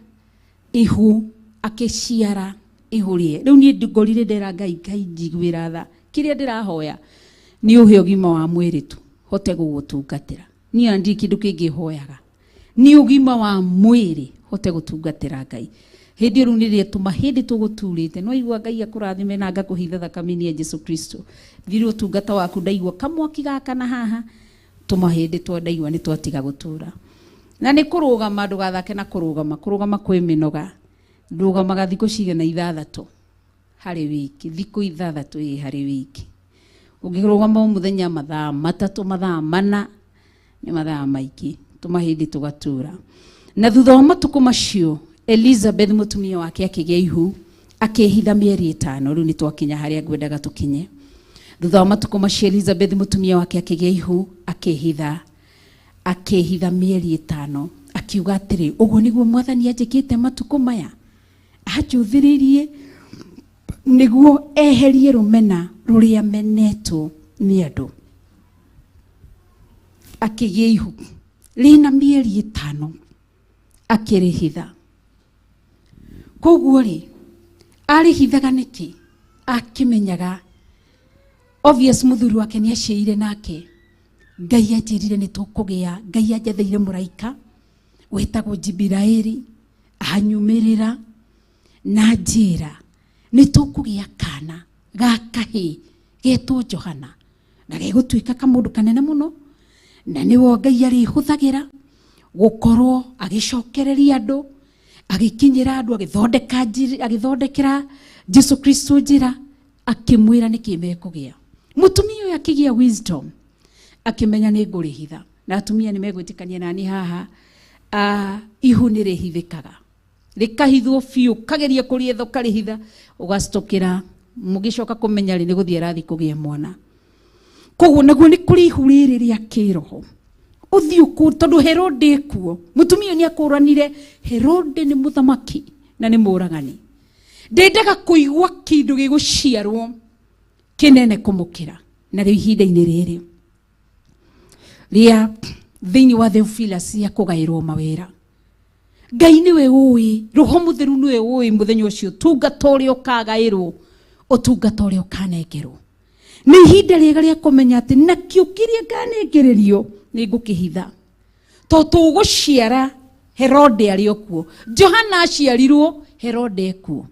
[SPEAKER 4] ihu akĩciara ihu rĩe rĩu niĩ ngorire ndera Ngai Ngai njiguĩra tha kĩrĩa ndĩrahoya nĩ ũhe ũgima wa mwĩrĩ tu hote gũgũtungatĩra niĩ ona ndirĩ kĩndũ kĩngĩ hoyaga nĩ ũgima wa mwĩrĩ hote gũtungatĩra Ngai hĩndĩ ĩyo rĩu nĩrĩo tũmahĩndĩ tũgũturĩte no igua Ngai akũrathime na ngakũhitha thakame-inĩ ya Jesu Kristo thirĩ ũtungata waku ndaigua kamwaki gaka na haha tũmahĩndĩ twa ndaigua nĩ twatiga gũtura na nĩ kũrũgama ndũgathake na kũrũgama kũrũgama kwĩ mĩnoga ndũgamaga thikũ cigana ithathatũ harĩ wiki thikũ ithathatũ ĩ harĩ wiki ũngĩrũgama o mũthenya mathaa matatũ mathaa mana nĩ mathaa maingĩ tũmahĩndĩ tũgatura na thutha wa matukũ macio Elizabeth mũtumia wake akĩgĩa ihu akĩhitha mĩeri ĩtano rĩu nĩ twakinya harĩa ngwendaga tũkinye thutha wa matukũ macio Elizabeth mũtumia wake akĩgĩa ihu akĩhitha akĩhitha mĩeri ĩtano akiuga atĩrĩ ũguo nĩguo mwathani anjĩkĩte matukũ maya anjũthĩrĩirie nĩguo eherie rũmena rũrĩa menetwo nĩ andũ akĩgĩa ihu rĩna mĩeri ĩtano akĩrĩhitha koguo rĩ arĩhithaga nĩkĩ akĩmenyaga obvious mũthuri wake nĩ aciĩire nake Ngai anjĩrire nĩ tũkũgĩa Ngai anjathĩire mũraika wĩtagwo Jibiraeli anyumĩrĩra na njĩra nĩ tũkũgĩa kana ga kahĩĩ getwo Johana na gegũtuĩka kamũndũ kanene mũno na nĩwe Ngai arĩhũthagĩra gũkorwo agĩcokereria andũ agĩkinyĩra andũ agĩthondeka agĩthondekera Jesu Kristo njĩra akĩmwĩra nĩkĩ mekũgĩa mũtumia ũyũ akĩgĩa wisdom akĩmenya nĩ ngũrĩhitha na atumia nĩ megwĩtĩkania nani haha ihu nĩ rĩhithĩkaga rĩkahithwo biũ kageria kũrĩetha ũkarĩhitha ũgacitũkĩra mũgĩcoka kũmenya rĩ nĩ gũthiĩ arathiĩ kũgĩa mwana koguo naguo nĩ kũrĩ ihu rĩrĩ rĩa kĩroho ũthiĩ ũkũ tondũ Herode ekuo mũtumia nĩ akũranire Herode nĩ mũthamaki na nĩ mũragani ndendaga kũigua kĩndũ gĩgũciarwo kĩnene kũmũkĩra na rĩu ihinda-inĩ rĩrĩ rĩa thĩinĩ wa Theophilus ya kũgaĩrwo mawĩra Ngai nĩwe ũĩ roho mũtheru nĩwe ũĩ mũthenya ũcio ũtungata ũrĩa ũkagaĩrwo ũtungata ũrĩa ũkanengerwo nĩ ihinda rĩega rĩa kũmenya atĩ nakĩo kĩrĩa nganengererio nĩ ngũkĩhitha tondũ tũgũciara Herode arĩ o kuo Johana aciarirwo Herode ekuo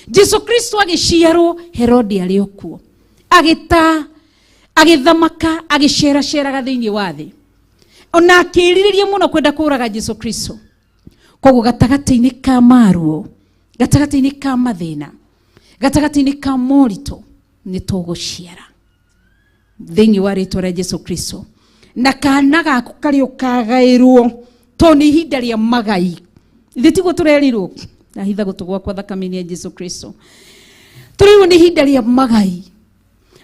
[SPEAKER 4] Jesu Kristo agĩciarwo Herode arĩ o kuo agĩta agĩthamaka agĩceraceraga thĩinĩ wa thĩ ona akĩrirĩria mũno kwenda kũraga Jesu Kristo koguo gatagatĩ-inĩ ka maruo gatagatĩ-inĩ ka mathĩna gatagatĩ-inĩ ka moritũ nĩ tũgũciara thĩinĩ wa rĩtwa rĩa Jesu Kristo na kana gaku karĩa ũkagaĩrwo tondũ nĩ ihinda rĩa magai ithuĩ tiguo tũrerirwo ndahitha gũtũ gwakwa thakame-inĩ ya Jesu Kristo tũrerirwo nĩ ihinda rĩa magai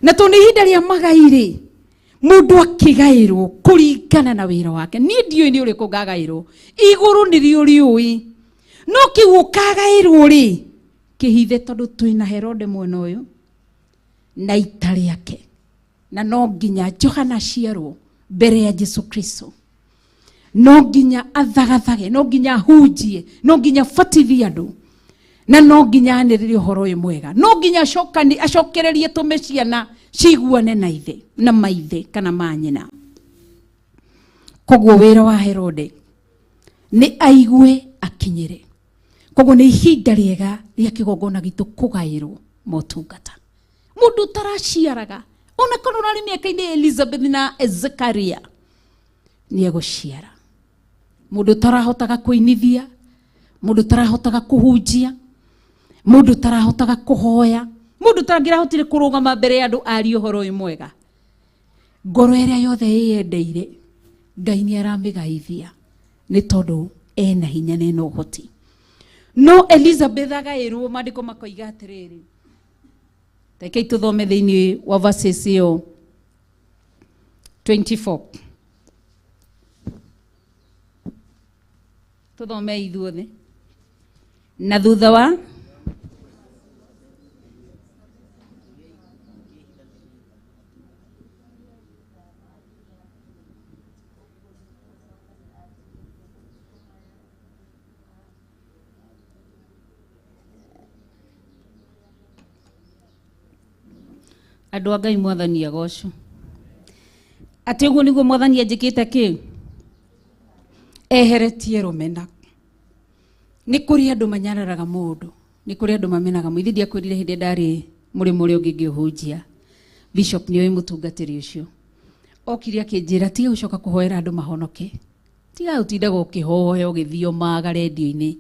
[SPEAKER 4] na tondũ nĩ ihinda rĩa magai rĩ mũndũ akĩgaĩrwo kũringana na wĩra wake niĩ ndiũĩ nĩ ũrĩkũ ngagaĩrwo igũrũ nĩrĩo rĩũĩ no kĩu ũkagaĩrwo rĩ kĩhithe tondũ twĩna Herode mwena ũyũ na ita rĩake na no nginya Johana aciarwo mbere ya Jesu Kristo no nginya athagathage no nginya ahunjie no nginya abatithie andũ na no nginya anĩrĩre ũhoro ũyũ mwega no nginya acokererie tũme ciana ciguane na ithe na maithe kana manyina koguo wĩra wa Herode nĩ aigue akinyĩre koguo nĩ ihinda rĩega rĩa kĩgongona gitũ kũgaĩrwo motungata mũndũ ũtaraciaraga ona korwo ũrarĩ mĩaka-inĩ ya Elizabeth na Zekaria nĩ egũciara mũndũ ũtarahotaga kũinithia Mundu tarahotaga kuhunjia, mundu tarahotaga kuhoya, mundu tangirahotire kurugama mbere ya andu arie uhoro uyu mwega. Ngoro ĩrĩa yothe ĩyendeire Ngai nĩ aramĩgaithia nĩ tondũ ena hinya na ena ũhoti. No Elizabeth agaĩrwo maandĩko makoiga atĩrĩrĩ, rekei tũthome thĩinĩ wa verses ĩyo 24, tũthome ithuothe. Na thutha wa andũ a Ngai mwathani agocwo. Atĩ ũguo nĩguo mwathani anjĩkĩte kĩ? Eheretie rũmena. Nĩ kũrĩ andũ manyararaga mũndũ, nĩ kũrĩ andũ mamenaga mũndũ. Ithe ndiakwĩrire hĩndĩ ndarĩ mũrĩmo ũrĩa ũngĩ ngĩũhunjia, Bishop nĩoĩ mũtungatĩri ũcio. Okire akĩnjĩra tiga gũcoka kũhoera andũ mahonoke, tiga gũtindaga ũkĩhoya ũgĩthiomaga rendio-inĩ.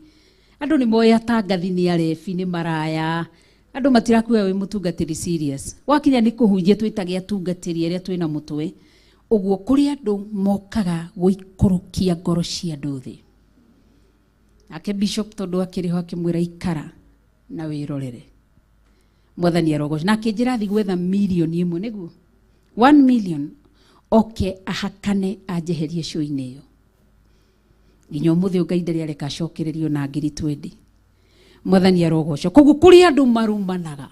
[SPEAKER 4] Andũ nĩ moĩ atangathi nĩ arebi nĩ maraya, andũ matirakuoya wĩ mũtungatĩri serious. Wakinya nĩ kũhunjia twĩtage atungatĩri arĩa twĩna mũtwe. Ũguo kũrĩ andũ mokaga gũikũrũkia ngoro cia andũ thĩ. Nake Bishop tondũ akĩrĩ ho akĩmwĩra ikara na wĩrorere. Mwathani arogocwo. Na akĩnjĩra thiĩ gwetha mirioni ĩmwe nĩguo 1 million oke ahakane anjeherie show-inĩ ĩyo. Nginya ũmũthĩ ũyũ Ngai ndarĩ areka acokererio na ngiri 20. Mwathani arogocwo. Koguo kũrĩ andũ marumanaga.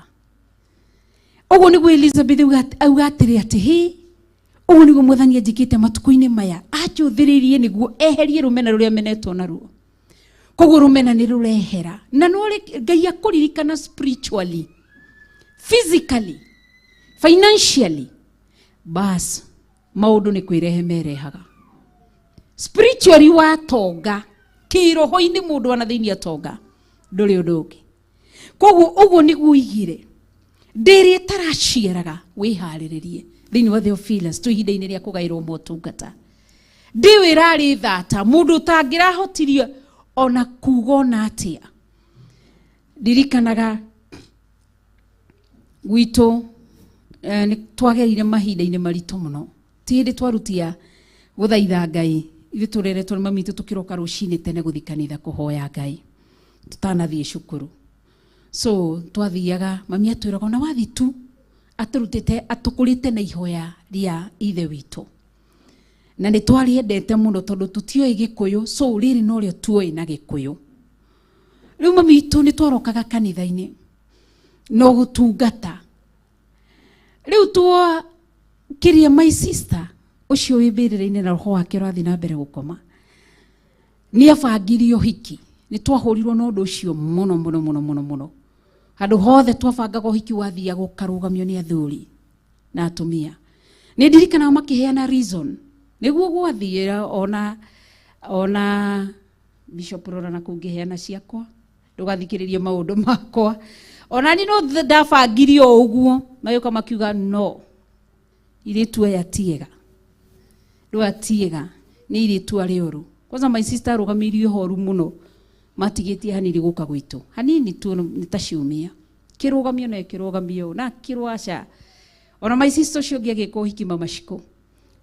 [SPEAKER 4] Ũguo nĩguo Elizabeth auga atĩrĩ atĩ hi, ũguo nĩguo mwathani anjĩkĩte matukũ-inĩ maya, anjũthĩrĩirie nĩguo eherie rũmena rũrĩa menetwo naruo. Koguo rũmena nĩ rũrehera. Na no Ngai akũririkana spiritually, physically, financially, bas maũndũ nĩ kwĩrehe merehaga. Spiritually watonga, kĩroho-inĩ mũndũ ana thĩinĩ atonga, ndũrĩ ũndũ ũngĩ. Koguo ũguo nĩguo ũigire ndĩrĩ ĩtaraciaraga wĩharĩrĩrie thĩinĩ wa Theophilus twĩ ihinda-inĩ rĩa kũgaĩrwo motungata. Ndĩ wĩrarĩ thata mũndũ ũtangĩrahotirie ona kuga ona atĩa. Ndirikanaga gwitũ nĩ twagerire mahinda-inĩ maritũ mũno. Ti hĩndĩ twarutia gũthaitha Ngai, ithuĩ tũreretwo nĩ mami witũ tũkĩroka rũcinĩ tene gũthiĩ kanitha kũhoya Ngai tũtanathiĩ cukuru. So twathiaga, mami atwĩraga ona wathiĩ tu atũrutĩte atũkũrĩte na ihoya rĩa ithe witũ. Na nĩ twarĩendete mũno tondũ tũtioĩ Gĩkũyũ, so rĩrĩ norĩo tuoĩ na Gĩkũyũ. Rĩu mami witũ nĩ twarokaga kanitha-inĩ no gũtungata. Rĩu tuo kĩrĩa my sister ũcio wĩ mbĩrĩra-inĩ na roho wake ũrathiĩ na mbere gũkoma nĩ abangirie ũhiki. Nĩ twahũrirwo na ũndũ ũcio mũno mũno mũno mũno mũno. Handũ hothe twabangaga ũhiki wathiaga ũkarũgamio nĩ athuri na atumia. Nĩ ndirikanaga makĩheana reason nĩguo gwathiĩra ona Bishop Rora na kũu ngĩheana ciakwa, ndũgathikĩrĩrie maũndũ makwa. Ona niĩ no ndabangirie o ũguo, magĩũka makiuga no irĩtu aya tiega, ndũ atiega nĩ irĩtu arĩa ũru. Kwanza my sister arũgamĩirie ũhoru mũno, matigĩtie hanini gũka gwitũ hanini tu nĩ ta ciumia kĩrũgamio na kĩrũgamio na kĩrwaca. Ona my sister ũcio ũngĩ agĩka ũhiki mama Shiko,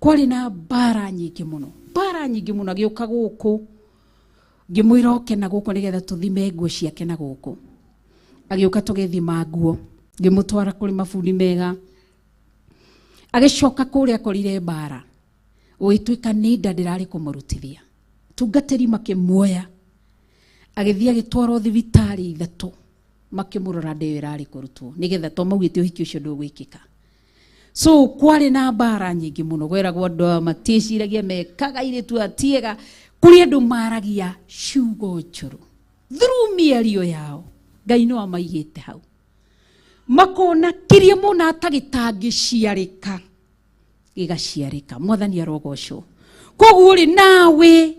[SPEAKER 4] kwarĩ na mbara nyingĩ mũno, mbara nyingĩ mũno. Agĩũka gũkũ ngĩmwĩra oke na gũkũ nĩgetha tũthime nguo ciake na gũkũ. Agĩũka tũgĩthima nguo, ngĩmũtwara kũrĩ mabundi mega. Agĩcoka kũrĩa akorire mbara, gũgĩtuĩka nĩ nda ndĩrarĩ kũmũrutithia. Tungatĩri makĩmuoya, agĩthiĩ agĩtwarwo thibitarĩ ithatũ, makĩmũrora nda ĩyo ĩrarĩ kũrutwo nĩgetha to maugĩte ũhiki ũcio ndũgwĩkĩka. So kwarĩ na mbara nyingĩ mũno, kweragwo andũ aya matiĩciragia mekaga irĩtu atiega. Kũrĩ andũ maragia ciugo njũru through mĩario yao, Ngai no amaigĩte hau, makona kĩrĩa mona ta gĩtangĩciarĩka gĩgaciarĩka. Mwathani arogocwo. Koguo rĩ, nawe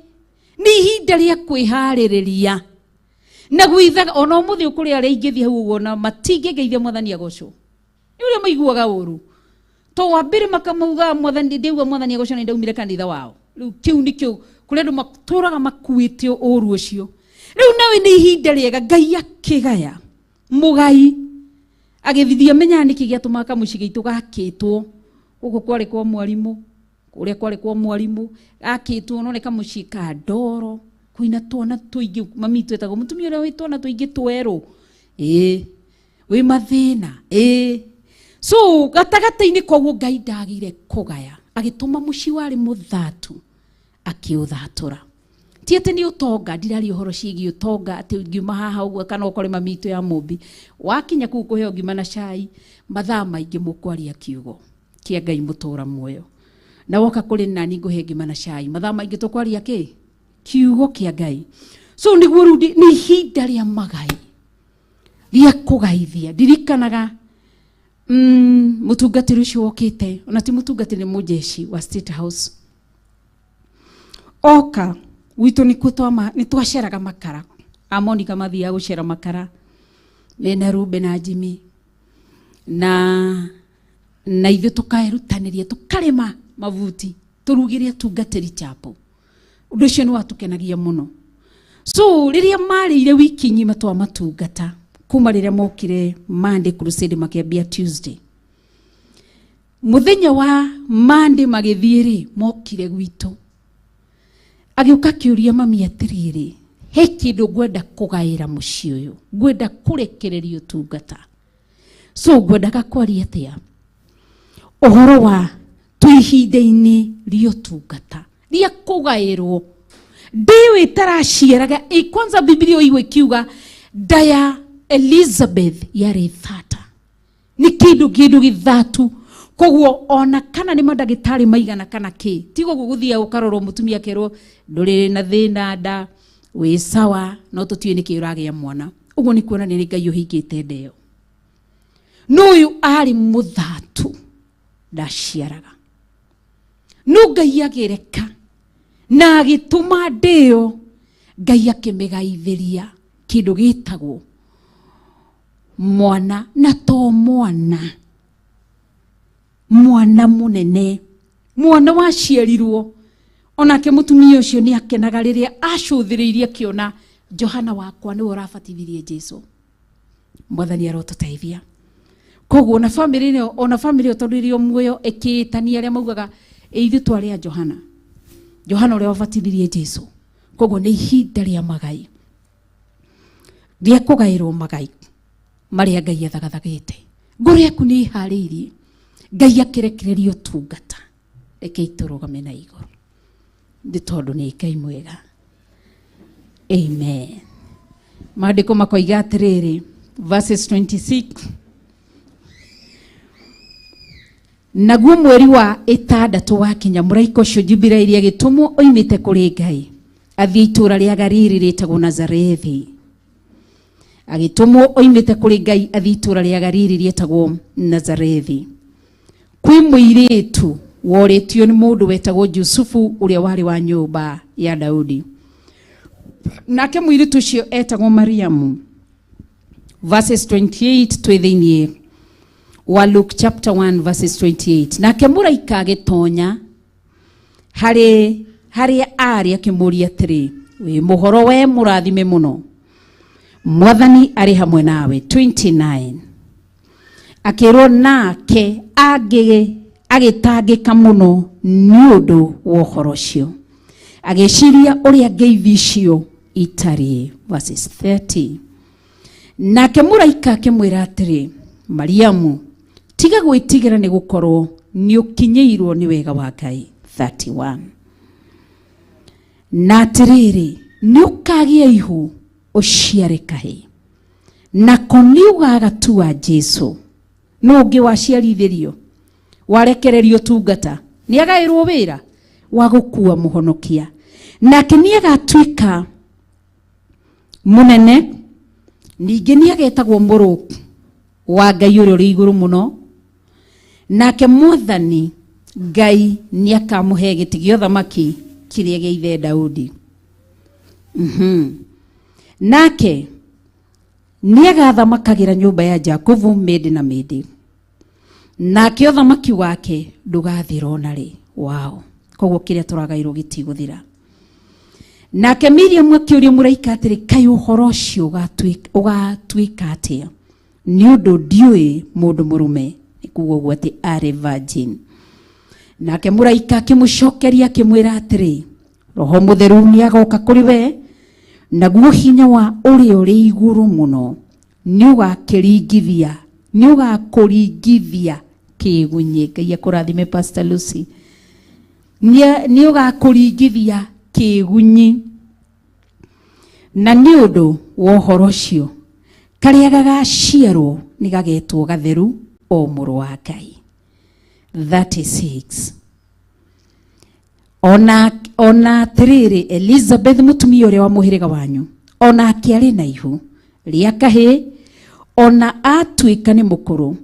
[SPEAKER 4] nĩ ihinda rĩa kwĩharĩrĩria na gwithaga. Ona ũmũthĩ kũrĩ arĩa ingĩthiĩ hau ũguo na matingĩngeithia mwathani agocwo, nĩ ũrĩa maiguaga ũru. To wa mbere makamauga mwathani ndĩigua mwathani agocwo nĩ ndaumire kanitha wao. Rĩu kĩu nĩkĩo kũrĩ andũ matũraga makuĩte ũru ũcio. Rĩu nawe nĩ ihinda rĩega Ngai akĩgaya mũgai agĩthithia menyaga nĩkĩ gĩatũmaga kamũciĩ gaitũ gakĩtwo gũkũ kwarĩ kwa mwarimũ kũrĩa kwarĩ kwa mwarimũ gakĩtwo no nĩ kamũciĩ ka ndoro kwĩna twana tũingĩ mami twetagwo mũtumia ũrĩa wĩ twana tũingĩ twerũ ĩĩ wĩ mathĩna ĩĩ so gatagatĩ-inĩ koguo Ngai ndagire kũgaya agĩtũma mũciĩ warĩ mũthatu akĩũthatũra ti atĩ nĩ ũtonga ndiraria ũhoro ciĩgiĩ ũtonga atĩ ngiuma haha ũguo kana ũkore mami itũ ya mũmbi wakinya kũu kũheo ngima na cai mathaa maingĩ mũkwaria kiugo kĩa Ngai mũtũra muoyo na woka kũrĩ nani ngũhe ngima na cai mathaa maingĩ tũkwaria kĩ kiugo kĩa Ngai so nĩguo rĩu nĩ ihinda rĩa magai rĩa kũgaithia ndirikanaga mũtungatĩri ũcio wokĩte ona ti mũtungatĩri nĩ mũjeshi wa State House oka gwitũ nĩkuo nĩ twaceraga makara a Monica mathiaga gũcera makara mena Rube na Jimmy na ithuĩ tũkerutanĩria tũkarĩma mabuti tũrugĩre atungatĩri chapo ũndũ ũcio nĩ watũkenagia mũno so rĩrĩa marĩire wiki ng'ima twamatungata kuma rĩrĩa mokire Monday crusade makĩambia Tuesday mũthenya wa Monday magĩthiĩ rĩ mokire gwitũ agĩũka akĩũria mami atĩrĩrĩ he kĩndũ ngwenda kũgaĩra mũciĩ ũyũ ngwenda kũrekereria ũtungata so ngwendaga kwaria atĩa ũhoro wa twĩ ihinda-inĩ rĩa ũtungata rĩa kũgaĩrwo ndĩyo ĩtaraciaraga kwanza Biblia ũigua ĩkiuga nda ya Elizabeth yarĩ thata nĩ kĩndũ gĩthatu koguo ona kana nĩ mandagĩtarĩ maigana kana kĩ tigo gũgũthiaga ũkarorwo mũtumia akerwo ndũrĩ na thĩna nda wĩ sawa no tũtiũĩ nĩkĩ ũragĩa mwana ũguo nĩ kuonania nĩ Ngai ũhingĩte nda ĩyo no ũyũ arĩ mũthatu ndaciaraga no Ngai agĩreka na agĩtũma ndĩyo Ngai akĩmĩgaithĩria kĩndũ gĩtagwo mwana na to mwana mwana mũnene mwana waciarirwo onake mũtumia ũcio nĩ akenaga rĩrĩa acũthĩrĩirie akĩona Johana wakwa nĩwe ũrabatithirie Jesu mwathani arotũteithia koguo ona famĩlĩ ĩyo ona famĩlĩ ĩyo tondũ ĩrĩ o muoyo ĩkĩĩtania arĩa maugaga ĩ ithuĩ twarĩ a Johana Johana ũrĩa wabatithirie Jesu koguo nĩ ihinda rĩa magai rĩa kũgaĩrwo magai marĩa Ngai athagathagĩte ngoro yaku nĩ ĩharĩirie Ngai akĩrekereria ũtungata reke itũrũgame na igũrũ nĩ tondũ nĩ Ngai mwega amen maandĩko makoiga atĩrĩrĩ verses 26 naguo mweri wa ĩtandatũ wakinya mũraika ũcio Jubiraeli agĩtũmwo oimĩte kũrĩ Ngai athiĩ itũũra rĩa Galili rĩtagwo Nazarethi agĩtũmwo oimĩte kũrĩ Ngai athiĩ itũũra rĩa Galili rĩtagwo Nazarethi kwĩ mũirĩtu worĩtio nĩ mũndũ wetagwo Jusufu ũrĩa warĩ wa nyũmba ya Daudi nake mũirĩtu ũcio etagwo Mariamu verses 28 twĩ thĩinĩ wa Luke chapter 1 verses 28 nake mũraika agĩtonya harĩ harĩa arĩ akĩmũũria atĩrĩ wĩ mũhoro we mũrathime mũno mwathani arĩ hamwe nawe 29 akĩrwo nake agĩtangĩka mũno nĩ ũndũ wa ũhoro ũcio agĩciria ũrĩa ngeithi icio itarĩ verses 30 nake mũraika akĩmwĩra atĩrĩ Mariamu tiga gwĩtigĩra nĩ gũkorwo nĩ ũkinyĩirwo nĩ wega wa Ngai 31 na atĩrĩrĩ nĩ ũkagĩa ihu ũciare kahĩĩ nako nĩ ũgagatua Jesu no ũngĩ waciarithĩrio warekererio tungata nĩ agaĩrwo wĩra wa gũkua mũhonokia nake nĩ agatuĩka mũnene ningĩ nĩ agetagwo mũrũ wa Ngai ũrĩa ũrĩ igũrũ mũno nake mwathani Ngai nĩ akamũhe gĩtĩ gĩa ũthamaki kĩrĩa gĩa ithe Daudi nake nĩ agathamakagĩra nyũmba ya Jakubu mĩndĩ na mĩndĩ nake ũthamaki wake ndũgathira ona rĩ wao koguo kĩrĩa tũragairwo gĩtigũthira Nake Miriam akĩũria mũraika atĩrĩ, kaĩ ũhoro ũcio ũgatuĩka atĩa, nĩ ũndũ ndiũĩ mũndũ mũrũme? Nĩ kuga ũguo atĩ arĩ virgin. Nake mũraika akĩmũcokeria akĩmwĩra atĩrĩ, Roho Mũtheru nĩ agoka kũrĩ we, naguo hinya wa ũrĩa ũrĩ igũrũ mũno nĩ ũgakĩringithia, nĩ ũgakũringithia kĩgunyĩ. Ngai akũrathime Pastor Lucy. Nĩ ũgakũringithia kĩgunyi. Na nĩ ũndũ wa ũhoro ũcio, karĩa gagaciarwo nĩ gagetwo gatheru, o mũrũ wa Ngai. 36 Ona atĩrĩrĩ, Elizabeth mũtumia ũrĩa wa mũhĩrĩga wanyu, onake arĩ na ihu rĩa kahĩĩ, ona atuĩka nĩ mũkũrũ,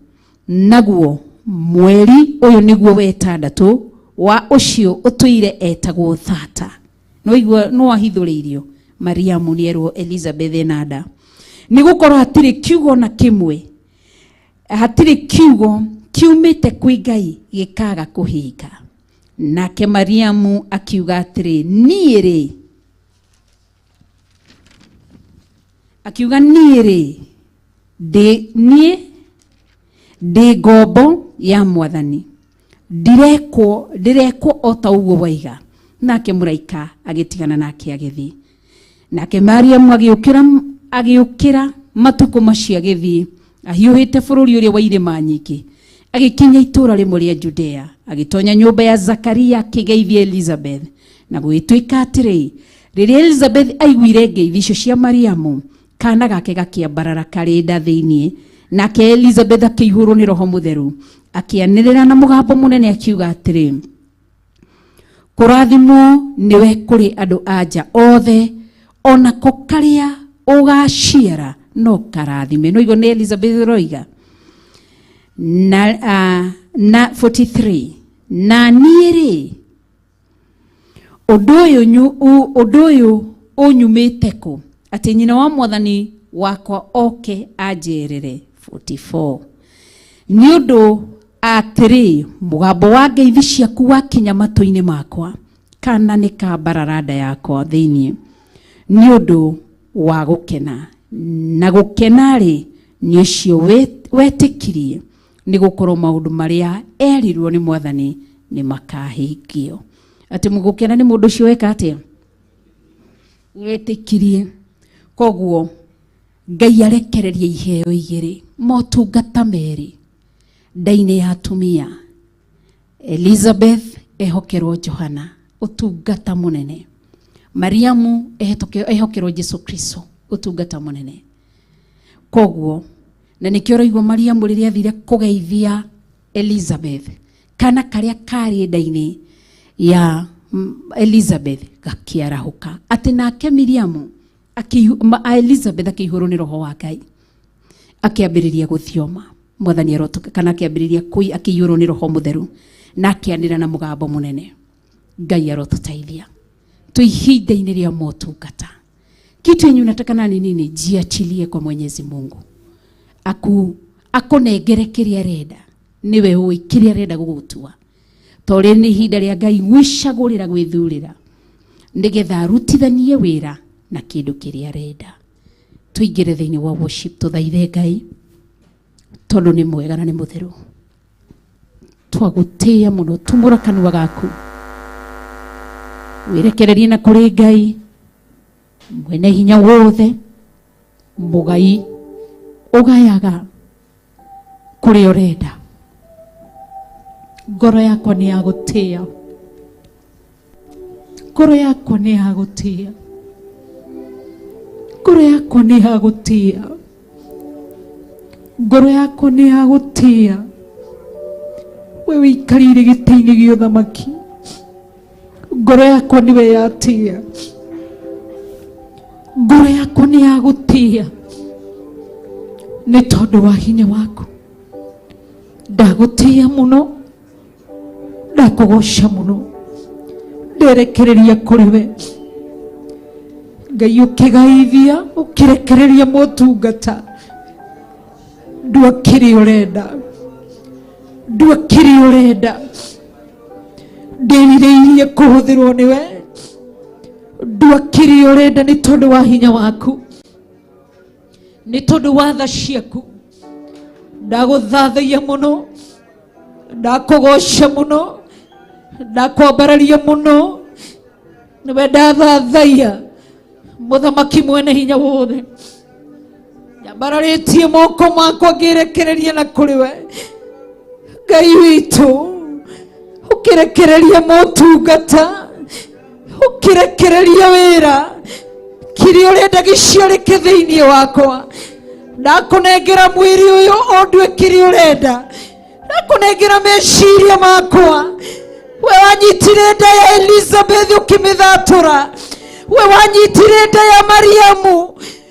[SPEAKER 4] naguo mweri ũyũ nĩguo wetandatũ wa ũcio ũtũire etagwo thata. Nĩwaigua, nĩwahithũrĩirio Mariamu nĩerwo Elizabeth ena nda, nĩ gũkorwo hatirĩ kiugo na kĩmwe, hatirĩ kiugo kiumĩte kwĩ Ngai gĩkaga kũhinga. Nake Mariamu akiuga atĩrĩ, niĩ rĩ, akiuga niĩ rĩ, ndĩ niĩ ndĩ ngombo ya Mwathani, ndirekwo ndirekwo o ta ũguo waiga. Nake mũraika agĩtigana nake agĩthiĩ. Nake Mariamu agĩũkĩra matukũ macio agĩthiĩ ahiũhĩte bũrũri ũrĩa wa irĩma nyingĩ, agĩkinya itũũra rĩmwe rĩa Judea, agĩtonya nyũmba ya Zakaria akĩgeithia Elizabeth. Na gũgĩtuĩka atĩrĩ, rĩrĩa Elizabeth aiguire ngeithi icio cia Mariamu, kana gake gakĩambarara karĩ nda thĩinĩ. Nake Elizabeth akĩihũrwo nĩ Roho Mũtheru, akĩanĩrĩra na mũgambo mũnene akiuga atĩrĩ, kũrathimwo nĩwe kũrĩ andũ a nja othe, onako karĩa ũgaciara no karathime. No igua nĩ Elizabeth ũroiga. Na 43 na niĩ rĩ, ũndũ ũyũ ũnyumĩte kũ, atĩ nyina wa Mwathani wakwa oke anjerere? 44 nĩ ũndũ atĩrĩ, mũgambo wa ngeithi ciaku wakinya matũ-inĩ makwa, kana nĩ kambarara nda yakwa thĩinĩ nĩ ũndũ wa gũkena. Na gũkena rĩ, nĩ ũcio wetĩkirie, nĩ gũkorwo maũndũ marĩa erirwo nĩ Mwathani nĩ makahingio. Atĩ gũkena nĩ mũndũ ũcio weka atĩa? Wetĩkirie. Koguo Ngai arekereria iheo igĩrĩ, motungata merĩ nda-inĩ ya atumia. Elizabeth ehokerwo Johana, ũtungata mũnene. Mariamu ehokerwo Jesu Kristo, ũtungata mũnene. Koguo na nĩkĩo ũraigua Mariamu rĩrĩa athire kũgeithia Elizabeth, kana karĩa karĩ nda-inĩ ya Elizabeth gakĩarahũka. Atĩ nake Miriamu Elizabeth akĩihũrwo nĩ Roho wa Ngai, akĩambĩrĩria gũthioma. Mwathani arotuka, kana akĩambĩrĩria akĩiyũrwo nĩ Roho Mũtheru na akĩanĩra na mũgambo mũnene. Ngai arotũteithia twĩ ihinda-inĩ rĩa motungata. Kitu yenye unataka ni nini? Jiachilie kwa Mwenyezi Mungu akũnengere kĩrĩa arenda. Nĩwe ũĩ kĩrĩa arenda gũgũtua, tondũ rĩrĩ nĩ ihinda rĩa Ngai gwĩcagũrĩra, gwĩthurĩra, nĩgetha arutithanie wĩra na kĩndũ kĩrĩa arenda. Tũingĩre thĩinĩ wa worship, tũthaithe Ngai tondũ nĩ mwega na nĩ mũtheru. Twagũtĩĩa mũno, tumũra kanua gaku wĩrekererie na kũrĩ Ngai mwene hinya wothe, mũgai ũgayaga kũrĩa ũrenda.
[SPEAKER 6] Ngoro yakwa nĩ ya gũtĩĩa, ngoro yakwa nĩ ya gũtĩĩa, ngoro yakwa nĩ ya gũtĩĩa, ngoro yakwa nĩ ya gũtĩĩa. We wĩikarĩire gĩtĩ-inĩ gĩa ũthamaki, ngoro yakwa nĩwe yatĩĩa, ngoro yakwa nĩ ya gũtĩĩa nĩ tondũ wa hinya waku. Ndagũtĩĩa mũno, ndakũgoca mũno, nderekereria kũrĩ we Ngai, ũkĩgaithia ũkĩrekereria motungata. Ndua kĩrĩa ũrenda, ndua kĩrĩa ũrenda, ndĩrirĩirie kũhũthĩrwo nĩwe. Ndua.
[SPEAKER 4] Ndua kĩrĩa ũrenda nĩ tondũ wa hinya waku, nĩ tondũ wa tha ciaku. Ndagũthathaiya mũno, ndakũgoca mũno, ndakwambararia mũno. Nĩwe ndathathaiya, mũthamaki mwene hinya wothe. Nyambararĩtie moko makwa ngĩrekereria na kũrĩ we Ngai witũ, ũkĩrekereria motungata, ũkĩrekereria wĩra, kĩrĩa ũrenda gĩciarĩke thĩinĩ wakwa. Ndakũnengera mwĩrĩ ũyũ ũndue kĩrĩa ũrenda, ndakũnengera meciria makwa. We wanyitire nda ya Elizabeth ũkĩmĩthatũra, we wanyitire nda ya Mariamu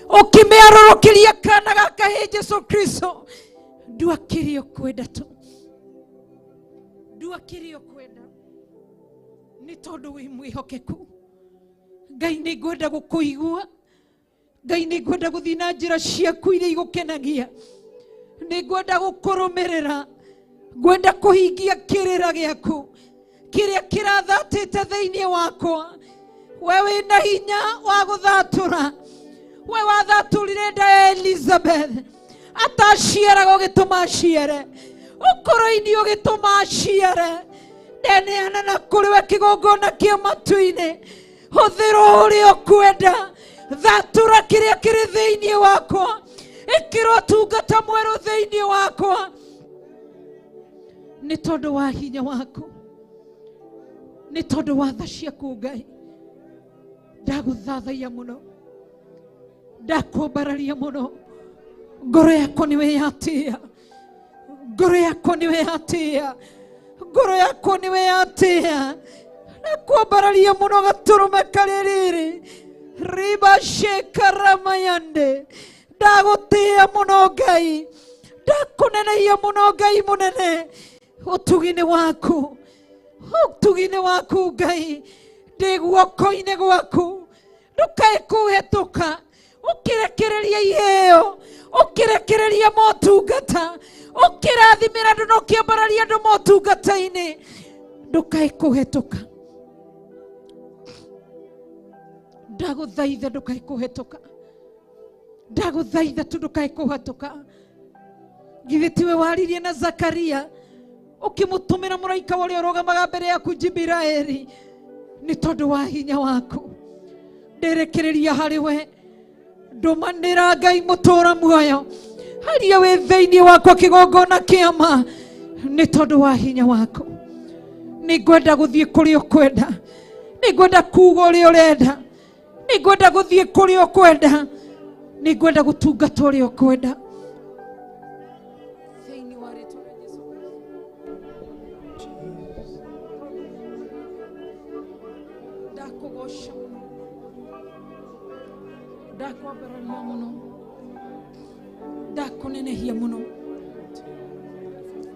[SPEAKER 4] ũkĩmĩarũrũkĩria kana ga kahĩĩ Jesu Kristo. Ndua kĩrĩa ũkwenda tu, ndua kĩrĩa ũkwenda, nĩ tondũ wĩ mwĩhokeku. Ngai nĩ ngwenda gũkũigua, Ngai nĩ ngwenda gũthiĩ na njĩra ciaku iria igũkenagia, nĩ ngwenda gũkũrũmĩrĩra, ngwenda kũhingia kĩrĩra gĩaku kĩrĩa kĩrathatĩte thĩinĩ wakwa. We wĩna hinya wa gũthatũra, we wathatũrire nda ya Elizabeth ataciaraga ũgĩtũma aciare, ũkũrũ-inĩ ũgĩtũma aciare. Ndeneana na kũrĩ we kĩgongona kĩa matu-inĩ, hũthĩra ũrĩa ũkwenda, thatũra kĩrĩa kĩrĩ thĩinĩ wakwa, ĩkĩra ũtungata mwerũ thĩinĩ wakwa, nĩ tondũ wa hinya waku, nĩ tondũ wa tha ciaku. Ngai ndagũthathaiya mũno, ndakwambararia mũno. Ngoro yakwa nĩwe yatĩa, ngoro yakwa nĩwe yatĩa, ngoro yakwa nĩwe yatĩa. Nakwambararia mũno gatũrũme karĩ rĩrĩ ribashekaramayande. Ndagũtĩa mũno Ngai, ndakũnenehia mũno Ngai mũnene. Ũtugi-inĩ waku, ũtugi-inĩ waku Ngai, ndĩ guoko-inĩ gwaku, ndũkae kũhetũka. Ũkĩrekereria iheo, ũkĩrekereria motungata, ũkĩrathimĩra andũ na ũkĩambararia andũ motungata-inĩ, ndũkae kũhetũka. Ndagũthaitha ndũkae kũhetũka, ndagũthaitha tu ndũkae kũhetũka. Githĩ tiwe waririe na Zakaria ũkĩmũtũmĩra mũraika ũrĩa ũrũgamaga mbere yaku Jibiraeli? Nĩ tondũ wa hinya waku nderekereria harĩ we. Ndũmanĩra Ngai mũtũra muoyo haria wĩ thĩinĩ wakwa kĩgongona kĩama, nĩ tondũ wa hinya waku. Nĩ ngwenda gũthiĩ kũrĩa ũkwenda, nĩ ngwenda kuuga ũrĩa ũrenda, nĩ ngwenda gũthiĩ kũrĩa ũkwenda, nĩ ngwenda gũtungata ũrĩa ũkwenda. Thĩinĩ wa rĩtwa rĩa Jesu Kristo. Ndakũgoca mũno, ndakwambararia mũno, ndakũnenehia mũno.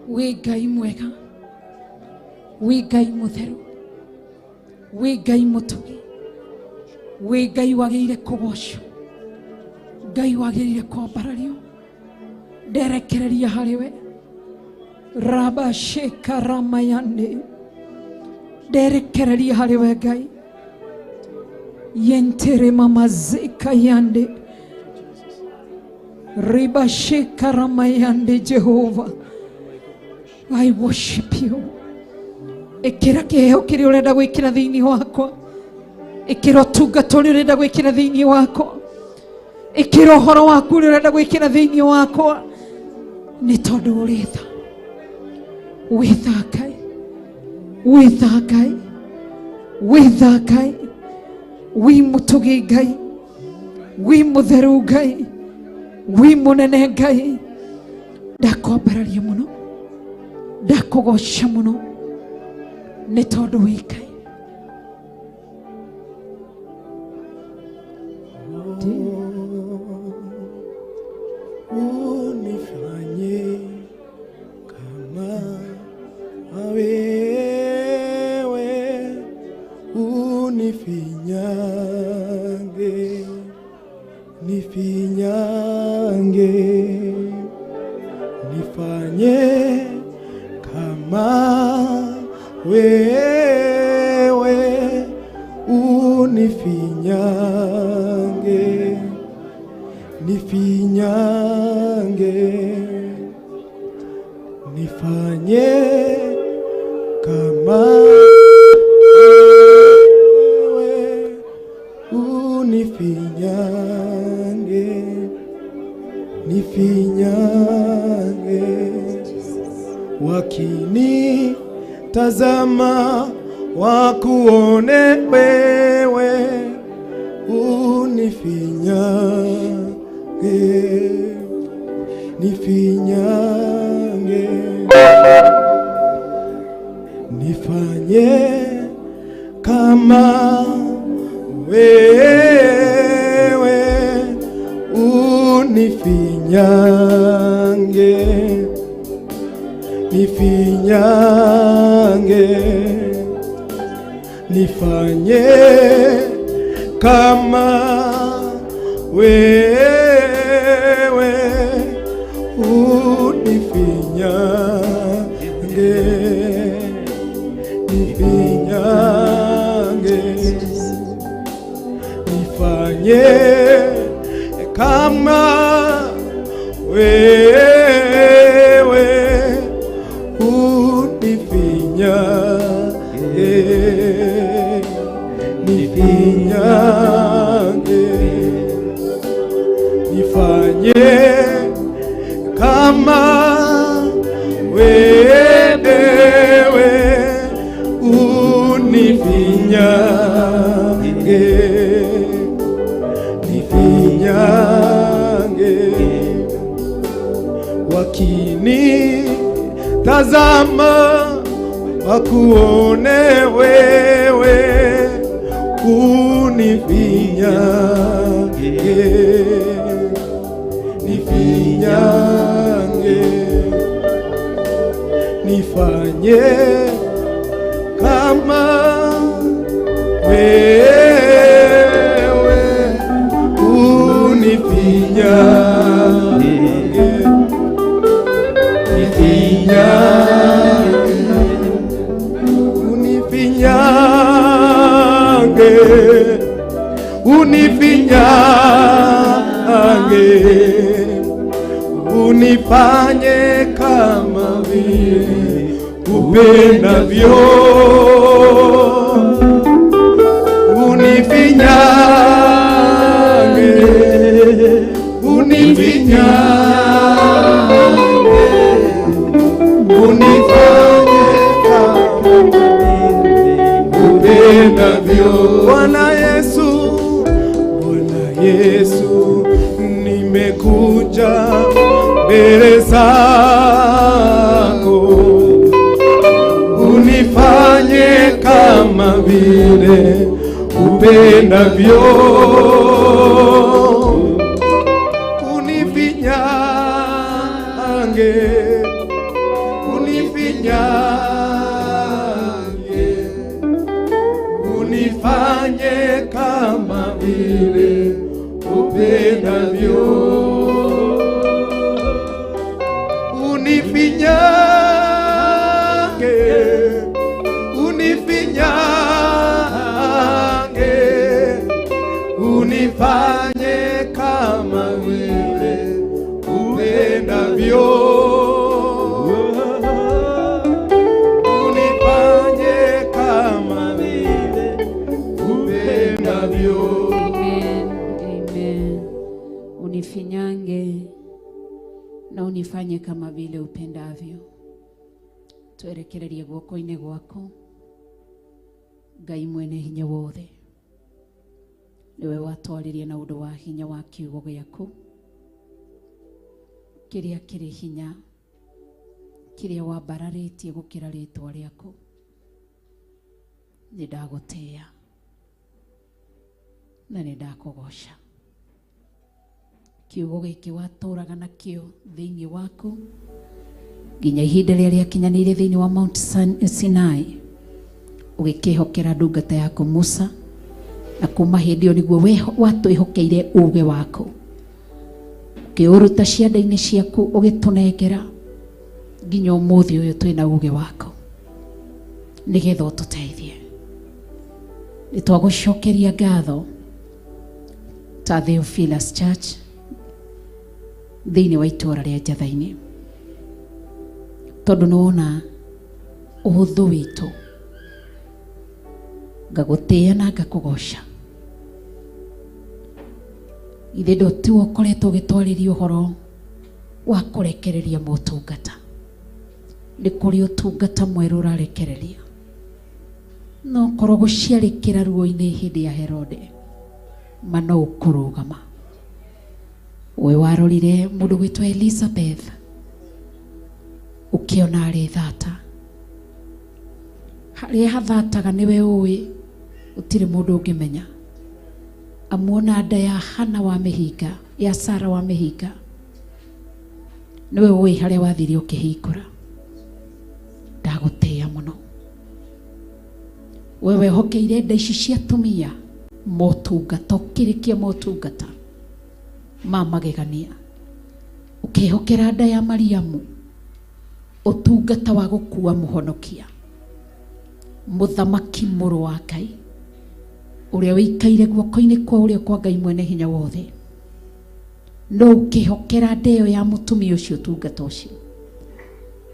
[SPEAKER 4] Wĩ Ngai mwega, wĩ Ngai mũtheru, wĩ Ngai mũtugi, wĩ Ngai wagĩrĩire kũgocwo, Ngai wagĩrĩire kwambarario. Nderekereria harĩ we rabashekaramayane, nderekereria harĩ we Ngai yentere mamazeka yande ribashekaramayande. Jehova, I worship you. Ĩkĩra kĩheo kĩrĩa ũrenda gwĩkĩra thĩinĩ wakwa, ĩkĩra ũtungata ũrĩa ũrenda gwĩkĩra thĩinĩ wakwa, ĩkĩra ũhoro waku ũrĩa ũrenda gwĩkĩra thĩinĩ wakwa, nĩ tondũ ũrĩ tha. Wĩ tha Ngai, wĩ tha Ngai, wĩ tha Ngai, wĩ mũtugi Ngai, wĩ mũtheru Ngai, wĩ mũnene Ngai. Ndakwambararia mũno, ndakũgoca mũno, nĩ tondũ wĩ Ngai.
[SPEAKER 3] Unifanye kama wewe, unifinyange, nifinyange, nifanye kama wewe, unifinyange. Nifinyange, nifinyange, nifanye kama wewe, unifinyange, nifinyange, wakini tazama wakuone wewe, unifinyange, nifinyange, nifanye kama wewe, unifinyange, nifinyange, nifanye kama wewe, unifinyange, nifinyange, nifanye kama wewe, unifinyange, nifinyange, nifanye kama wewe, unifinyange, nifinyange, wakini tazama wakuone wewe, unifinyange, nifinyange, nifanye kama wewe, unifinyange, nifinyange, unifinyange, unifinyange, unifanye kama vile upendavyo, unifinyange, unifinyange, unifanye kama upendavyo. Bwana Yesu, Bwana Yesu, nimekuja mbele zako, unifanye kama vile upendavyo, unifinyange, unifinyange, unifanye kama vile upendavyo, unifinyange, unifinyange, unifanye kama vile upendavyo, unifanye kama vile upendavyo.
[SPEAKER 4] Amen, amen. Unifinyange na unifanye kama vile upendavyo. Twerekererie guoko-inĩ gwaku, Ngai mwene hinya wothe, niwe watwaririe na ũndũ wa hinya wa kiugo gĩaku kĩrĩa kĩrĩ hinya, kĩrĩa wambararĩtie gũkĩra rĩtwa rĩaku. Nĩ ndagũtĩĩa na nĩ ndakũgoca. Kiugo gĩkĩ watũraga nakĩo thĩinĩ waku nginya ihinda rĩrĩa rĩakinyanĩire thĩinĩ wa Mount Sinai, ũgĩkĩhokera ndungata yaku Musa, na kuma hĩndĩ ĩyo nĩguo watwĩhokeire uge waku, ũkĩũruta cianda-inĩ ciaku ũgĩtũnengera nginya ũmũthĩ ũyũ twĩna uge waku, nĩgetha ũtũteithie. Nĩ twagũcokeria ngatho Ta Theophilus Church thĩinĩ wa itũũra rĩa Njatha-inĩ, tondũ nĩ wona ũhũthũ witũ, ngagũtĩĩa na ngakũgoca. Ithe ndũtiwe ũkoretwo ũgĩtwarĩria ũhoro wa kũrekereria motungata, nĩ kũrĩ ũtungata mwerũ ũrarekereria, no korwo gũciarĩkĩra ruo-inĩ hĩndĩ ya Herode ma no ũkũrũgama. We warorire mũndũ gwĩtwo Elizabeth ũkĩona arĩ thata, harĩa hathataga nĩwe ũĩ, gũtirĩ mũndũ ũngĩmenya. Amuona nda ya Hana wa mĩhinga, ya Sara wa mĩhinga, nĩwe ũĩ harĩa wathire ũkĩhingũra. Ndagũtĩĩa mũno we wehokeire nda ici cia atumia motungata, ũkĩrĩkia motungata ma magegania, ũkĩhokera nda ya Mariamu ũtungata wa gũkua mũhonokia, mũthamaki mũrũ wa Ngai ũrĩa ũikaire guoko-inĩ kwa ũrĩa kwa Ngai mwene hinya wothe. No ũkĩhokera nda ĩyo ya mũtumia ũcio ũtungata ũcio.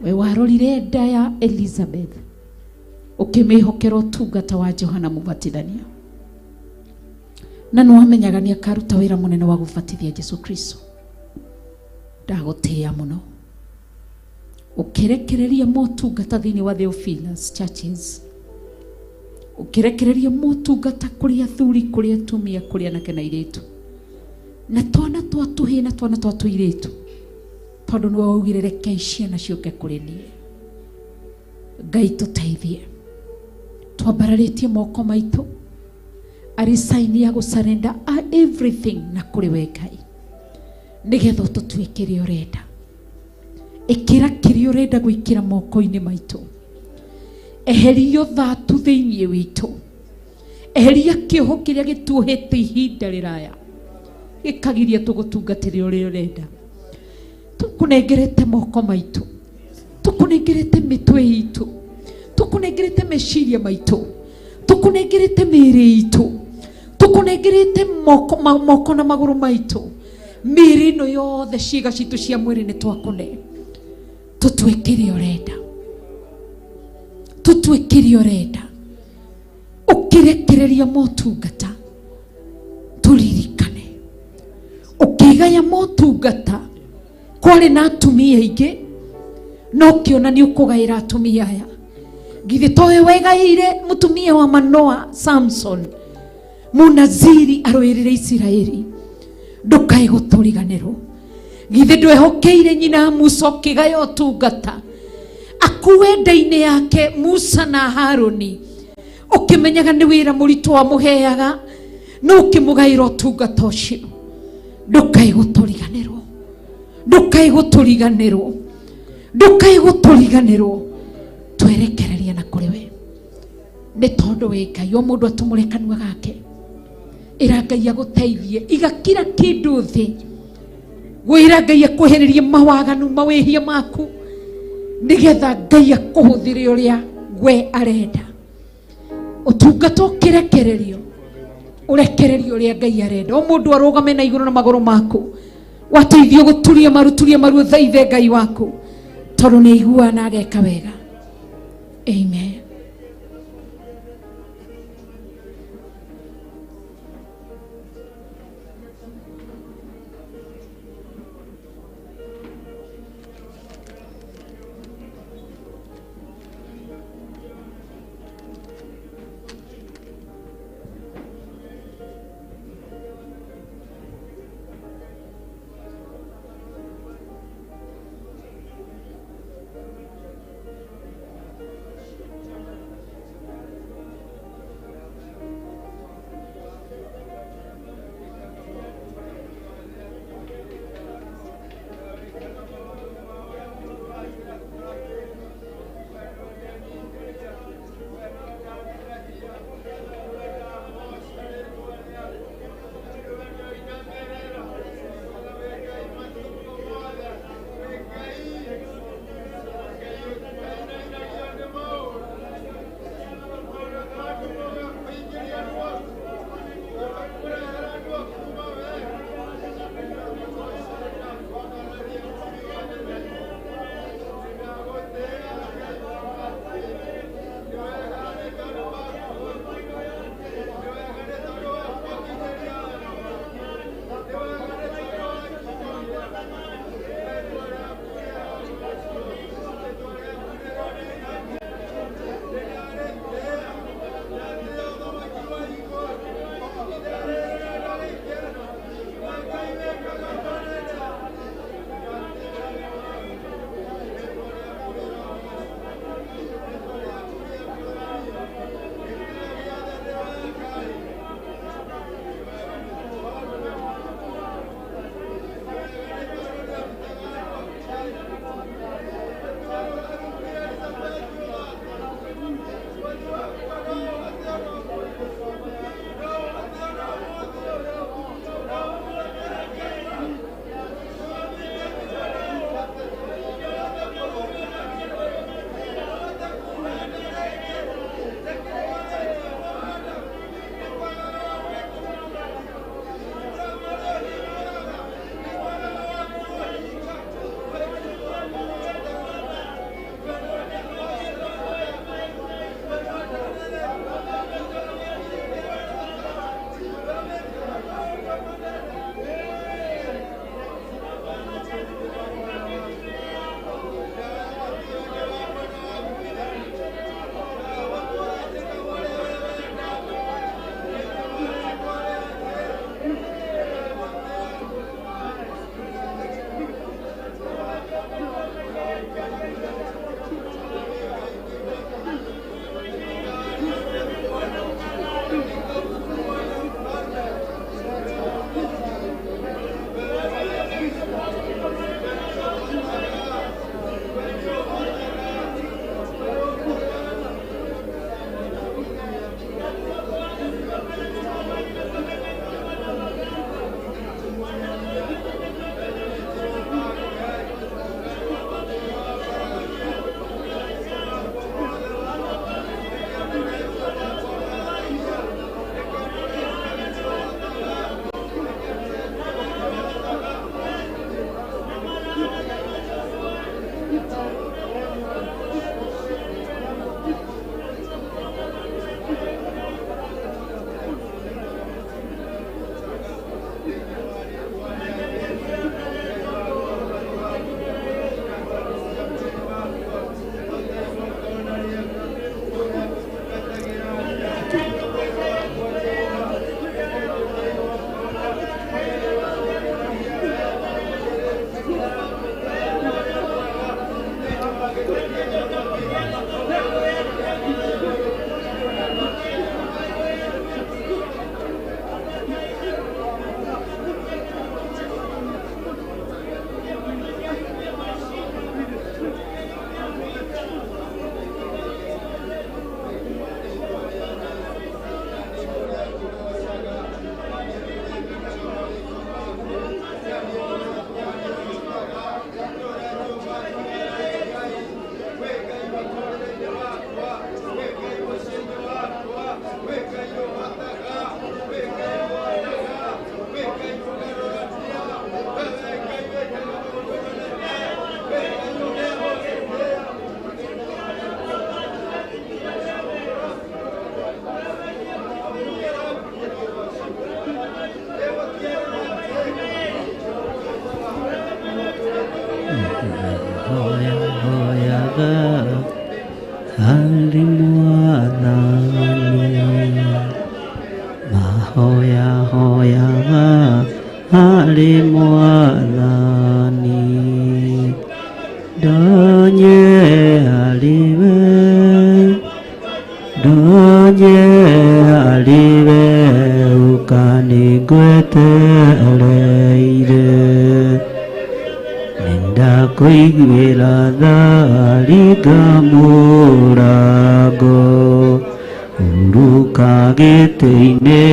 [SPEAKER 4] We warorire nda ya Elizabeth ũkĩmĩhokera ũtungata wa Johana Mũbatithania, na nĩ wamenyaga nĩ akaruta wĩra mũnene wa gũbatithia Jesu Kristo. Ndagũtĩĩa mũno ũkĩrekereria motungata thĩinĩ wa Theophilus Churches, ũkĩrekereria motungata kũrĩ athuri, kũrĩ atumia, kũrĩ anake na airĩtu, na twana twa tũhĩĩ na twana twa tũirĩtu, tondũ nĩwe waugire rekei ciana ciũke kũrĩ niĩ. Ngai tũteithie, twambararĩtie moko maitũ arĩ sign ya gũsurrender everything na kũrĩ we Ngai, nĩgetha ũtũtue kĩrĩa ũrenda. Ĩkĩra kĩrĩa ũrenda gwĩkĩra moko-inĩ maitũ, eheria ũthatu thĩinĩ witũ, eheria kĩoho kĩrĩa gĩtuohete ihinda rĩraya gĩkagiria tũgũtungatĩre ũrĩa ũrenda. Tũkũnengerete moko maitũ, tũkũnengerete mĩtwe itũ, tũkũnengerete meciria maitũ, tũkũnengerete mĩĩrĩ itũ, tũkũnengerete moko na magũrũ maitũ, mĩĩrĩ ĩno yothe ciĩga citũ cia mwĩrĩ nĩ twakũne. Tũtue kĩrĩa ũrenda, tũtue kĩrĩa ũrenda. Ũkĩrekereria motungata tũririkane, ũkĩgaya motungata kwarĩ na atumia aingĩ, no ũkĩona nĩ ũkũgaĩra atumia aya. Githĩ towe wegaĩire mũtumia wa Manoa Samson mũnaziri arũĩrĩre Isiraeli, ndũkae gũtũriganĩrwo. Githĩ ndwehokeire nyina Musa ũkĩgaya ũtungata akue nda-inĩ yake Musa na Haruni, ũkĩmenyaga nĩ wĩra mũritũ wamũheaga, no ũkĩmũgaĩra ũtungata ũcio. Ndũkae gũtũriganĩrwo, ndũkae gũtũriganĩrwo, ndũkae gũtũriganĩrwo. Twerekereria na kũrĩ we, nĩ tondũ wĩ Ngai. O mũndũ atũmũre kanua gake, ĩra Ngai agũteithie, iga kila kĩndũ thĩ, gwĩra Ngai akwehererie mawaganu mawĩhia maku, nĩgetha Ngai akũhũthĩre ũrĩa we arenda. Ũtungata ũkĩrekererio, ũrekererio ũrĩa Ngai arenda. O mũndũ arũgame na igũrũ na magũrũ maku, wateithio gũturia maru, turia maru, ũthaithe Ngai waku, tondũ nĩ aiguaga na ageka wega. Amen.
[SPEAKER 8] Harĩ Mwathani, mahoya hoyaga harĩ Mwathani, ndonye harĩ we, ndonye harĩ we, ũkanĩngwetereire, nĩndakũiguĩra tha, ringa mũrango, hurũka gĩtĩ-inĩ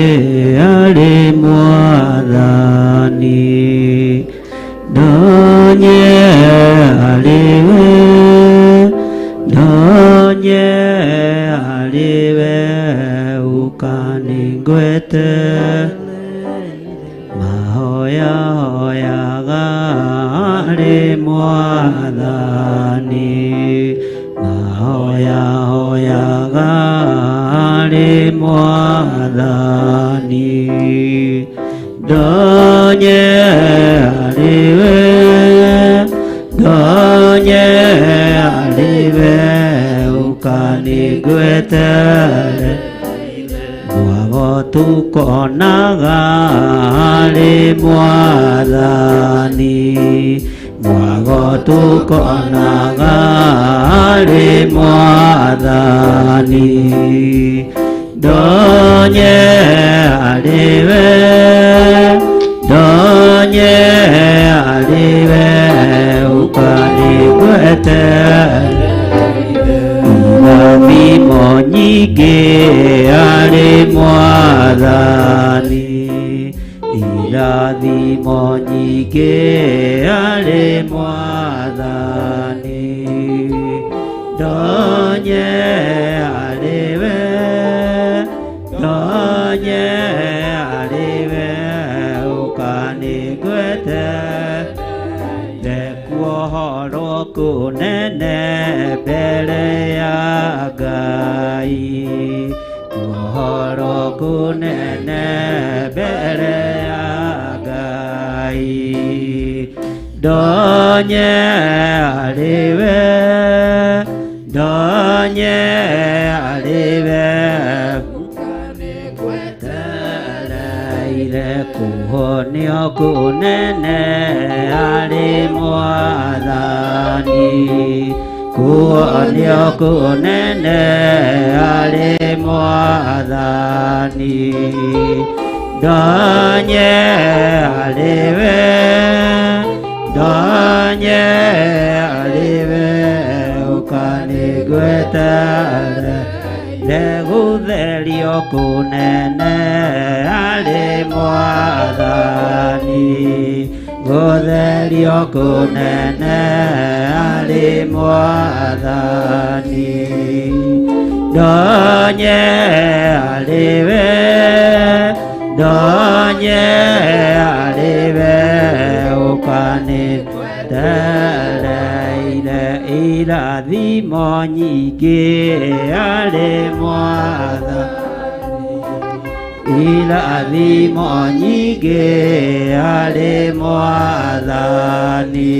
[SPEAKER 8] harĩ Mwathani, ndonye harĩ we, ndonye harĩ we, ũkanĩngwete, mahoya hoyaga harĩ Mwathani, mahoya hoyaga harĩ Mwathani, ndonye harĩ we, ndonye harĩ we, ũkanĩngwetere, mwago tukonaga harĩ Mwathani, mwago tukonaga harĩ Mwathani, ndonye harĩ we, ndonye harĩ we, ũkanĩngwetere, irathimo nyingĩ harĩ Mwathani, irathimo nyingĩ harĩ Mwathani, ndonye harĩ we, ndonye harĩ we, ũkanĩngwete, ndekuohorwo kũnene mbere ya Ngai, kuohorwo kũnene mbere ya Ngai, ndonye harĩ we, ndonye harĩ we, ũkanĩngwetereire, kũhonio kũnene harĩ Mwathani, kũhonio kũnene harĩ Mwathani, ndonye harĩ we, ndonye harĩ we, ũkanĩngwetere, ndegũtherio kũnene harĩ Mwathani, gũtherio kũnene harĩ Mwathani, ndonye harĩ we, ndonye harĩ we, ũkanĩngwetereire, irathimo nyingĩ harĩ Mwathani, irathimo nyingĩ harĩ Mwathani,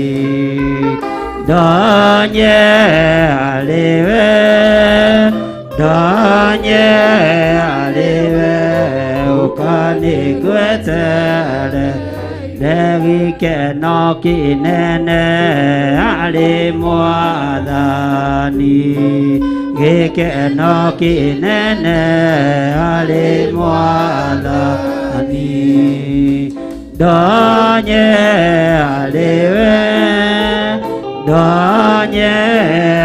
[SPEAKER 8] ndonye harĩ we, ndonye harĩ we, ũkanĩngwetere, ndegĩkeno kĩnene harĩ Mwathani, gĩkeno kĩnene harĩ Mwathani, ndonye harĩ we, ndonye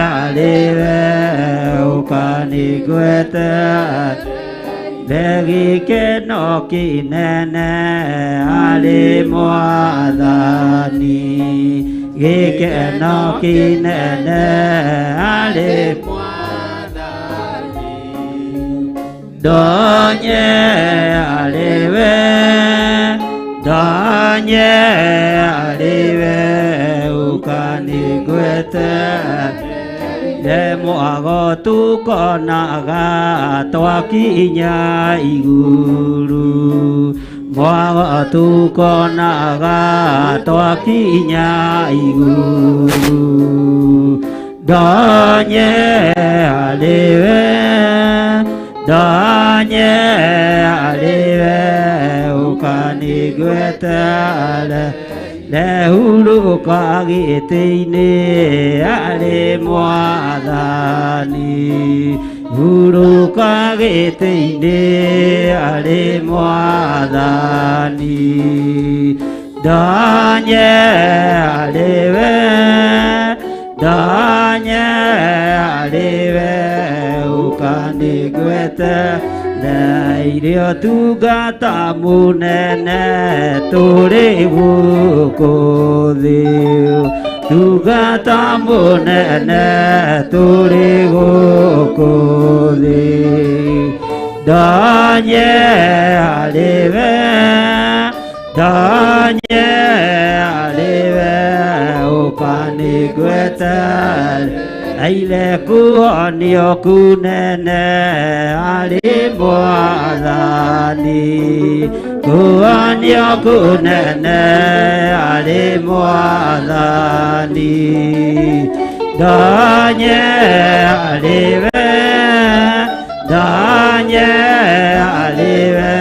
[SPEAKER 8] harĩ we, ũkanĩngwetere, ndegĩkeno kĩnene harĩ Mwathani, gĩkeno kĩnene harĩ Mwathani, ndonye harĩ we, ndonye harĩ we, ũkanĩngwetere, ndemwago tukonaga twakinya igũrũ, mwago tukonaga twakinya igũrũ, Ndonye harĩ we, ndonye harĩ we, ũkanĩgweterere rehurũka gĩtĩ-inĩ arĩ Mwathani, hurũka gĩtĩ-inĩ arĩ Mwathani. Ndonye harĩ we, ndonye harĩ we, ũkanĩgwetere ũtungata mũnene tũrĩ gũkũ thĩ, tungata mũnene tũrĩ gũkũ thĩ. Ndonye harĩ we, ndonye harĩ we, ũkanĩgwetere aile kuonio kunene arĩ Mwathani, kuonio kunene arĩ Mwathani. Ndonye harĩ we, ndonye harĩ we,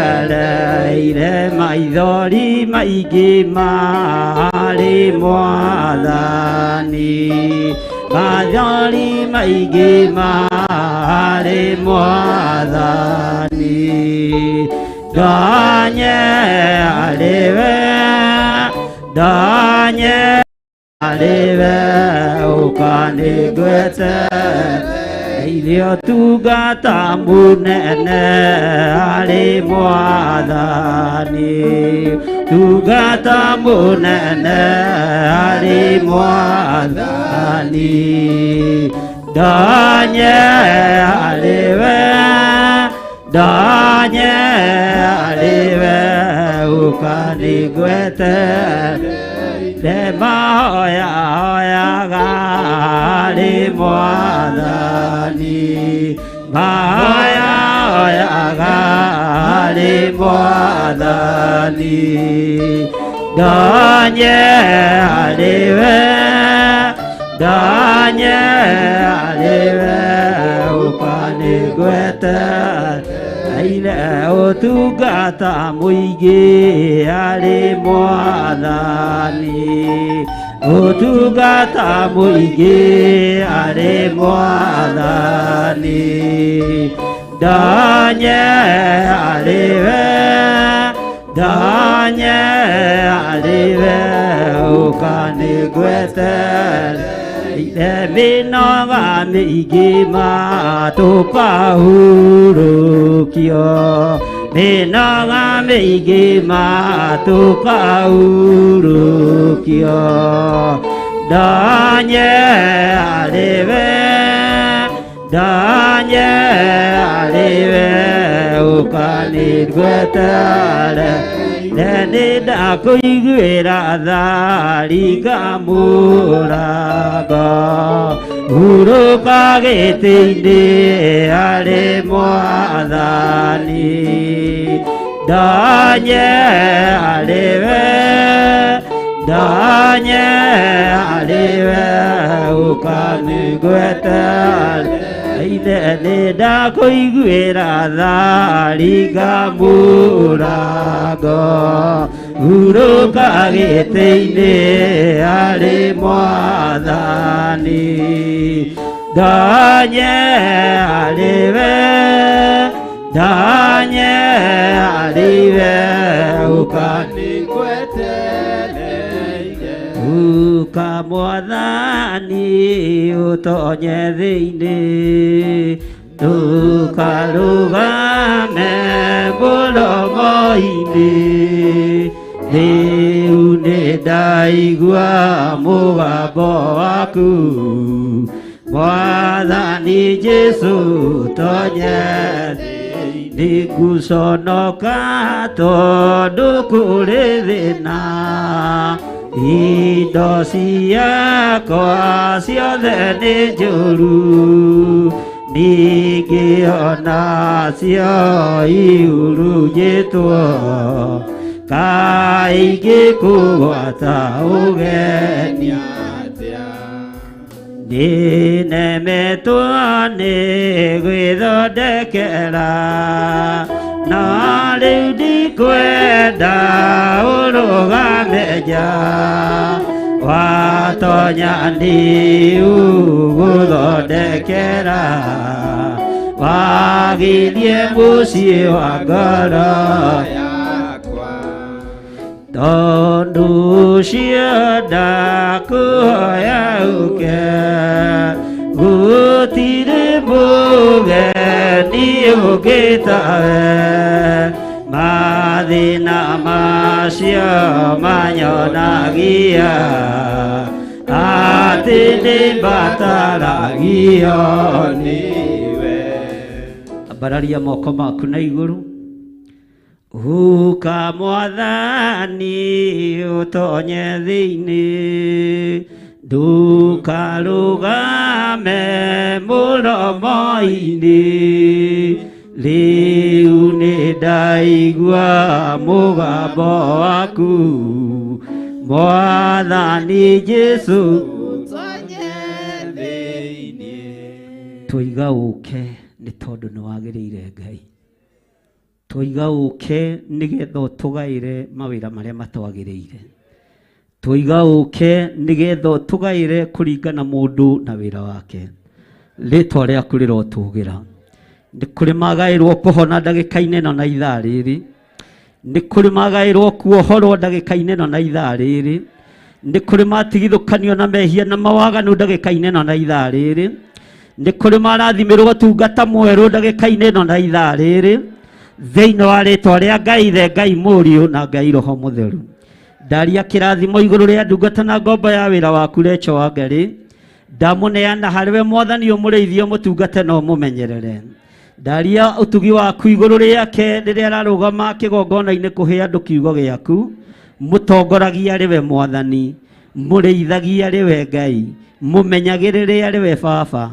[SPEAKER 8] ũkanĩgwetereire maithori maingĩ marĩ Mwathani, maithori maingĩ marĩ Mwathani. Ndonye harĩ we, ndonye harĩ we, ũkanĩgwetere ũtungata mũnene arĩ Mwathani, tungata mũnene arĩ Mwathani. Ndonye harĩ we, ndonye harĩ we, ũkanĩgwetere mahoya hoyaga arĩ Mwathani, mahoya hoyaga arĩ Mwathani. Ndonye harĩ we, ndonye harĩ we, ũkanĩgwetere ũtungata mũingĩ arĩ Mwathani, ũtungata mũingĩ arĩ Mwathani. Ndonye harĩ we, ndonye harĩ we, ũkanĩgwetere mĩnoga mĩingĩ matũkahurũkio, mĩnoga mĩingĩ matũkahurũkio. Ndonye harĩ we, ndonye harĩ we, ũkanĩgwetere nĩ ndakũiguĩra tha ringa mũrango, hurũka gĩtĩ-inĩ arĩ Mwathani. Ndonye harĩ we, ndonye harĩ we, ũkanĩgwetere ithe nĩ ndakũiguĩra tha ringa mũrango, hurũka gĩtĩ-inĩ arĩ Mwathani. Ndonye harĩ we, ndonye harĩ we, ũkanĩgwetere ũka Mwathani ũtonye thĩinĩ, ndũkarũgame mũromo-inĩ. Rĩu nĩ ndaigua mũgambo waku, Mwathani Jesũ tonye thĩinĩ. Nĩngũconoka tondũ kũrĩ thĩna, indo ciakwa ciothe nĩ njũru, ningĩ onacio ihurunjĩtwo, kaingĩ kũgwata ũgeni. Ndĩnemetwo nĩ gwĩthondekera na rĩu ndikwenda ũrũgame nja watonya ndiũgũthondekera wagirie mũciĩ wa ngoro
[SPEAKER 3] yakwa
[SPEAKER 8] tondũ ũcio ndakũhoya ũke gũtirĩ mũgeni ũngĩtawe mathĩna macio manyonagia atĩ nĩmbataragio
[SPEAKER 3] nĩwe
[SPEAKER 8] ambararia moko maku na igũrũ Uka mwathani ũtonye thĩinĩ ndũkarũgame mũromo-inĩ rĩu nĩ ndaigua mũgambo waku mwathani Jesũ
[SPEAKER 3] ũtonye thĩinĩ
[SPEAKER 8] tũiga ũke nĩ tondũ nĩ wagĩrĩire Ngai tũiga ũke nĩgetha ũtũgaĩre mawĩra marĩa matwagĩrĩire tũiga ũke nĩgetha ũtũgaĩre kũringana mũndũ na wĩra wake rĩtwa rĩaku rĩrotũgĩra nĩ kũrĩ magaĩrwo kũhona ndagĩka-inĩ ĩno na ithaa rĩrĩ nĩ kũrĩ magaĩrwo kuohorwo ndagĩka-inĩ ĩno na ithaa rĩrĩ nĩ kũrĩ matigithũkanio na mehia na mawaganu ndagĩka-inĩ ĩno na ithaa rĩrĩ nĩ kũrĩ marathimĩrwo ũtungata mwerũ ndagĩka-inĩ ĩno na ithaa rĩrĩ thĩinĩ wa rĩtwa rĩa Ngai Ithe Ngai Mũriũ na Ngai Roho Mũtheru ndaria kĩrathimo igũrũ rĩa ndungata na ngombo ya wĩra waku Recho wa Ngarĩ ndamũneana harĩwe mwathani ũmũrĩithie ũmũtungate na ũmũmenyerere ndaria ũtugi waku igũrũ rĩake rĩrĩa ararũgama kĩgongona-inĩ kũhe andũ kiugo gĩaku mũtongoragia arĩ we mwathani mũrĩithagia arĩ we Ngai mũmenyagĩrĩre arĩ we baba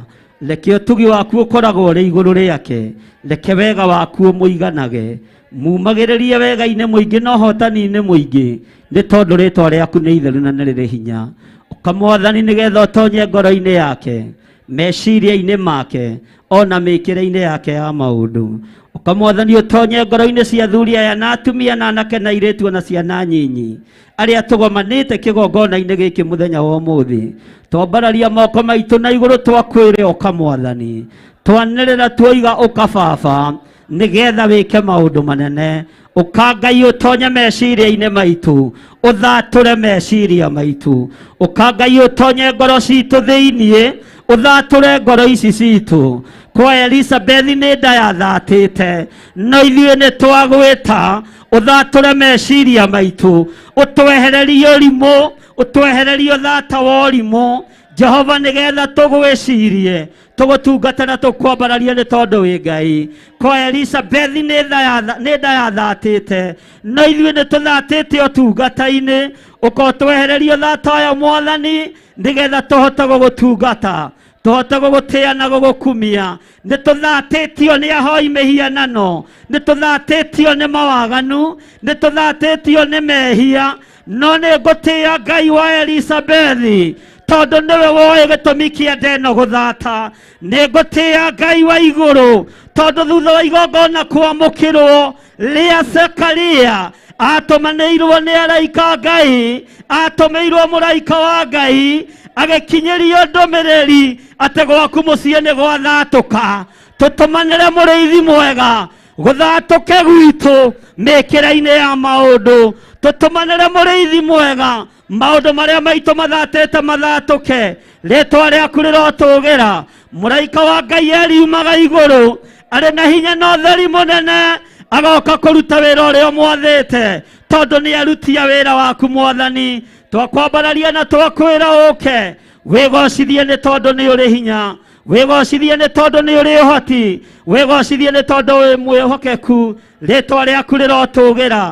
[SPEAKER 8] reke ũtugi waku ũkoragwo ũrĩ igũrũ rĩake reke wega waku ũmũiganage mumagĩrĩrie wega-inĩ mũingĩ na ũhotani-inĩ mũingĩ nĩ tondũ rĩtwa rĩaku nĩ itheru na nĩ rĩrĩ hinya ũka mwathani nĩgetha ũtonye ngoro-inĩ yake meciria-inĩ make ona mĩkĩre-inĩ yake ya maũndũ ũka mwathani ũtonye ngoro-inĩ cia athuri aya na atumia na anake na airĩtu ona ciana nyinyi arĩa tũgomanĩte kĩgongona-inĩ gĩkĩ mũthenya wa ũmũthĩ twambararia moko maitũ na igũrũ twakwĩre ũka mwathani twanĩrĩra tuoiga ũka baba nĩgetha wĩke maũndũ manene ũka Ngai ũtonye meciria-inĩ maitũ ũthatũre meciria maitũ ũka Ngai ũtonye ngoro citũ thĩiniĩ ũthatũre ngoro ici citũ kwa Elizabeth nĩ nda yathatĩte no ithuĩ nĩ twagwĩta ũthatũre meciria maitũ ũtwehererie ũrimũ ũtwehererie ũthata wa ũrimũ Jehova nĩgetha tũgwĩcirie tũgũtungata na tũkwambararie nĩ tondũ wĩ Ngai kwa Elizabeth nĩ nda yathatĩte no ithuĩ nĩ tũthatĩte ũtungata-inĩ ũka ũtwehererie ũthata ũyũ mwathani nĩgetha tũhote gũgũtungata tũhote gũgũtĩa na gũgũkumia nĩ tũthatĩtio nĩ ahoi mĩhianano nĩ tũthatĩtio nĩ mawaganu nĩ tũthatĩtio nĩ mehia no nĩ ngũtĩa Ngai wa Elizabethi tondũ nĩwe woĩ gĩtũmi kĩa nda ĩno gũthata nĩ ngũtĩa Ngai wa igũrũ tondũ thutha wa igongona kwamũkĩrwo rĩa Zekaria atũmanĩirwo nĩ araika Ngai atũmĩirwo mũraika wa Ngai agĩkinyĩrio ndũmĩrĩri atĩ gwaku mũciĩ nĩ gwathatũka tũtũmanĩre mũrĩithi mwega gũthatũke gwitũ mĩkĩre-inĩ ya maũndũ tũtũmanĩre mũrĩithi mwega maũndũ marĩa maitũ mathatĩte mathatũke rĩtwa rĩaku rĩrotũgĩra mũraika wa Ngai eriumaga igũrũ arĩ na hinya na ũtheri mũnene agoka kũruta wĩra ũrĩa ũmwathĩte tondũ nĩ arutia wĩra waku mwathani twakwambararia na twakwĩra ũke wĩgocithie nĩ tondũ nĩ ũrĩ hinya wĩgocithie nĩ tondũ nĩ ũrĩ ũhoti wĩgocithie nĩ tondũ wĩ mwĩhokeku rĩtwa rĩaku rĩrotũgĩra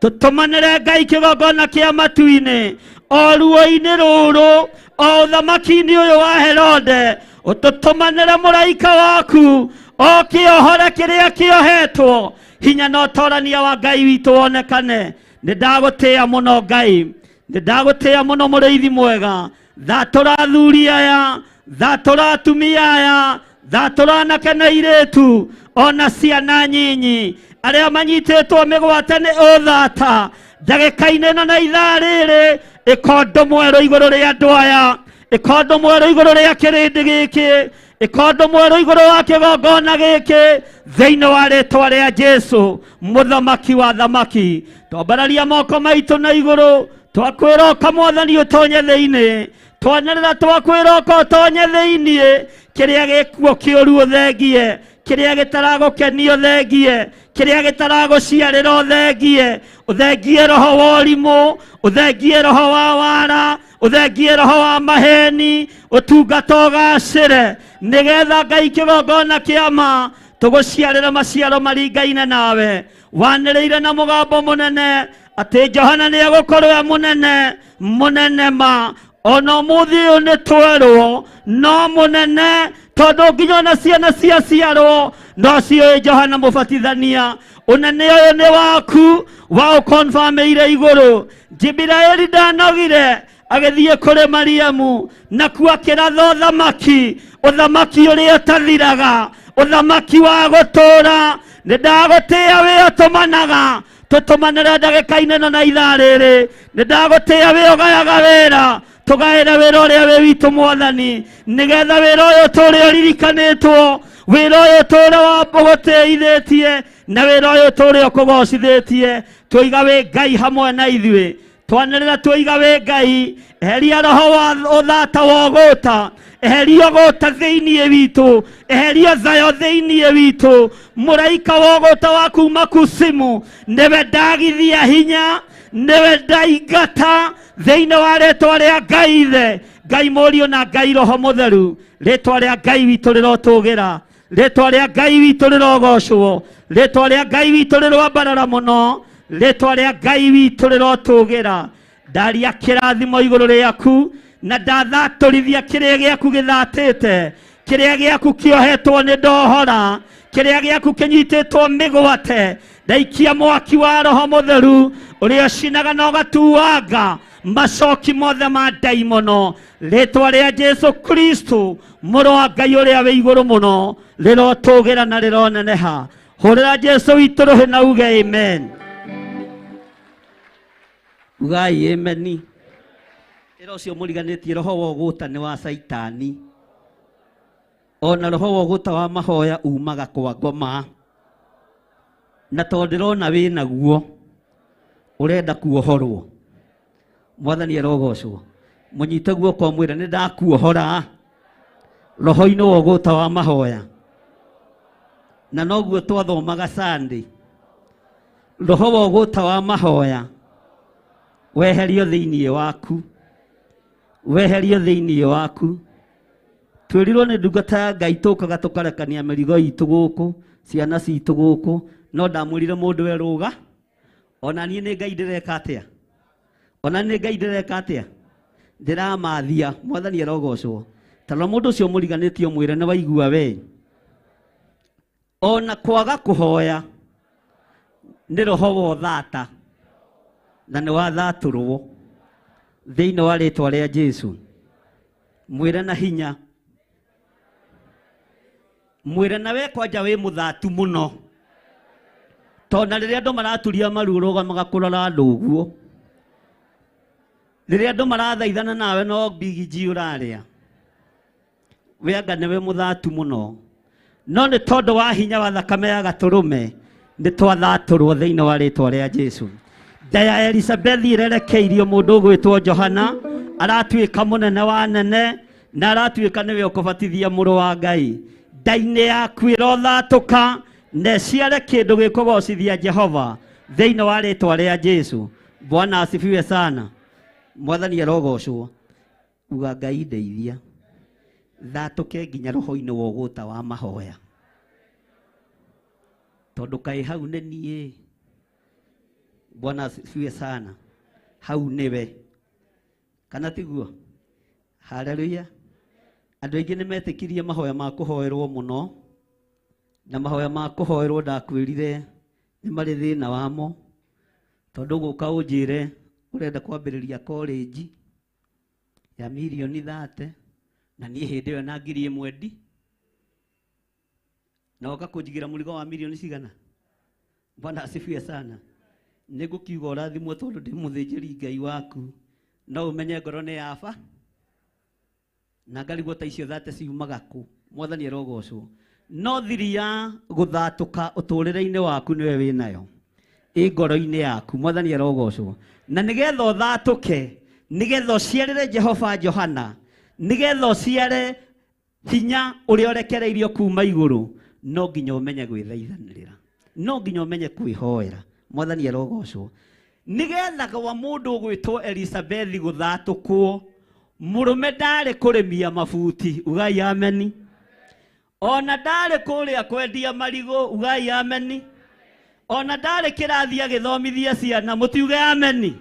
[SPEAKER 8] tũtũmanĩre Ngai kĩgongona kĩa matu-inĩ o ruo-inĩ rũrũ o ũthamaki-inĩ ũyũ wa Herode ũtũtũmanĩre mũraika waku o kĩohore kĩrĩa kĩohetwo hinya na ũtorania wa Ngai witũ wonekane nĩ ndagũtĩa mũno Ngai nĩ ndagũtĩa mũno mũrĩithi mwega thatũra athuri aya Thatũra atumia aya, thatũra anake na airĩtu, ona ciana nyinyi arĩa manyitĩtwo mĩgwate nĩ ũthata. Ndagĩka-inĩ ĩno na ithaa rĩrĩ, ĩka ũndũ mwerũ igũrũ rĩa andũ aya, ĩka ũndũ mwerũ igũrũ rĩa kĩrĩndĩ gĩkĩ, ĩka ũndũ mwerũ igũrũ wa kĩgongona gĩkĩ, thĩinĩ wa rĩtwa rĩa Jesu mũthamaki wa thamaki. Twambararia moko maitũ na igũrũ, twakwĩra ũka Mwathani ũtonye thĩinĩ, twanĩrĩra twakwĩra ũka ũtonye thĩinĩ, kĩrĩa gĩkuo kĩũru ũthengie, kĩrĩa gĩtaragũkenia ũthengie, kĩrĩa gĩtaragũciarĩra ũthengie, ũthengie roho wa ũrimũ, ũthengie roho wa wara, ũthengie roho wa maheni, ũtungata ũgacĩre, nĩgetha Ngai kĩgongona kĩa ma tũgũciarĩre maciaro maringaine nawe. Wanĩrĩire na mũgambo mũnene atĩ Johana nĩ egũkorwo e mũnene mũnene ma, ona ũmũthĩ ũyũ nĩ twerwo no mũnene, tondũ nginya ona ciana ciaciarwo no ciũĩ Johana Mũbatithania. Ũnene ũyũ nĩ waku, waũkonfamĩire igũrũ. Jibiraeli ndanogire agĩthiĩ kũrĩ Mariamu, nakuo akĩratha ũthamaki, ũthamaki ũrĩa ũtathiraga, ũthamaki wa gũtũũra. Nĩ ndagũtĩĩa wĩ ũtũmanaga, tũtũmanĩre ndagĩka-inĩ ĩno na ithaa rĩrĩ. Nĩ ndagũtĩĩa wĩ ũgayaga wĩra, tũgaĩre wĩra ũrĩa wĩ witũ Mwathani, nĩgetha wĩra ũyũ ũtũũre ũririkanĩtwo, wĩra ũyũ ũtũũre wa ũgũtĩithĩtie, na wĩra ũyũ ũtũũre ũkũgocithĩtie. Tũiga wĩ Ngai hamwe na ithuĩ, twanĩrĩra tũiga wĩ Ngai. Eheria roho wa ũthata wa ũgũta, eheria ũgũta thĩinĩ witũ, eheria thayo thĩinĩ witũ. Mũraika wa ũgũta wa kuma kusimu nĩwe ndagithia hinya, nĩwe ndaingata thĩinĩ wa rĩtwa rĩa Ngai Ithe, Ngai Mũriũ na Ngai Roho Mũtheru. Rĩtwa rĩa Ngai witũ rĩrotũgĩra, rĩtwa rĩa Ngai witũ rĩrogocwo, rĩtwa rĩa Ngai witũ rĩroambarara mũno, rĩtwa rĩa Ngai witũ rĩrotũgĩra. Ndaria kĩrathimo igũrũ rĩaku, na ndathatũrithia kĩrĩa gĩaku gĩthatĩte, kĩrĩa gĩaku kĩohetwo nĩ ndohora, kĩrĩa gĩaku kĩnyitĩtwo mĩgwate. Ndaikia mwaki wa Roho Mũtheru ũrĩa ũcinaga na ũgatuanga macoki mothe ma ndaimono. Rĩtwa rĩa Jesu Kristo mũrũ wa Ngai ũrĩa wĩ igũrũ mũno rĩrotũgĩra na rĩroneneha. Hũrĩra Jesu witũ rũhĩ na uge amen. Ugai ameni. Ĩra ũcio mũriganĩtie roho wa ũgũta nĩ wa Caitani. Ona roho wa ũgũta wa mahoya umaga kwa ngoma. Na tondũ ndĩrona wĩ naguo ũrenda kuohorwo, Mwathani arogocwo. Mũnyite guoko mwĩre nĩ ndakuohora roho-inĩ wa ũgũta wa mahoya. Na noguo twathomaga Sunday, roho wa ũgũta wa mahoya weherio thĩinĩ waku, weherio thĩinĩ waku. Twĩrirwo nĩ ndungata ya Ngai tũkaga tũkarekania mĩrigo itũ gũkũ, ciana citũ gũkũ, no ndamwĩrire mũndũ erũga, ona niĩ nĩ Ngai ndĩreka atĩa, ona nĩ Ngai ndĩreka atĩa, ndĩramathia. Mwathani arogocwo. Tarora mũndũ ũcio mũriganĩtie mwĩre nĩ waigua we. Ona kwaga kũhoya nĩ roho wa ũthata, na nĩ wathatũrwo thĩinĩ wa rĩtwa rĩa Jesu. Mwĩre na hinya, mwĩre na we kwanja wĩ mũthatu mũno, tondũ na rĩrĩa andũ maraturia maru ũrũgamaga kũrora andũ ũguo, rĩrĩa andũ marathaithana nawe no mbigi ũrarĩa, we anga nĩwe mũthatu mũno. No nĩ tondũ wa hinya wa thakame ya gatũrũme nĩ twathatũrwo thĩinĩ wa rĩtwa rĩa Jesu. Nda ya Elizabethi ĩrerekeirio mũndũ ũgwĩtwo Johana, aratuĩka mũnene wa nene, na aratuĩka nĩwe ũkũbatithia mũrũ wa Ngai. Nda-inĩ yaku ĩrothatũka na ĩciare kĩndũ gĩkũgocithia Jehova thĩinĩ wa rĩtwa rĩa Jesu. Bwana asifiwe sana. Mwathani arogocwo. Uga Ngai ndeithia thatũke nginya roho-inĩ wa ũgũta wa mahoya, tondũ kaĩ hau nĩ niĩ. Bwana asifiwe sana. Hau nĩwe, kana tiguo? Haleluya. Andũ aingĩ nĩ metĩkirie mahoya ma kũhoerwo mũno, na mahoya ma kũhoerwo ndakwĩrire nĩ marĩ thĩna wamo, tondũ ũgũka ũnjĩre ũrenda kwambĩrĩria college ya mirioni 30, Na niĩ hĩndĩ ĩyo na 1000 ndi na oka kũnjigĩra mũrigo wa mirioni cigana. Bwana asifiwe sana. Nĩngũkiuga ũrathimwo tondũ ndĩ mũthĩnjĩri Ngai waku, no ũmenye ngoro nĩ yaba na ngarigwo ta icio thate ciumaga kũ. Mwathani arogocwo. No thiri ya gũthatũka ũtũrĩre-inĩ waku nĩwe wĩnayo ĩ ngoro-inĩ yaku. Mwathani arogocwo. Na nĩgetha ũthatũke, nĩgetha ũciarĩre Jehova Johana, nĩgetha ũciare hinya ũrĩa ũrekereirio kuma igũrũ, no nginya ũmenye gwĩthaithanĩrĩra, no nginya ũmenye kwĩhoera. Mwathani arogocwo. Nĩgetha gwa mũndũ ũgwĩtwo Elizabethi gũthatũkwo, mũrũme ndarĩ kũrĩmia mabuti, ugai ameni. Ona ndarĩ kũrĩa kwendia marigũ, ugai ameni. Ona ndarĩ kĩrathi agĩthomithia ciana, mũtiuge ameni.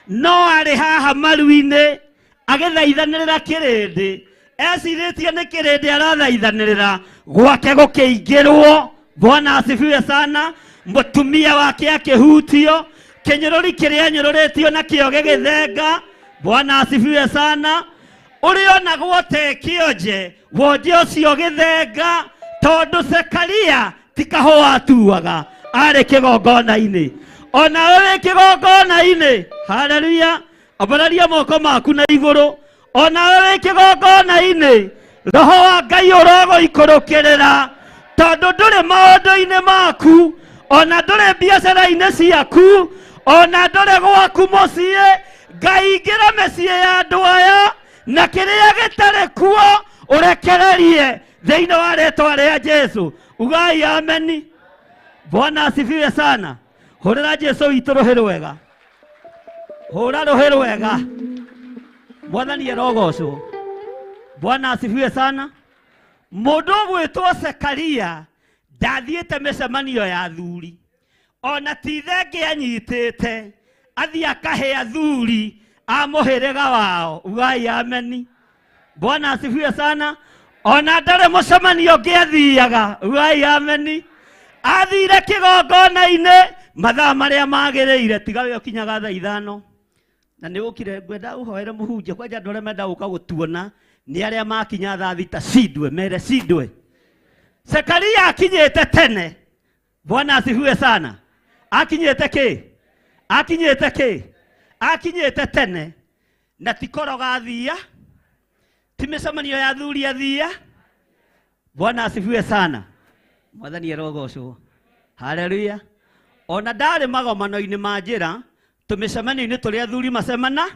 [SPEAKER 8] No arĩ haha maru-inĩ agĩthaithanĩrĩra kĩrĩndĩ, ecirĩtie nĩ kĩrĩndĩ arathaithanĩrĩra, gwake gũkĩingĩrwo. Bwana asifiwe sana. Mũtumia wake akĩhutio, kĩnyũrũri kĩrĩa anyũrũrĩtio nakĩo gĩgĩthenga. Bwana asifiwe sana. Ũrĩa onagwo te kĩonje, wonje ũcio gĩthenga, tondũ Zekaria ti kahũa atuaga, arĩ kĩgongona-inĩ. Ona ũrĩ kĩgongona-inĩ, haleluya, ambararia moko maku na igũrũ. Ona ũrĩ kĩgongona-inĩ, roho wa Ngai ũrogũikũrũkĩrĩra, tondũ ndũrĩ maũndũ-inĩ maku, ona ndũrĩ biacara-inĩ ciaku, ona ndũrĩ gwaku mũciĩ. Ngai ingĩra mĩciĩ ya andũ aya, na kĩrĩa gĩtarĩ kuo ũrekererie thĩinĩ wa rĩtwa rĩa Jesu. Ugai ameni. Bwana asifiwe sana. Hũrĩra Jesu witũ rũhĩ rwega, hũra rũhĩ rwega. Mwathani arogocwo. Bwana asifiwe sana. Mũndũ ũgwĩtwo Zekaria ndathiĩte mĩcemanio ya athuri, ona ti thenge anyitĩte, athiĩ akahe athuri a mũhĩrĩga wao. Ugai ameni. Bwana asifiwe sana. Ona ndarĩ mũcemanio ũngĩ athiaga. Ugai ameni. Athire kĩgongona-inĩ mathaa marĩa magĩrĩire, tiga we ũkinyaga thaa 5. Na nĩ ũkire ngwenda ũhoere mũhunjia, kwanja andũ arĩa menda gũka gũtuona nĩ arĩa makinya thaa 6 cindwe, mere cindwe. Zekaria akinyĩte tene. Bwana asifiwe sana. Akinyĩte kĩ? Akinyĩte kĩ? Akinyĩte tene. Na ti koroga athia, ti mĩcemanio ya athuri athia. Bwana asifiwe sana. Mwathani arogocwo. Haleluya. Ona ndarĩ magomano-inĩ ma njĩra, tũmĩcemanio-inĩ tũrĩa athuri macemana,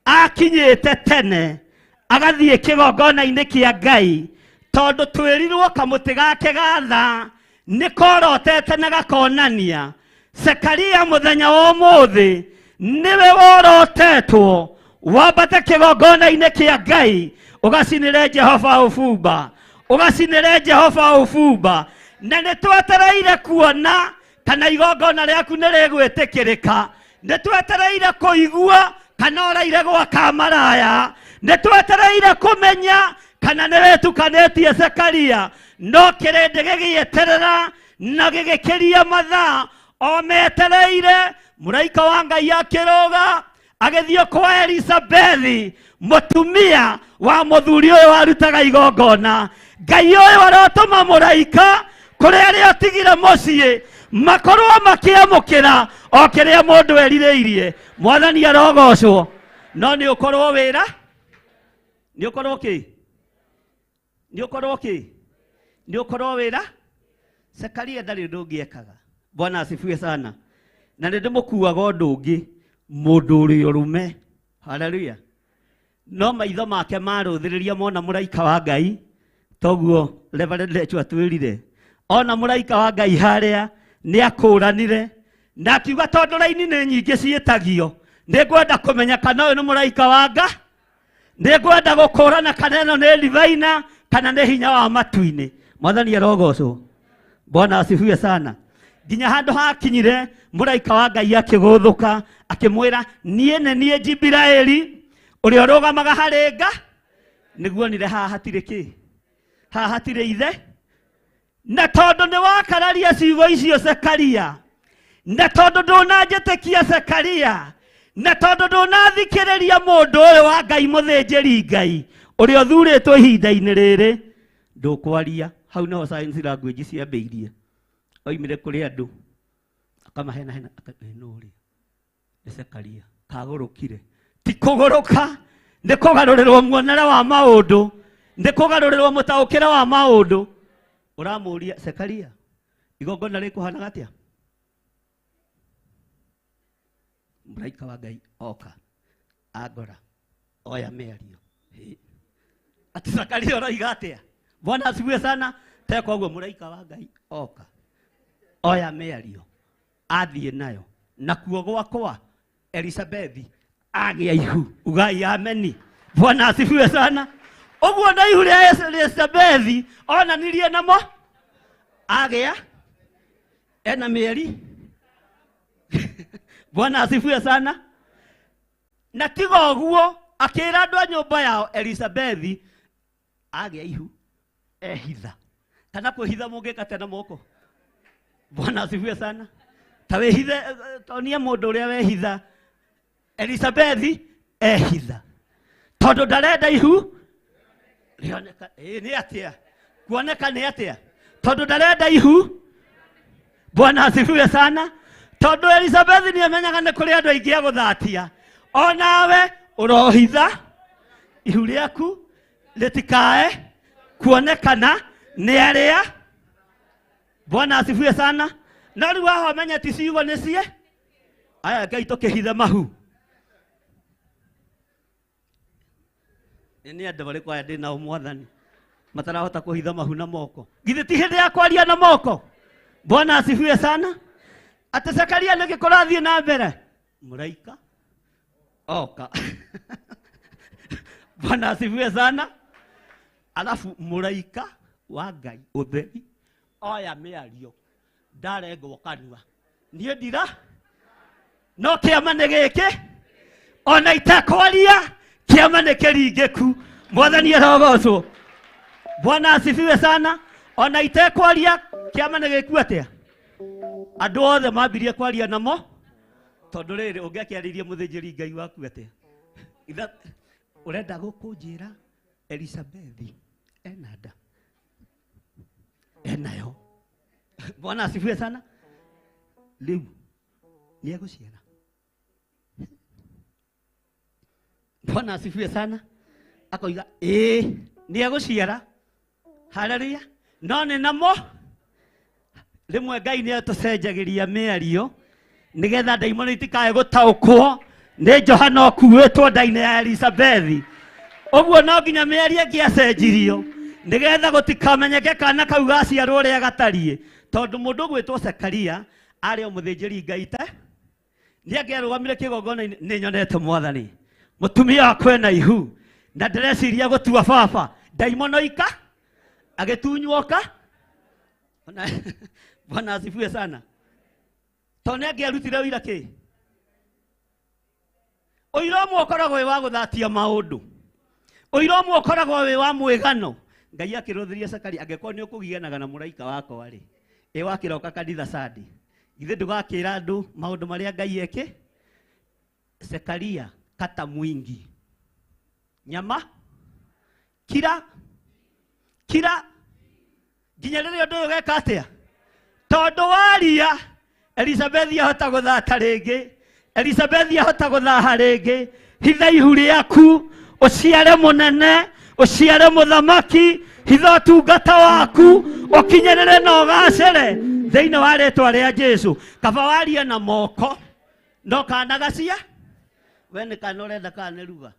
[SPEAKER 8] akinyĩte tene agathiĩ kĩgongona-inĩ kĩa Ngai, tondũ twĩrirwo kamũtĩ gake ga thaa nĩ korotete na gakonania Zekaria mũthenya wa ũmũthĩ nĩwe worotetwo wambate kĩgongona-inĩ kĩa Ngai ũgacinĩre Jehova ũbumba, ũgacinĩre Jehova ũbumba. Na nĩ twetereire kuona kana igongona rĩaku nĩ rĩgwĩtĩkĩrĩka, nĩ twetereire kũigua kana ũraire gwaka maraya, nĩ twetereire kũmenya kana nĩ wĩtukanĩtie Zekaria. No kĩrĩndĩ gĩgĩeterera na gĩgĩkĩria mathaa o metereire. Mũraika wa Ngai akĩrũga agĩthiĩ kwa Elizabethi, mũtumia wa mũthuri ũyũ warutaga igongona. Ngai ũyũ arotũma mũraika kũrĩ arĩa ũtigire mũciĩ makorwo makĩamũkĩra o kĩrĩa mũndũ erirĩirie. Mwathani arogocwo. No nĩ ũkorwo wĩra, nĩ ũkorwo kĩ, nĩ ũkorwo kĩ, nĩ ũkorwo wĩra. Zekaria ndarĩ ũndũ ũngĩ ekaga. Bwana asifiwe sana. Na nĩ ndĩmũkuaga ũndũ ũngĩ, mũndũ ũrĩ ũrũme. Haleluya. No maitho make marũthĩrĩria mona mũraika wa Ngai, toguo Reverend Lechu atwĩrire, ona mũraika wa Ngai harĩa nĩ akũranire na akiuga tondũ raini nĩ nyingĩ ciĩtagio, nĩ ngwenda kũmenya kana ũyũ nĩ mũraika wa Ngai, nĩ ngwenda gũkũrana kana ĩno nĩ divaina kana nĩ hinya wa matu-inĩ. Mwathani arogocwo. Bwana asifiwe sana. Nginya handũ hakinyire mũraika wa Ngai akĩgũthũka akĩmwĩra, niĩ nĩ niĩ Jibiraeli ũrĩa ũrũgamaga harĩ nga, nĩguo onire haha hatirĩ kĩ, haha hatirĩ ithe. Na tondũ nĩ wakararia ciugo icio Zekaria, na tondũ ndũnanjĩtĩkia Zekaria, na tondũ ndũnathikĩrĩria mũndũ ũyũ wa Ngai mũthĩnjĩri Ngai Ũrĩa ũthurĩtwo ihinda-inĩ rĩrĩ ndũkwaria. Hau niho science language ciambĩirie. Oimire kũrĩ andũ akamahenahena nũ ũrĩa nĩ Zekaria kagũrũkire. Ti kũgũrũka, nĩ kũgarũrĩrwo muonere wa maũndũ, nĩ kũgarũrĩrwo mũtaũkĩre wa maũndũ. Ũramũria Zekaria, igongona rĩkũhanaga atĩa? Mũraika wa Ngai oka angora oya mĩario. Ati Zakaria ũroiga atĩa? Bwana asifiwe sana. Teka ũguo mũraika wa Ngai oka oya mĩario athiĩ nayo nakuo gwakwa Elisabethi agĩa ihu. Ugai ameni. Bwana asifiwe sana. Ũguo na ihu rĩa Elisabethi onanirie namo agĩa ena mĩeri. Bwana asifiwe sana. Na tiga ũguo akĩra andũ a nyũmba yao Elisabethi agĩa ihu ehitha. Kana kwĩhitha mũngĩka atĩa na moko? Bwana asifiwe sana. Ta wĩhithe, tonia mũndũ ũrĩa wehitha. Elisabethi ehitha tondũ ndarenda ihu rĩoneka. Ĩ nĩ atĩa kuoneka nĩ atĩa tondũ ndarenda ihu. Bwana asifiwe sana. Tondũ Elisabethi nĩ amenyaga nĩ kũrĩ andũ aingĩ a gũthatia, onawe ũrohitha ihu rĩaku rĩtikae kuonekana nĩ arĩa. Bwana asifiwe sana. No rĩu haha ũmenye ti ciugo nĩ cie aya Ngai tũkĩhithe mahu. Nĩ andũ marĩkũ aya ndĩ nao mwathani matarahota kũhitha mahu na moko? Githĩ ti hĩndĩ ya kwaria na moko? Bwana asifiwe sana. Atĩ Zekaria nĩkĩ kũrathiĩ na mbere? Mũraika oka. Bwana asifiwe sana. Alafu mũraika wa Ngai ũtheri oya mĩario ndarengwo kanua niĩ ndira no kĩama nĩ gĩkĩ ona itekwaria kĩama nĩ kĩringĩku. Mwathani arogocwo. Bwana asifiwe sana. Ona itekwaria kĩama nĩ gĩku atĩa? Andũ othe mambirie kwaria namo tondũ rĩrĩ ũngĩakĩarĩirie mũthĩnjĩri Ngai waku atĩa? Ũrenda gũkũnjĩra Elisabethi ena nda enayo. Bwana asifiwe sana. Rĩu nĩ egũciara. Bwana asifiwe sana. Akoiga ĩĩ nĩ egũciara. Haleluya. No nĩ namo rĩmwe Ngai nĩ atũcenjagĩria mĩario nĩgetha ndaimono itikae gũtaũkwo nĩ Johana ũkuĩtwo nda-inĩ ya Elisabethi. Ũguo no nginya mĩario ĩngĩ acenjirio nĩgetha gũtikamenyeke kana kau gaciarwo ũrĩa gatariĩ, tondũ mũndũ ũgwĩtwo Zekaria arĩ o mũthĩnjĩri Ngai te nĩ angĩarũgamire kĩgongona-inĩ. Nĩ nyonete mwathani mũtumia wakwa ena ihu na ndĩreciria gũtua baba ndaimono ika agĩtunywoka. Bwana asifiwe sana. Tondũ nĩ angĩarutire ũira kĩ? Ũira ũmwe ũkoragwo wĩ wa gũthatia maũndũ, ũira ũmwe ũkoragwo wĩ wa mwĩgano. Ngai akĩrũthĩria Zakaria, angĩkorwo nĩ ũkũgianaga na mũraika wakwa rĩ, ĩ wakĩroka kanitha Sunday, githĩ ndũgakĩra andũ maũndũ marĩa Ngai eke? Zekaria kata mwingi nyama kira kira nginya rĩrĩa ũndũ ũyũ ũgeka atĩa? Tondũ waria Elisabethi ahota gũthata rĩngĩ, Elisabethi ahota gũthaha rĩngĩ. Hitha ihu rĩaku ũciare mũnene, ũciare mũthamaki, hitha ũtungata waku ũkinyĩrĩre na ũgacĩre thĩinĩ wa rĩtwa rĩa Jesu. Kaba warie na moko no kana gacia we nĩ kana ũrenda kana nĩ ruga?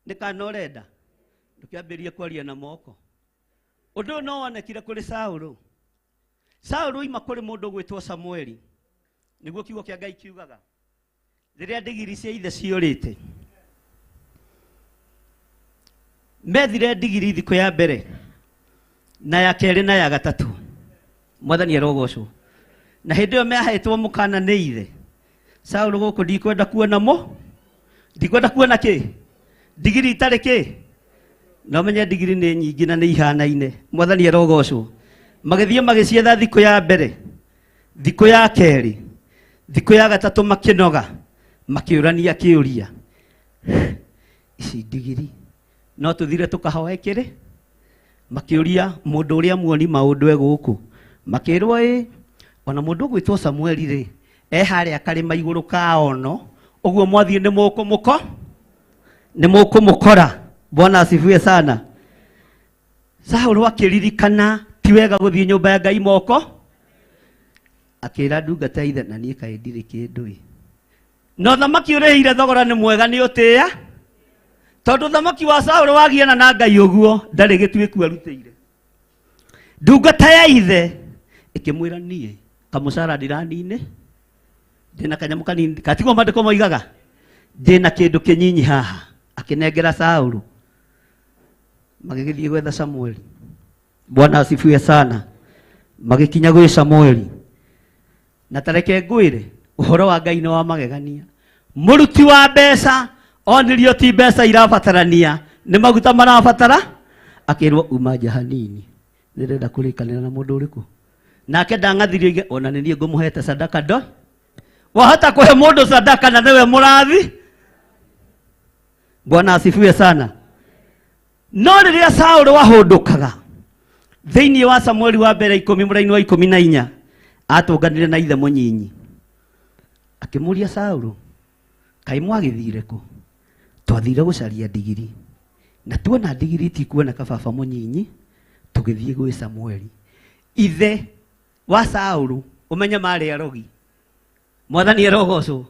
[SPEAKER 8] Nĩ kana ũrenda? Ndũkĩambĩrĩrie kwaria na moko. Ũndũ ũyũ no wonekire kũrĩ Saũlũ. Saũlũ oima kũrĩ mũndũ ũgwĩtwo Samueli, nĩguo kiugo kĩa Ngai kiugaga rĩrĩa ndigiri cia ithe ciũrĩte methire ndigiri thikũ ya mbere na ya kerĩ na ya gatatũ. Mwathani arogocwo. Na hĩndĩ ĩyo meahetwo mũkana nĩ ithe Saũlũ, gũkũ ndikwenda kuona mo, ndikwenda kuona kĩ ndigiri itarĩ kĩ. No menye ndigiri nĩ nyingĩ na nĩ ihanaine. Mwathani arogocwo. Magĩthiĩ magĩcietha thikũ ya mbere, thikũ ya kerĩ, thikũ ya gatatũ, makĩnoga makĩũrania kĩũria. Ici ndigiri no tũthire tũkahoe kĩrĩ. Makĩũria mũndũ ũrĩa muoni maũndũ e gũkũ, makĩrwo ĩ ona mũndũ ũgwĩtwo Samueli rĩ e harĩa karĩma igũrũ ka ono, ũguo mwathiĩ nĩ mũkũmũko nĩ mũkũmũkora. Bwana asifiwe sana. Saũlũ akĩririkana ti wega gũthiĩ nyũmba ya Ngai moko, akĩra ndungata ithe na niĩ kaĩ ndirĩ kĩndũ ĩ. No thamaki ũrĩhĩire thogora nĩ mwega nĩ ũtĩĩa, tondũ thamaki wa Saũlũ wagiana na Ngai ũguo ndarĩ gĩtuĩku arutĩire. Ndungata ya ithe ĩkĩmwĩra niĩ kamũcara ndiranine, ndĩna kanyamũ kanini katiguo maandĩko moigaga, ndĩna kĩndũ kĩnyinyi haha. Akĩnengera Saũlũ, magĩgĩthiĩ gwetha Samueli. Bwana asifiwe sana. Magĩkinya gwĩ Samueli, na tareke ngwĩre ũhoro wa Ngai nĩ wa magegania. Mũruti wa mbeca onirio ti mbeca irabatarania, nĩ maguta marabatara. Akĩrwo uma nja hanini, nĩndĩrenda kũrĩkanĩra na mũndũ ũrĩkũ. Nake ndang'athirio oige ona nĩ niĩ ngũmũhete sadaka ndo. Wahota kũhe mũndũ sadaka na nĩwe mũrathi. Bwana asifiwe sana. No rĩrĩa Saũlũ ahũndũkaga thĩinĩ wa Samueli wa mbere 10 mũraini wa 14, atũnganire na ithe mũnyinyi, akĩmũria Saũlũ, kaĩ mwagĩthire kũ? Twathire gũcaria ndigiri, na tuona ndigiri itikuoneka baba mũnyinyi, tũgĩthiĩ gwĩ Samueli. Ithe wa Saũlũ ũmenye marĩ arogi. Mwathani arogocwo.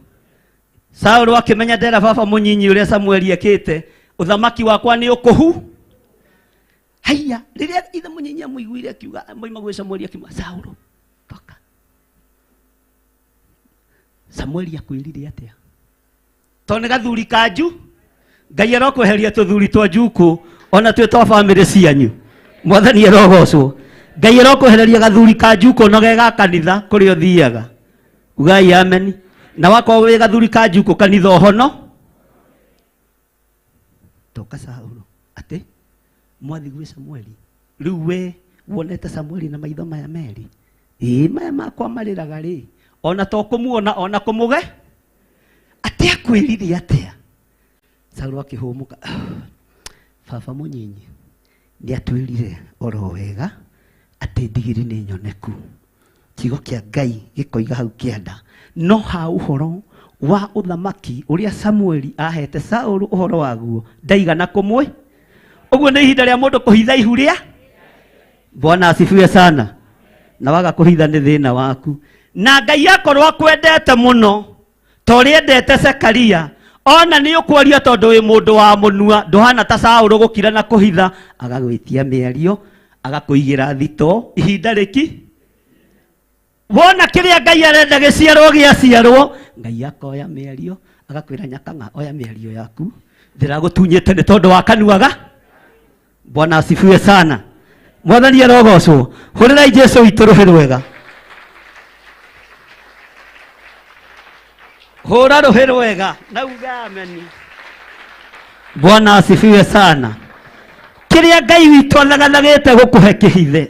[SPEAKER 8] Saũlũ akĩmenya ndera baba mũnyinyi ũrĩa Samueli ekĩte, ũthamaki wakwa nĩ ũkũhu. Haiya, rĩrĩa ithe mũnyinyi amũiguire akiuga moima gwĩ Samueli, akiuga Saũlũ toka. Samueli akwĩrire atĩa? Tondũ nĩ gathuri kanju, Ngai arokweheria tũthuri twa njukũ ona twĩ twa bamĩrĩ cianyu. Mwathani arogocwo. Ngai arokwehereria gathuri ka njukũ no ge ga kanitha kũrĩa ũthiaga. Ugai amen. Na wakorwo wĩ gathuri ka njukũ kanitha ũhono. Toka Saũlũ atĩ mwathi gwĩ Samueli, rĩu we wonete Samueli na maitho maya merĩ, ĩĩ maya makwa marĩraga rĩ, ona to kũmuona ona kũmũge atĩ akwĩrire atĩa? Saũlũ akĩhũmũka, baba mũnyinyi nĩ atwĩrire oro wega atĩ ndigiri nĩ nyoneku. Kiugo kĩa Ngai gĩkoiga hau kĩanda, no ha ũhoro wa ũthamaki ũrĩa Samueli ahete Saũlũ ũhoro waguo ndaigana kũmwe. Ũguo nĩ ihinda rĩa mũndũ kũhitha ihu rĩa. Bwana asifiwe sana. Na waga kũhitha nĩ thĩna waku. Na Ngai akorwo akwendete mũno ta ũrĩa endete Zekaria, ona nĩ ũkwaria tondũ wĩ mũndũ wa mũnua, ndũhana ta Saũlũ gũkira na kũhitha, agagwĩtia mĩario, agakũigĩra thito ihinda rĩki. Wona kĩrĩa Ngai arenda gĩciarwo gĩaciarwo, Ngai akoya mĩario, agakwĩra nyakang'a, oya mĩario yaku, ndĩragũtunyĩte nĩ tondũ wa kanuaga. Bwana asifiwe sana. Mwathani arogocwo. Hũrĩrai Jesu witũ rũhĩ rwega. Hũra rũhĩ rwega na uge ameni. Bwana asifiwe sana. Kĩrĩa Ngai witũ athagathagĩte gũkũhe kĩhithe,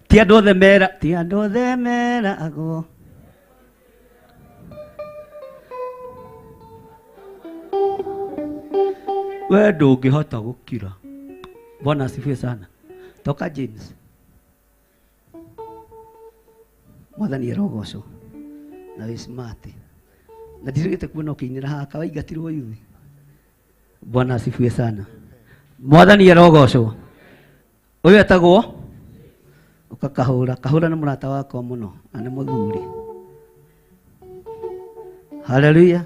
[SPEAKER 8] ti andũ othe mera, ti andũ othe meragwo. We ndũngĩhota gũkira. Bwana asifiwe sana. Toka James. Mwathani arogocwo. Na wĩ smart. Na ndirĩgĩte kuona ũkĩinĩra haha kawaingatirwo yuthi. Bwana asifiwe sana. Mwathani arogocwo. Ũyũ etagwo ũkakahũra. Kahũra nĩ mũrata wakwa mũno na nĩ mũthuri. Haleluya.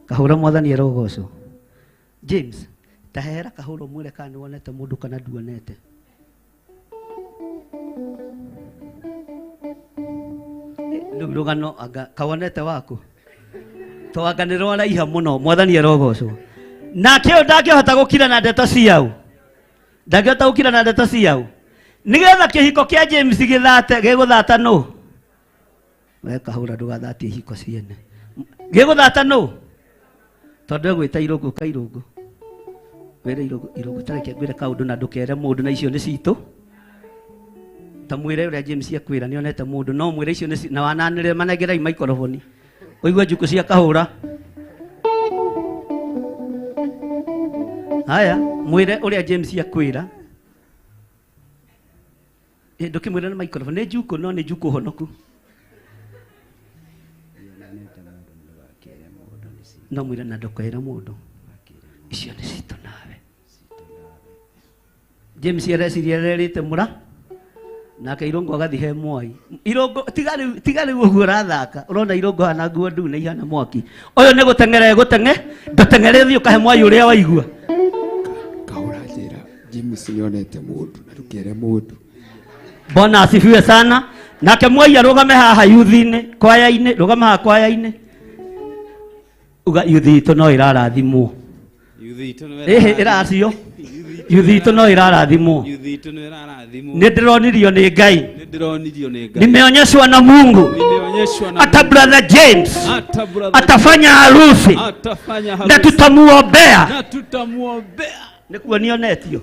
[SPEAKER 8] Kahũra mwathani arogocwo. James, tahera kahũra ũmwĩre kana nĩ wonete mũndũ kana nduonete. Rĩu rũgano anga kawonete waku to anga nĩ rwaraiha mũno. Mwathani arogocwo. Nake ũyũ ndangĩhota gũkira na ndeto ciau, ndangĩhota gũkira na ndeto ciau, nĩgetha kĩhiko kĩa James gĩthate. Gĩgũthata nũ? We kahũra ndũgathatie ihiko ciene. Gĩgũthata nũ? Tondũ egwĩta irũngũ ka irũngũ, wĩre irũngũ irũngũ, tareke ngwĩre kaũndũ na ndũkere mũndũ, na icio nĩ citũ. Ta mwĩre ũrĩa James akwĩra nĩ onete mũndũ, no mwĩre icio nĩ na wananĩrĩre. Manengerai maikoroboni ũigue njukũ cia kahũra. Haya, mwire uria James akwira. Ndukimwira na microphone, ni njuku no ni njuku honoku. No mwira na ndukwira mundu. Icio ni citũ nawe. James areciria arerĩte mũra nake Irũngũ agathiĩ he Mwai. Irũngũ tiga rĩu ũguo ũrathaka, ũrona Irũngũ hana nguo ndune ihana mwaki. Ũyũ nĩ gũteng'era egũteng'e, ndũteng'ere ũthiĩ ũkahe Mwai ũrĩa waigua.
[SPEAKER 3] Kahũra njĩra James nĩonete mũndũ na ndũkere mũndũ.
[SPEAKER 8] Bwana asifiwe sana. Nake Mwai arũgame haha yuthi-inĩ, kwaya-inĩ, rũgama haha kwaya-inĩ. Uga yuthi itũ no ĩrarathimwo. Ĩhĩ ĩracio. Yuthi itũ no ĩrarathimwo. Nĩ ndĩronirio nĩ Ngai. Nimeonyeshwa na Mungu. Hata brother James atafanya harusi na tutamuombea. Nĩkuo nionetio.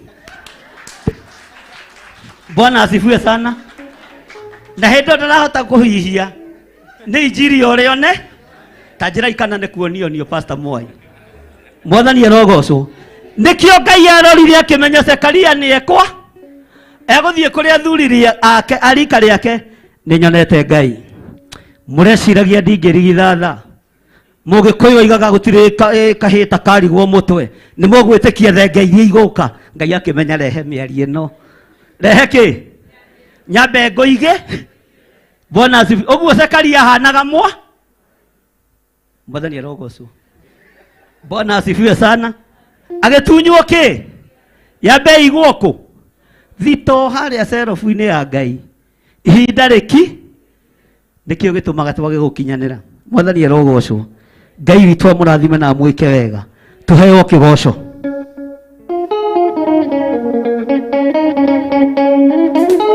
[SPEAKER 8] Bwana asifiwe sana. Na hĩndĩ ĩyo ndarahota kũhihia nĩ injiri ũrĩa one ta njĩra ikana nĩ kuonio nio Pastor Mwai. Mwathani arogocwo. Nĩkĩo Ngai arorire akĩmenya Zekaria nĩ ekwa egũthiĩ kũrĩ athuri ake arika rĩake. Nĩ nyonete Ngai. Mũreciragia ndingĩrigithatha. Mũgĩkũyũ oigaga gũtirĩ kahĩta karigwo mũtwe. Nĩ mũgwĩtĩkia thenge iria igũka. Ngai akĩmenya rehe mĩario ĩno. Rehe kĩ? Nyambe ngũige. Bwana asifiwe. Ũguo Zekaria ahanaga mwa. Mwathani arogocwo. Bwana asifiwe sana. Agĩtunywo kĩ? Yambe ĩigwo kũ? Thito harĩa cerobu-inĩ ya Ngai. Ihinda rĩki nĩkĩo gĩtũmaga twage gũkinyanĩra. Mwathani arogocwo. Ngai witũ amũrathime na amwĩke wega. Tũheo kĩgoco.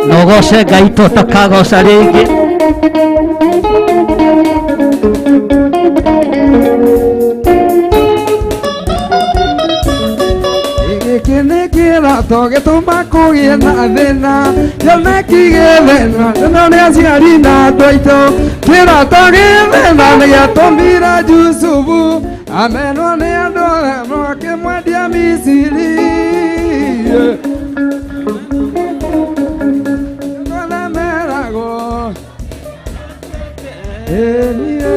[SPEAKER 8] Na ũgoce Ngai tũtakagoca rĩngĩ.
[SPEAKER 1] Gĩkĩ nĩ kĩroto gĩtũma kũgĩe na thĩna, kĩoneki gĩthĩna, thĩna nĩ aciari na andũ aitũ. Kĩroto gĩthĩna nĩ gĩatũmire Jusufu amenwo nĩ andũ arĩa makĩmwendia Misiri. Andũ meragwo ĩniĩ,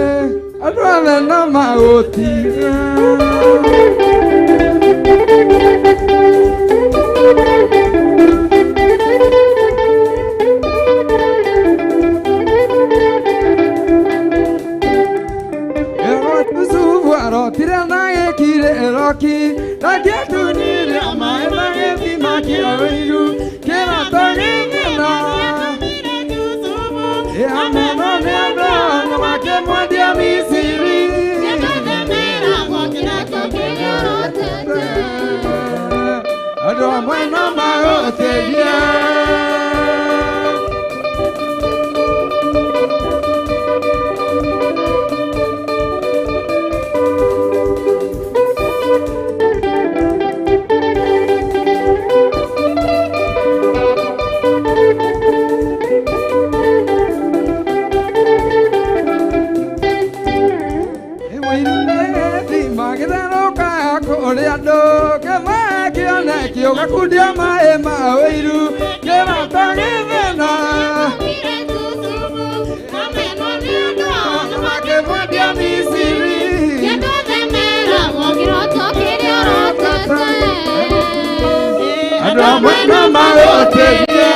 [SPEAKER 1] andũ othe no magũtige. Yusufu arotire na gĩkirĩ ĩroki, na gĩatunyire maĩ na gĩthima kĩa ũiru, kĩroto gĩthĩna. Amenwo nĩ andũ na makĩmwendia Misiri. Andũ amwe no magũteithie. Gakundia maĩ ma ũiru, kĩroto gĩthĩna. Makĩmwendia Misiri. Andũ amwe no magũteithie.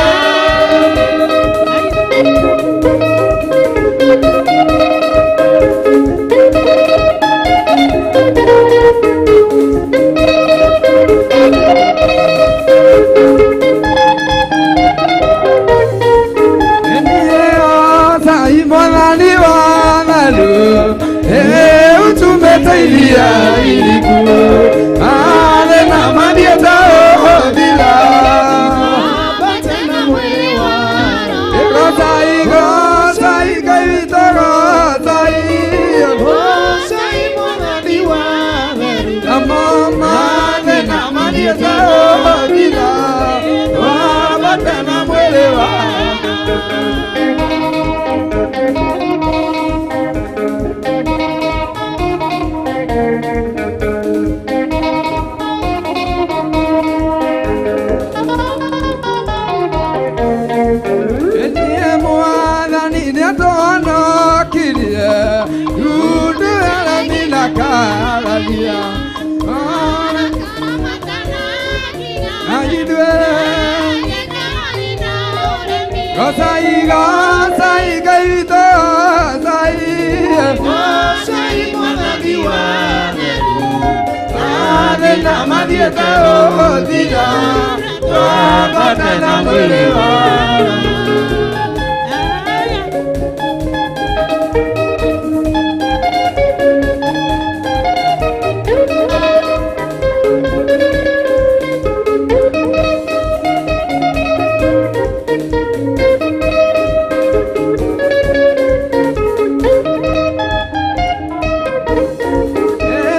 [SPEAKER 1] Utumeteithia iriku, arĩ na mathiĩte ũhũthĩra. Gocai, gocai, Ngai witũ gocai. Namo mathĩna mathiĩte ũhũthĩra, wambate na mwĩrĩ wa. Gocai gocai Ngai witũ gocai
[SPEAKER 2] Gocai Mwathani wa theru
[SPEAKER 1] Mathĩna mathiĩte gũthira twambate na mwĩrĩ wa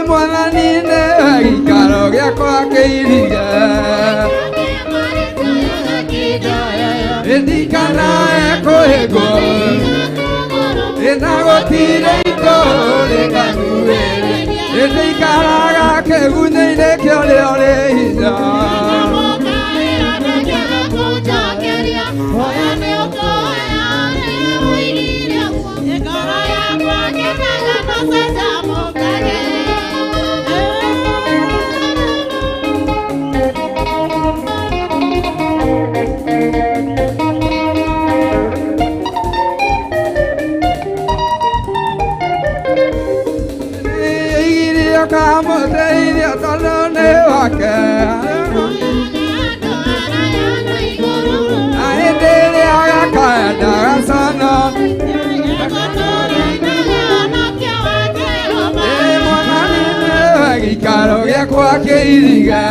[SPEAKER 1] Mwathani nĩwe gĩikaro gĩakwa kĩirige Ndikanae kũhĩngwo na gũtirĩ itũũrĩ rĩkahuhĩrĩria Ndikaraga kĩgunyĩ-inĩ kĩa ũrĩa ũrĩ hinya Igirio kamũteithia tondũ nĩ wake Na hĩndĩ ĩrĩa agakaya ndagacono Ĩ Mwathani nĩwe gĩikaro gĩakwa kĩirige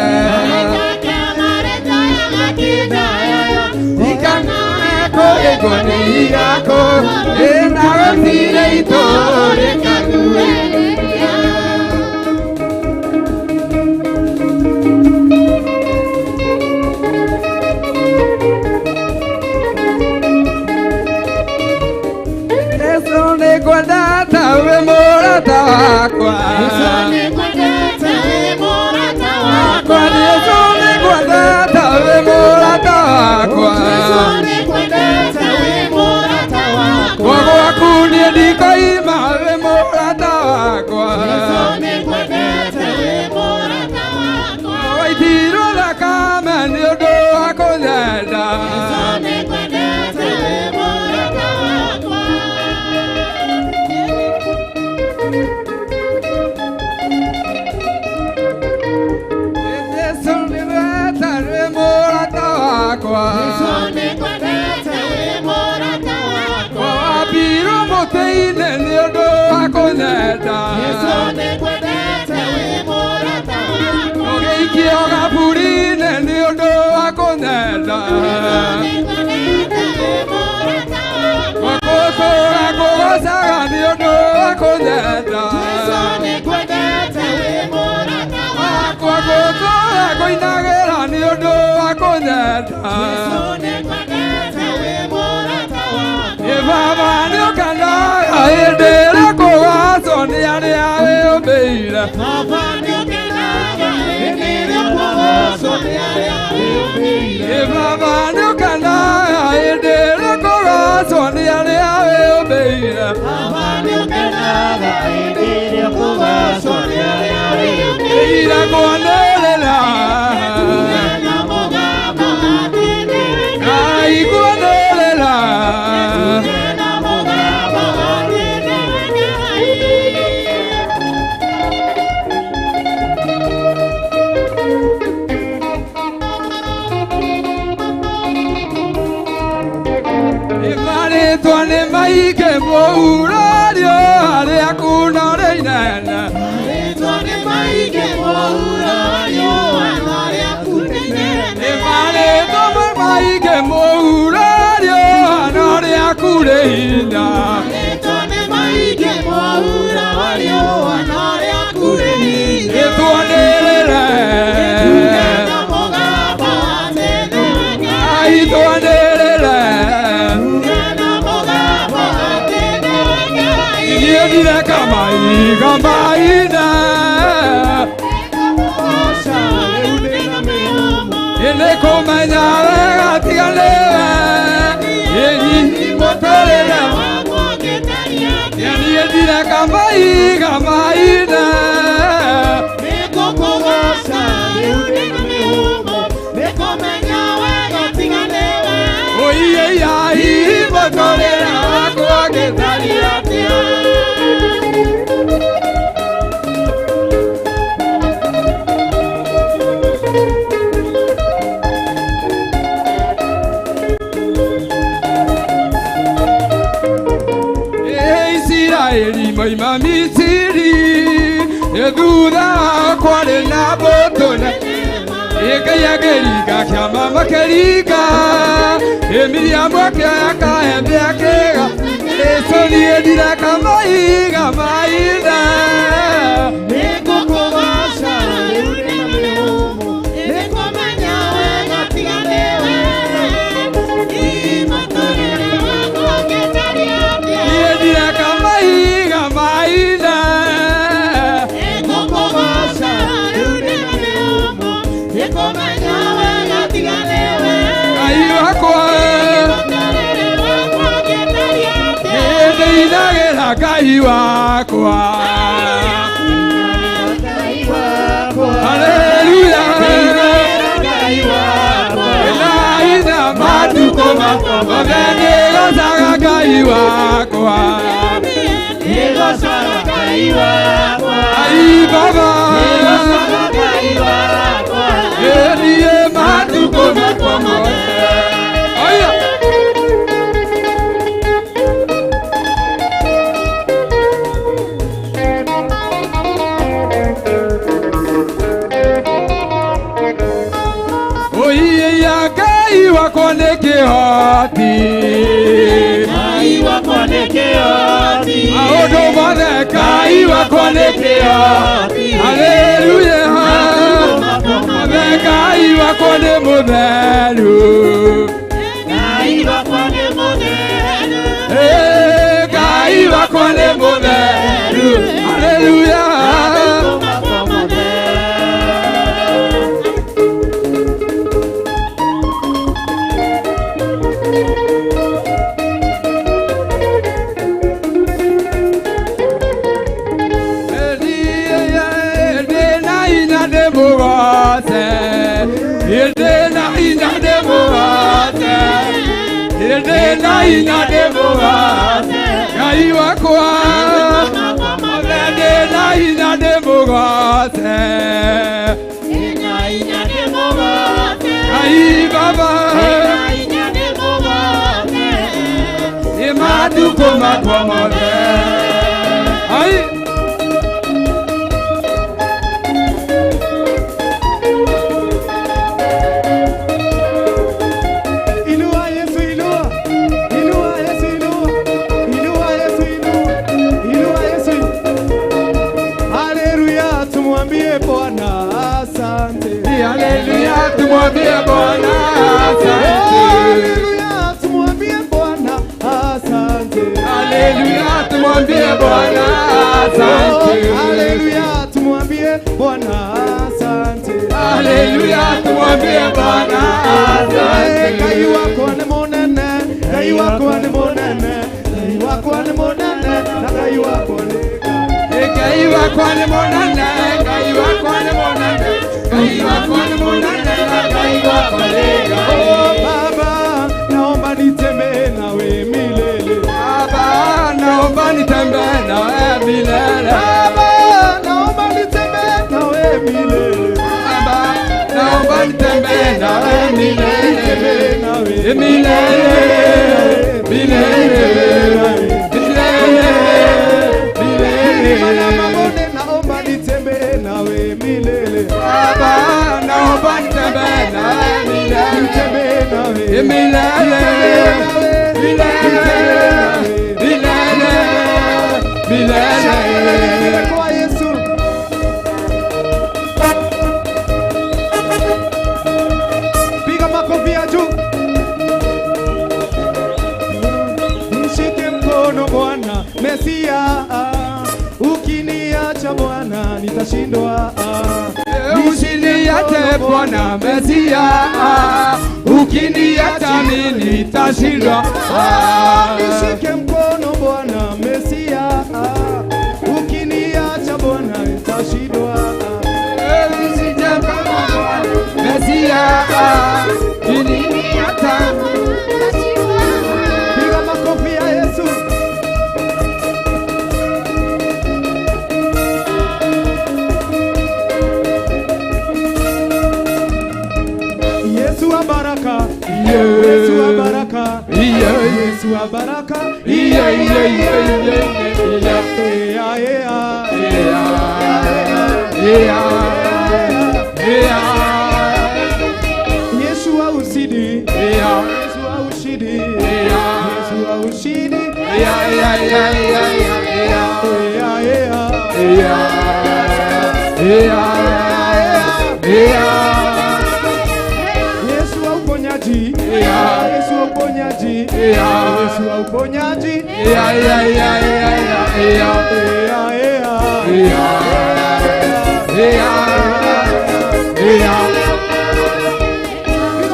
[SPEAKER 1] Ndikanae kũhĩngwo nĩ igakũ na gũtirĩ itũũra rĩkahuhĩrĩria Yesu nĩngwendete wĩ mũrata wakwa Yesu nĩngwendete wĩ mũrata wakwa Kwa gwaku niĩ ndikoima wĩ mũrata wakwa Waitirwo thakame nĩ ũndũ wa kũnyenda Yesu nĩngwendete wĩ mũrata wakwa Wambirwo mũtĩ-inĩ nĩ ũndũ wa kũnyenda Ũgĩikio kaburi-inĩ nĩ ũndũ wa kũnyenda Gũtũũra ngũgoocaga nĩ ũndũ wa kũnyenda Wakwa gũtũũra ngũinagĩra nĩ ũndũ wa kũnyenda Ĩ Baba nĩũkenaga hĩndĩ ĩrĩa kũgacwo nĩ arĩa wĩũmbĩire Ĩ Baba nĩũkenaga hĩndĩ ĩrĩa kũgacwo nĩ arĩa wĩũmbĩire Ĩira kwanĩrĩra Ngai kwanĩrĩra Marĩtwa nĩ maingĩ mũhurario harĩa kuna rĩ inene Marĩtwa nĩ maingĩ mũhurario no rĩaku rĩ hinya Ĩtwanĩrĩre Ĩtwanĩrĩre Niĩ ndireka maiga maina Nĩ kũmenya wega tiga nĩwe Ĩ mũtũrĩre Niĩ ndireka maiga maina Oiye ya
[SPEAKER 3] Ngai akĩringa kĩama makĩringa Miriamu akĩoya kaembe akĩga Jesũ niĩ ndireka maiga maithe
[SPEAKER 2] Nĩngũkũgooca rĩu ndĩna mĩhũmũ nĩngũmenya wega tiga nĩwe mũtũrĩre wakwa ũngĩtariĩ atĩa
[SPEAKER 3] Niĩ ndireka maiga maithe
[SPEAKER 2] Nĩngũkũgooca rĩu ndĩna mĩhũmũ nĩngũmenya wega tiga nĩwe
[SPEAKER 3] Ngai wakwa
[SPEAKER 2] mũtũrĩre wakwa ũngĩtariĩ atĩa
[SPEAKER 3] Nĩndĩinagĩra Ngai wakwa Haleluya Ndĩnaina matukũ makwa mothe nĩgocaga Ngai wakwa Ai Baba Niĩ matukũ makwa mothe Aya. Oiya Ngai wakwa nĩ kĩhoti
[SPEAKER 2] Ngai wakwa nĩ kĩhoti
[SPEAKER 3] maũndũ mothe Ngai wakwa nĩ kĩhoti Haleluya mothe Ngai wakwa nĩ mũtheru
[SPEAKER 2] Ngai wakwa nĩ mũtheru
[SPEAKER 3] Ngai wakwa nĩ mũtheru Haleluya Ndĩna hinya ndĩmũgooce Ndĩna hinya ndĩmũgooce Ndĩna hinya ndĩmũgooce Ngai wakwa mothe ndĩna hinya ndĩmũgooce Ngai Baba nĩ matukũ makwa mothe Ai.
[SPEAKER 2] Inua Yesu, inua. Inua Yesu, inua. Inua Yesu, inua. Inua Yesu. Haleluya, tumwambie Bwana asante.
[SPEAKER 3] Haleluya tumwambie Bwana asante
[SPEAKER 2] Haleluya, tumwambie Bwana asante.
[SPEAKER 3] Haleluya tumwambie Bwana asante
[SPEAKER 2] Haleluya, tumwambie Bwana asante.
[SPEAKER 3] Haleluya tumwambie Bwana asante
[SPEAKER 2] Ngai wakwa nĩ mũnene, Ngai wakwa nĩ mũnene, Ngai wakwa nĩ mũnene, na Ngai wakwa nĩ Ngai.
[SPEAKER 3] Ngai wakwa nĩ mũnene Ngai wakwa nĩ mũnene Ngai wakwa nĩ mũnene na Ngai wakwa nĩ Ngai
[SPEAKER 2] Oh, Baba, naomba nitembee nawe milele.
[SPEAKER 3] Baba naomba nitembee nawe milele
[SPEAKER 2] Baba, naomba nitembee nawe milele.
[SPEAKER 3] Baba naomba nitembee nawe milele
[SPEAKER 2] Nitembee nawe.
[SPEAKER 3] Milele milele milele
[SPEAKER 2] Milima na
[SPEAKER 3] milele
[SPEAKER 2] mabonde, naomba nitembee nawe milele.
[SPEAKER 3] Baba naomba nitembee nawe milele
[SPEAKER 2] Nitembee nawe.
[SPEAKER 3] Milele milele milele milele
[SPEAKER 2] Kwa Yesu. Piga makofi ya juu. Nishike mkono Bwana Mesia, ukiniacha Bwana nitashindwa.
[SPEAKER 3] Usiniache Bwana Mesia, ukiniacha mimi nitashindwa.
[SPEAKER 2] Nishike mkono Bwana Mesia, ukiniacha Bwana nitashindwa.
[SPEAKER 3] Usije mkono Bwana Mesia, ukiniacha.
[SPEAKER 2] Piga makofi ya Yesu. Yesu wa baraka, Yesu wa baraka, Yesu wa baraka.
[SPEAKER 3] Yeah, yeah, yeah, yeah, yeah.
[SPEAKER 2] Yeah, yeah.
[SPEAKER 3] Yeah, yeah, yeah.
[SPEAKER 2] Yesu wa uponyaji, Yesu wa uponyaji, Yesu wa uponyaji. Piga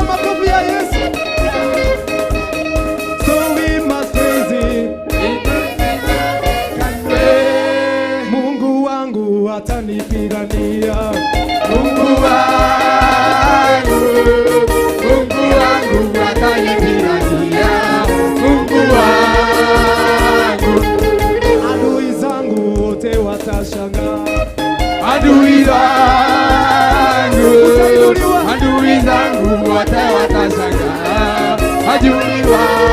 [SPEAKER 2] makofi ya Yesu. So we must praise him. Mungu wangu atanipigania.
[SPEAKER 3] Mungu wangu, Mungu wangu atanipigania. Mungu wangu,
[SPEAKER 2] Adui zangu wote watashangaa.
[SPEAKER 3] adui zangu, adui zangu wote watashangaa. Adui wangu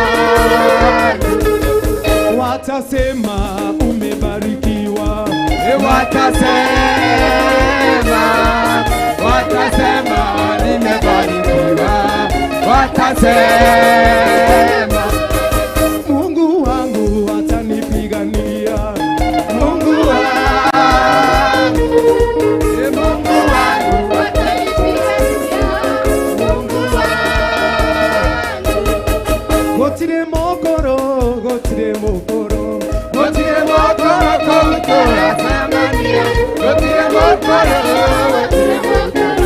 [SPEAKER 2] Watasema umebarikiwa.
[SPEAKER 3] Watasema, watasema nimebarikiwa. Watasema
[SPEAKER 2] Mungu wangu atanipigania.
[SPEAKER 3] Mungu wangu, Mungu wangu atanipigania. Mungu wangu,
[SPEAKER 2] Gotire mokoro, gotire mokoro.
[SPEAKER 3] gotire mokoro koutorasemania. Gotire mokoro, gotire mokoro,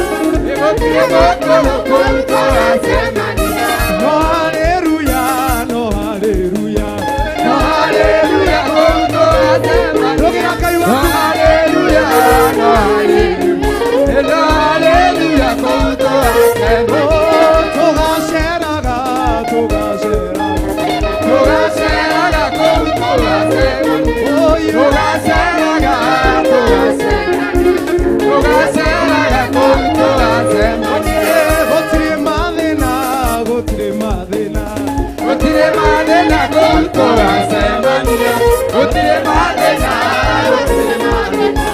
[SPEAKER 3] gotire mokoro koutorasemania.
[SPEAKER 2] No haleluya, no haleluya.
[SPEAKER 3] No haleluya koutorasemania.
[SPEAKER 2] Rogira Ngai
[SPEAKER 3] No
[SPEAKER 2] waku.
[SPEAKER 3] haleluya, no haleluya, no haleluya koutorasemania.
[SPEAKER 2] Oh, tugaceraga, tugaceraga.
[SPEAKER 3] Tugaceraga koutorasemania.
[SPEAKER 2] Oh, you.
[SPEAKER 3] Tugaceraga, tugaceraga, tugaceraga koutorasemania.
[SPEAKER 2] Gotire mathĩna, gotire mathĩna.
[SPEAKER 3] Gũtirĩ mathĩna koutorasemania. Gũtirĩ mathĩna, gũtirĩ mathĩna,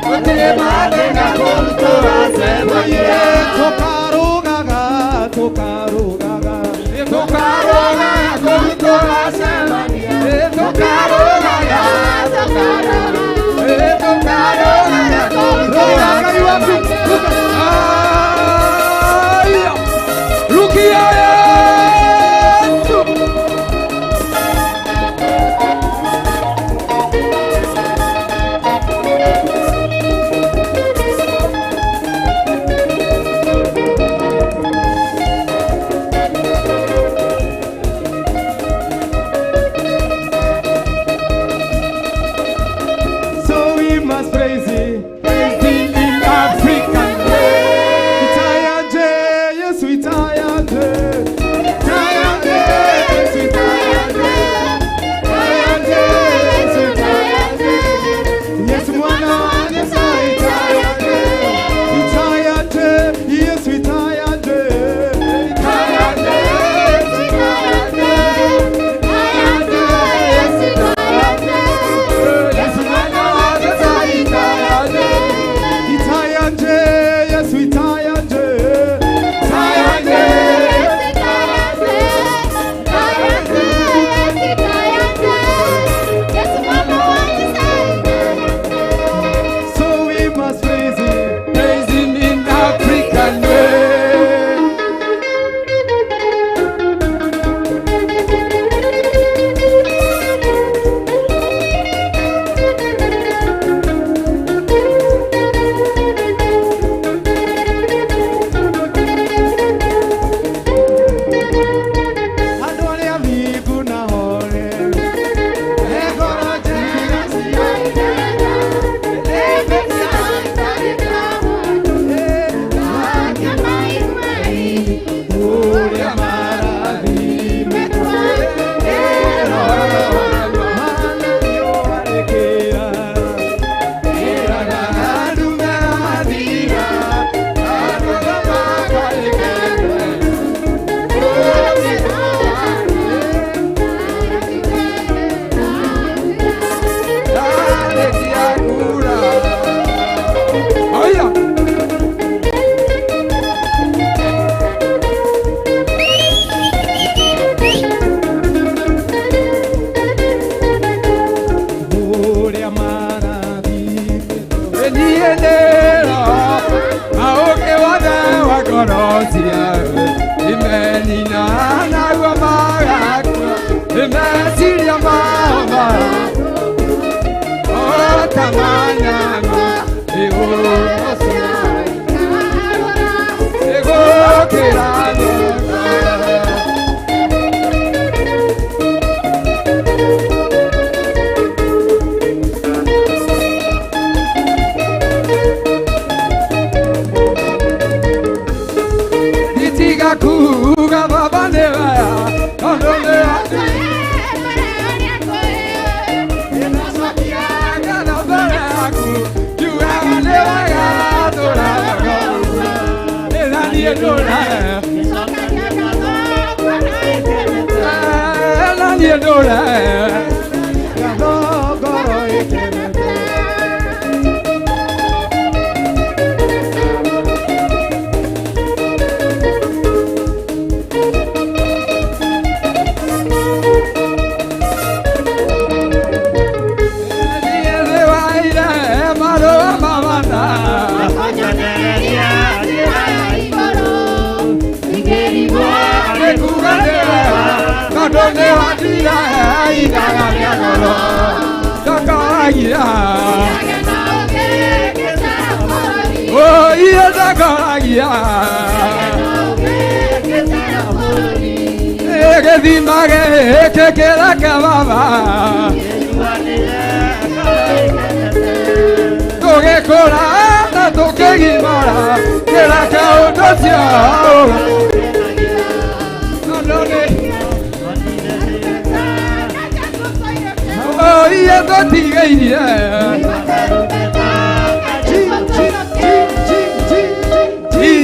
[SPEAKER 3] gũtirĩ mathĩna koutorasemania.
[SPEAKER 2] Tũkarũgaga, tũkarũgaga.
[SPEAKER 3] Tũkarũgaga koutorasemania. Tũkarũgaga, tũkarũgaga, tũkarũgaga
[SPEAKER 2] Rogira Ngai waku.
[SPEAKER 3] koutorasemania. Rukia Yesu.
[SPEAKER 2] So we must praise him.
[SPEAKER 3] Praise him in African way.
[SPEAKER 2] Itayanje, Yesu itayanje.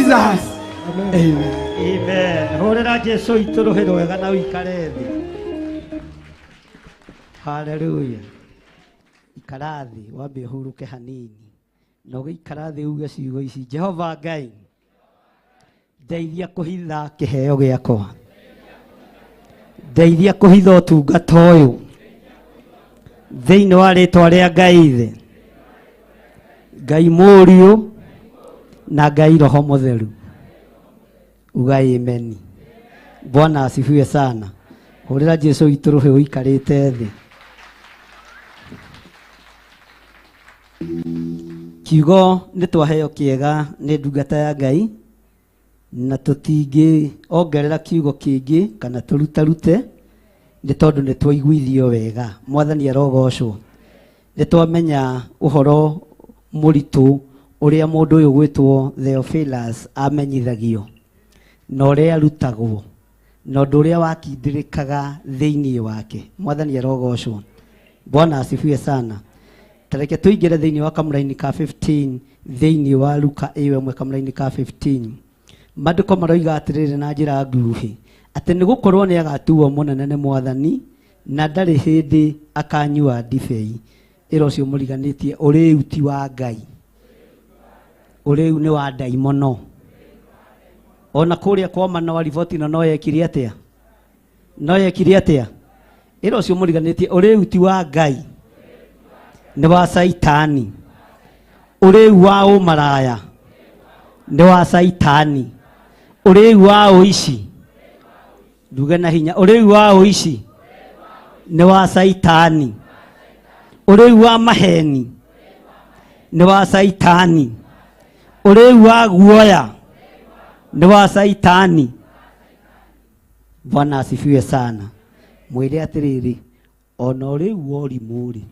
[SPEAKER 3] Jesus. Amen.
[SPEAKER 8] Amen. Hũrĩra Jesũ itũ rũhĩ rwega na ũikare thĩ. Hallelujah. Ikara thĩ wambe ũhurũke hanini. Na ũgĩikara thĩ uge ciugo ici, Jehova Ngai, ndeithia kũhitha kĩheo gĩakwa. Ndeithia kũhitha ũtungata ũyũ. Thĩinĩ wa rĩtwa rĩa Ngai Ithe, Ngai Mũriũ na Ngai Roho Mũtheru. Uga amen. Bwana asifiwe sana. Hũrĩra Jesũ witũ rũhĩ ũikarĩte thĩ. Kiugo nĩ twaheo kĩega nĩ ndungata ya Ngai, na tũtingĩ ongerera kiugo kĩngĩ kana tũrutarute, nĩ tondũ nĩ twaiguithio wega. Mwathani arogocwo. Nĩ twamenya ũhoro mũritũ ũrĩa mũndũ ũyũ gwĩtwo Theophilus amenyithagio na ũrĩa arutagwo na ũndũ ũrĩa wakindĩrĩkaga thĩinĩ wake. Mwathani arogocwo. Bwana asifiwe sana. Tareke tũingĩre thĩinĩ wa kamũraini ka 15 thĩinĩ wa Luka ĩyo ĩmwe kamũraini ka 15. Maandĩko maroiga atĩrĩrĩ na njĩra nguhĩ atĩ nĩ gũkorwo nĩ agatuo mũnene nĩ Mwathani na ndarĩ hĩndĩ akanyua ndibei. Ĩra ũcio mũriganĩtie ũrĩu ti wa Ngai, ũrĩu nĩ wa ndaimono. Ona kũrĩa kwa Manoa riboti ĩno no yekire atĩa? No yekire atĩa? Ĩra ũcio mũriganĩtie ũrĩu ti wa Ngai, nĩ wa Saitani. Ũrĩu wa ũmaraya nĩ wa Saitani. Ũrĩu wa ũici, nduge na hinya, ũrĩu wa ũici nĩ wa Saitani. Ũrĩu wa maheni nĩ wa Saitani. Ũrĩu wa guoya nĩ wa Saitani. Bwana asifiwe sana. Mwĩre atĩrĩrĩ, ona ũrĩu wa ũrimũ-rĩ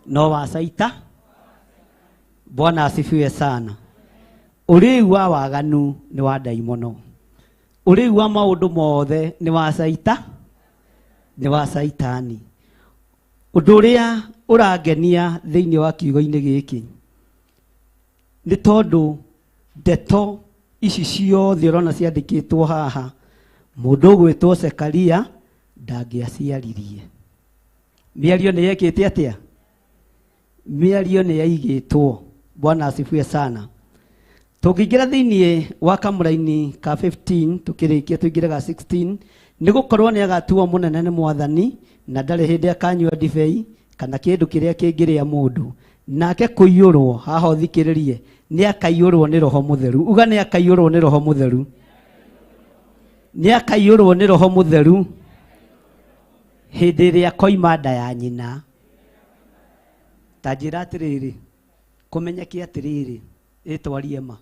[SPEAKER 8] no wa Saita. Bwana asifiwe sana. Ũrĩu wa waganu nĩ wa ndaimono. Ũrĩu wa maũndũ mothe nĩ wa Saita, nĩ wa Saitani. Ũndũ ũrĩa ũrangenia thĩinĩ wa kiugo-inĩ gĩkĩ nĩ tondũ ndeto ici ciothe ũrona ciandĩkĩtwo haha, mũndũ ũgwĩtwo Zekaria ndangĩaciaririe. Mĩario nĩ yekĩte atĩa? Mĩario nĩ yaigĩtwo. Bwana asifiwe sana. Tũngĩingĩra thĩinĩ wa kamũraini ka 15 tũkĩrĩkia tũingĩre ga 16, nĩ gũkorwo nĩ agatuo mũnene nĩ Mwathani na ndarĩ hĩndĩ akanyua ndibei kana kĩndũ kĩrĩa kĩngĩrĩa mũndũ, nake kũiyũrwo haha ũthikĩrĩrie nĩ akaiyũrwo nĩ Roho Mũtheru. Uga nĩ akaiyũrwo nĩ Roho Mũtheru. Nĩ akaiyũrwo nĩ Roho Mũtheru hĩndĩ ĩrĩa akoima nda ya nyina. Ta njĩra atĩrĩrĩ, kũmenyeke atĩrĩrĩ, ĩtwarie ma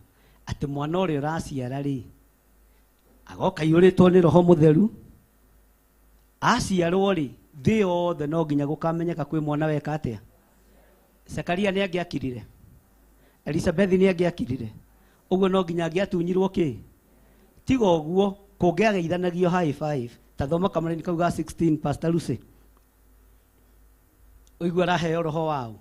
[SPEAKER 8] atĩ mwana ũrĩa ũraciara rĩ, agoka aiyũrĩtwo nĩ roho mũtheru, aciarwo rĩ, thĩ yothe no nginya gũkamenyeka kwĩ mwana weka atĩa. Zakaria nĩ angĩakirire, Elizabeth nĩ angĩakirire, ũguo no nginya angĩatunyirwo kĩ. Tiga ũguo kũngĩageithanagio high five. Ta thoma kamũraini kau ga 16, Pastor Lucy, ũigua araheo roho wao,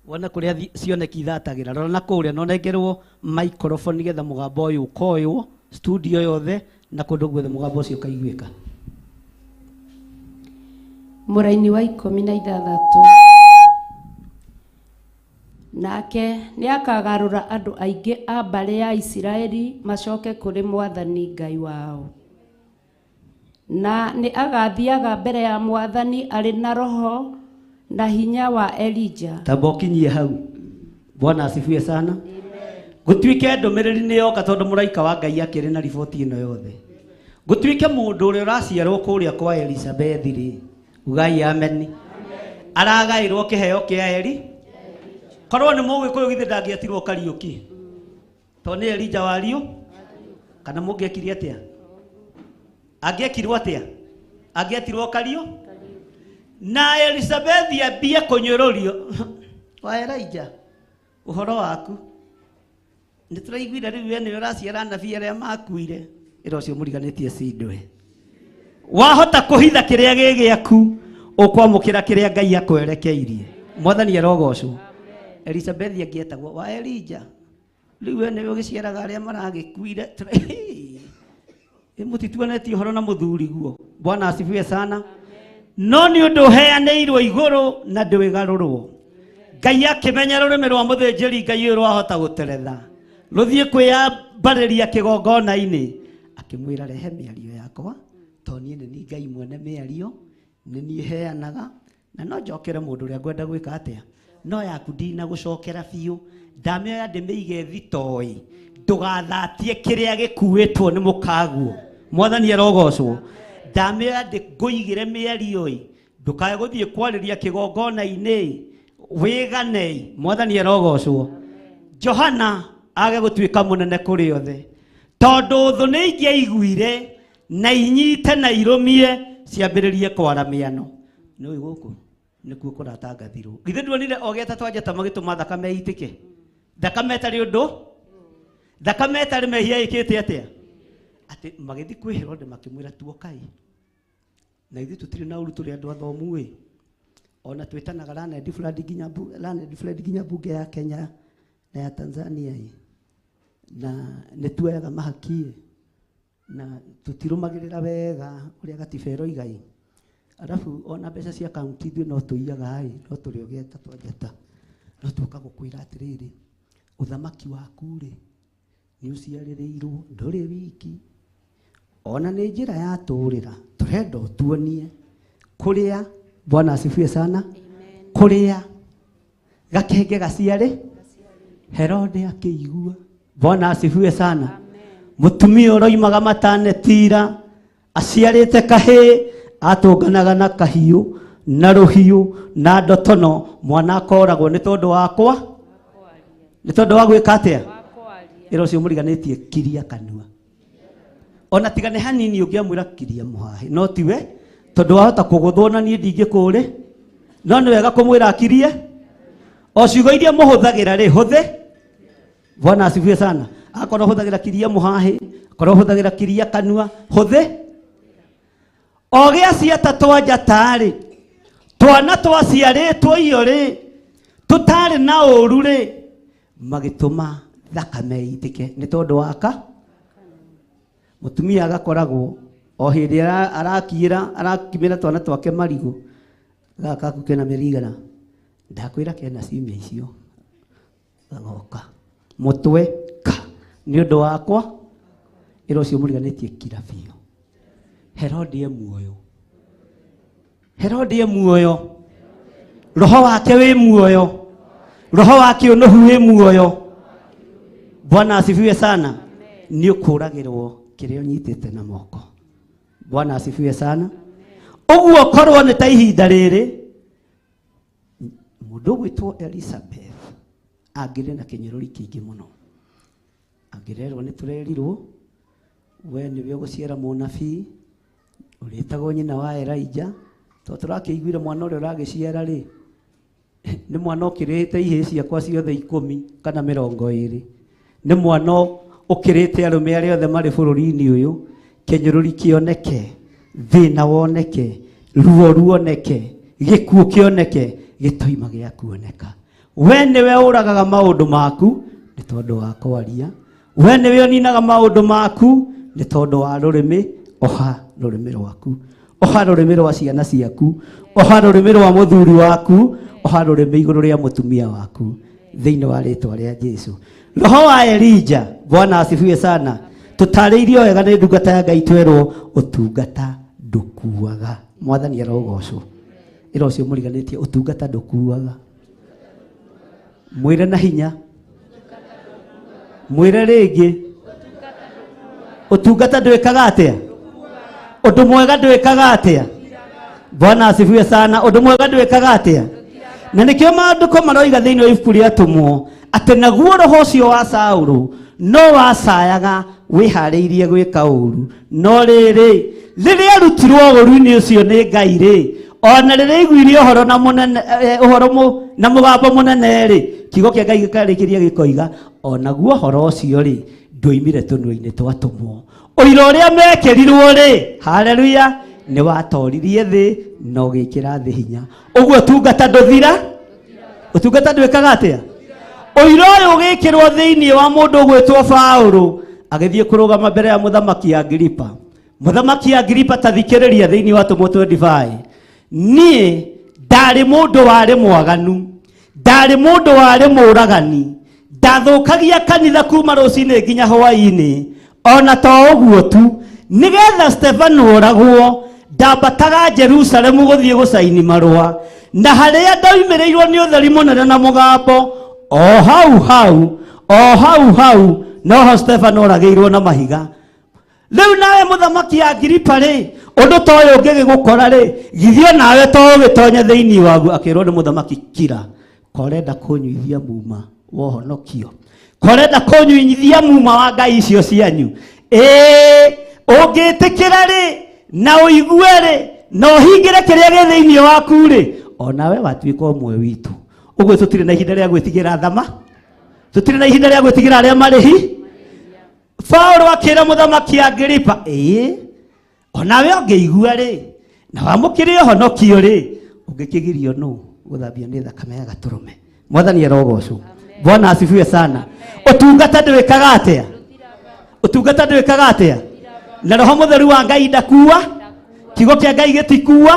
[SPEAKER 8] wone kũrĩa cioneki ithatagĩra. Rora na kũrĩa, na ũnengerwo microphone nĩgetha mũgambo ũyũ ũkoywo studio yothe na kũndũ guothe mũgambo ũcio ũkaiguĩka.
[SPEAKER 6] Mũraini wa 16, nake nĩakagarũra andũ aingĩ a mbarĩ ya Isiraeli macoke kũrĩ Mwathani Ngai wao, na nĩ agathiaga mbere ya Mwathani arĩ na roho na hinya wa Elija.
[SPEAKER 8] Tamba ũkinyie hau. Bwana asifiwe sana. Gũtuĩke ndũmĩrĩri nĩ yoka, tondũ mũraika wa Ngai akĩrĩ na riboti ĩno yothe. Gũtuĩke mũndũ ũrĩa ũraciarwo kũrĩa kwa Elizabeth rĩ, ugai amen, aragaĩrwo kĩheo kĩa Eli. Korwo nĩ mũgĩkũyũ githĩ ndangĩetirwo Kariũki, tondũ nĩ Elija wariũ? Kana mũngĩekire atĩa? Angĩekirwo atĩa? Angĩetirwo Kariũ? Na Elizabeth ambie kũnyũrũrio, wa Elija, ũhoro waku nĩ tũraiguire rĩu we nĩwe ũraciara anabii arĩa makuire. Ĩra ũcio mũriganĩtie cindwe, wahota kũhitha kĩrĩa gĩ gĩaku, ũkwamũkĩra kĩrĩa Ngai akwerekeirie. Mwathani arogocwo. Elizabeth angĩetagwo wa Elija, rĩu we nĩwe ũgĩciaraga arĩa maragĩkuire. Mũtituonetie ũhoro na mũthuri guo. Bwana asifiwe sana. No nĩ ũndũ ũheanĩirwo igũrũ na ndwĩgarũrwo. Ngai akĩmenya rũrĩmĩ rwa mũthĩnjĩri Ngai ũyũ rwahota gũteretha rũthiĩ kwĩyambarĩria kĩgongona-inĩ, akĩmwĩra rehe mĩario yakwa, tondũ niĩ nĩ niĩ Ngai mwene mĩario, nĩ niĩ heanaga, na no njokere mũndũ ũrĩa ngwenda gwĩka atĩa, no yaku ndinagũcokera biũ, ndamĩoya ndĩmĩige thitoi, ndũgathatie kĩrĩa gĩkuĩtwo nĩ mũkaguo. Mwathani arogocwo. Ndamĩoya ngũigĩre mĩario ĩ, ndũkae gũthiĩ kwarĩria kĩgongona-inĩ, wĩgane. Mwathani arogocwo. Johana age gũtuĩka mũnene kũrĩ othe, tondũ thũ nĩ ingĩaiguire na inyite na irũmie ciambĩrĩrie kwara mĩano. Nĩ gũkũ nĩkuo kũratangathirwo. Githĩ nduonire o gĩeta twanjata magĩtũma thakame ĩitĩke? Thakame ĩtarĩ ũndũ, thakame ĩtarĩ mehia ĩkĩte atĩa? Atĩ magĩthiĩ kwĩ Herode makĩmwĩra tuokai, na ithuĩ tũtirĩ na ũru, tũrĩ andũ athomu ĩ, ona twĩtanaga Learned Friend nginya Learned Friend nginya bunge ya Kenya na ya Tanzania ĩ, na nĩ tuoyaga mahaki ĩ, na tũtirũmagĩrĩra wega ũrĩa gatiba ĩroiga ĩ. Arabu ona mbeca cia kaunti ithuĩ no tũiyaga ĩ, no tũrĩ ogeta twanjata, no tuoka gũkwĩra atĩrĩrĩ, ũthamaki waku rĩ nĩ ũciarĩrĩirwo, ndũrĩ wiki, ona nĩ njĩra ya tũrĩra, tũrenda ũtuonie kũrĩa. Bwana asifiwe sana. Kũrĩa gakenge gaciarĩ. Herode akĩigua. Bwana asifiwe sana. Mũtumia ũroimaga matanetira aciarĩte kahĩĩ, atũnganaga na kahiũ na rũhiũ na ndotono, mwana akoragwo nĩ tondũ wakwa, nĩ tondũ wa gwĩka atĩa? Ĩra ũcio mũriganĩtie kiria kanua, ona tiga nĩ hanini ũngĩamwĩra kiria mũhahe, no tiwe, tondũ wahota kũgũthwo na niĩ ndingĩkũrĩ, no nĩ wega kũmwĩra akirie o ciugo iria mũhũthagĩra rĩ hũthĩ. Bwana asifiwe sana. Akorwo hũthagĩra kiria mũhahĩ, akorwo hũthagĩra kiria kanua, hũthĩ o gĩa ciata twanjata rĩ, twana twaciarĩtwo iyo rĩ, tũtarĩ na ũru rĩ, magĩtũma thakame ĩitĩke nĩ tondũ waka mũtumia agakoragwo o hĩndĩ arakiĩra arakimĩra twana twake marigũ. Gaka gaku kena mĩeri igana, ndakwĩra kena ciumia icio, gagoka mũtwe ka nĩ ũndũ wakwa. Ĩra ũcio mũriganĩtie kira biũ. Herode e muoyo, Herode e muoyo, roho wake wĩ muoyo, roho wa kĩũnũhu wĩ muoyo. Bwana asifiwe sana. Nĩ ũkũragĩrwo kĩrĩa ũnyitĩte na moko. Bwana asifiwe sana. Ũguo korwo nĩ ta ihinda rĩrĩ Mũndũ ũgwĩtwo Elizabeth angĩrĩ na kĩnyũrũri kĩingĩ mũno. Angĩrerwo nĩ tũrerirwo we nĩwe ũgũciara mũnabii ũrĩtagwo nyina wa Elijah, tondũ tũrakĩiguire mwana ũrĩa ũragĩciara rĩ nĩ mwana ũkĩrĩte ihĩĩ ciakwa ciothe 10 kana 20, nĩ mwana ũkĩrĩte arũme arĩa othe marĩ bũrũri-inĩ ũyũ. Kĩnyũrũri kĩoneke, thĩna woneke, ruo ruoneke, gĩkuũ kĩoneke, gĩtoima gĩa kuoneka. We nĩwe ũragaga maũndũ maku nĩ tondũ wa kwaria, we nĩwe ũninaga maũndũ maku nĩ tondũ wa rũrĩmĩ. Oha rũrĩmĩ rwaku, oha rũrĩmĩ rwa ciana ciaku, oha rũrĩmĩ rwa mũthuri waku, oha rũrĩmĩ igũrũ rĩa mũtumia waku, thĩinĩ wa rĩtwa rĩa Jesu. Roho wa Elijah, Bwana asifiwe sana. Tũtarĩirio wega nĩ ndungata ya Ngai twerwo ũtungata ndũkuaga. Mwathani arogocwo. Ĩra ũcio mũriganĩtie ũtungata ndũkuaga. Mwĩre na hinya, mwĩre rĩngĩ, ũtungata ndwĩkaga atĩa? Ũndũ mwega ndwĩkaga atĩa? Bwana asifiwe sana. Ũndũ mwega ndwĩkaga atĩa? Na nĩkĩo maandĩko maroiga thĩinĩ wa ibuku rĩa Atũmwo atĩ naguo roho ũcio wa Saũlũ no wacayaga wĩharĩirie gwĩka ũru, no rĩrĩ rĩrĩa arutirwo ũru-inĩ ũcio nĩ Ngai rĩ, ona rĩrĩa aiguire ũhoro na mũnene ũhoro na mũgambo mũnene rĩ, kiugo kĩa Ngai gĩkarĩkĩria gĩkoiga onaguo ũhoro ũcio rĩ ndwoimire tũnua-inĩ twa atũmwo. Ũira ũrĩa mekĩrirwo rĩ, haleluya, nĩ watoririe thĩ na ũgĩkĩra thĩ hinya. Ũguo ũtungata ndũthira, ũtungata ndwĩkaga atĩa? Ũira ũyũ ũgĩkĩrwo thĩinĩ wa mũndũ ũgwĩtwo Paũlũ agĩthiĩ kũrũgama mbere ya mũthamaki Agripa. Mũthamaki Agripa, ta thikĩrĩria thĩinĩ wa Atũmwo 25. Niĩ ndarĩ mũndũ warĩ mwaganu, ndarĩ mũndũ warĩ mũragani, ndathũkagia kanitha kuma rũcinĩ nginya hwaĩ-inĩ. Ona to ũguo tu, nĩgetha Stefano oragwo, ndambataga Jerusalemu gũthiĩ gũcaini marũa, na harĩa ndoimĩrĩirwo nĩ ũtheri mũnene na mũgambo, o hau hau, o hau hau noho Stefano oragĩirwo na mahiga. Rĩu nawe mũthamaki Agripa rĩ, ũndũ ta ũyũ ũngĩgĩgũkora rĩ, githĩ nawe to ũgĩtonye thĩinĩ waguo? Akĩrwo nĩ mũthamaki, kira, korenda kũnyuithia muma wa ũhonokio, korenda kũnyuithia muma wa ngai icio cianyu, ĩĩ ũngĩtĩkĩra rĩ na ũigue rĩ na ũhingĩre kĩrĩa gĩ thĩinĩ waku rĩ, onawe watuĩka ũmwe witũ. Ũguo tũtirĩ na ihinda rĩa gwĩtigĩra thama, tũtirĩ na ihinda rĩa gwĩtigĩra arĩa marĩhi. Paũlũ akĩra mũthamaki Agripa, ĩĩ onawe ũngĩigua rĩ na wamũkĩre ũhonokio rĩ, ũngĩkĩgirio nũ gũthambio nĩ thakame ya gatũrũme? Mwathani arogocwo. Bwana asifiwe sana. Ũtungata ndwĩkaga atĩa? Ũtungata ndwĩkaga atĩa? Na roho mũtheru wa Ngai ndakua, kiugo kĩa Ngai gĩtikua.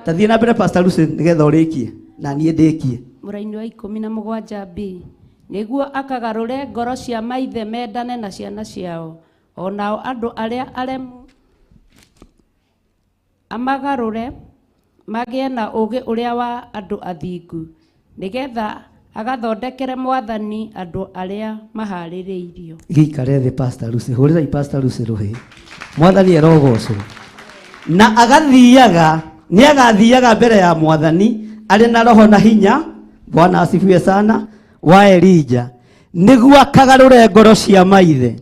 [SPEAKER 8] Ta thiĩ na mbere Pastor Lucy nĩgetha ũrĩkie na niĩ ndĩkie.
[SPEAKER 6] Mũraini wa 17 B, nĩguo akagarũre ngoro cia maithe mendane na ciana ciao, onao andũ arĩa aremu amagarũre magĩe na ũũgĩ ũrĩa wa andũ athingu, nĩgetha agathondekere Mwathani andũ arĩa maharĩrĩirio.
[SPEAKER 8] Gĩikare thĩ Pastor Lucy, hũrĩrai Pastor Lucy rũhĩ. Mwathani arogocwo. Na agathiaga, nĩ agathiaga mbere ya Mwathani arĩ na roho na hinya, Bwana asifiwe sana, wa Elijah, nĩguo akagarũre ngoro cia maithe,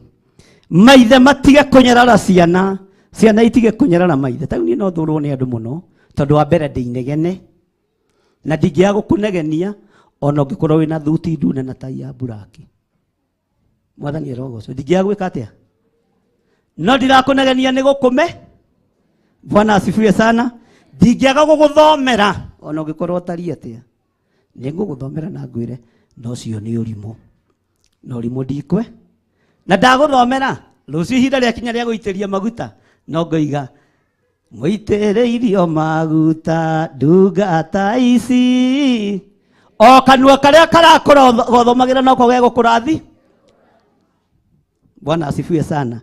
[SPEAKER 8] maithe matige kũnyarara ciana, ciana itige kũnyarara maithe. Ta rĩu niĩ no thũrwo nĩ andũ mũno, tondũ wa mbere ndĩ inegene na ndingĩaga gũkũnegenia ona ũngĩkorwo wĩna thuti ndune na tai ya buraki. Mwathani arogocwo. Ndingĩaga gwĩka atĩa? No ndirakũnegenia nĩ gũkũme. Bwana asifiwe sana. Ndingĩaga gũgũthomera ona ũngĩkorwo ũtariĩ atĩa, nĩ ngũgũthomera na ngwĩre no ũcio nĩ ũrimũ, na ũrimũ ndikwe na ndagũthomera rũciũ ihinda rĩakinya rĩa gũitĩria maguta, no ngoiga mũitĩrĩirio maguta ndungata ici, o kanua karĩa karakũra gothomagĩra noko gegũkũrathi. Bwana asifiwe sana.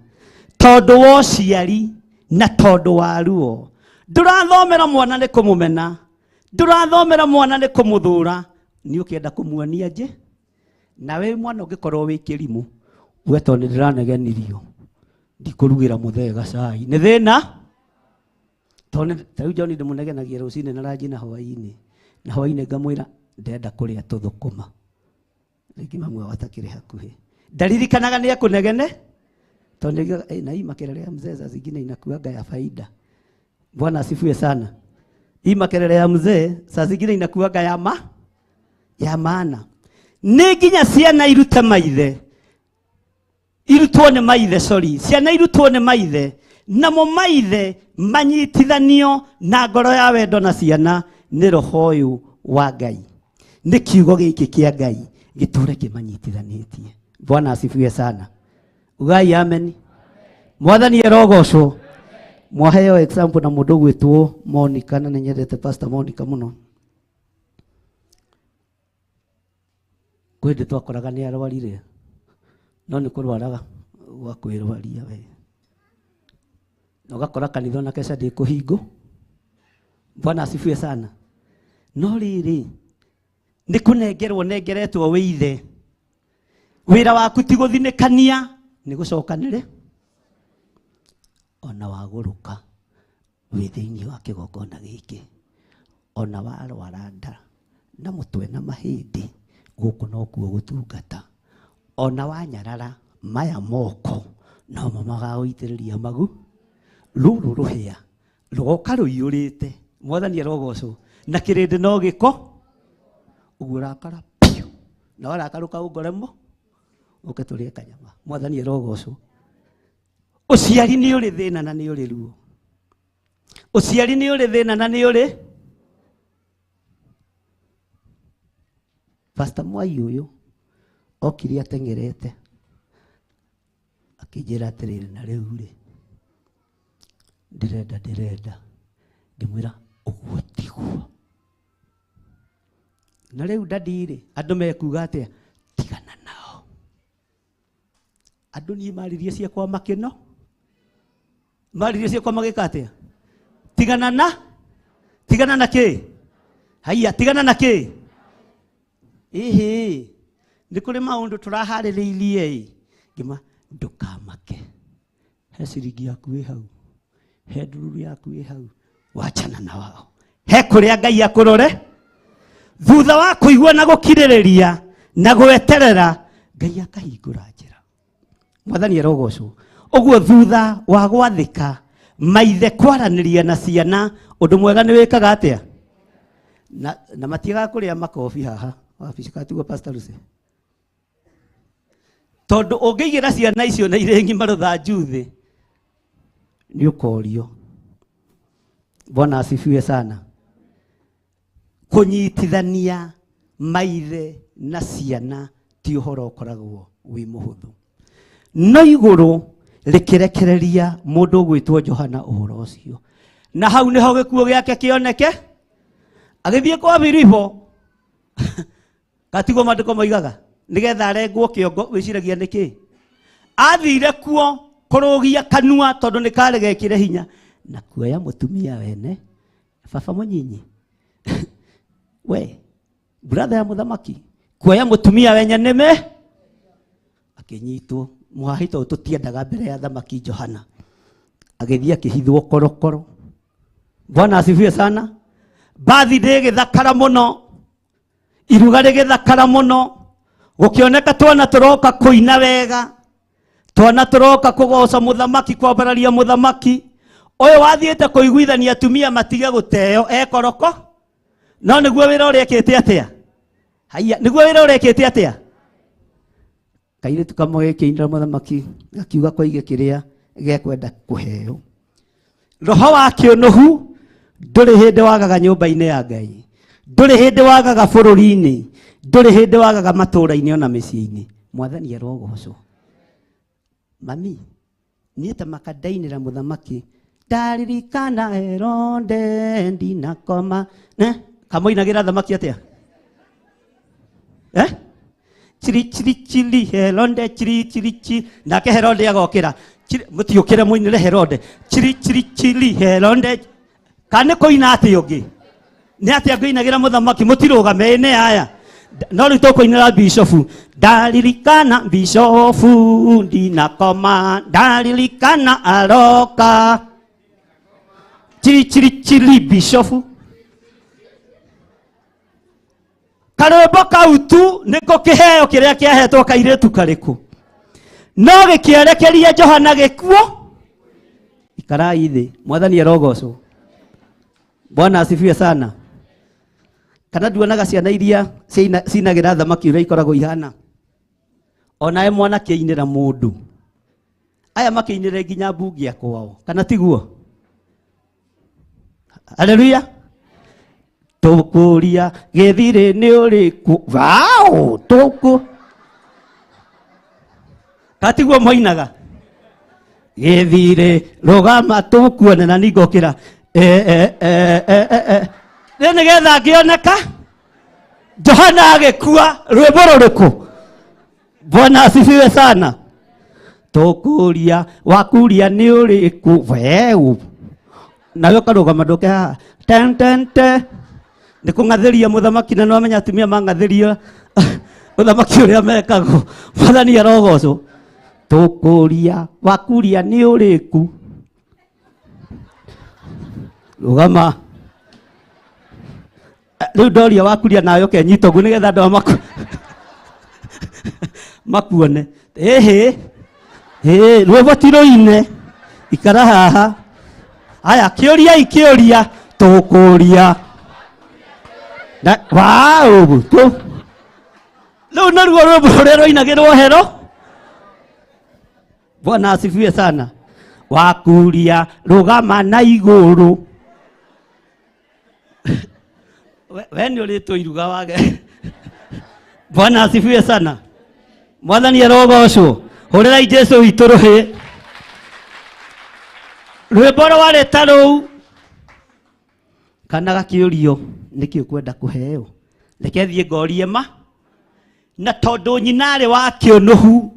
[SPEAKER 8] Tondũ wa ũciari na tondũ wa ruo, ndũrathomera mwana nĩ kũmũmena, ndũrathomera mwana nĩ kũmũthũra, nĩ ũkĩenda kũmuonia nje. Nawe mwana ũngĩkorwo wĩ kĩrimũ, we tondũ nĩ ndĩranegenirio ndikũrugĩra mũthee gacai, nĩ thĩna. Tondũ ta rĩu John ndĩmũnegenagia rũcinĩ na ranji na hwaĩ-inĩ, na hwaĩ-inĩ ngamwĩra Ndĩrenda kũrĩa tũthũkũma. Rĩngĩ mamu wao atakĩrĩ hakuhĩ. Ndaririkanaga nĩ ekũnegene tondũ nĩaugaga, "Eh, na hii makelele ya mzee saa zingine inakuanga ya faida. Bwana asifiwe sana. Hii makelele ya mzee saa zingine inakuanga ya ma ya maana. Nĩ nginya ciana irute maithe irutwo nĩ maithe sorry ciana irutwo nĩ maithe namo maithe manyitithanio na ngoro ya wendo na ciana nĩ roho ũyũ wa Ngai nĩ kiugo gĩkĩ kĩa Ngai gĩtũre kĩmanyitithanĩtie. Bwana asifiwe sana. Ugai amen. Mwathani arogocwo. Mwaheo example na mũndũ ũgwĩtwo Monica na nĩnyendete Pastor Monica mũno. Kwĩ hĩndĩ twakoraga nĩ arwarire no nĩ kũrwaraga gwa kwĩrwaria we na ũgakora kanitha ona keca ndĩkũhingwo. Bwana asifiwe sana. No rĩrĩ nĩ kũnengerwo nengeretwo wĩ ithe wĩra waku ti gũthinĩkania nĩ gũcokanĩrĩ ona wagũrũka wĩ thĩinĩ wa kĩgongona gĩkĩ ona warwara nda na mũtwe na mahĩndĩ gũkũ nokuo gũtungata ona wanyarara maya moko nomo magagũitĩrĩria magu rũrũ rũhĩa rũgoka rũiyũrĩte mwathani arogocwo na kĩrĩndĩ no gĩko ũguo rakara piũ na warakarũka ũngoremo ũke tũrĩe kanyama mwathani arogocwo. Ũciari nĩ ũrĩ thĩna na nĩ ũrĩ ruo. Ũciari nĩ ũrĩ thĩna na nĩ ũrĩ Pastor Mwai ũyũ okire ateng'erete akĩnjĩra atĩrĩrĩ na rĩu rĩ ndĩrenda ndĩrenda ngĩmwĩra ũguo tiguo na rĩu dadi rĩ andũ mekuga atĩa tigana nao andũ niĩ maririe ciakwa makĩno maririe ciakwa magĩka atĩa tigana na tigana na kĩ haiya tigana na kĩ ĩhĩ nĩ kũrĩ maũndũ tũraharĩrĩirie ĩ ngĩma ndũkamake he ciringi yaku ĩ hau he ndururu yaku ĩ hau wachana na wao he kũrĩa Ngai akũrore thutha wa kũigua na gũkirĩrĩria na gweterera Ngai akahingũra njĩra mwathani arogocwo ũguo thutha wa gwathĩka maithe kwaranĩria na ciana ũndũ mwega nĩ wĩkaga atĩa na, na matiagaga kũrĩa makobi haha wabici katiguo Pastor Lucy tondũ ũngĩigĩra ciana icio na irĩ ng'ima rũthanju thĩ nĩ ũkorio. Bwana asifiwe sana. Kũnyitithania maithe na ciana ti ũhoro ũkoragwo wĩ mũhũthũ no igũrũ rĩkĩrekereria mũndũ ũgwĩtwo Johana ũhoro ũcio na hau nĩho gĩkuũ gĩake kĩoneke agĩthiĩ kwa Filipo katiguo maandĩko moigaga nĩgetha arengwo kĩongo wĩciragia nĩkĩ athire kuo kũrũgia kanua tondũ nĩ karĩ gekĩre hinya na kuoya mũtumia wene baba mũnyinyi we brother ya mũthamaki kuoya mũtumia wenye nĩme akĩnyitwo mũhahi tondũ tũtiendaga mbere ya thamaki Johana agĩthiĩ akĩhithwo korokoro. Bwana asifiwe sana. Bathi ndĩgĩthakara mũno iruga rĩgĩthakara mũno gũkĩoneka twana tũroka kũina wega twana tũroka kũgoca mũthamaki kwambararia mũthamaki ũyũ wathiĩte kũiguithania atumia matige gũteo ekoroko no nĩguo wĩra ũrĩa ekĩte atĩa haiya nĩguo wĩra ũrĩa ekĩte atĩa kairĩtu kamwe gĩkĩinĩra mũthamaki gakiuga koige kĩrĩa gekwenda kũheo. Roho wa kĩũnũhu ndũrĩ hĩndĩ wagaga nyũmba-inĩ ya Ngai ndũrĩ hĩndĩ wagaga bũrũri-inĩ ndũrĩ hĩndĩ wagaga matũũra-inĩ ona mĩciĩ-inĩ. Mwathani arogocwo. Mami niĩ ta makandainĩra mũthamaki ndaririkana Herode ndinakoma ne kamũinagĩra thamaki atĩa eh chiri chiri chiri Herode chiri chiri chiri nake Herode agokĩra mũtiũkĩre mũinĩre Herode chiri chiri chiri Herode kana nĩ kũina atĩa ũngĩ nĩ atĩa ngũinagĩra mũthamaki mũtirũgame nĩ aya no rĩu tũkũinĩra bishofu ndaririkana bishofu ndinakoma ndaririkana aroka chiri chiri chiri bishofu Karwĩmbo kau tu nĩko kĩheo kĩrĩa kĩahetwo kairĩtu karĩkũ no gĩkĩerekeria Johana gĩkuo. Ikarai thĩ, mwathani arogocwo. Bwana asifiwe sana. Kana nduonaga ciana iria cinagĩra thamaki ũrĩa ikoragwo ihana? Onawe mwanake ainĩra mũndũ, aya makĩinĩre nginya mbunge kwao, kana tiguo? Haleluya. Tũkũria gĩthirĩ nĩ ũrĩkũ? Wow, tũkũ katiguo moinaga gĩthirĩ rũgama tũkuone na ningokĩra rĩ nĩgetha ngĩoneka. Johana agĩkua rwĩmbo rũrĩkũ? Bwana asifiwe sana. Tũkũria wakuria nĩ ũrĩkũ? Weu nawe ũkarũgama ndũke haha ten ten te nĩ kũng'athĩria mũthamaki, na nĩwamenya atumia mang'athĩria mũthamaki ũrĩa mekagwo. Mwathani arogocwo. Tũkũria wakuria nĩ ũrĩkũ? Rũgama rĩu ndoria wakuria nawe ũkenyita ũguo nĩgetha andũ aya makuone. Ĩhĩ ĩ rwĩmbo ti rũine, ikara haha. Aya kĩũriai kĩũria tũkũria na wow tũ rĩu nĩruo rwĩmbo rũrĩa rũinagĩrwo hero. Bwana asifiwe sana. Wakuria rũgama na igũrũ. We nĩ ũrĩtwo iruga wage. Bwana asifiwe sana. Mwathani arogocwo. Hũrĩrai Jesu witũ rũhĩ. Rwĩmbo rwarĩ ta rũu. Kana gakĩũrio nĩkĩ ũkwenda kũheo, reke thiĩ ngorie ma. Na tondũ nyina arĩ wa kĩũnũhu,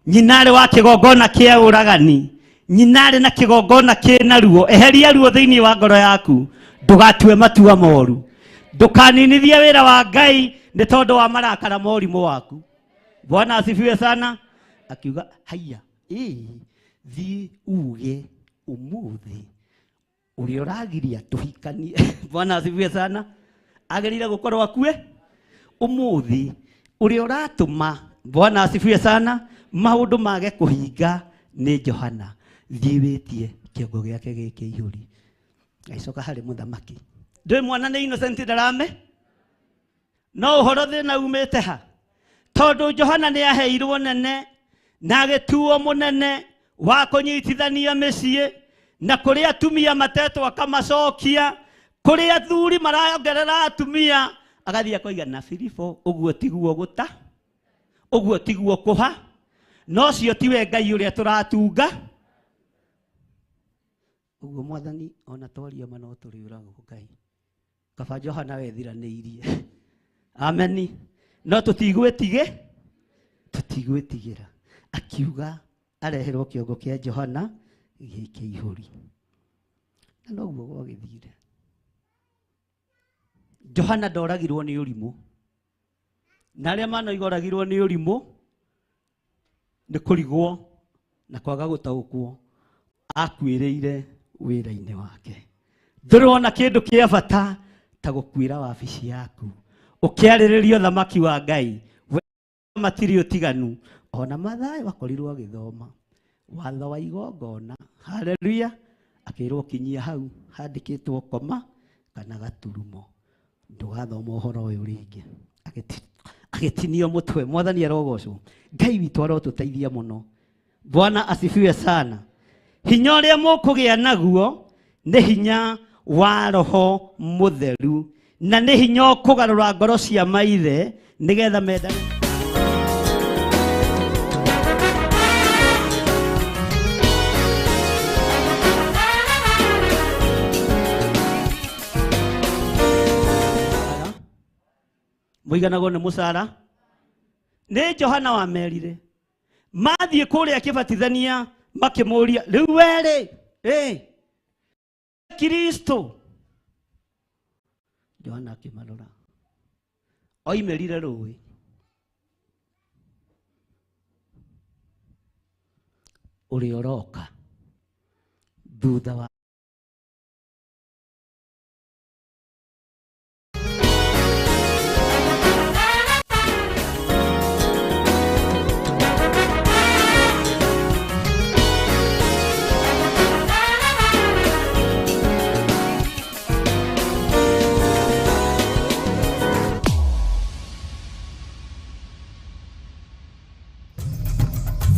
[SPEAKER 8] nyina arĩ wa kĩgongona kĩa ũragani, nyina arĩ na kĩgongona kĩna ruo, eheria ruo thĩinĩ wa ngoro yaku, ndũgatue matua moru, ndũkaninithie wĩra wa Ngai nĩ tondũ wa marakara ma ũrimũ waku. Bwana asifiwe sana. Akiuga haiya, ĩĩ thiĩ uge ũmũthĩ ũrĩa ũragiria tũhikanie. Bwana asifiwe sana. Agĩrĩire gũkorwo akue ũmũthĩ ũrĩa ũratũma, Bwana asifiwe sana, maũndũ mage kũhinga nĩ Johana. Thiĩ wĩtie kĩongo gĩake gĩkĩ ihũri. Agĩcoka harĩ mũthamaki. Ndũĩ mwana nĩ innocent ndarame, no ũhoro thĩna umĩte ha? Tondũ Johana nĩ aheirwo nene na agĩtuo mũnene wa kũnyitithania mĩciĩ, na kũrĩ atumia matetwo akamacokia, kũrĩ athuri marongerera atumia, agathiĩ akoiga na Filipo ũguo tiguo gũta, ũguo tiguo kũha, no ũcio tiwe Ngai ũrĩa tũratunga. Ũguo mwathani ona twaria ma no tũrĩũragwo Ngai. Kaba Johana wethiranĩirie. Ameni. No tũtigwĩtigĩ, tũtigwĩtigĩra. Akiuga areherwo kĩongo kĩa Johana gĩkĩ ihũri. Na noguo gwagĩthire. Johana ndoragirwo nĩ ũrimũ. Na arĩa manoiga oragirwo nĩ ũrimũ nĩ kũrigwo na kwaga gũtaũkwo, akuĩrĩire wĩra-inĩ wake. Ndũrona kĩndũ kĩa bata ta gũkuĩra wabici yaku ũkĩarĩrĩria ũthamaki wa Ngai. We matirĩ ũtiganu. Ona Mathayo akorirwo agĩthoma watho wa igongona. Haleluya. Akĩrwo kinyia hau handĩkĩtwo koma kana gaturumo, ndũgathoma ũhoro ũyũ rĩngĩ. Agĩtinio mũtwe. Mwathani arogocwo. Ngai witũ arotũteithia mũno. Bwana asifiwe sana. Hinya ũrĩa mũkũgĩa naguo nĩ hinya wa Roho Mũtheru, na nĩ hinya ũkũgarũra ngoro cia maithe nĩgetha mendane. Mũiganagwo nĩ mũcara. Nĩ Johana wamerire mathiĩ kũrĩa akĩbatithania, makĩmũria rĩu werĩ ĩ Kristo. Johana akĩmarora, oimĩrire rũĩ ũrĩa ũroka thutha wa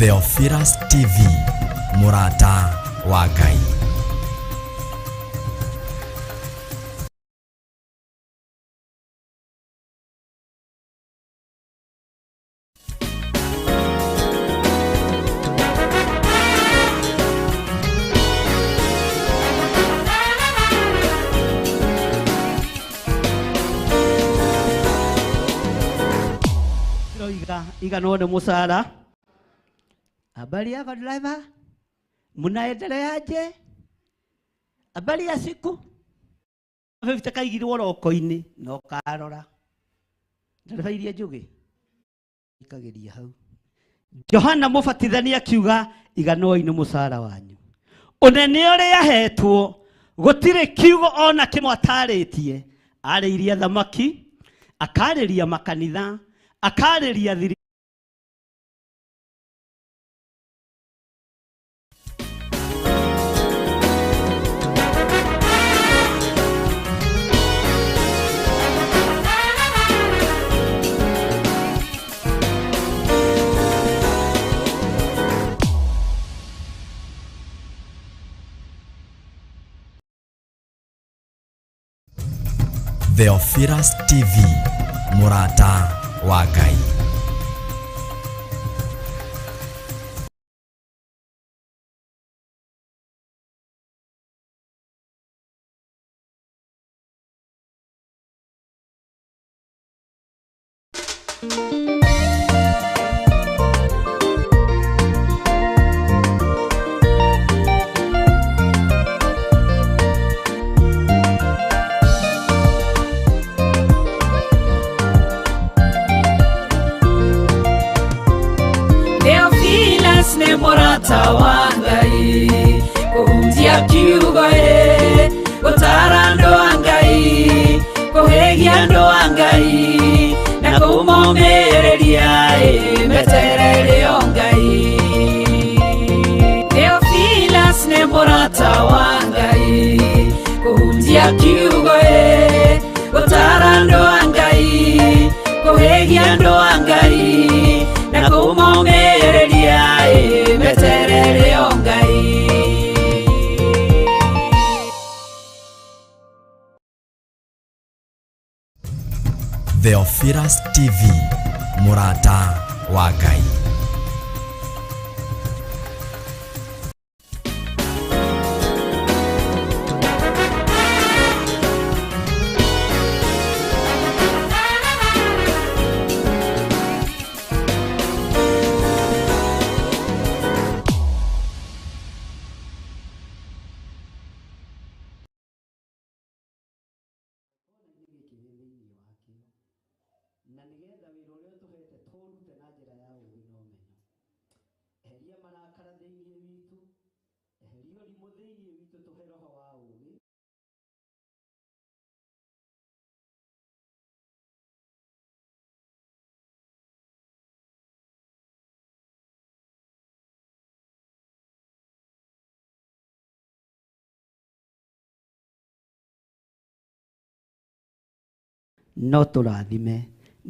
[SPEAKER 5] Theophilus TV, mũrata wa Ngai.
[SPEAKER 8] Iga iganwo nĩ mũcara. Habari yako driver, mnaendeleaje? Habari ya siku. 50 kaigirwo roko-inĩ no karora ndereba iria njũgĩ ikageria hau. Johana Mũbatithania akiuga iganwoi nĩ mũcara wanyu. Ũnene ũrĩa ahetwo gũtirĩ kiugo ona kĩmwe atarĩtie. Arĩirie thamaki, akarĩria makanitha, akarĩria thiri.
[SPEAKER 5] Theophilus TV, mũrata wa Ngai.
[SPEAKER 7] Theophilus nĩ mũrata wa Ngai, kũhunjia kiugo ĩ, gũtaara andũ a Ngai, kũhĩgia andũ a Ngai, na kũmomĩrĩria ĩ, meterere o Ngai. Theophilus nĩ mũrata wa Ngai, kũhunjia kiugo ĩ, gũtaara andũ a Ngai, kũhĩgia andũ a Ngai, na kũmomĩrĩria ĩ, meterere o Ngai.
[SPEAKER 5] Theophilus TV, mũrata wa Ngai.
[SPEAKER 8] Na nĩgetha wĩra ũrĩa ũtũhete tũũrute na njĩra ya ũũgĩ na ũmenyo. Eheria marakara thĩinĩ witũ, eheria ũrimũ thĩinĩ witũ, tũhe roho wa ũũgĩ. No tũrathime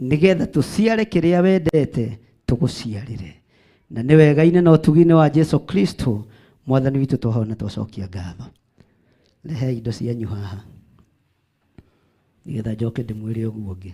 [SPEAKER 8] nĩgetha tũciare kĩrĩa wendete tũgũciarĩre, na nĩ wega-inĩ na ũtugi-inĩ wa Jesu Kristo mwathani witũ twahoya na twacokia ngatho. Rehei indo cianyu haha nĩgetha njoke ndĩmwĩre ũguo ũngĩ.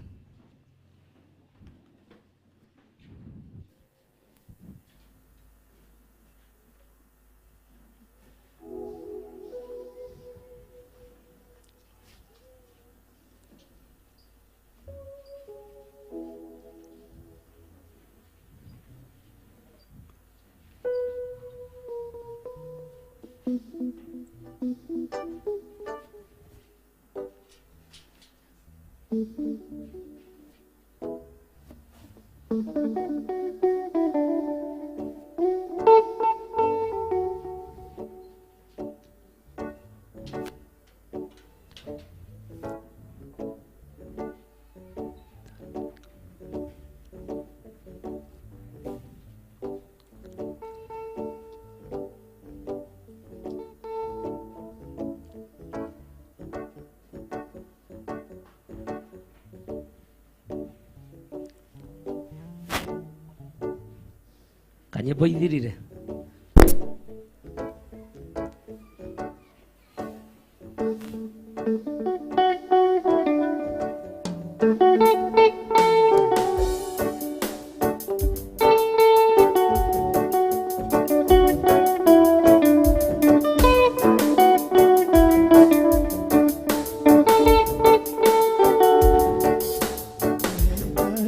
[SPEAKER 8] Nyĩmbo ithirire.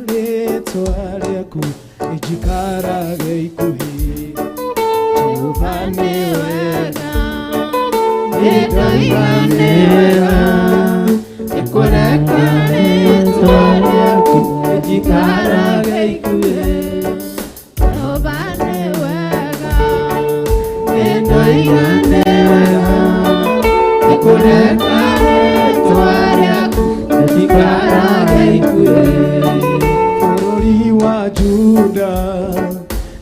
[SPEAKER 2] Rĩtwa rĩaku rĩnjikarage ikuhĩ. Jehova nĩ wega, nĩndoiga nĩ wega, nĩkũreka rĩtwa rĩaku rĩnjikarage ikuhĩ. Jehova nĩ wega, nĩndoiga nĩ wega, nĩkũreka rĩtwa rĩaku rĩnjikarage ikuhĩ. Bũrũri wa Juda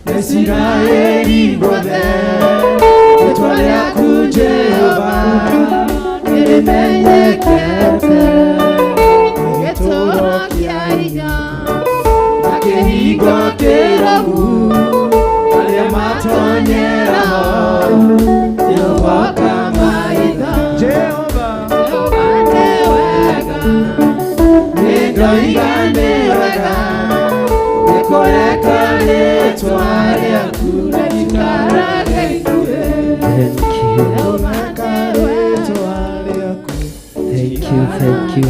[SPEAKER 2] na Isiraeli guothe, rĩtwa rĩaku Jehova nĩrĩmenyekete. Gĩtũũro kĩa hinya na kĩhingo kĩrũmu, arĩa matonyera ho Jehova kamaitha. Jehova, Jehova nĩ wega, nĩndoiga nĩ wega, nĩkũreka rĩtwa rĩaku rĩikarage ikuhĩ.
[SPEAKER 8] Thank you.
[SPEAKER 2] Rĩtwa rĩaku
[SPEAKER 8] Thank you, thank you.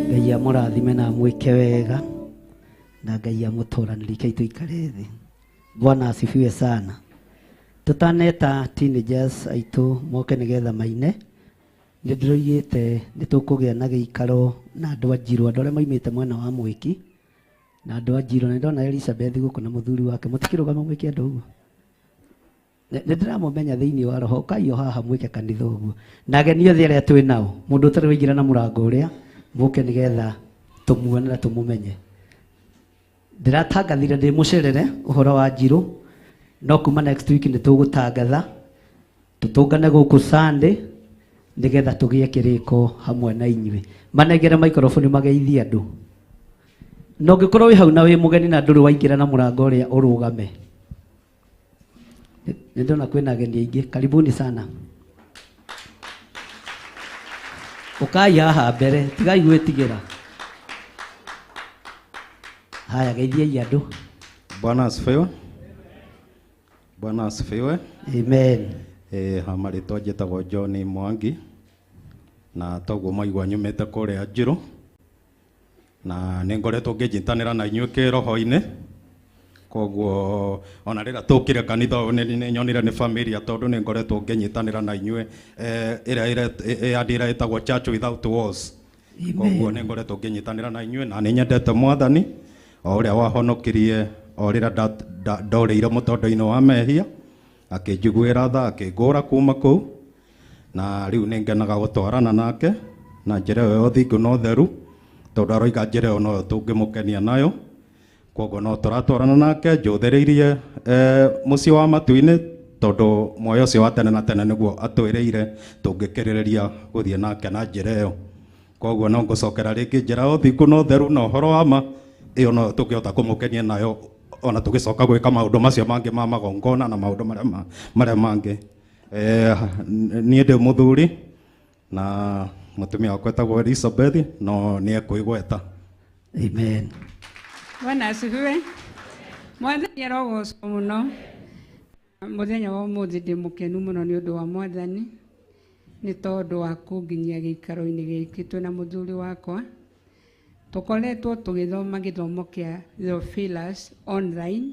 [SPEAKER 8] Ngai amũrathime na amwĩke wega na Ngai amũtũranĩrie kai tũikare thĩ. Bwana asifiwe sana. Tũtaneta teenagers aitũ moke nĩgetha maine, nĩ ndĩroigĩte nĩ tũkũgĩa na gĩikaro na andũ a Njirũ, andũ arĩa maimĩte mwena wa Mwĩki na andũ a Njirũ. Nĩ ndona Elizabeth gũkũ na mũthuri wake, mũtikĩrũgama mwĩke andũ ũguo. Nĩ ndĩramũmenya thĩinĩ wa roho, ũkai o haha mwĩke kanitha ũguo. Na ageni othe arĩa twĩ nao, mũndũ ũtarĩ waingĩra na mũrango ũrĩa, mũke nĩgetha tũmuone na tũmũmenye. Ndĩratangathire ndĩ mũcerere ũhoro wa Njirũ, no kuma next week nĩ tũgũtangatha tũtũngane gũkũ Sunday nĩgetha tũgĩe kĩrĩko hamwe na inyuĩ. Manengere maikoroboni mageithie andũ. Na ũngĩkorwo wĩ hau na wĩ mũgeni na ndũrĩ waingĩra na mũrango ũrĩa ũrũgame. Nĩ ndona kwĩna ageni aingĩ, karibuni sana. Ũkai haha mbere, tigai gwĩtigĩra. Haya, geithiai andũ.
[SPEAKER 9] Bwana asifiwe. Bwana asifiwe.
[SPEAKER 8] Amen.
[SPEAKER 9] Ha marĩtwa njĩtagwo John Mwangi na toguo maigua nyumĩte kũrĩa Njirũ na nĩ ngoretwo ngĩnyitanĩra na inyuĩ kĩroho-inĩ, koguo ona rĩrĩa tũkire kanitha ũyũ nĩ nyonire nĩ familia tondũ nĩ ngoretwo ngĩnyitanĩra na inyuĩ ĩrĩa ĩrĩa ĩtagwo Church Without Walls. Koguo nĩ ngoretwo ngĩnyitanĩra na inyuĩ na nĩ nyendete Mwathani o ũrĩa wahonokirie o rĩrĩa ndorĩire mũtondo-inĩ wa mehia, akĩnjiguĩra tha, akĩngũra kuma kũu, na rĩu nĩ ngenaga gũtwarana nake na njĩra ĩyo ya ũthingu na ũtheru, tondũ aroiga njĩra ĩyo noyo tũngĩmũkenia nayo. Koguo no tũratwarana nake njũthĩrĩirie mũciĩ wa matu-inĩ, tondũ muoyo ũcio wa tene na tene nĩguo atwĩrĩire tũngĩkĩrĩrĩria gũthiĩ nake na njĩra ĩyo. Koguo no ngũcokera rĩngĩ njĩra ya ũthingu na ũtheru na ũhoro wa ma, ĩyo no tũngĩhota kũmũkenia nayo ona tũgĩcoka gwĩka maũndũ macio mangĩ ma magongona na maũndũ marĩa mangĩ. Niĩ ndĩ mũthuri na mũtumia wakwa etagwo Elizabeth, no nĩ ekwĩgweta.
[SPEAKER 8] Amen.
[SPEAKER 6] Bwana asifiwe. Mwathani arogocwo mũno. Mũthenya wa ũmũthĩ ndĩ mũkenu mũno nĩ ũndũ wa Mwathani, nĩ tondũ wa kũnginyia gĩikaro-inĩ gĩkĩ twĩna mũthuri wakwa. Tũkoretwo tũgĩthoma gĩthomo kĩa Theophilus online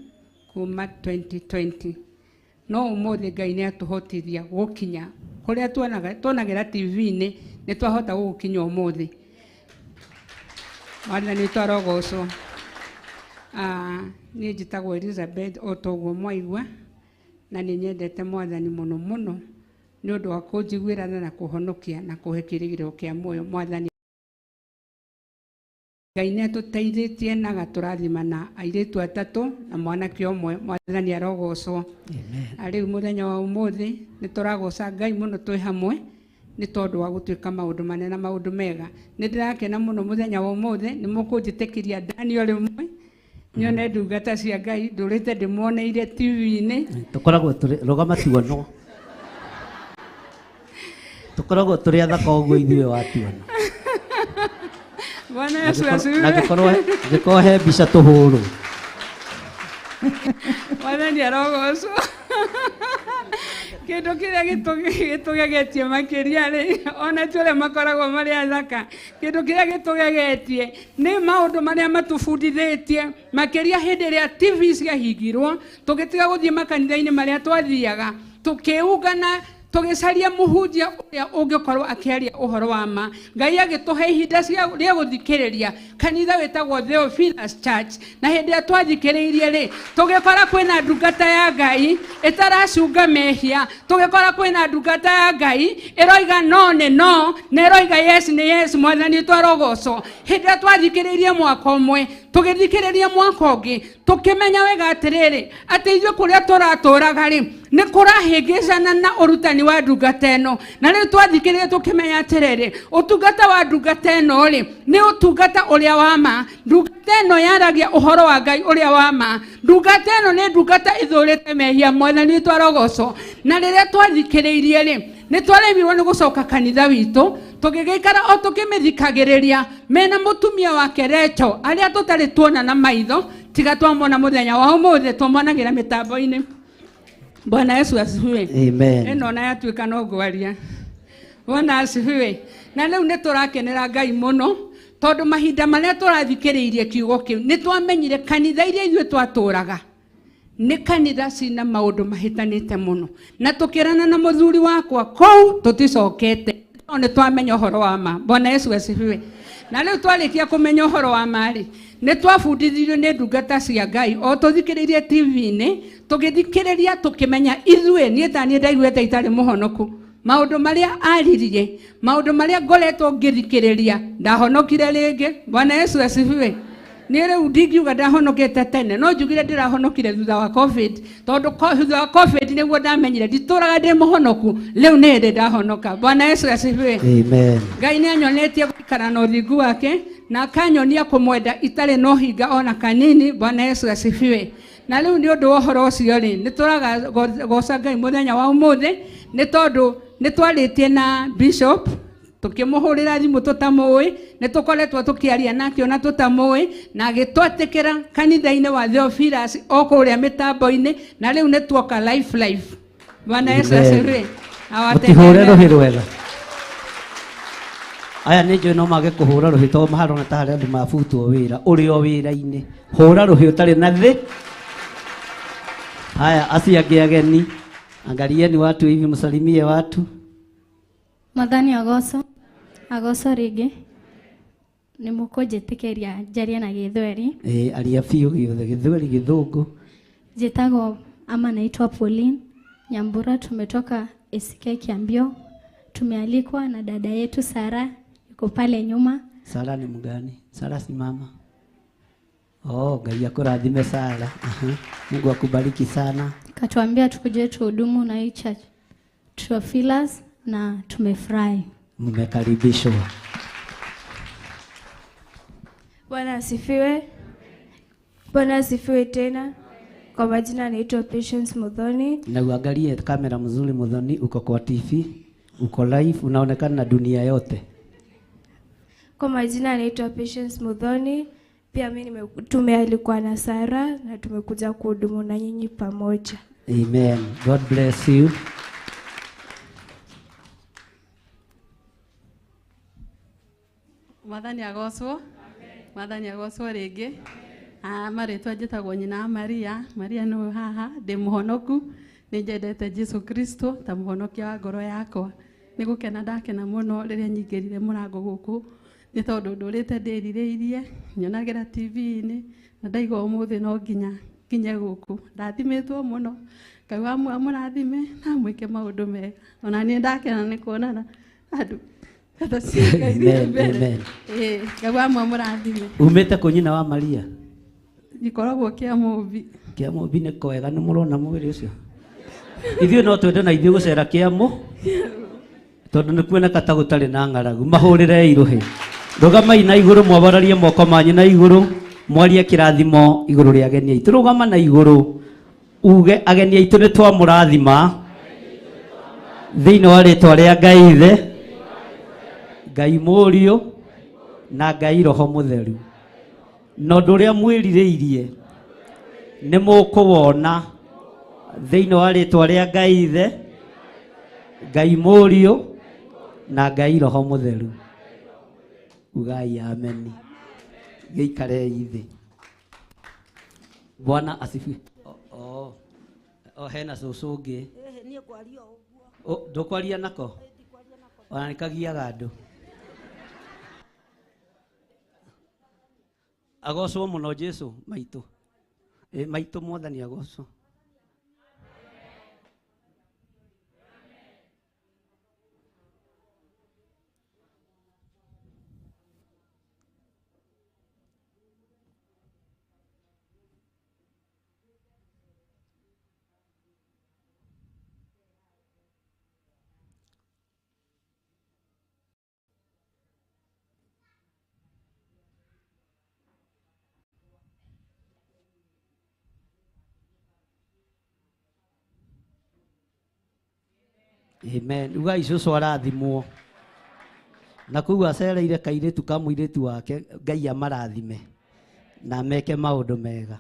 [SPEAKER 6] kuma 2020. No ũmũthĩ Ngai nĩ atũhotithia gũkinya kũrĩa tuonagĩra TV-inĩ, nĩ twahota gũgũkinya ũmũthĩ. Mwathani witũ arogocwo. Niĩ njĩtagwo Elizabeth o ta ũguo mwaigua, na nĩ nyendete Mwathani mũno mũno nĩ ũndũ wa kũnjiguĩra tha na kũhonokia na kũhe kĩĩrĩgĩrĩro kĩa muoyo. Mwathani Ngai nĩ atũteithĩtie na agatũrathima na airĩtu atatũ na mwanake ũmwe. Mwathani arogocwo. Na rĩu mũthenya wa ũmũthĩ nĩ tũragoca Ngai mũno twĩ hamwe nĩ tondũ wa gũtuĩka maũndũ manene na maũndũ mega. Nĩ ndĩrakena mũno mũthenya wa ũmũthĩ, nĩ mũkũnjĩtĩkĩria Daniel rĩmwe Nyone ndungata cia Ngai ndũrĩte ndĩmoneire TV-inĩ.
[SPEAKER 8] Tũkoragwo tũrĩ rũgama tuonwo. Tũkoragwo tũrĩ athaka ũguo ithuĩ watuona.
[SPEAKER 6] Bwana Yesu asifiwe.
[SPEAKER 8] Na ngĩkorwo he mbica tũhũrwo.
[SPEAKER 6] Mwathani arogocwo. Kĩndũ kĩrĩa gĩtũgegetie makĩria rĩ, ona ti ũrĩa makoragwo marĩ athaka, kĩndũ kĩrĩa gĩtũgegetie nĩ maũndũ marĩa matũbundithĩtie makĩria hĩndĩ ĩrĩa TV ciahingirwo, tũgĩtiga gũthiĩ makanitha-inĩ marĩa twathiaga, tũkĩungana tũgĩcaria mũhunjia ũrĩa ũngĩkorwo akĩaria ũhoro wa ma. Ngai agĩtũhe ihinda rĩa gũthikĩrĩria kanitha wĩtagwo Theophilus Church, na hĩndĩ ĩrĩa twathikĩrĩirie rĩ, tũgĩkora kwĩna ndungata ya Ngai ĩtaracunga mehia, tũgĩkora kwĩna ndungata ya Ngai ĩroiga no nĩ no na ĩroiga yes nĩ yes. Mwathani witũ arogocwo. Hĩndĩ ĩrĩa twathikĩrĩirie mwaka ũmwe, tũgĩthikĩrĩria mwaka ũngĩ, tũkĩmenya wega atĩrĩrĩ, atĩ ithuĩ kũrĩa tũratũraga rĩ, nĩ kũrahĩngĩcana na ũrutani wa ndungata ĩno. Na rĩu twathikĩrĩria tũkĩmenya atĩrĩrĩ, ũtungata wa ndungata ĩno rĩ, nĩ ũtungata ũrĩa wa ma. Ndungata ĩno yaragia ũhoro wa Ngai ũrĩa wa ma. Ndungata ĩno nĩ ndungata ĩthũrĩte mehia. Mwathani witũ arogocwo. Na rĩrĩa twathikĩrĩirie rĩ, nĩ twaremirwo nĩ gũcoka kanitha witũ, tũgĩgĩikara o tũkĩmĩthikagĩrĩria mena mũtumia wake Rachel, arĩa tũtarĩ tuona na maitho, tiga twamona mũthenya wa ũmũthĩ, tũmonagĩra mĩtambo-inĩ. Bwana Yesu asifiwe.
[SPEAKER 8] Amen.
[SPEAKER 6] Ĩno ona yatuĩka no ngwaria. Bwana asifiwe. Na rĩu nĩ tũrakenera Ngai mũno, tondũ mahinda marĩa tũrathikĩrĩirie kiugo kĩu, nĩ twamenyire kanitha iria ithuĩ twatũraga nĩ kanitha cina maũndũ mahĩtanĩte mũno, na tũkĩrana na mũthuri wakwa kũu tũticokete, no nĩ twamenya ũhoro wa ma. Bwana Yesu asifiwe. Na rĩu twarĩkia kũmenya ũhoro wa ma rĩ, nĩ twabundithirio nĩ ndungata cia Ngai o tũthikĩrĩirie TV-inĩ, tũgĩthikĩrĩria tũkĩmenya ithuĩ, niĩ ta niĩ ndaiguĩte itarĩ mũhonoku, maũndũ marĩa aririe, maũndũ marĩa ngoretwo ngĩthikĩrĩria, ndahonokire rĩngĩ. Bwana Yesu asifiwe. Niĩ rĩu ndingiuga ndahonokete tene, no njugire ndĩrahonokire thutha wa COVID, tondũ thutha wa COVID nĩguo ndamenyire nditũraga ndĩ mũhonoku, rĩu nĩ hĩndĩ ndahonoka. Bwana Yesu asifiwe.
[SPEAKER 8] Amen.
[SPEAKER 6] Ngai nĩ anyonetie gũikara na ũthingu wake, na akanyonia kũmwenda itarĩ na ũhinga ona kanini. Bwana Yesu asifiwe. Na rĩu nĩ ũndũ wa ũhoro ũcio rĩ, nĩ tũragoca Ngai mũthenya wa ũmũthĩ, nĩ tondũ nĩ twarĩtie na bishop, tũkĩmũhũrĩra thimũ tũtamũĩ, nĩ tũkoretwo tũkĩaria nake ona tũtamũĩ, na agĩtwatĩkĩra kanitha-inĩ wa Theophilus o kũrĩa mĩtambo-inĩ, na rĩu nĩ tuoka life life. Bwana Yesu
[SPEAKER 8] Amen.
[SPEAKER 6] asifiwe.
[SPEAKER 8] Mũtihũre rũhĩ rwega. Aya nĩ njũĩ no mage kũhũra rũhĩ tondũ maharona ta harĩ andũ mabutwo wĩra, ũrĩ o wĩra-inĩ. Hũra rũhĩ ũtarĩ na thĩ. Haya, acio angĩ ageni, angalieni watu hivi, msalimie watu.
[SPEAKER 10] Mwathani agocwo, agocwo rĩngĩ. Nĩ mũkũnjĩtĩkĩria njarie na Gĩthweri.
[SPEAKER 8] Aria biũ gĩothe, Gĩthweri, Gĩthũngũ.
[SPEAKER 10] Njĩtagwo ama naitwa Pauline Nyambura, tumetoka ACK Kiambio. Tumealikwa na dada yetu Sara, yuko pale nyuma.
[SPEAKER 8] Sara ni mgani? Sara simama. Oh, Ngai akurathime Sara. Aha. Mungu akubariki sana.
[SPEAKER 10] Katuambia tukuje tuhudumu na hii church Theophilus, na tumefurahi.
[SPEAKER 8] Mmekaribishwa.
[SPEAKER 11] Bwana asifiwe. Bwana asifiwe tena. Kwa majina naitwa Patience Muthoni.
[SPEAKER 8] Na uangalie kamera mzuri Muthoni, uko kwa TV, uko live, unaonekana na dunia yote.
[SPEAKER 11] Kwa majina naitwa Patience Muthoni. Pia mimi tumealikwa na Sara na tumekuja kuhudumu na nyinyi pamoja.
[SPEAKER 8] Amen. God bless you.
[SPEAKER 12] Mwathani agocwo. Mwathani agocwo rĩngĩ. Marĩtwa njĩtagwo nyina wa Maria. Maria nĩwe haha, ndĩ mũhonoku. Nĩ njendete Jesu Kristo ta mũhonokia wa ngoro yakwa. Nĩ gũkena ndakena mũno rĩrĩa nyingĩrire mũrango gũkũ, nĩ tondũ ndũrĩte ndĩrirĩirie, nyonagĩra T V-inĩ, na ndaigua ũmũthĩ no nginya nginye gũkũ. Ndathimĩtwo mũno. Ngai wa amũrathime na amwĩke maũndũ mega. Ona niĩ ndakena nĩ kuonana andũ.
[SPEAKER 8] Amen, amen.
[SPEAKER 12] Ngai wa amũrathime.
[SPEAKER 8] Umĩte kũ nyina wa Maria?
[SPEAKER 12] Gĩkoragwo kĩa Mũmbi.
[SPEAKER 8] Kĩa Mũmbi nĩ kwega, nĩ mũrona mwĩrĩ ũcio. Ithuĩ no twende na ithuĩ gũcera Kĩamũ, tondũ nĩ kuoneka ta gũtarĩ na ng'aragu. Mahũrĩrei rũhĩ. Rũgamai na igũrũ, mwambararie moko manyu na igũrũ. Mwarie kĩrathimo igũrũ rĩa ageni aitũ. Rũgama na igũrũ uge ageni aitũ nĩ twamũrathima thĩinĩ wa rĩtwa rĩa Ngai Ithe, Ngai Mũriũ na Ngai Roho Mũtheru. Na ũndũ ũrĩa mwĩrirĩirie nĩ mũkũwona thĩinĩ wa rĩtwa rĩa Ngai Ithe, Ngai Mũriũ na Ngai Roho Mũtheru. Ugai ameni. Gĩikarei thĩ. Bwana asifiwe. O hena cũcũ ũngĩ. Ndũkwaria nako? Ona nĩkagiaga andũ. Agocwo mũno Jesu maitũ. Maitũ Mwathani agocwo. Amen. Ugai cũcũ arathimwo. Na kũu acereire kairĩtu ka mũirĩtu wake, Ngai amarathime na meke maũndũ mega.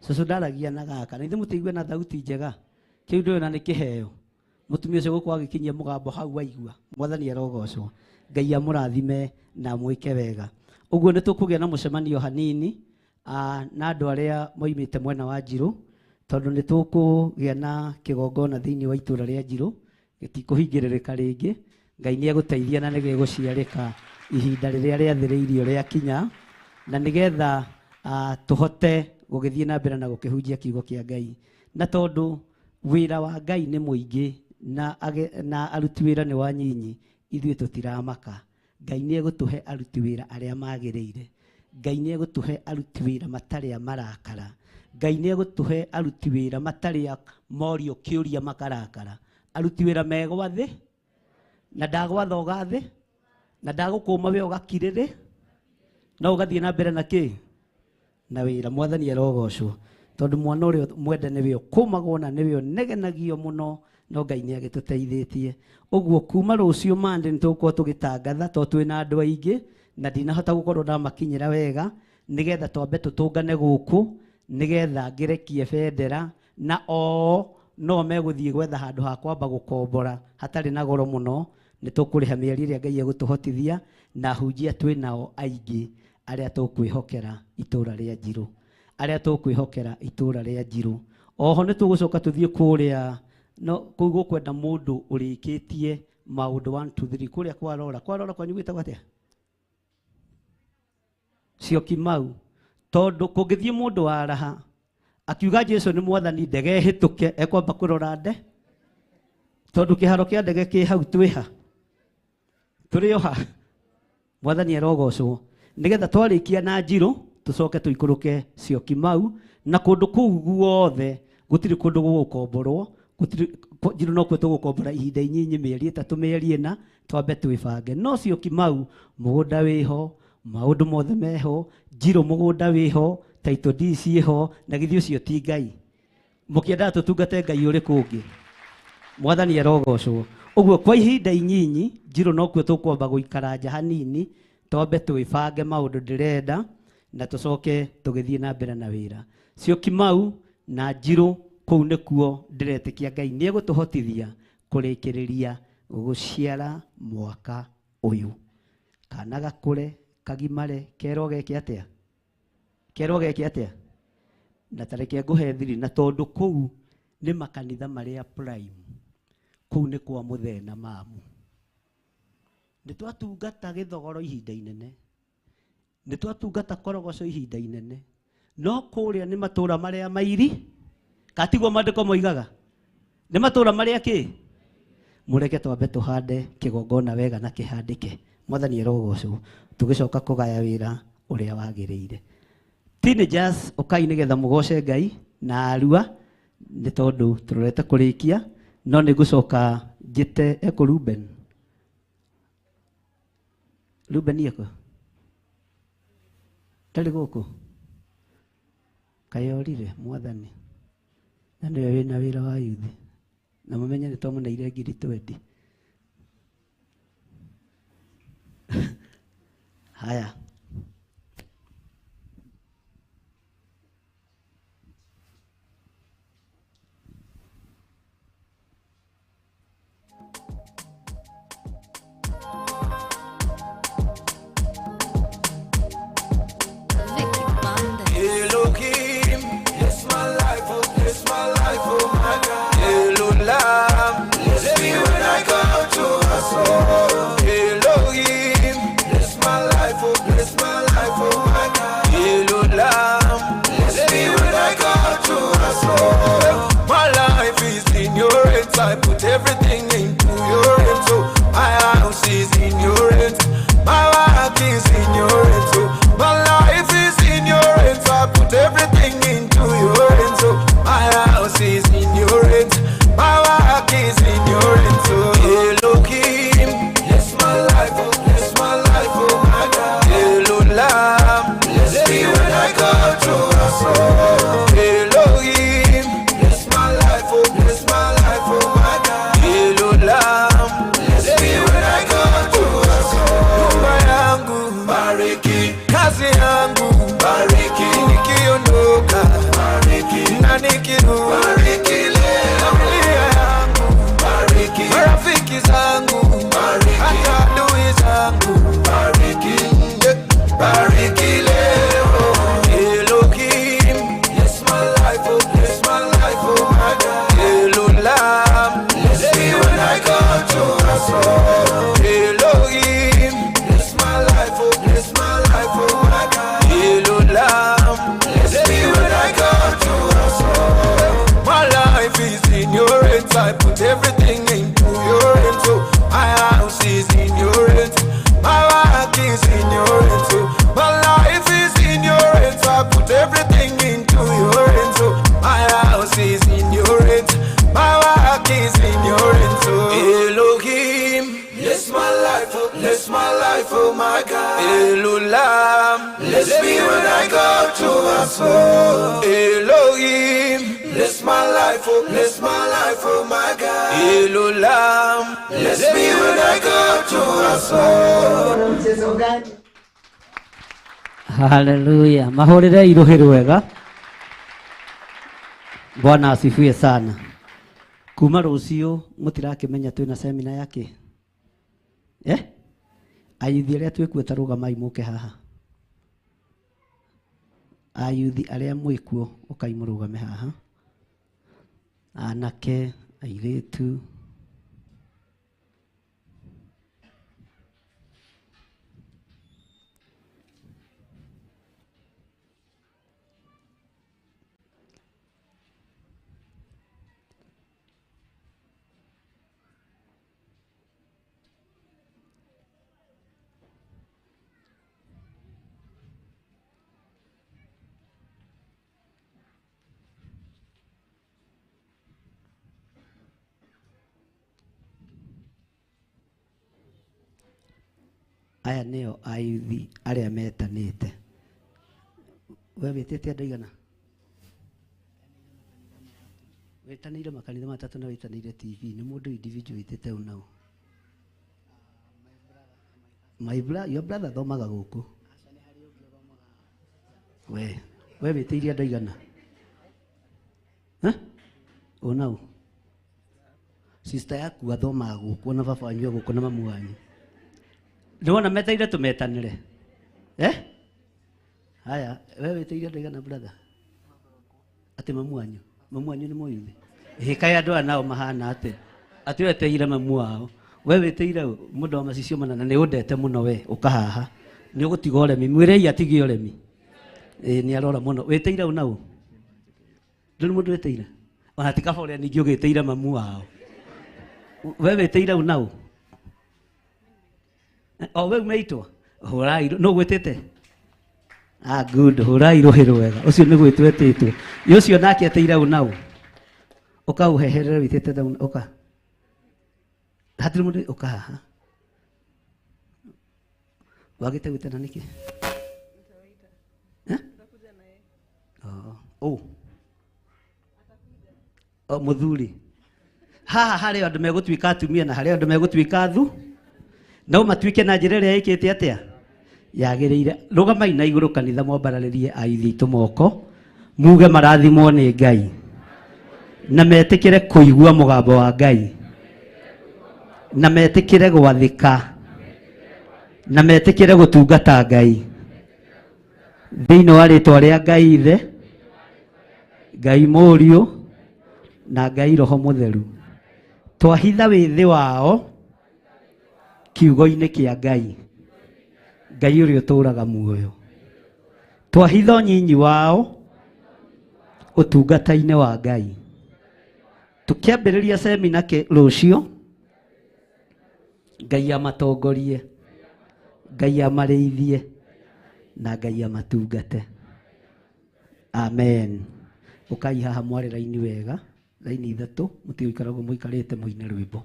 [SPEAKER 8] Cũcũ ndaragia na gaka. Na ithuĩ mũtigue na thauti njega. Kĩu ndũĩ na nĩ kĩheo. Mũtumia ũcio gũkũ agĩkinyia mũgambo hau waigua. Mwathani arogocwo. Ngai amũrathime na amwĩke wega. Ũguo nĩ tũkũgĩa na mũcemanio hanini na andũ arĩa moimĩte mwena wa Njirũ, tondũ nĩ tũkũgĩa na kĩgongona thĩinĩ wa itũũra rĩa Njirũ. Gĩtikũhingĩrĩrĩka rĩngĩ. Ngai nĩ egũteithia na nĩgĩgũciarĩka ihinda rĩrĩa rĩathĩrĩirio rĩakinya, na nĩgetha tũhote gũgĩthiĩ na mbere na gũkĩhunjia kiugo kĩa Ngai. Na tondũ wĩra wa Ngai nĩ mũingĩ na aruti wĩra nĩ wanyinyi, ithuĩ tũtiramaka. Ngai nĩ egũtũhe aruti wĩra arĩa magĩrĩire. Ngai nĩ egũtũhe aruti wĩra matarĩ a marakara. Ngai nĩ egũtũhe aruti wĩra matarĩ a morio kĩũria makarakara. Aruti wĩra megwa thĩ na ndagwatha ũgathĩ na ndagũkũma we ũgakirĩrĩ no ũgathiĩ na mbere na kĩ na wĩra. Mwathani arogocwo, tondũ mwana ũrĩa mwende nĩwe ũkũmagwo na nĩwe ũnegenagio mũno, no Ngai nĩ agĩtũteithĩtie. Ũguo kuma rũciũ Monday nĩ tũgũkorwo tũgĩtangatha, tondũ twĩna andũ aingĩ na ndinahota gũkorwo ndamakinyĩra wega, nĩgetha twambe tũtũngane gũkũ, nĩgetha ngĩrekie bendera na o no megũthiĩ gwetha handũ ha kwamba gũkombora hatarĩ na goro mũno. Nĩ tũkũrĩha mĩeri ĩrĩa Ngai egũtũhotithia, na hunjia twĩ nao aingĩ arĩa tũkwĩhokera itũũra rĩa Njirũ, arĩa tũkwĩhokera itũũra rĩa Njirũ. Oho nĩ tũgũcoka tũthiĩ kũrĩa, no kũu gũkwenda mũndũ ũrĩkĩtie maũndũ 1 2 3 kũrĩa kwa Rora. Kwa Rora kwanyu gwĩtagwo atĩa? Syokimau. Tondũ kũngĩthiĩ mũndũ wa raha akiuga Jesu nĩ Mwathani, ndege ĩhĩtũke, ekwamba kũrora nde, tondũ kĩharo kĩa ndege kĩ hau twĩha, tũrĩ o ha. Mwathani arogocwo. Nĩgetha twarĩkia na Njirũ tũcoke tũikũrũke Syokimau, na kũndũ kũu guothe gũtirĩ kũndũ gũgũkomborwo, gũtirĩ Njirũ no kuo tũgũkombora ihinda inyinyi, mĩeri 3 mĩeri 4, twambe twĩbange. No Syokimau mũgũnda wĩho, maũndũ mothe meho, Njirũ mũgũnda wĩho, title deed ciĩho, na githĩ ũcio ti Ngai? Mũkĩendaga tũtungate Ngai ũrĩkũ ũngĩ? Mwathani arogocwo. Ũguo kwa ihinda inyinyi Njirũ no kuo tũkwamba gũikara nja hanini, twambe twĩbange maũndũ ndĩrenda, na tũcoke tũgĩthiĩ na mbere na wĩra. Syokimau na Njirũ kũu nĩkuo ndĩretĩkia Ngai nĩ egũtũhotithia kũrĩkĩrĩria gũciara mwaka ũyũ. Kana gakũre, kagimare, kerwo geke atĩa? Kerwo geke atĩa? Na tareke ngũhe thiri, na tondũ kũu nĩ makanitha marĩa prime, kũu nĩ kwa Mũthee na Mamu. Nĩ twatungata gĩthogoro ihinda inene, nĩ twatungata korogoco ihinda inene, no kũrĩa nĩ matũũra marĩa mairi, katiguo maandĩko moigaga, nĩ matũũra marĩa kĩ? Mũreke twambe tũhande kĩgongona wega na kĩhandĩke. Mwathani arogocwo. Tũgĩcoka kũgaya wĩra ũrĩa wagĩrĩire. Teenagers, ũkai nĩgetha mũgoce Ngai na arua, nĩ tondũ tũrorete kũrĩkia, no nĩ ngũcoka njĩte eko Ruben. Ruben eko? Ndarĩ gũkũ? Kaĩ orire mwathani na nĩwe wĩna wĩra wa yuthi na mũmenye nĩ twamũneire ngiri 20. Haya.
[SPEAKER 13] Elohim, bless my life, oh, bless my life, oh my God. Elolam, bless me when I go to hustle. Elohim, bless my life, oh, bless my life, oh my God. Elolam, bless me when I go to hustle. My life is in your hands, I put everything into your hands. So my house is in your hands, my work is in your hands. So my life is in your hands, I put everything into your hands. So my house is in your hands, my work is in your hands. So Elohim, bless my life, oh, bless my life, oh my God. Elolam, bless me when I go to hustle. Elohim, bless my life, oh, bless my life, oh my God. Elolam, bless me when I go to hustle. Nyumba yangu bariki, kazi yangu bariki, nikiondoka bariki, na nikirudi bariki, familia yangu bariki, marafiki zangu bariki, hata adui zangu bariki, yeah. Bariki leo. Elohim, bless my life, oh, bless my life, oh my God. Elolam, bless me when I go to hustle. Elohim, bless my life, oh, bless my life, oh my God. Elolam, bless me when I go to hustle. My life is in your hands, I put everything into your hands. So my house is in your hands, my work is in your hands. So my life is in your hands, I put everything into your hands. So my house is in your hands, my work is in your hands. So Elohim, bless my life, oh, bless my life, oh my God. Elolam, bless me when I go to hustle. Elohim, bless my life, oh, bless my life, oh my God. Elolam, bless me when I go to hustle.
[SPEAKER 3] Mchezo gani?
[SPEAKER 8] Haleluya. Mahũrĩre irũhĩ rwega. Bwana asifiwe sana. Kuma rũciũ mũtirakĩmenya twĩna semina yake. Eh? Ayuthi arĩa twĩkuo ta rũgamai mũke haha. Ayuthi arĩa mwĩkuo ũkai mũrũgame haha. Anake, airĩtu. Aya nĩo ayuthi arĩa metanĩte. We wĩtĩte andũ aigana? Wĩtanĩire makanitha matatũ na wĩtanĩire TV. Nĩ mũndũ individual wĩtĩte ũ nao? My brother, your brother athomaga gũkũ. We wĩtĩire andũ aigana? Ũ nao? Sister yaku athomaga gũkũ na baba wanyu e gũkũ na mamu wanyu. Nĩwona meteire tũmetanĩre. Eh? Haya, we wĩtĩire andũ aigana brother? Atĩ mamu wanyu. Mamu wanyu nĩ mũyuthi. Ĩĩ kaĩ andũ aya nao mahana atĩa? Atĩ weteire mamu wao. We wĩtĩire mũndũ wa macicio mana na nĩ ũndete mũno we ũka haha. Nĩ ũgũtiga ũremi. Mwĩrei atige ũremi. Ĩĩ nĩ arora mũno. Wĩtĩire ũ nau? Ndũrĩ mũndũ wĩtĩire? Ona ti kaba ũrĩa ningĩ ũgĩtĩire mamu wao. We wĩtĩire ũ nau? O we umeitwo? Hũrai, nũ gwĩtĩte? Ah, good, hũrai rũhĩ rwega. Ũcio nĩ gwĩtwo etĩtwo. Ĩ ũcio nake etĩire ũ nau? Ũka ũheherere wĩtĩte nau, ũka. Hatirĩ mũndũ, ũka haha. Wagĩte gwĩtana nĩkĩ? Eh? Oh, Ũ o muthuri haha harĩ andũ megũtuĩka atumia na harĩ andũ megũtuĩka athu no matuĩke na njĩra ĩrĩa ĩkĩte atĩa yagĩrĩire. Rũgamai na igũrũ kanitha mwambararĩrie aithĩ itũ moko muge marathimwo nĩ Ngai na metĩkĩre kũigua mũgambo wa Ngai na metĩkĩre gwathĩka na metĩkĩre gũtungata Ngai thĩinĩ wa rĩtwa rĩa Ngai Ithe, Ngai Mũriũ na Ngai Roho Mũtheru. Twahitha wĩthĩ wao kiugo-inĩ kĩa Ngai, Ngai ũrĩa ũtũũraga muoyo. Twahitha ũnyinyi wao ũtungata-inĩ wa Ngai. Tũkĩambĩrĩria semina rũciũ, Ngai amatongorie, Ngai amarĩithie na Ngai amatungate. Amen. Ũkai haha mware raini wega, raini ithatũ, mũtigũikara ũguo mũikarĩte mũine rwĩmbo.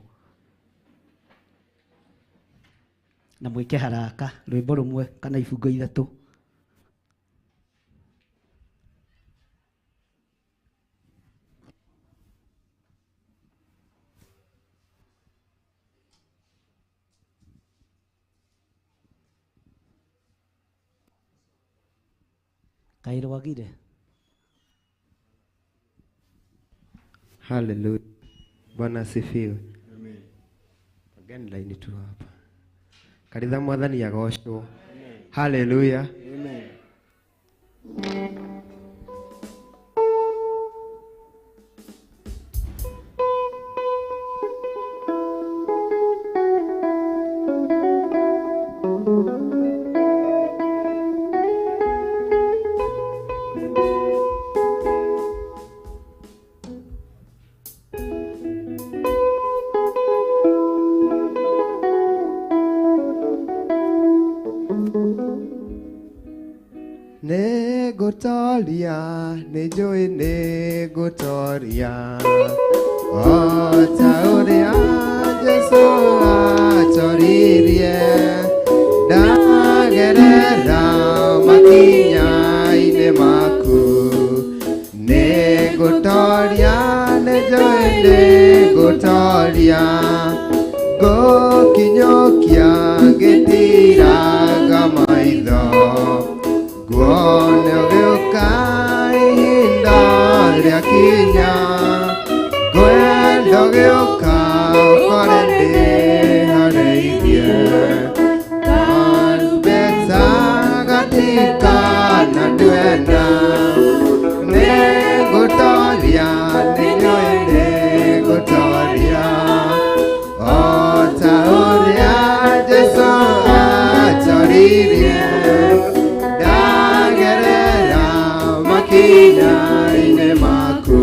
[SPEAKER 8] Na mwĩke haraka rwĩmbo rũmwe kana ibungo ithatũ. Kaĩ rwagire?
[SPEAKER 14] Hallelujah. Bwana asifiwe. Amen. Pangeni laini tu hapa. Kanitha Mwathani agocwo. Hallelujah.
[SPEAKER 2] Amen.
[SPEAKER 14] Nĩngũtoria, nĩnjũĩ nĩngũtoria o ta ũrĩa Jesũ atoririe. Ndagerera makinya-inĩ maku, nĩngũtoria, nĩnjũĩ nĩngũtoria, ngũkinyũkia ngĩtiraga maitho nguone ũgĩũka ihinda rĩakinya, ngwenda ũgĩũka ũkore ndĩharĩirie. Karumbeta gatikananduena, nĩngũtoria, nĩnjũĩ nĩngũtoria o ta ũrĩa Jesũ atoririe. Ndagerera makinya-inĩ maku,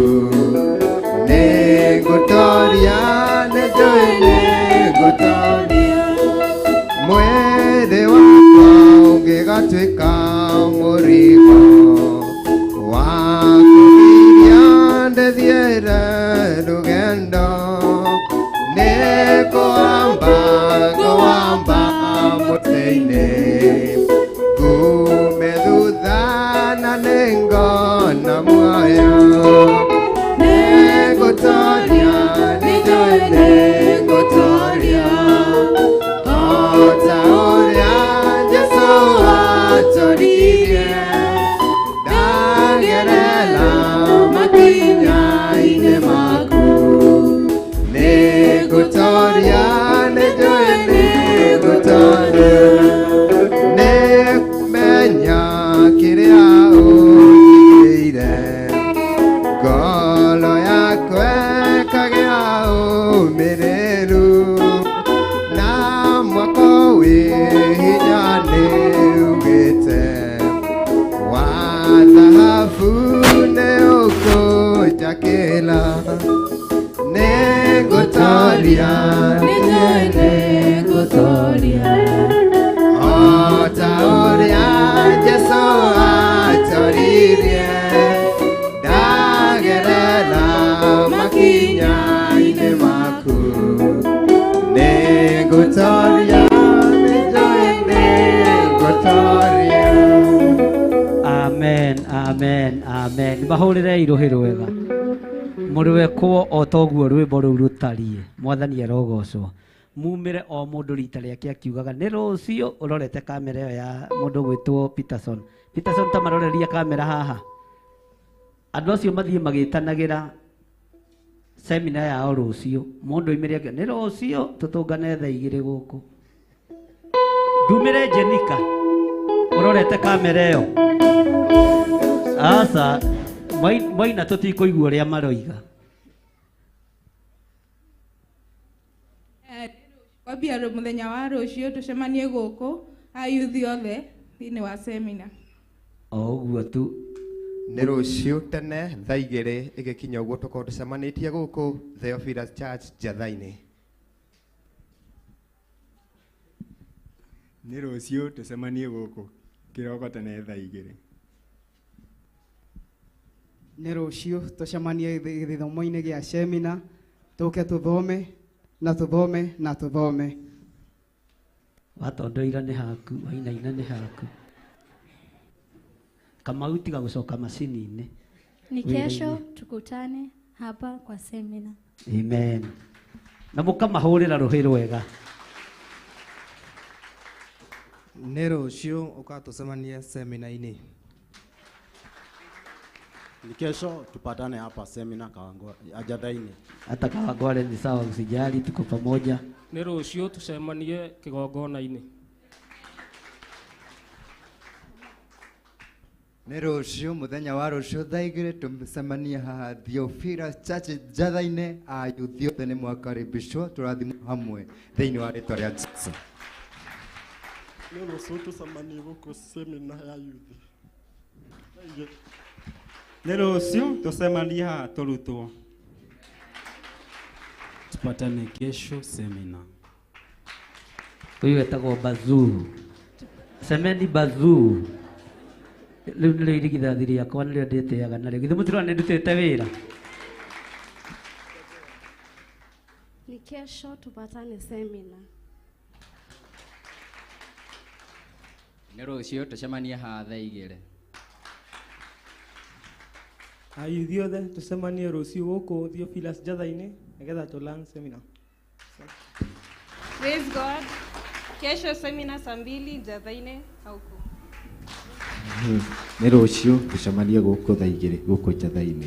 [SPEAKER 14] nĩngũtoria, nĩnjũĩ nĩngũtoria. Mwĩrĩ wakwa ũngĩgatuĩka mũrigo wa kũgiria ndĩthiĩre rũgendo, nĩngũamba ngũwamba mũtĩ-inĩ ngume thutha na nĩngona muoyo. Nĩngũtoria, nĩnjũĩ nĩngũtoria o ta ũrĩa Jesũ atoririe. Ndagerera makinya-inĩ maku, nĩngũtoria, nĩnjũĩ nĩngũtoria. Nĩngũmenya kĩrĩa ũnjigĩire, ngoro yakwa ĩkagĩa ũmĩrĩru, na mwako wĩ hinya nĩugĩte wa thahabu nĩũkũnjakĩra. Nĩngũtoria, nĩnjũĩ nĩngũtoria o ta ũrĩa Jesũ atoririe. Ndagerera makinya-inĩ maku, nĩngũtoria, nĩnjũĩ nĩngũtoria.
[SPEAKER 8] Amen, amen, amen. Mahũrĩrei rũhĩ rwega. Mũrwekwo o toguo rwĩmbo rũu rũtariĩ. Mwathani arogocwo. Mumĩre o mũndũ rita rĩake akiugaga nĩ rũciũ ũrorete kamera ĩyo ya mũndũ ũgwĩtwo Peterson. Peterson ta maroreria kamera haha. Andũ acio mathiĩ magĩtanagĩra semina yao rũciũ. Mũndũ oimĩre ake nĩ rũciũ tũtũngane thaa igĩrĩ gũkũ. Ndumĩre Jenika ũrorete kamera ĩyo. Aca moina tũtikũigua ũrĩa maroiga.
[SPEAKER 15] Kwambia mũthenya wa rũciũ tũcemanie gũkũ ayuthi othe thĩinĩ wa semina.
[SPEAKER 8] O ũguo tu.
[SPEAKER 16] Nĩ rũciũ tene thaa igĩrĩ ĩgĩkinya ũguo tũkorwo tũcemanĩtie gũkũ Theophilus Church Njatha-inĩ.
[SPEAKER 17] Nĩ rũciũ tũcemanie gũkũ kĩroko tene thaa igĩrĩ.
[SPEAKER 18] Nĩ rũciũ tũcemanie gĩthomo-inĩ gĩa semina, tũke tũthome na tũthome na tũthome.
[SPEAKER 8] Watondoira nĩ haku, wainaina nĩ haku. Kamau tiga gũcoka macini-inĩ.
[SPEAKER 10] Ni kesho tukutane hapa kwa semina.
[SPEAKER 8] Amen. Na mũkamahũrĩra rũhĩ rwega.
[SPEAKER 19] Nĩ rũciũ ũka tũcemanie semina-inĩ.
[SPEAKER 20] Ni kesho tupatane hapa semina Kawangware Njatha-inĩ.
[SPEAKER 8] Hata Kawangware ni sawa, usijali, tuko pamoja.
[SPEAKER 21] Nĩ rũciũ tũcemanie kĩgongona-inĩ.
[SPEAKER 1] Nĩ rũciũ mũthenya wa rũciũ thaa igĩrĩ tũcemanie haha Theophilus Church Njatha-inĩ. Ayuthi othe nĩ mwakaribishwo, tũrathimwo hamwe thĩinĩ wa rĩtwa rĩa Jesũ.
[SPEAKER 22] Nĩ rũciũ tũcemanie gũkũ semina ya yuthi.
[SPEAKER 23] Nĩ rũciũ tũcemanie haha tũrutwo.
[SPEAKER 24] Tupatane kesho semina.
[SPEAKER 8] Huyu etagwo Bazuu. Semeni Bazuu. Rĩu nĩrĩo irigithathi rĩakwa nĩrĩo ndĩtĩaga narĩo. Githĩ mũtirona nĩ ndutĩte wĩra?
[SPEAKER 25] Ni kesho tupatane semina.
[SPEAKER 26] Nĩ rũciũ tũcemanie haha thaa igĩrĩ.
[SPEAKER 27] Ayuthi othe tũcemanie rũciũ gũkũ Theophilus Njatha-inĩ nĩgetha tũ learn seminar.
[SPEAKER 28] Praise God. Kesho semina saa mbili Njatha-inĩ huku.
[SPEAKER 29] Nĩ rũciũ tũcemanie gũkũ thaa igĩrĩ gũkũ Njatha-inĩ.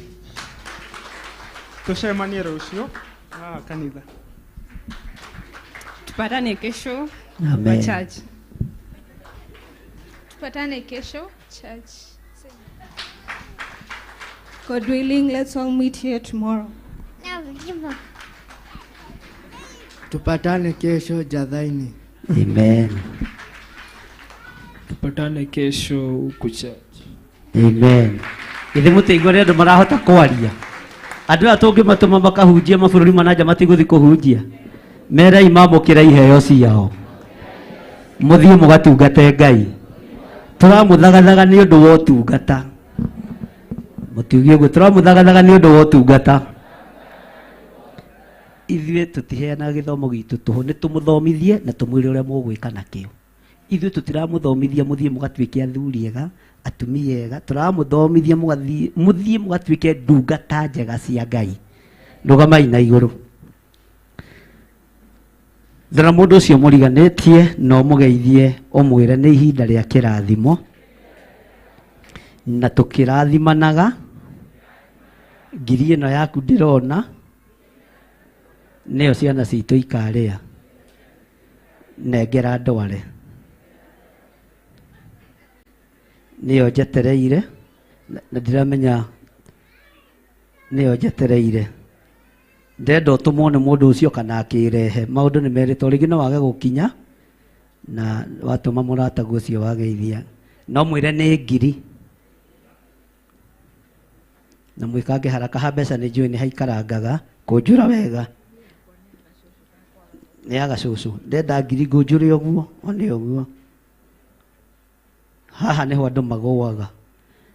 [SPEAKER 27] Tũcemanie rũciũ haha kanitha.
[SPEAKER 28] Tupatane kesho
[SPEAKER 8] Amen.
[SPEAKER 28] kwa church.
[SPEAKER 11] Tupatane kesho church. God willing, let's all meet here tomorrow.
[SPEAKER 1] Tupatane kesho Njatha-inĩ.
[SPEAKER 8] Amen.
[SPEAKER 21] Tupatane kesho huku church.
[SPEAKER 8] Amen. Githĩ mũtiigua nĩ andũ marahota kwaria. Andũ aya tũngĩmatũma makahunjia mabũrũri ma na nja matigũthiĩ kũhunjia. Merei mamũkĩre iheo ciao. Mũthiĩ mũgatungate Ngai. Tũramũthagathaga nĩ ũndũ wa ũtungata. Mũtiuge ũguo, tũramũthagathaga nĩ ũndũ wa ũtungata. Ithuĩ tũtiheanaga gĩthomo gitũ tũhũ, nĩ tũmũthomithie na tũmwĩre ũrĩa mũgwĩka nakĩo. Ithuĩ tũtiramũthomithia mũthiĩ mũgatuĩke athuri ega, atumia ega, tũramũthomithia mũthiĩ mũgatuĩke ndungata njega cia Ngai. Rũgamai na igũrũ. Ndona mũndũ ũcio mũriganĩtie na ũmũgeithie ũmwĩre nĩ ihinda rĩa kĩrathimo na tũkĩrathimanaga. Ngiri ĩno yaku ndĩrona nĩyo ciana citũ ikarĩa. Nengera ndware nĩyo njetereire na ndiramenya nĩyo njetereire. Ndenda ũtũmwo nĩ mũndũ ũcio kana akĩrehe. Maũndũ nĩ merĩtwo, rĩngĩ no wage gũkinya na watũma mũrataguo ũcio wageithia, no mwĩre nĩ ngiri na mwĩkange haraka. Ha mbeca nĩ njũĩ nĩ haikarangaga kũnjũra wega. Nĩ ya gacũcũ, ndenda ngiri ngũnjũre ũguo o nĩ ũguo. Haha nĩho andũ magũaga.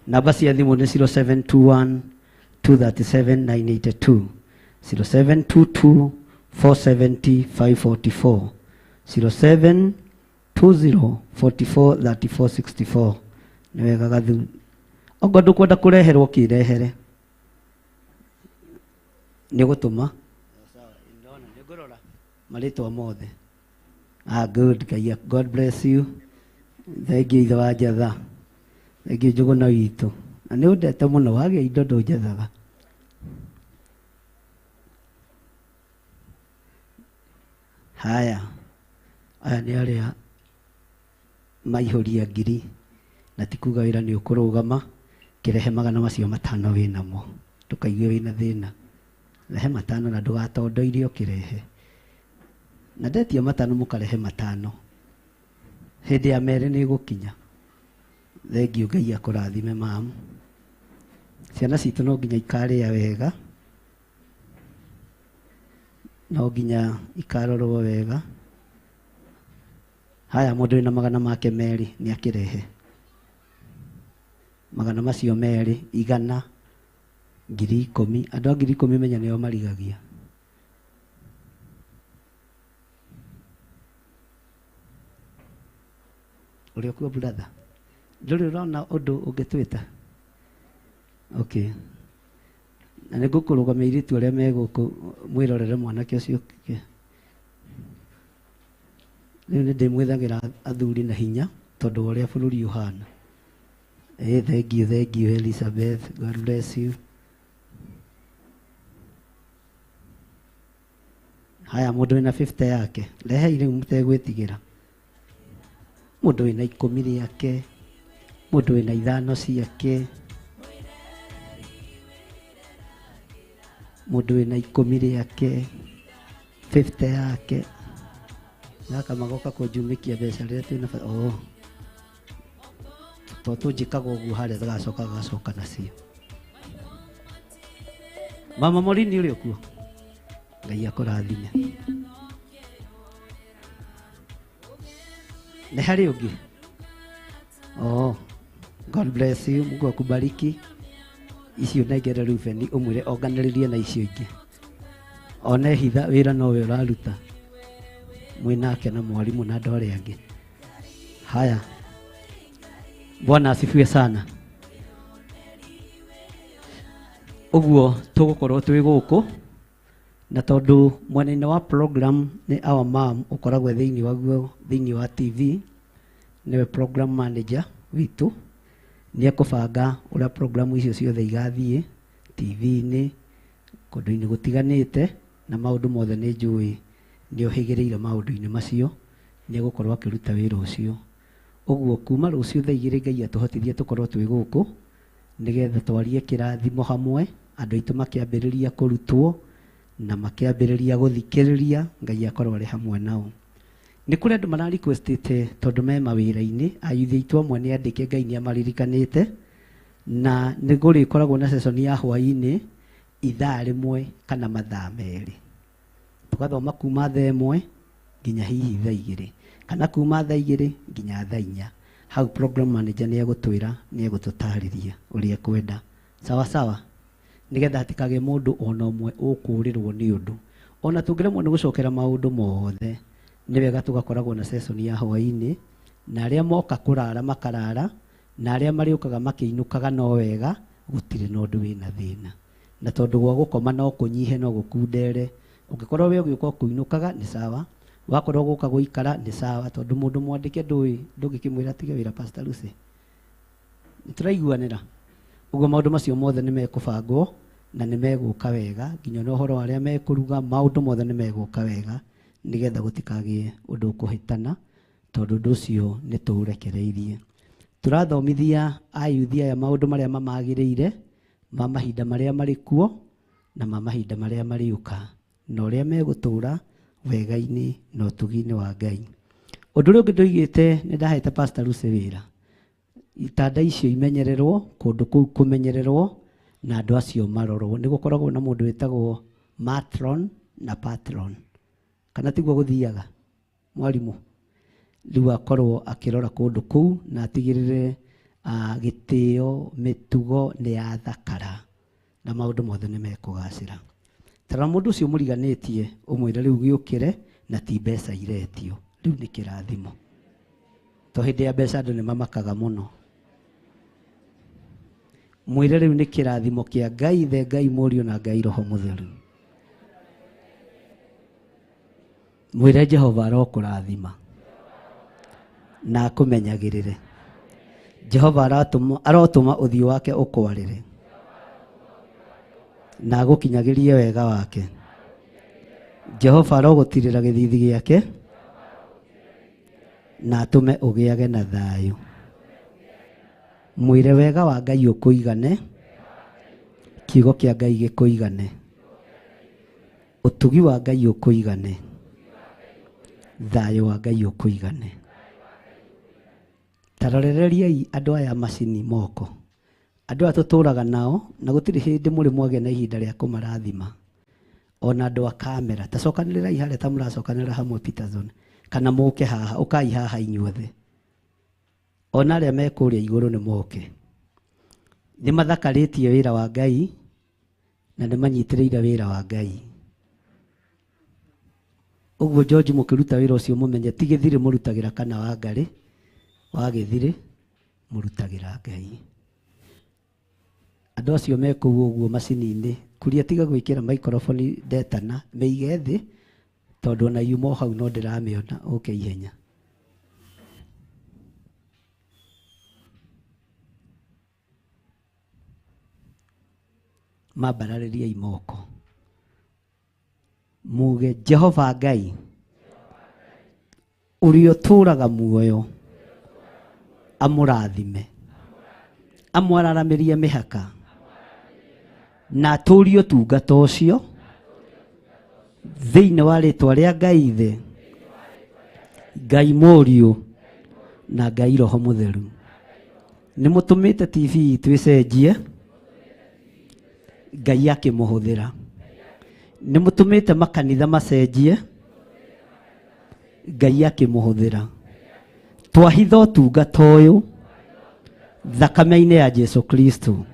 [SPEAKER 8] Namba cia thimũ nĩ 0721 237 982, 0722 470 544, 0720 44 34 64. Nĩ wega gathu. Ongorwo ndũkwenda kũreherwo kĩrehere. Nĩ ũgũtũma. Marĩtwa mothe. Ah, good. Ngai, God bless you. Thank you ithe wa Njatha. Thank you Njũgũna witũ. Na nĩ ũndete mũno wagĩa indo ndũnjethaga. Haya. Aya nĩ arĩa maihũria ngiri na ti kuga wĩra nĩ ũkũrũgama kĩrehe 500 wĩnamo ndũkaigue wĩna thĩna. Rehe 5 na ndũgatondoirie ũkĩrehe. Na ndetia 5 mũkarehe 5. Hĩndĩ ya 2 nĩ ĩgũkinya. Thengiũ Ngai akũrathime mamu. Ciana citũ no nginya ikarĩa wega. No nginya ikarorwo wega. Haya mũndũ wĩna 200 nĩ akĩrehe. 200, 100, 10,000. Andũ a 10,000 menya nĩo marigagia. Ũrĩa ũkuo brother? Ndũrĩ ũrona ũndũ ũngĩtwĩta? Okay. Na nĩ ngũkũrũgamia airĩtu arĩa me gũkũ mwĩrorere mwanake ũcio. Rĩu nĩ ndĩmwĩthagĩra athuri na hinya tondũ wa ũrĩa bũrũri ũhana. Thank you, thank you Elizabeth. God bless you. Haya mũndũ wĩna 50 yake. Rehei rĩu mũtegwĩtigĩra. Mũndũ wĩna 10 rĩake. Mũndũ wĩna 5 ciake. Mũndũ wĩna 10 rĩake. 50 yake. Gaka magoka kũnjumĩkia mbeca rĩrĩa twĩna bata. Oh. To tũnjĩkaga ũguo harĩa gacoka gacoka nacio. Mama Morini ũrĩ ũkuo? Ngai akũrathime. Nĩ harĩ ũngĩ? Oh. God bless you. Mungu akubariki. Icio nengere Reuben ũmwĩre onganĩrĩrie na icio ingĩ. One hitha wĩra nowe ũraruta. Mwĩnake na mwarimũ na andũ arĩa angĩ. Haya. Bwana asifiwe sana. Ũguo tũgũkorwo twĩ gũkũ na tondũ mwena-inĩ wa program nĩ our mom ũkoragwo thĩinĩ waguo thĩinĩ wa TV nĩwe program manager witũ nĩ ekũbanga ũrĩa program icio ciothe igathiĩ TV-inĩ kũndũ-inĩ gũtiganĩte na maũndũ mothe nĩ njũĩ nĩ ũhĩgĩrĩire maũndũ-inĩ macio nĩ egũkorwo akĩruta wĩra ũcio. Ũguo kuma rũciũ thaa 2 Ngai atũhotithie tũkorwo twĩ gũkũ nĩgetha twarie kĩrathimo hamwe andũ aitũ makĩambĩrĩria kũrutwo na makĩambĩrĩria gũthikĩrĩria Ngai akorwo arĩ hamwe nao. Nĩ kũrĩ andũ mara requestĩte tondũ me mawĩra-inĩ ayuthi aitũ amwe nĩ andĩke Ngai nĩ amaririkanĩte na nĩ gũrĩkoragwo na session ya hwaĩ-inĩ ithaa 1 kana mathaa 2. Tũgathoma kuma thaa 1 nginya hihi thaa 2 kana kuma thaa 2 nginya thaa 4. Hau program manager nĩ egũtwĩra nĩ egũtũtarĩria ũrĩa ekwenda. Sawa sawa. Nĩgetha hatikagĩe mũndũ ona ũmwe ũkũrĩrwo nĩ ũndũ. Ona tũngĩremwo nĩ gũcokera maũndũ mothe nĩ wega tũgakoragwo na session ya hwaĩ-inĩ na arĩa moka kũrara makarara na arĩa marĩũkaga makĩinũkaga no wega gũtirĩ na ũndũ wĩna thĩna. Na tondũ gwa gũkoma no kũnyihe no gũkundere ũngĩkorwo we ũgĩũka kũinũkaga nĩ sawa wakorwo gũka gũikara nĩ sawa tondũ mũndũ mwandĩke ndũĩ ndũngĩkĩmwĩra tige wĩra Pastor Lucy. Nĩ tũraiguanĩra. Ũguo maũndũ macio mothe nĩ mekũbangwo na nĩ megũka wega nginya na ũhoro wa arĩa mekũruga maũndũ mothe nĩ megũka wega nĩgetha gũtikagĩe ũndũ ũkũhĩtana tondũ ũndũ ũcio nĩ tũũrekereirie. Tũrathomithia ayuthi aya maũndũ marĩa mamagĩrĩire ma mahinda marĩa marĩ kuo na ma mahinda marĩa marĩũka na ũrĩa megũtũũra wega-inĩ na ũtugi-inĩ wa Ngai. Ũndũ ũrĩa ũngĩ ndoigĩte nĩ ndahete Pastor Lucy wĩra. Itanda icio imenyererwo kũndũ kũu kũmenyererwo na andũ acio marorwo. Nĩ gũkoragwo na mũndũ wĩtagwo matron na patron. Kana tiguo gũthiaga mwarimũ? Rĩu akorwo akĩrora kũndũ kũu na atigĩrĩre gĩtĩo mĩtugo nĩ yathakara na maũndũ mothe nĩ mekũgacĩra. Tara mũndũ ũcio mũriganĩtie ũmwĩre rĩu gĩũkĩre na ti mbeca iretio rĩu nĩ kĩrathimo. To hĩndĩ ya mbeca andũ nĩ mamakaga mũno. Mwĩre rĩu nĩ kĩrathimo kĩa Ngai Ithe, Ngai Mũriũ na Ngai Roho Mũtheru. Mwĩre Jehova arokũrathima na akũmenyagĩrĩre. Jehova arotũma ũthiũ wake ũkwarĩre na agũkinyagĩrie wega wake. Jehova arogũtirĩra gĩthithi gĩake na atũme ũgĩage na thayũ. Mwĩre wega wa Ngai ũkũigane, kiugo kĩa Ngai gĩkũigane, ũtugi wa Ngai ũkũigane, thayũ wa Ngai ũkũigane. Ta rorereriai andũ aya macini moko, andũ aya tũtũraga nao na gũtirĩ hĩndĩ mũrĩ mwagĩa na ihinda rĩa kũmarathima. Ona andũ a kamera, ta cokanĩrĩrai harĩa ta mũracokanĩrĩra hamwe Peterson, kana mũke haha, ũkai haha inyuothe. Ona arĩa me kũrĩa igũrũ nĩ moke. Nĩ mathakarĩtie wĩra wa Ngai na nĩ manyitĩrĩire wĩra wa Ngai. Ũguo George mũkĩruta wĩra ũcio mũmenye ti gĩthirĩ mũrutagĩra kana wa ngarĩ, wa gĩthirĩ mũrutagĩra Ngai. Andũ acio me kũu ũguo macini-inĩ, kuria tiga gwĩkĩra microphone ndetana, mĩige thĩ, tondũ ona yuma o hau no ndĩramĩona, ũke ihenya. Mambararĩriai moko. Muge Jehova Ngai ũrĩa ũtũũraga muoyo amũrathime, amwararamĩrie mĩhaka na atũũrie ũtungata ũcio thĩinĩ wa rĩtwa rĩa Ngai Ithe, Ngai Mũriũ na Ngai Roho Mũtheru. Nĩ mũtũmĩte TV itũ ĩcenjie, Ngai akĩmũhũthĩra. Nĩ mũtũmĩte makanitha macenjie, Ngai akĩmũhũthĩra. Twahitha ũtungata ũyũ thakame-inĩ ya Jesu Kristo.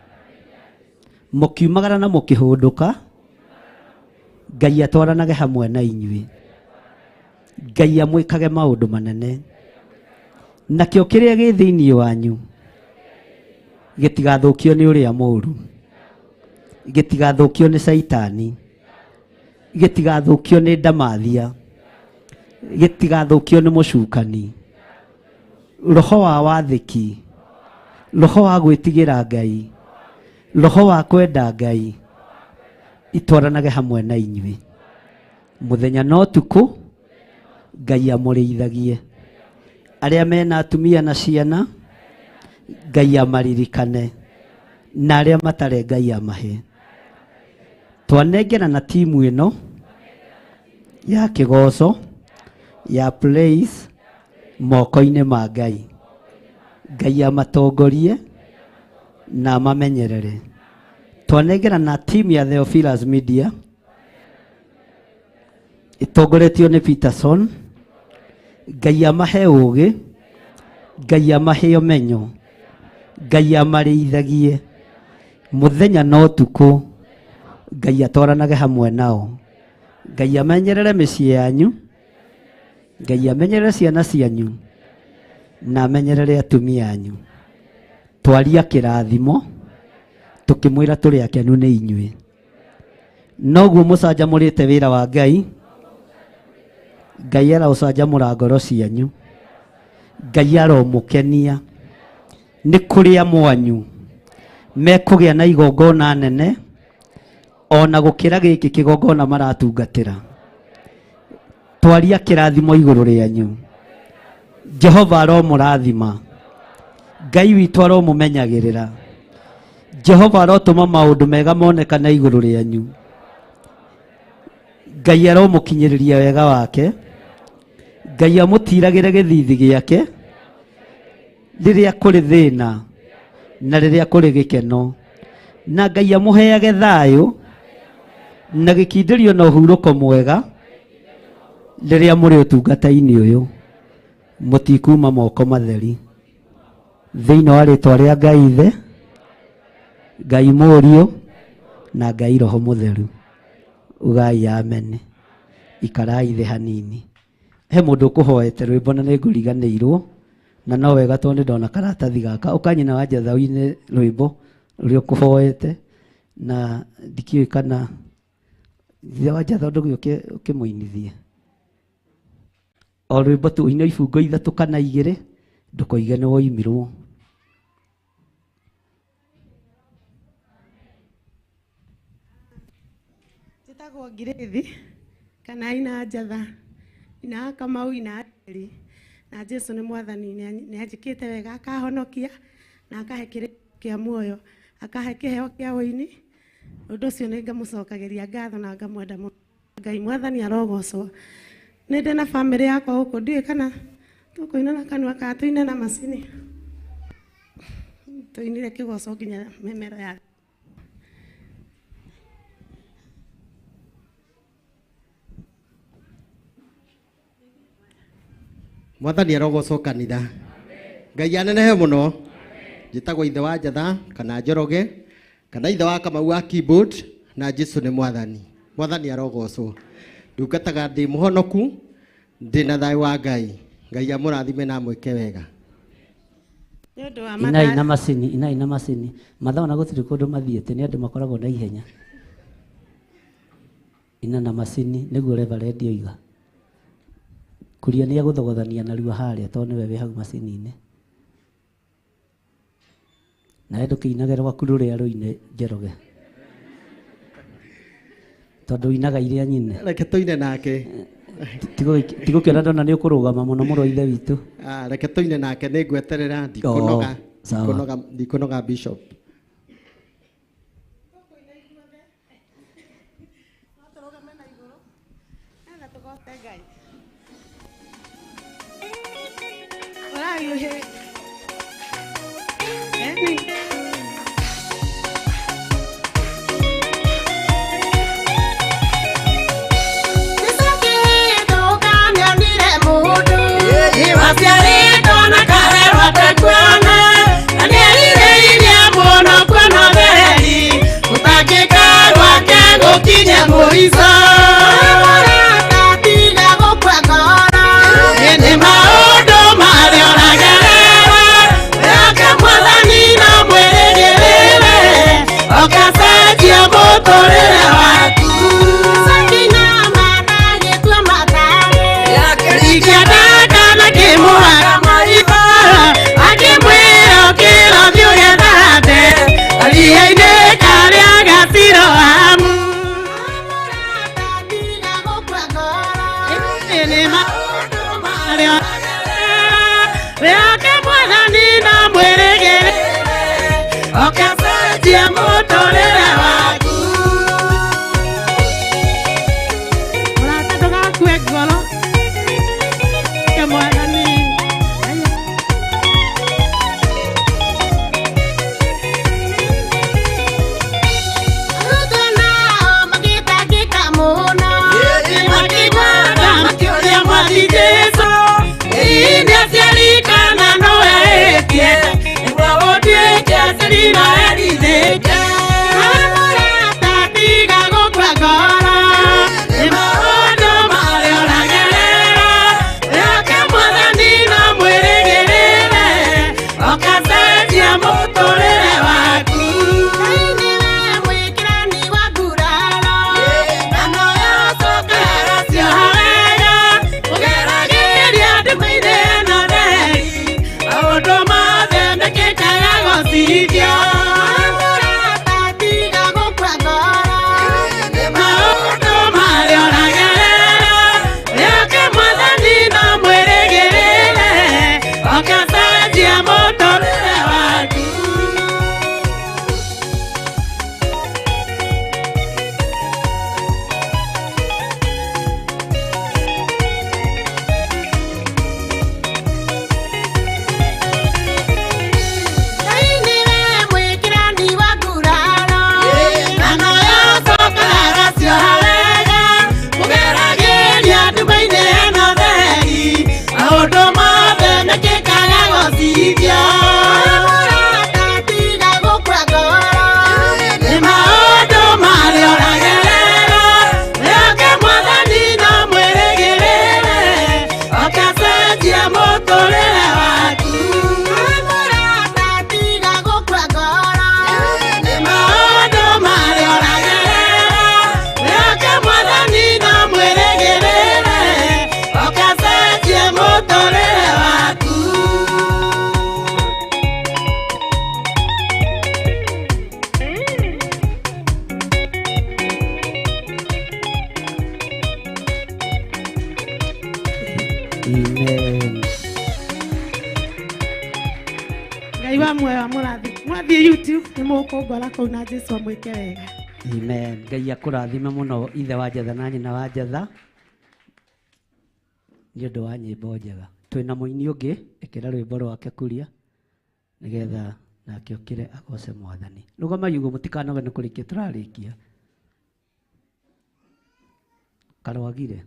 [SPEAKER 8] Mũkiumagara na mũkĩhũndũka, Ngai atwaranage hamwe na inyuĩ. Ngai amwĩkage maũndũ manene. Nakĩo kĩrĩa gĩ thĩinĩ wanyu gĩtigathũkio nĩ ũrĩa mũũru, gĩtigathũkio nĩ Caitani, gĩtigathũkio nĩ ndamathia, gĩtigathũkio nĩ mũcukani. Roho wa wathĩki, roho wa gwĩtigĩra Ngai, roho wa kwenda Ngai itwaranage hamwe na inyuĩ mũthenya na ũtukũ. Ngai amũrĩithagie. Arĩa mena atumia na ciana, Ngai amaririkane, na arĩa matarĩ Ngai amahe. Twanengera na timu ĩno ya kĩgoco ya praise moko-inĩ ma Ngai. Ngai amatongorie na amamenyerere. Twanengera na timu ya Theophilus Media ĩtongoretio nĩ Peterson. Ngai amahe ũũgĩ, Ngai amahe ũmenyo, Ngai amarĩithagie mũthenya na ũtukũ, Ngai atwaranage hamwe nao, Ngai amenyerere mĩciĩ yanyu, Ngai amenyerere ciana cianyu na amenyerere atumia anyu. Twaria kĩrathimo tũkĩmwĩra tũrĩ akenu nĩ inyuĩ. Noguo mũcanjamũrĩte wĩra wa Ngai, Ngai araũcanjamũra ngoro cianyu, Ngai aromũkenia nĩ kũrĩa mwanyu mekũgĩa na igongona nene ona gũkĩra gĩkĩ kĩgongona maratungatĩra. Twaria kĩrathimo igũrũ rĩanyu. Jehova aromũrathima, Ngai witũ aromũmenyagĩrĩra, Jehova arotũma maũndũ mega monekane igũrũ rĩanyu, Ngai aromũkinyĩrĩria wega wake, Ngai amũtiragĩre gĩthithi gĩake rĩrĩa kũrĩ thĩna na rĩrĩa kũrĩ gĩkeno, na Ngai amũheage thayũ na gĩkindĩrio na ũhurũko mwega rĩrĩa mũrĩ ũtungata-inĩ ũyũ. Mũtikuma moko matheri. Thĩinĩ wa rĩtwa rĩa Ngai Ithe, Ngai Mũriũ na Ngai Roho Mũtheru, ugai amen. Ikarai thĩ hanini. He mũndũ ũkũhoete rwĩmbo na nĩ ngũriganĩirwo, na no wega tondũ nĩ ndona karatathi gaka. Ũka nyina wa Njathau-inĩ rwĩmbo. Ũrĩa ũkũhoete na ndikĩũĩ kana ithe wa Njatha ndũgĩũke ũkĩmũinithie. O rwĩmbo tũine ibungo 3 kana 2 ndũkoige nĩ woimirwo.
[SPEAKER 2] Njĩtagwo Ngirĩthi kana ina Njatha, ina Kamau, ina Njeri, na Jesu nĩ mwathani, nĩ anjĩkĩte wega akahonokia na akahe kĩrĩko kĩa muoyo, akahe kĩheo kĩa ũini. Ũndũ ũcio nĩ ngamũcokagĩria ngatho na ngamwenda mũno. Ngai mwathani arogocwo. Nĩ ndĩ na bamĩrĩ yakwa gũkũ, ndiũĩ kana tũkũina na kanua kana tũine na macini. Tũinire kĩgoco nginya mĩmero ya
[SPEAKER 3] Mwathani arogocwo kanitha. Ngai anenehe mũno. Njĩtagwo ithe wa Njatha kana Njoroge kana ithe wa Kamau wa keyboard na Jesu nĩ mwathani. Mwathani arogocwo. Ndungataga ndĩ mũhonoku, ndĩ na thayũ wa Ngai. Ngai amũrathime na amwĩke wega.
[SPEAKER 2] Nĩ ũndũ wa
[SPEAKER 8] Inai na macini, inai na macini. Mathaa ona gũtirĩ kũndũ mathiĩte, nĩ andũ makoragwo na ihenya. Ina na macini nĩguo Reverend oiga. Kuria nĩ egũthogothania narua harĩa tondũ nĩwe wĩ hau macini-inĩ. Nawe ndũkĩinage rwaku rũrĩa rũine Njoroge. Tondũ ũinaga iria nyine.
[SPEAKER 3] Reke tũine nake.
[SPEAKER 8] Tigũkĩona ndona nĩ ũkũrũgama mũno mũno ithe witũ.
[SPEAKER 3] Reke tũine nake, nĩ ngweterera ndikũnoga,
[SPEAKER 8] Sawa.
[SPEAKER 3] ndikũnoga Bishop.
[SPEAKER 4] Nĩguo ũtuĩke
[SPEAKER 8] Amen.
[SPEAKER 2] Ngai wa muoyo amũrathime. Mwathiĩ YouTube nĩ mũkũngora kũu na Jesu amwĩke wega.
[SPEAKER 8] Amen. Ngai akũrathime mũno ithe wa Njatha na nyina wa Njatha nĩ ũndũ wa nyĩmbo njega. Twĩna mũini ũngĩ, ĩkĩra rwĩmbo rwake kuria nĩgetha nake okĩre agoce Mwathani. Rũgamai ũguo mũtikanoge nĩ kũrĩkia tũrarĩkia. Karwagire.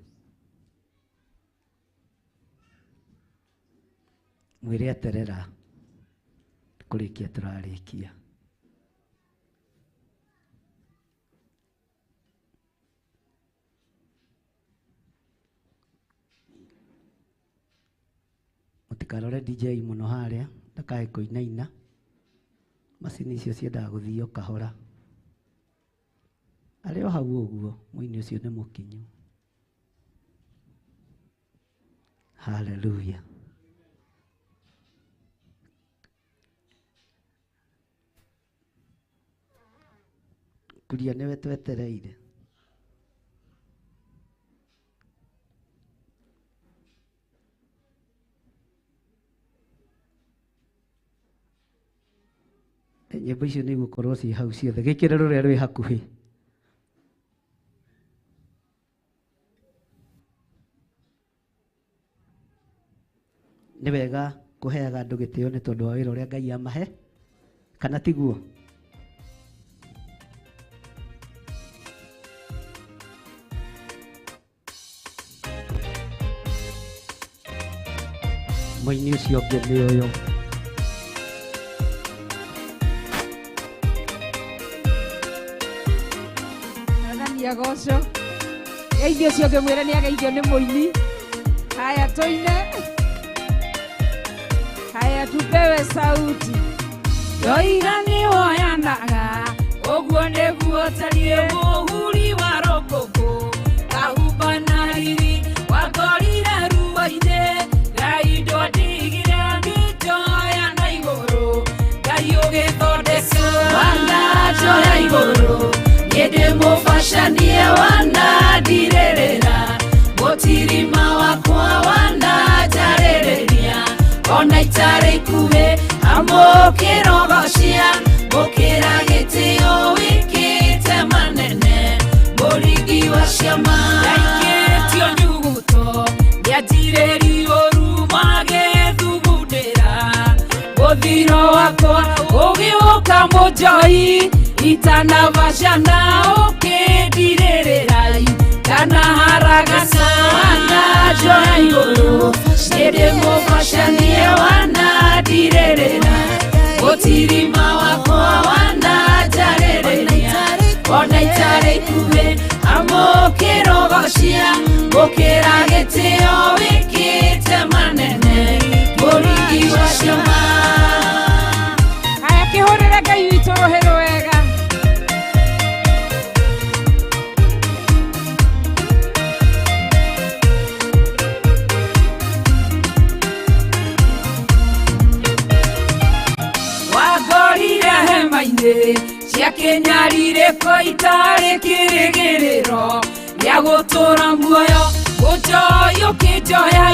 [SPEAKER 8] Mwĩre eterera kũrĩkia tũrarĩkia. Mũtikarore DJ mũno harĩa ndakae kũinaina. Macini icio ciendaga gũthio kahora. Arĩ o hau ũguo mũini ũcio nĩ mũkinyu. Hallelujah. Kuria nĩwe twetereire. Nyĩmbo icio nĩ igũkorwo ciĩ hau ciothe. Gĩkĩre rũrĩa rwĩ hakuhĩ. Nĩ wega kũheaga andũ gĩtĩo nĩ tondũ wa wĩra ũrĩa Ngai amahe, kana tiguo? Mũini ũcio ũngĩ nĩ ũyũ.
[SPEAKER 4] Mwathani agocwo. Geithio ũcio ũngĩ mwĩre nĩ ageithio nĩ mũini. Haya tũine. Haya tupewe sauti.
[SPEAKER 5] Ndoiga nĩ woyanaga ũguo nĩguo tariĩ mũhuri wa rũkũngũ kahumba na riri wakorire ruo-inĩ Ngai ndwandigire ngĩnjoya na igũrũ Ngai ũgĩthondeka wananjoya igũrũ niĩ ndĩ mũbacanie wanandirĩrĩra mũtirima wakwa wananjarĩrĩria ona itarĩ ikuhĩ amũkĩrogocia mũkĩra gĩtĩo wĩkĩte manene mũringi wa ciama ndaikĩtio nyuguto nĩanjirĩrio ũru magĩthugundĩra mũthiro wakwa ũgĩũka mũnjoi itanabacana ũkĩndirĩrĩra kana haragasa wananjoya igũrũ nĩndĩ mũbacanie wanandirĩrĩra mũtirima wakwa wananjarĩrĩria ona itarĩ ikuhĩ amũkĩrogocia mũkĩra gĩtĩo wĩkĩte manene mũringi wa ciama.
[SPEAKER 4] Haya kĩhũrĩre Ngai witũ rũhĩ rwega.
[SPEAKER 5] Wangorire hema-inĩ cia kĩnyarirĩko itarĩ kĩrĩgĩrĩro gĩa gũtũũra muoyo ũnjoyi ũkĩnjoya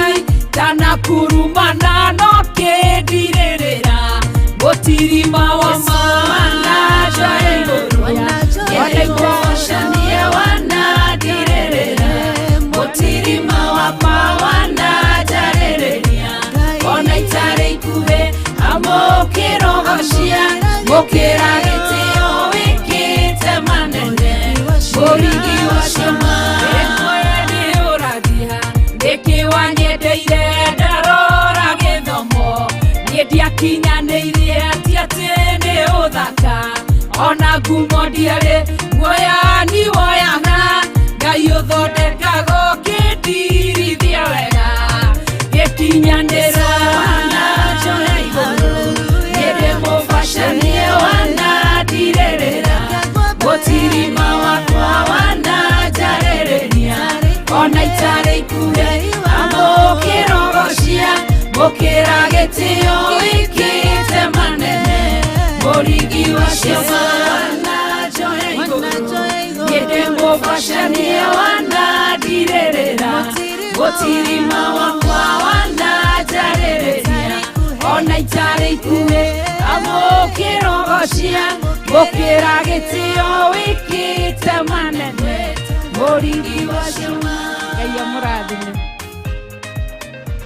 [SPEAKER 5] ndanakurumana no kĩndirĩrĩra mũtirima wa ma wananjoya igũrũ nĩndĩmũbacanie wanandirĩrĩra mũtirima wakwa wananjarĩrĩria ona itarĩ ikuhĩ amũkĩrogocia mũkĩra gĩtĩo wĩkĩte manene mũringi wa ciama nĩũragia nĩkĩ wanyendeire ndarora gĩthomo niĩ ndiakinyanĩirie ti atĩ nĩ ũthaka ona ngumo ndiarĩ muoyani woyaga Ngai ũthondekaga ũkĩndirithia wega gĩkinyanĩra wananjoya igũrũ nĩndĩ mũbacanie wanandirĩrĩra mũtirima wakwa wananjarĩrĩria ona itarĩ ikuhĩ amũkĩrogocia mũkĩra gĩtĩo wĩkĩte manene mũringi wa ciama wananjoya igũrũ nĩndĩ mũbacanie wanandirĩrĩra Mũtirima wakwa wananjarĩrĩria ona itarĩ ikuhĩ amũkĩrogocia gũkĩra gĩtĩo wĩkĩte manene mũringi wa ciama.
[SPEAKER 4] Ngai amũrathime.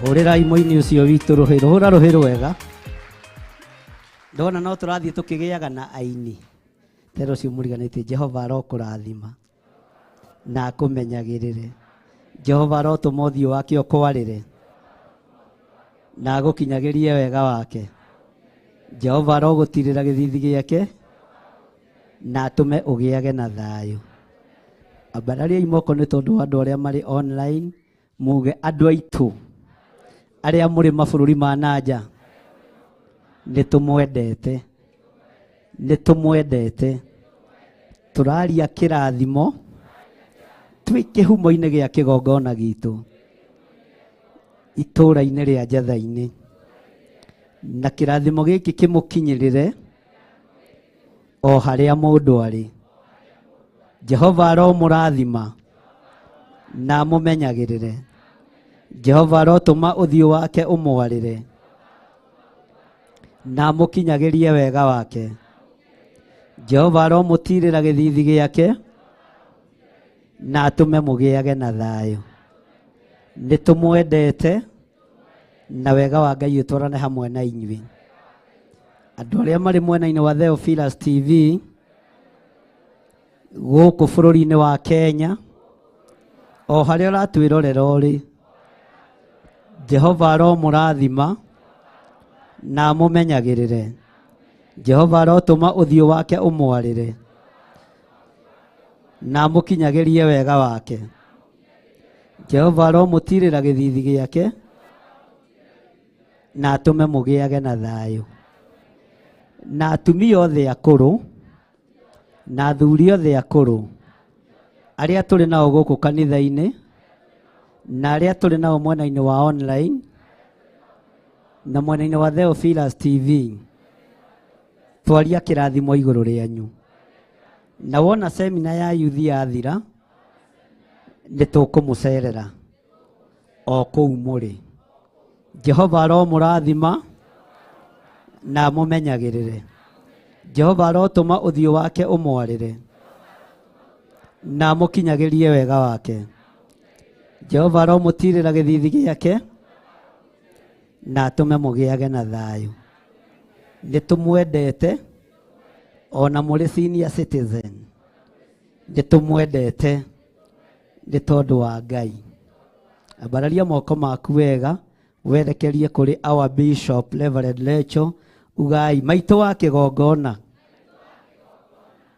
[SPEAKER 8] Hũrĩrai mũini ũcio witũ rũhĩ, hũra rũhĩ rwega. Ndona no tũrathiĩ tũkĩgĩaga na aini. Tero ũcio mũriganĩtie, Jehova arokũrathima na akũmenyagĩrĩre. Jehova arotũma ũthiũ wake ũkwarĩre na agũkinyagĩrie wega wake. Jehova arogũtirĩra gĩthithi gĩake na atũme ũgĩage na thayũ. Ambarariai moko nĩ tondũ wa andũ arĩa marĩ online, muge andũ aitũ arĩa mũrĩ mabũrũri ma nanja, nĩ tũmwendete, nĩ tũmwendete. Tũraria kĩrathimo twĩ kĩhumo-inĩ gĩa kĩgongona gitũ itũũra-inĩ rĩa Njatha-inĩ, na kĩrathimo gĩkĩ kĩmũkinyĩrĩre o harĩa mũndũ arĩ. Jehova aromũrathima na amũmenyagĩrĩre. Jehova arotũma ũthiũ wake ũmwarĩre na amũkinyagĩrie wega wake. Jehova aromũtirĩra gĩthithi gĩake na atũme mũgĩage na thayũ. Nĩ tũmwendete na wega wa Ngai ũtwarane hamwe na inyuĩ. Andũ arĩa marĩ mwena-inĩ wa Theophilus TV gũkũ bũrũri-inĩ wa Kenya, o harĩa ũratwĩrorera ũrĩ, Jehova aromũrathima na amũmenyagĩrĩre. Jehova arotũma ũthiũ wake ũmwarĩre na amũkinyagĩrie wega wake. Jehova aromũtirĩra gĩthithi gĩake na atũme mũgĩage na thayũ. Na atumia othe akũrũ na athuri othe akũrũ arĩa tũrĩ nao gũkũ kanitha-inĩ na arĩa tũrĩ nao mwena-inĩ wa online na mwena-inĩ wa Theophilus TV, twaria kĩrathimo igũrũ rĩanyu. Na wona semina ya yuthi yathira, nĩ tũkũmũcerera o kũu mũrĩ. Jehova aromũrathima na amũmenyagĩrĩre. Jehova arotũma ũthiũ wake ũmwarĩre na amũkinyagĩrie wega wake. Jehova aromũtirĩra gĩthithi gĩake na atũme mũgĩage na thayũ. Nĩ tũmwendete ona mũrĩ senior citizen, nĩ tũmwendete nĩ tondũ wa Ngai. Ambararia moko maku wega werekerie kũrĩ our Bishop Reverend Lecho, ugai maitũ wa kĩgongona,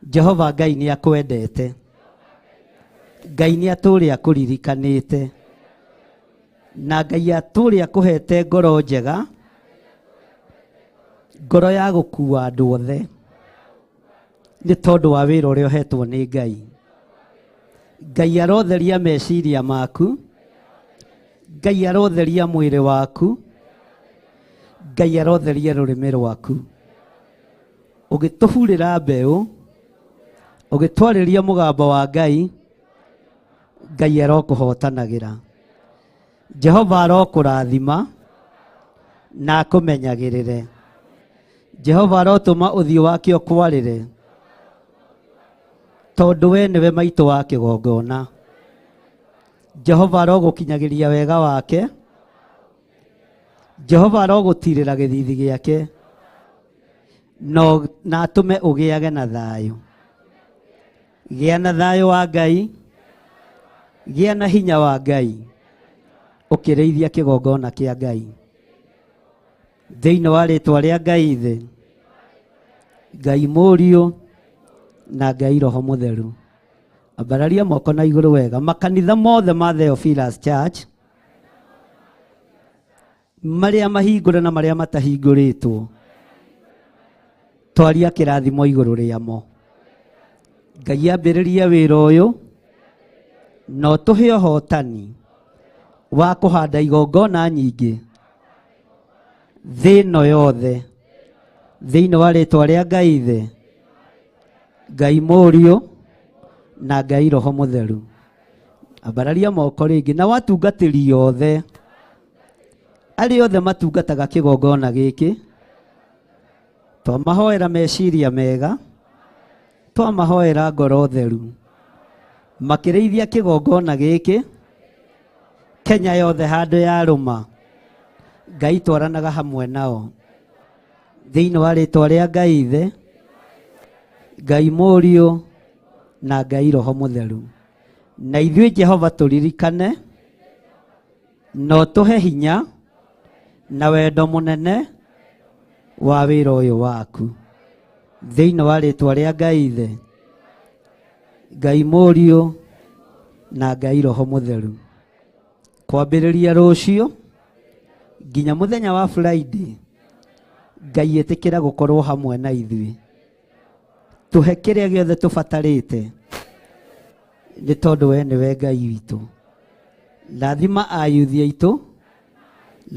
[SPEAKER 8] Jehova Ngai nĩ akwendete. Ngai nĩ atũrĩ akũririkanĩte, na Ngai atũrĩ akũhete ngoro njega, ngoro ya gũkua andũ othe nĩ tondũ wa wĩra ũrĩa ũhetwo nĩ Ngai. Ngai arotheria meciria maku, Ngai arotheria mwĩrĩ waku, Ngai arotheria rũrĩmĩ rwaku. Ũgĩtũhurĩra mbeũ, ũgĩtwarĩria mũgambo wa Ngai, Ngai arokũhotanagĩra. Jehova arokũrathima na akũmenyagĩrĩre. Jehova arotũma ũthiũ wake ũkwarĩre, tondũ we nĩwe maitũ wa kĩgongona. Jehova arogũkinyagĩria wega wake. Jehova arogũtirĩra gĩthithi gĩake na atũme ũgĩage na thayũ. Gĩa na thayũ wa Ngai, gĩa na hinya wa Ngai, ũkĩrĩithia kĩgongona kĩa Ngai. Thĩinĩ wa rĩtwa rĩa Ngai Ithe, Ngai Mũriũ na Ngai Roho Mũtheru. Ambararia moko na igũrũ wega. Makanitha mothe ma Theophilus Church, marĩa mahingũre na marĩa matahingũrĩtwo, twaria kĩrathimo igũrũ rĩamo. Ngai ambĩrĩrie wĩra ũyũ na ũtũhe ũhotani wa kũhanda igongona nyingĩ thĩ ĩno yothe, thĩinĩ wa rĩtwa rĩa Ngai Ithe, Ngai Mũriũ na Ngai Roho Mũtheru. Ambararia moko rĩngĩ na watungatĩri othe arĩa othe matungataga kĩgongona gĩkĩ, twamahoera meciria mega, twamahoera ngoro theru, makĩrĩithia kĩgongona gĩkĩ Kenya yothe handũ yarũma. Ngai twaranaga hamwe nao thĩinĩ wa rĩtwa rĩa Ngai Ithe, Ngai Mũriũ na Ngai Roho Mũtheru. Na ithuĩ Jehova tũririkane na ũtũhe hinya na wendo mũnene wa wĩra ũyũ waku thĩinĩ wa rĩtwa rĩa Ngai Ithe, Ngai Mũriũ na Ngai Roho Mũtheru. Kwambĩrĩria rũciũ nginya mũthenya wa Friday, Ngai ĩtĩkĩra gũkorwo hamwe na ithuĩ, tũhe kĩrĩa gĩothe tũbatarĩte nĩ tondũ we nĩwe Ngai witũ. Rathima ayuthi aitũ,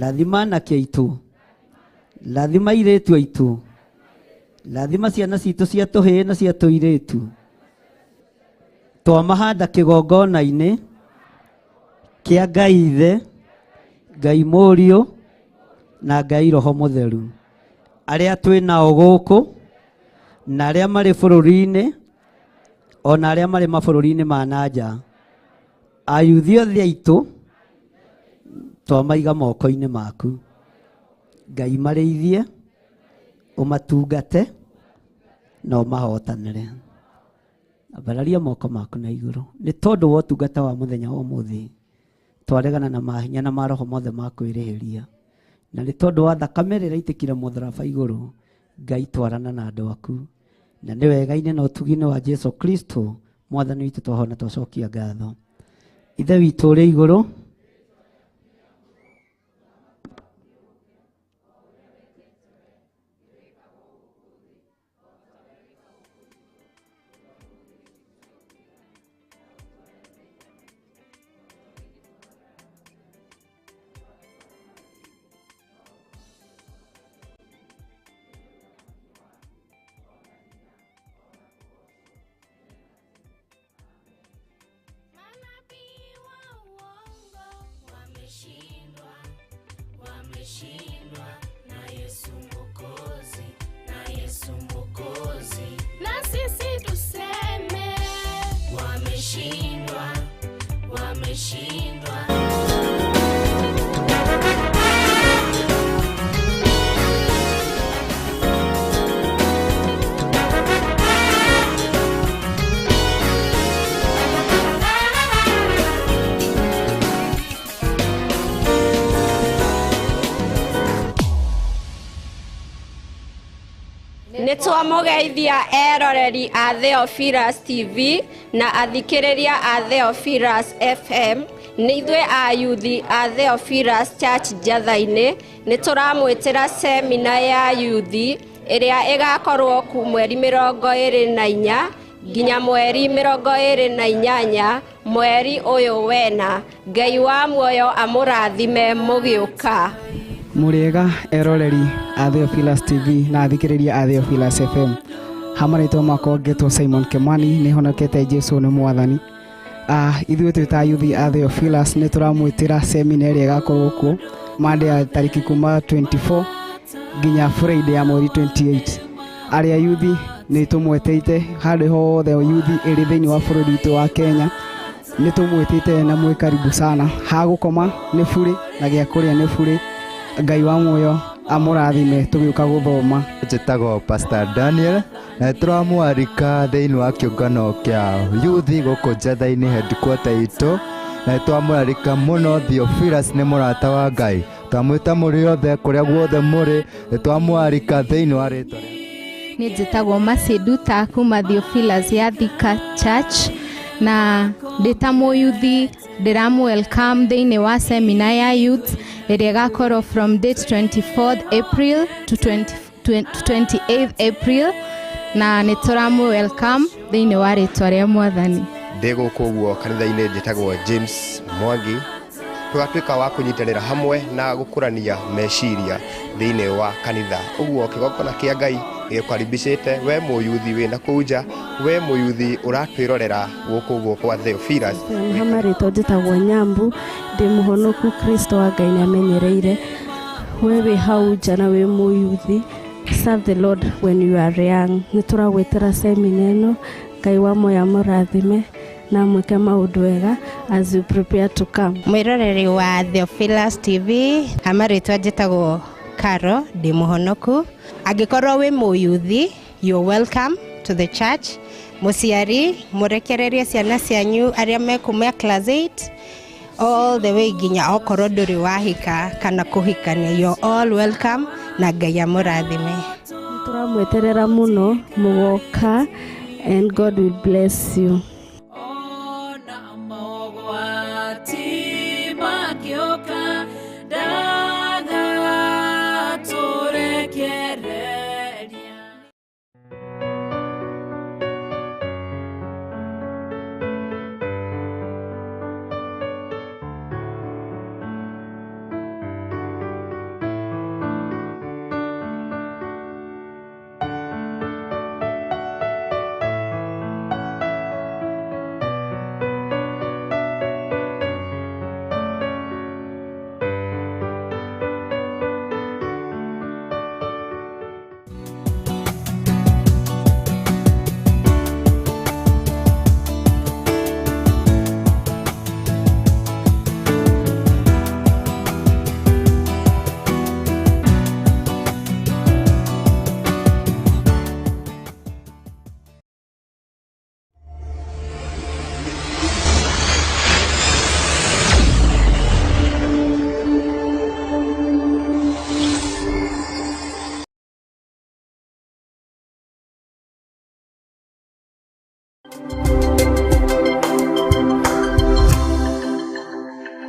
[SPEAKER 8] rathima anake aitũ, rathima airĩtu aitũ, rathima ciana citũ cia tũhĩĩ na cia tũirĩtu. Twamahanda kĩgongona-inĩ kĩa Ngai Ithe, Ngai Mũriũ na Ngai Roho Mũtheru. Arĩa twĩ nao gũkũ na arĩa marĩ bũrũri-inĩ ona arĩa marĩ mabũrũri-inĩ ma na nja, ayuthi othe aitũ twamaiga moko-inĩ maku. Ngai marĩithie, ũmatungate na ũmahotanĩre. Ambararia moko maku na igũrũ nĩ tondũ wa ũtungata wa mũthenya wa ũmũthĩ. Twaregana na mahinya na maroho mothe ma kwĩrĩhĩria, na nĩ tondũ wa thakame ĩrĩa ĩraitĩkire mũtharaba igũrũ, Ngai twarana na andũ aku, na nĩ wega-inĩ na ũtugi-inĩ wa Jesu Kristo Mwathani witũ twahona twacokia ngatho. Ithe witũ ũrĩ igũrũ,
[SPEAKER 5] Wameshindwa na Yesu Mwokozi, na Yesu Mwokozi. Na sisi tuseme wameshindwa, wameshindwa.
[SPEAKER 6] Nĩ twamũgeithia eroreri a Theophilus TV na athikĩrĩria a Theophilus FM. Nĩ ithuĩ ayuthi a Theophilus Church Njatha-inĩ nĩ tũramwĩtĩra semina ya yuthi ĩrĩa ĩgakorwo ku mweri 24 nginya mweri 28 mweri ũyũ wena. Ngai wa muoyo amũrathime mũgĩũka.
[SPEAKER 18] Mũrĩega eroreri a Theophilus TV na athikĩrĩria a Theophilus FM. Hamarĩtwa makwa ngetwo Simon Kimani, nĩ honokete Jesu nĩ mwathani. Ithuĩ twĩ ta yuthi a Theophilus nĩ tũramwĩtĩra semina ĩrĩa ĩgakorwo kuo Monday ya tarĩki kuma 24 nginya Friday ya mweri 28. Arĩa yuthi nĩ tũmwetĩte handũ hothe yuthi ĩrĩ thĩinĩ wa bũrũri witũ wa Kenya, nĩ tũmwĩtĩte na mwĩ karibu sana. Ha gũkoma nĩ bure na gĩa kũrĩa nĩ bure. Ngai wa muoyo amũrathime tũgĩũka gũthoma.
[SPEAKER 1] Njĩtagwo Pastor Daniel na tũramwarika thĩinĩ wa kĩũngano kĩa yuthi gũkũ Njatha-inĩ headquarter itũ, na twamũrarika mũno. Theophilus nĩ mũrata wa Ngai, twamwĩta mũrĩ othe kũrĩa guothe mũrĩ, twamwarika thĩinĩ wa rĩtwa rĩa
[SPEAKER 7] Nĩ njĩtagwo Masiduta kuma Theophilus ya Thika Church, na ndĩ ta mũyuthi ndĩramũ welcome thĩinĩ wa seminar ya youth ĩrĩa ĩgakorwo from date 24th April to 28th April, na nĩ tũramũ welcome thĩinĩ wa rĩtwa rĩa Mwathani.
[SPEAKER 9] Ndĩ gũkũ ũguo kanitha-inĩ njĩtagwo James Mwangi, tũgatuĩka wa kũnyitanĩra hamwe na gũkũrania meciria thĩinĩ wa kanitha. Ũguo kĩgongona kĩa Ngai gĩgũkaribicĩte we mũyuthi wĩna kũu nja, We mũyuthi ũratwĩrorera gũkũ ũguo kwa Theophilus.
[SPEAKER 25] Hamarĩtwo njĩtagwo Nyambu, ndĩ mũhonoku. Kristo wa Ngai nĩamenyereire. We wĩ hau nja na wĩ mũyuthi, serve the Lord when you are young. Nĩ tũragwĩtĩra semina ĩno. Ngai wa moya mũrathime na mwĩke maũndũ wega as you prepare to come.
[SPEAKER 10] Mwĩroreri wa Theophilus TV, amarĩtwa njĩtagwo Caro, ndĩ mũhonoku. Angĩkorwo wĩ mũyuthi, you're welcome to the church. Mũciari, mũrekererie ciana cianyu arĩa mekuma class 8 all the way nginya okorwo ndũrĩ wahika kana kũhikania, you're all welcome na Ngai amũrathime.
[SPEAKER 25] Tũramweterera mũno mũgoka, and God will bless you.